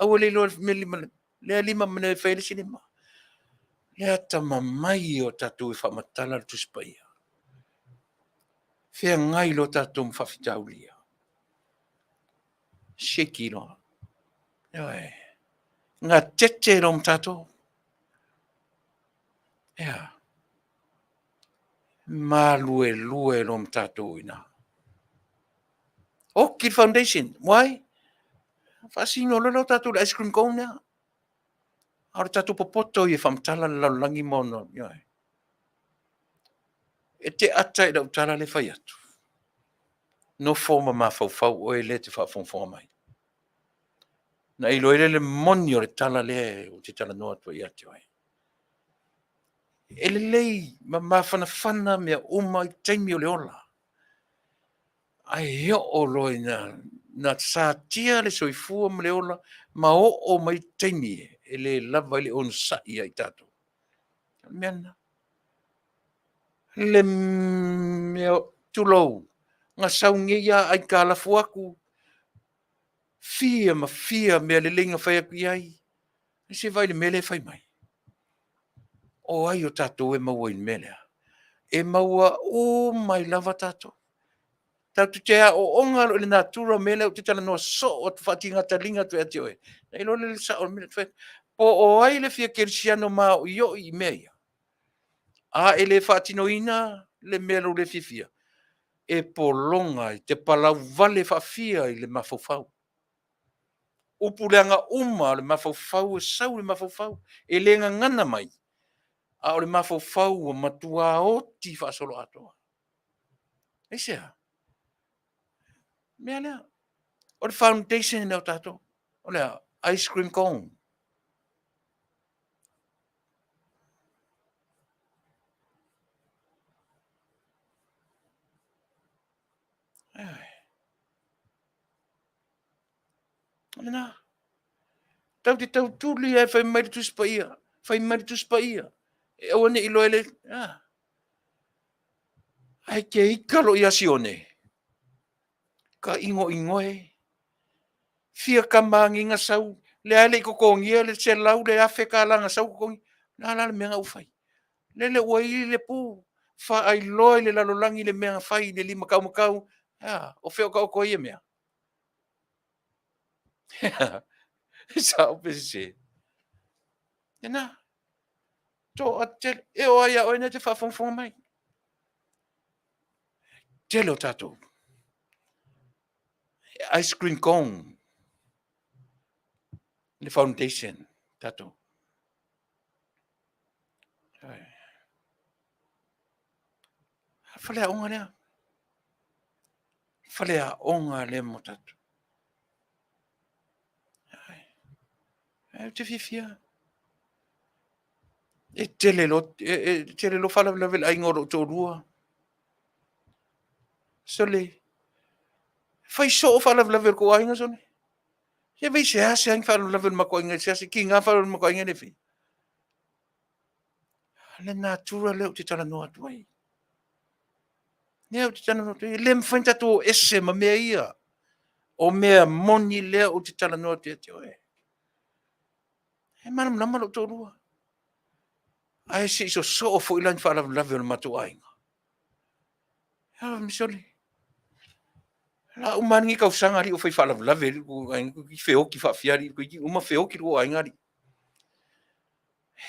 Aua le iloa e le lea lima ma le mea e fai e le isi lima. Le atamamai o tatou e faamatala le Tusi Paia. Feagai loa tatou ma faafitauli ia. Shaky loa. Ioe. Gatete loa ma tatou. Ea. Maluelue loa ma tatou i ina. Oki le foundation. Why? Faasino loa lea o tatou i le ice cream cone lea. A o le tatou popoto ia e faamatala le lalolagi ma ona, ioe. E te ata i lau tala lea e fai atu. Nofo ma mafaufau oe lea e te faafogafoga mai. Na e iloa ai lea le moni o le tala lea ou te talanoa atu ai ia te oe. E lelei ma mafanafana mea uma i taimi o le ola. Ae oo loa ina na satia le soifua ma le ola ma oo mai taimi e le lava ai le onosai ia i tatou. O le mea lena. Le mea, tulou, na sau nei lava aitalafu atu, fia ma fia mea lelei na fai atu i ai, ae se i vaai i le mea lea e fai mai. O ai o tatou e maua i le mea lea? E maua uma ai lava tatou. Tatou te aooga loa i le natura o mea lea ou te talanoa soo atu faatiga taliga atu ia te oe. Na iloa lea o le sao o le mea lea. Po o ai le fia kerisiano maoioi i mea ia, a e le faatinoina le mea lou le fiafia, e pologa i te palauvale faafia i le mafaufau. Upu leaga uma o le mafaufau e sau i le mafaufau, e le gagana mai, a o le mafaufau ua matua oti faasoloatoa. Aisea? Mea lea. O le foundation lea o tatou. O le a? Ice cream cone. O lena. Tatou te tautuli lava fai mai le Tusi Paia, fai mai le Tusi Paia, e aua ne i iloa e le... Ah. Ae te ita loa ia Sione, ka inoino e, fia tama nei na sau, lea e le i totogia le $100 le $1000 na sau totogi. O le a la le mea na ua fai? Lele ua i le pu, faailoa i le lalolagi le mea na fai i le lima taumatau. A, o fea o taoto ai ia mea? E sao pe sese? Lena, toatele, e oo lava ia oe nei e te faafogafoga mai. Tele o tatou. Ice cream cone, le foundation, tatou. Faleaoga lea. Faleaoga lea mo tatou. Ou te fiafia. E tele loa, e tele loa faalavelave i le aiga o lou toalua. Sole, fai soo faalavelave o le tou aiga, sole. Se vai seasea ni faalavelave o le matou aiga, seasea tiga faalavelave o le matou aiga e le faia. Le natura lea ou te talanoa atu ai. Lea ou te talanoa atu ai, e le mafai ona tatou o ese ma mea ia. O mea moni lea ou te talanoa atu ia te oe. E malamalama lou toalua. Ae se i sosoo foi la ni faalavelave o le matou aiga. Sole. La uma lava lenei tausaga alii o fai faalavelave alii lo tou aiga toeitiiti feoti faafia alii toeitiiti uma feoti lo tou aiga alii.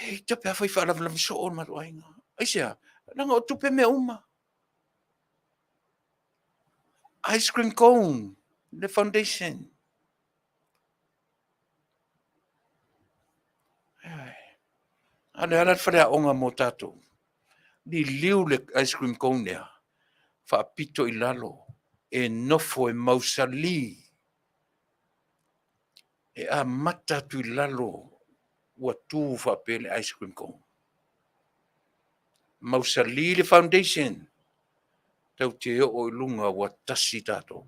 E ita pe a fai faalavelave soo le matou aiga. Aisea? Leaga o tupe mea uma. Ice cream cone, le foundation. A o le a la le faleaoga mo tatou? Liliu le ice cream cone lea, faapito i lalo, e nofo e mausali. E amata atu i lalo ua tu faapea le ice cream cone. Mausali le foundation, tatou te oo i luga ua tasi tatou.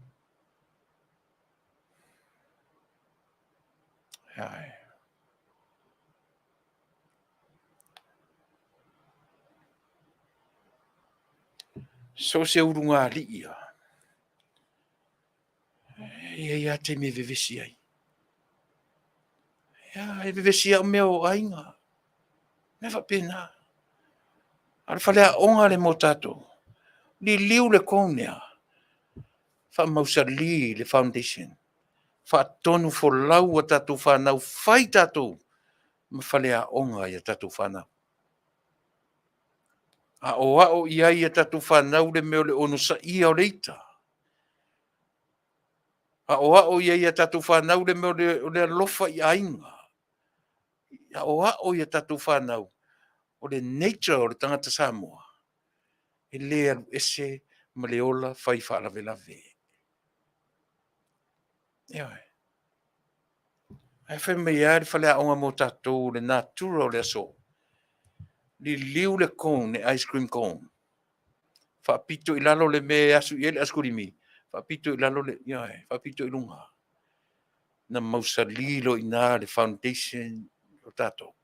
So o se ulugalii lava, e i ai lava taimi e vevesi ai. E vevesi lava au mea o aiga, mea faapena. A o le faleaoga lea mo tatou, liliu le cone lea, faamausali le foundation, faatonufolau a tatou fanau, fai tatou ma faleaoga i a tatou fanau. Aoao i ai a tatou fanau le mea o le onosaia o le ita. Aoao i ai i a tatou fanau le mea o le alofa i aiga. Aoao i a tatou fanau o le nature o le tagata Samoa, e le alu ese ma le ola fai faalavelave. Ioe. Ae fai mai lava le faleaoga mo tatou o le natura o le aso. Liliu le cone, le ice cream cone, faapito i lalo le mea e asu i ai le asekulimi, faapito i lalo le, ioe, faapito i luga. Na mausali loa i ina le foundation o tatou.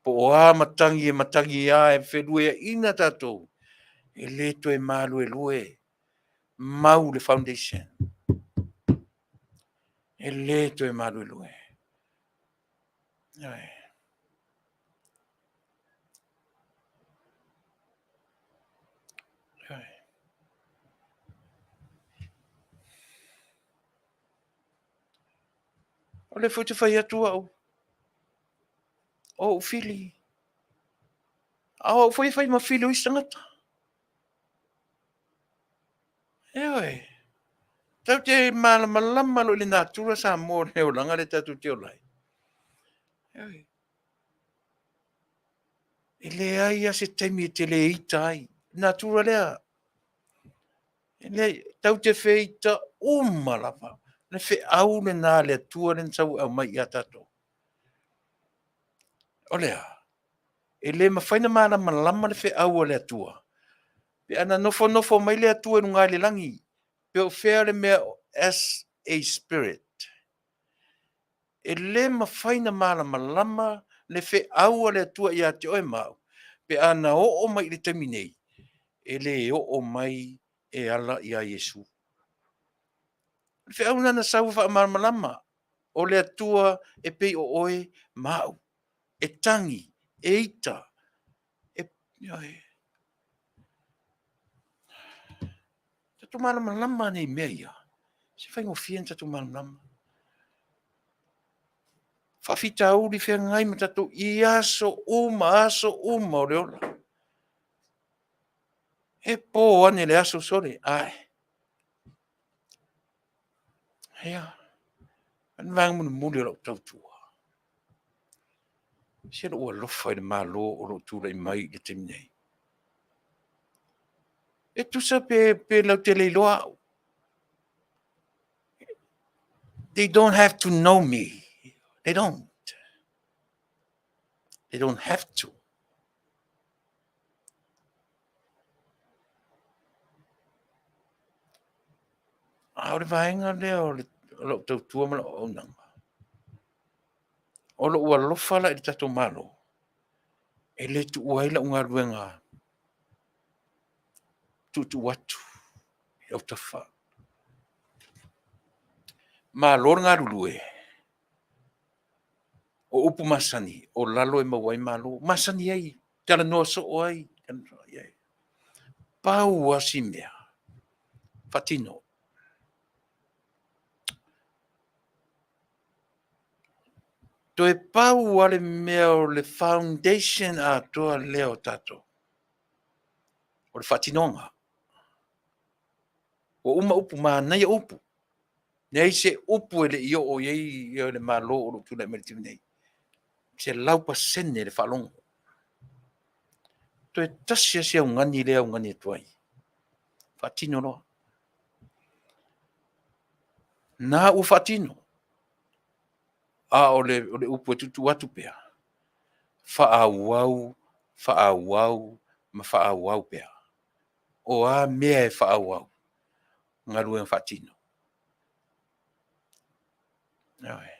Po o a matagi e matagi lava e feluaiina tatou, e le toe maluelue, mau le foundation. E le toe maluelue. Ioe. Ioe. O lea foi ou te fai atu au, o ou fili, a o au foi e fai ma fili o isi tagata. Ioe. Tatou te malamalama loa i le natura Samoa o le olaga lea tatou te ola ai. Ioe. E leai lava se taimi e te le ita ai. Natura lea. E leai, tatou te feita uma lava. Le feau lena a le Atua lea na sau e aumai ia tatou. O le a? E le mafai ona malamalama le feau a le Atua pe ana nofonofo mai le Atua i luga i le lagi, pe o fea le mea as a spirit. E le mafai ona malamalama le feau a le Atua ia te oe ma au pe ana oo mai i le taimi nei, e le oo mai e ala ia Iesu. O le feau lena na sau e faamalamalama, o le Atua e pei o oe ma au, e tagi, e ita, e, ioe. Tatou malamalama nei i mea ia, se faigofie ona tatou malamalama. Faafitauli feagai ma tatou i aso uma aso uma o le ola. E po ane le aso, sole, ae ia, o le vaega mulimuli o lau tautua, se lou alofa i le Malo o lo o tulai mai i le taimi nei. E tusa pe latou te le iloa au. They don't have to know me. They don't. They don't have to. A o le vaega lea o lau tautua ma lau auaunaga, o lou alofa la i le tatou Malo, e le tuua ai lau galuega tuutuu atu i autafa. Malo le galulue, o upu masani, o lalo e maua ai malo. Masani ai, talanoa soo ai. Pau lava si mea, faatino. Toe pau lava le mea o le foundation atoa lea o tatou, o le faatinoga. Ua uma upu, manaia upu. Leai se upu e le i oo i ai le Malo o lo o tulai mai i le taimi nei. 100% le faalogo. Toe tasi lava si augani lea e augani atu ai, faatino loa. Na ua faatino, a o le upu e tuutuu atu pea, faaauau, faaauau ma faaauau pea. O a mea e faaauau? Galuega faatino. Ioe.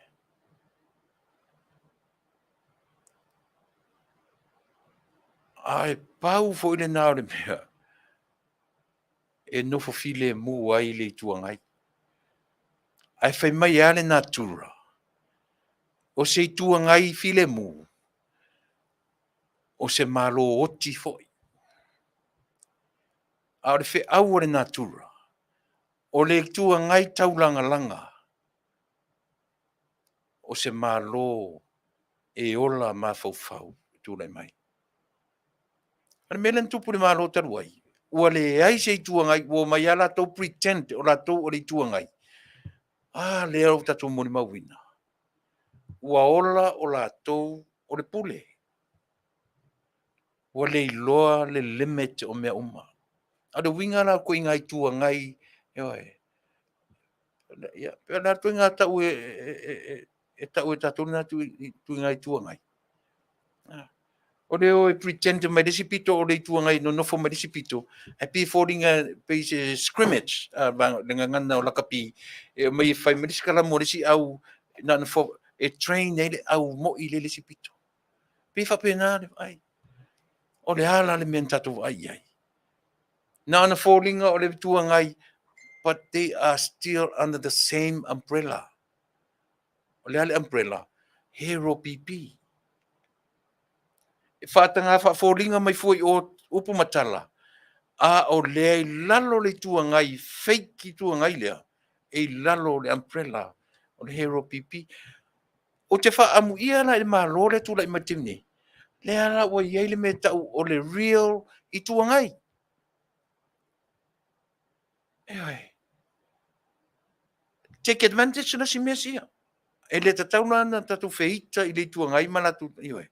Ae pau foi lena o le mea e nofo filemu ai le Itu Agai. Ae fai mai lava le natura, o se Itu Agai filemu, o se Malo oti foi. A o le feau a le natura, o le Itu Agai taulagalaga, o se Malo e ola mafaufau e tulai mai. O le mea lea na tupu i le Malo talu ai, ua leai se Itu Agai, ua omai lava latou pretend o latou o le Itu Agai. A lea ua tatou molimauina, ua ola o latou o le pule. Ua le iloa le limit o mea uma. A o le uiga la o ituaiga Itu Agai, ioe, ia, o le a le ituaiga tau e tau e tatou lena ituaiga Itu Agai? O le o e pretend mai le isi pito o le Itu Agai e nonofo mai le isi pito, ae pei e foliga pei se scrimmage, le gagana o lakapi, e aumai e fai mai le isi kalamu a le isi au, na ona e train ai le au moi lea i le isi pito. Pei e faapena le vaai. O le a la le mea na tatou vaai i ai? Na ona foliga o le Itu Agai, but they are still under the same umbrella. O le a le umbrella? Hero PP. E faataga faafoliga mai fua i o upu ma tala, a o lea i lalo le Itu Agai, fake Itu Agai lea, e i lalo o le umbrella o le Hero PP. Ou te faaamuia la i le Malo lea e tulai mai i le taimi nei, lea la ua i ai le mea e tau o le real Itu Agai. Ioe. Take advantage la si mea sia. E le tatau la ona tatou feita i le Itu Agai ma latou, ioe.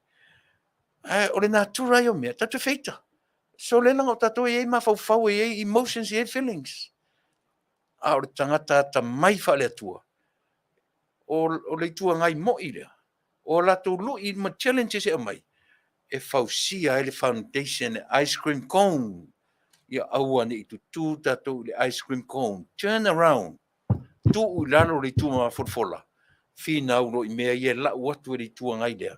Ae o le natura ia o mea, tatou te feita. So le leaga o tatou e i ai mafaufau, e i ai emotions, e i ai feelings. A o le tagata atamai faale-Atua, o le Itu Agai moi lea, o latou lui ma challenges e aumai, e fausia ai le foundation, le ice cream cone. Ia aua ne i tutu tatou i le ice cream cone. Turn around. Tuu i lalo le itu mafolafola, finau loa i mea ia e lau atu e le Itu Agai lea,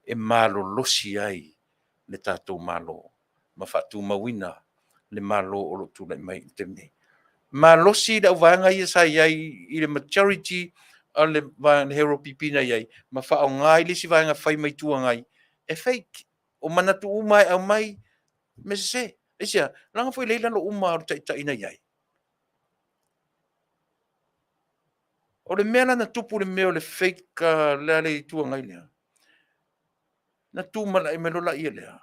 e malolosi ai le tatou Malo ma faatumauina le Malo o lo o tulai mai i le taimi nei. Malosi le auvaega ia sa i ai i le majority a le vaega Hero PP na i ai, ma faaaoga ai le isi vaega fai mai Itu Agai, e fake. O manatu uma e aumai, mea sese. Aisea? Leaga foi lea i lalo uma o le taitai na i ai. O le mea la na tupu i le mea o le fake lea le Itu Agai lea, na tumalai mai loa laia lea,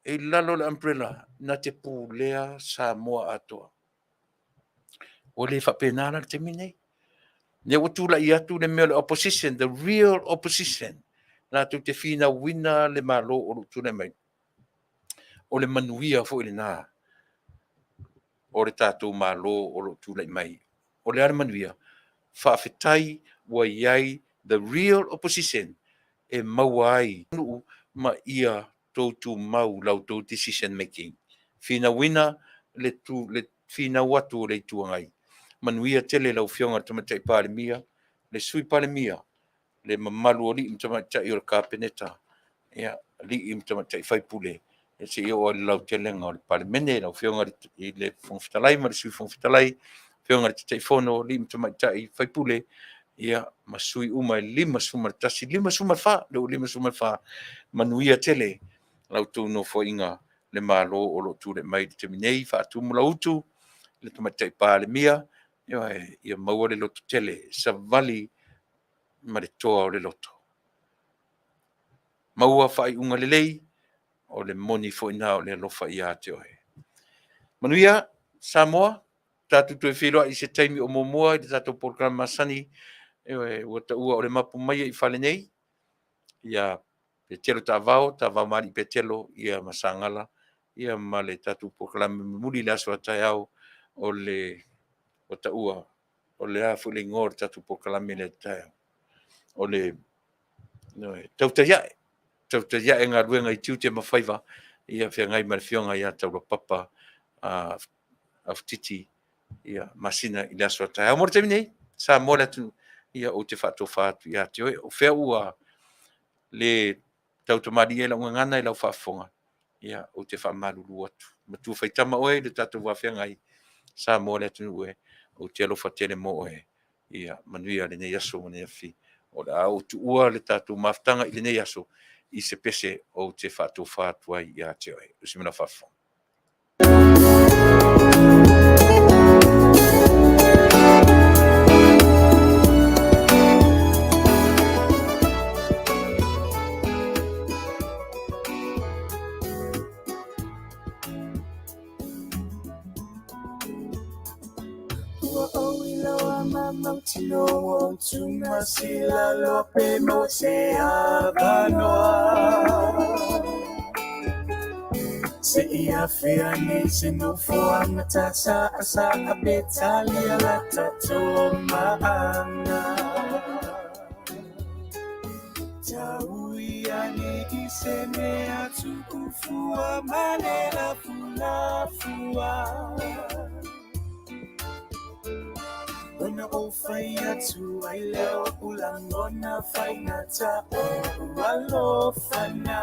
e i lalo o le umbrella na te pulea Samoa atoa. Ua le faapena la le taimi lenei. Lea ua tulai atu le mea o le opposition, the real opposition, latou te finauina le Malo o lo o tulai mai. O le manuia foi lena o le tatou Malo o lo o tulai mai. O le a le manuia? Faafetai ua i ai the real opposition e maua ai nuu ma ia tou tumau i la outou decision making. Finauina le finau atu o le Itu Agai. Manuia tele lau Afioga i le Tamaitai Palemia, le Sui Palemia, le mamalu o alii ma tamaitai o le Kapeneta, ia, alii ma tamaitai sui usufono, ia seia oo lava i le lautelega o le Palemene, lau Afioga i le Fofoga Fetalai ma le Sui Fofoga Fetalai, Afioga i le Taitaifono, alii ma tamaitai sui usufono, ia, ma sui usufono uma e 51, 54, lea ua 54, manuia tele la outou nofoaiga le Malo o lo o tulai mai i le taimi nei, faatumu lau utu le Tamaitai Palemia, ioe, ia maua le lototele, savali ma le toa o le loto. Maua faaiuga lelei, o le moni foi na o le alofa ia te oe. Manuia Samoa, tatou toe feiloai i se taimi o muamua i le tatou polokalame masani, ioe, ua taua o le mapu mai i fale nei, ia Petelo Taavao, Taavao ma Alii Petelo, ia ma Sagala, ia ma le tatou polokalame mulimuli i le aso a taeao o le ua taua o le a foi le igoa o le tatou polokalame lea taeao, o le tautai ae, tautai ae galuega i tiute ma faiva, ia feagai ma le Afioga ia Taulapapa Aufititi ia Masina i le aso a taeao. Mo le taimi nei, Samoa le atunuu, ia ou te faatofa atu ia te oe, o fea ua le tautamalii ai lau gagana i lau faafofoga, ia ou te faamalulu atu, matua faitama oe i le tatou va feagai, Samoa le atunuu e, ou te alofa tele mo oe. Ia manuia lenei aso ma lenei afiafi. O le a ou tuua le tatou mafutaga i lenei aso i se pese ou te faatofa atu ai ia te oe. Usi mai lau faafofoga. Ua ou iloa ma mautinoa ua ou tuumasila loa pe maua se avanoa. Se i afea nei se nofoaga ta saasaa pe talia la tatou maaga. Taui ane i se mea tuufua ma le lafulafua. Ona ou fai atu ai lea o oʻu lagona faigata oʻu alofa na.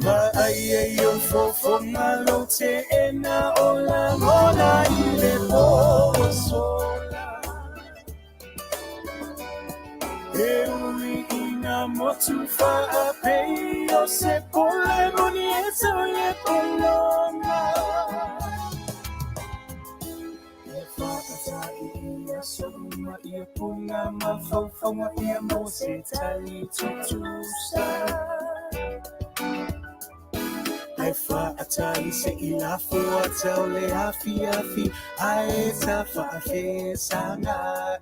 Vaai ai ou fofoga lou teena o lagona i le po ua sola. E ui ina motu faapei o se pole moni e tau i le pologa. Ia whaatai ia so'u ia punga mafaufauga ia mo se tali tutusa. Ae whaatai se i lafo ata o le afiafi ae ta faafesagai.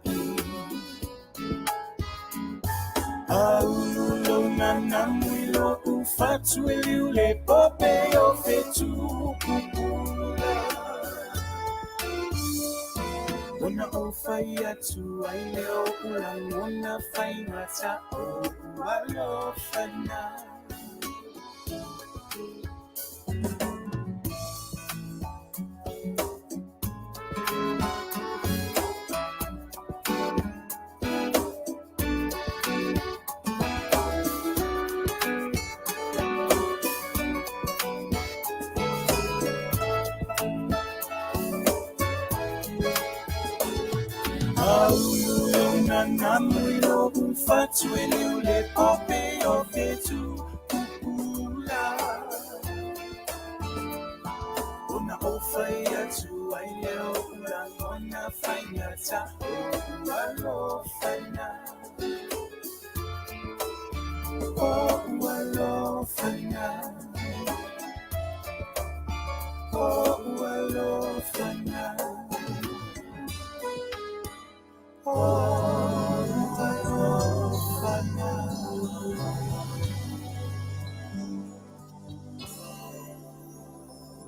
Aulu lou nanamu i lo'u fatu e liu le pope o fetukupula. Ona ou fai atu ai lea o oʻu lagona faigata oʻu alofa na. Aulu lou nanamu i lo'u fatu e liu le pope o fetukupula. Ona ou fai atu ai lea o oʻu lagona faigata oʻu alofa na. Oʻu alofa na. Oʻu alofa na. Oʻu alofa na.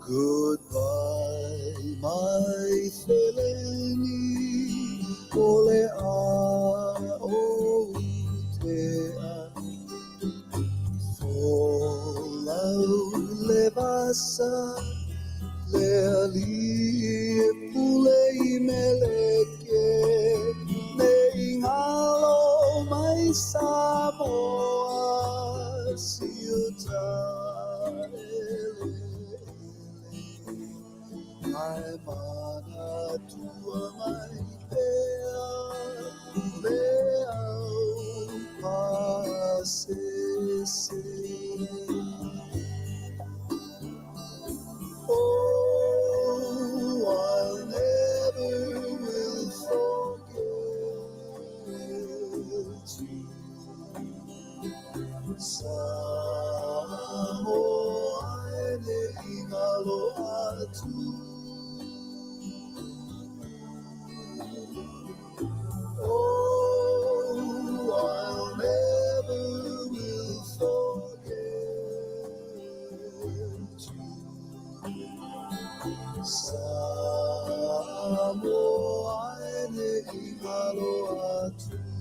Goodbye, my feleni, o le a o te a. Folau le vasa, le ali e pule i meleke, me i ngalo mai Samoa, siuta ele ele. Ai mana tua mai pea, le au pasese. Oh, I never will forget you. Samoa e ne i galo atu.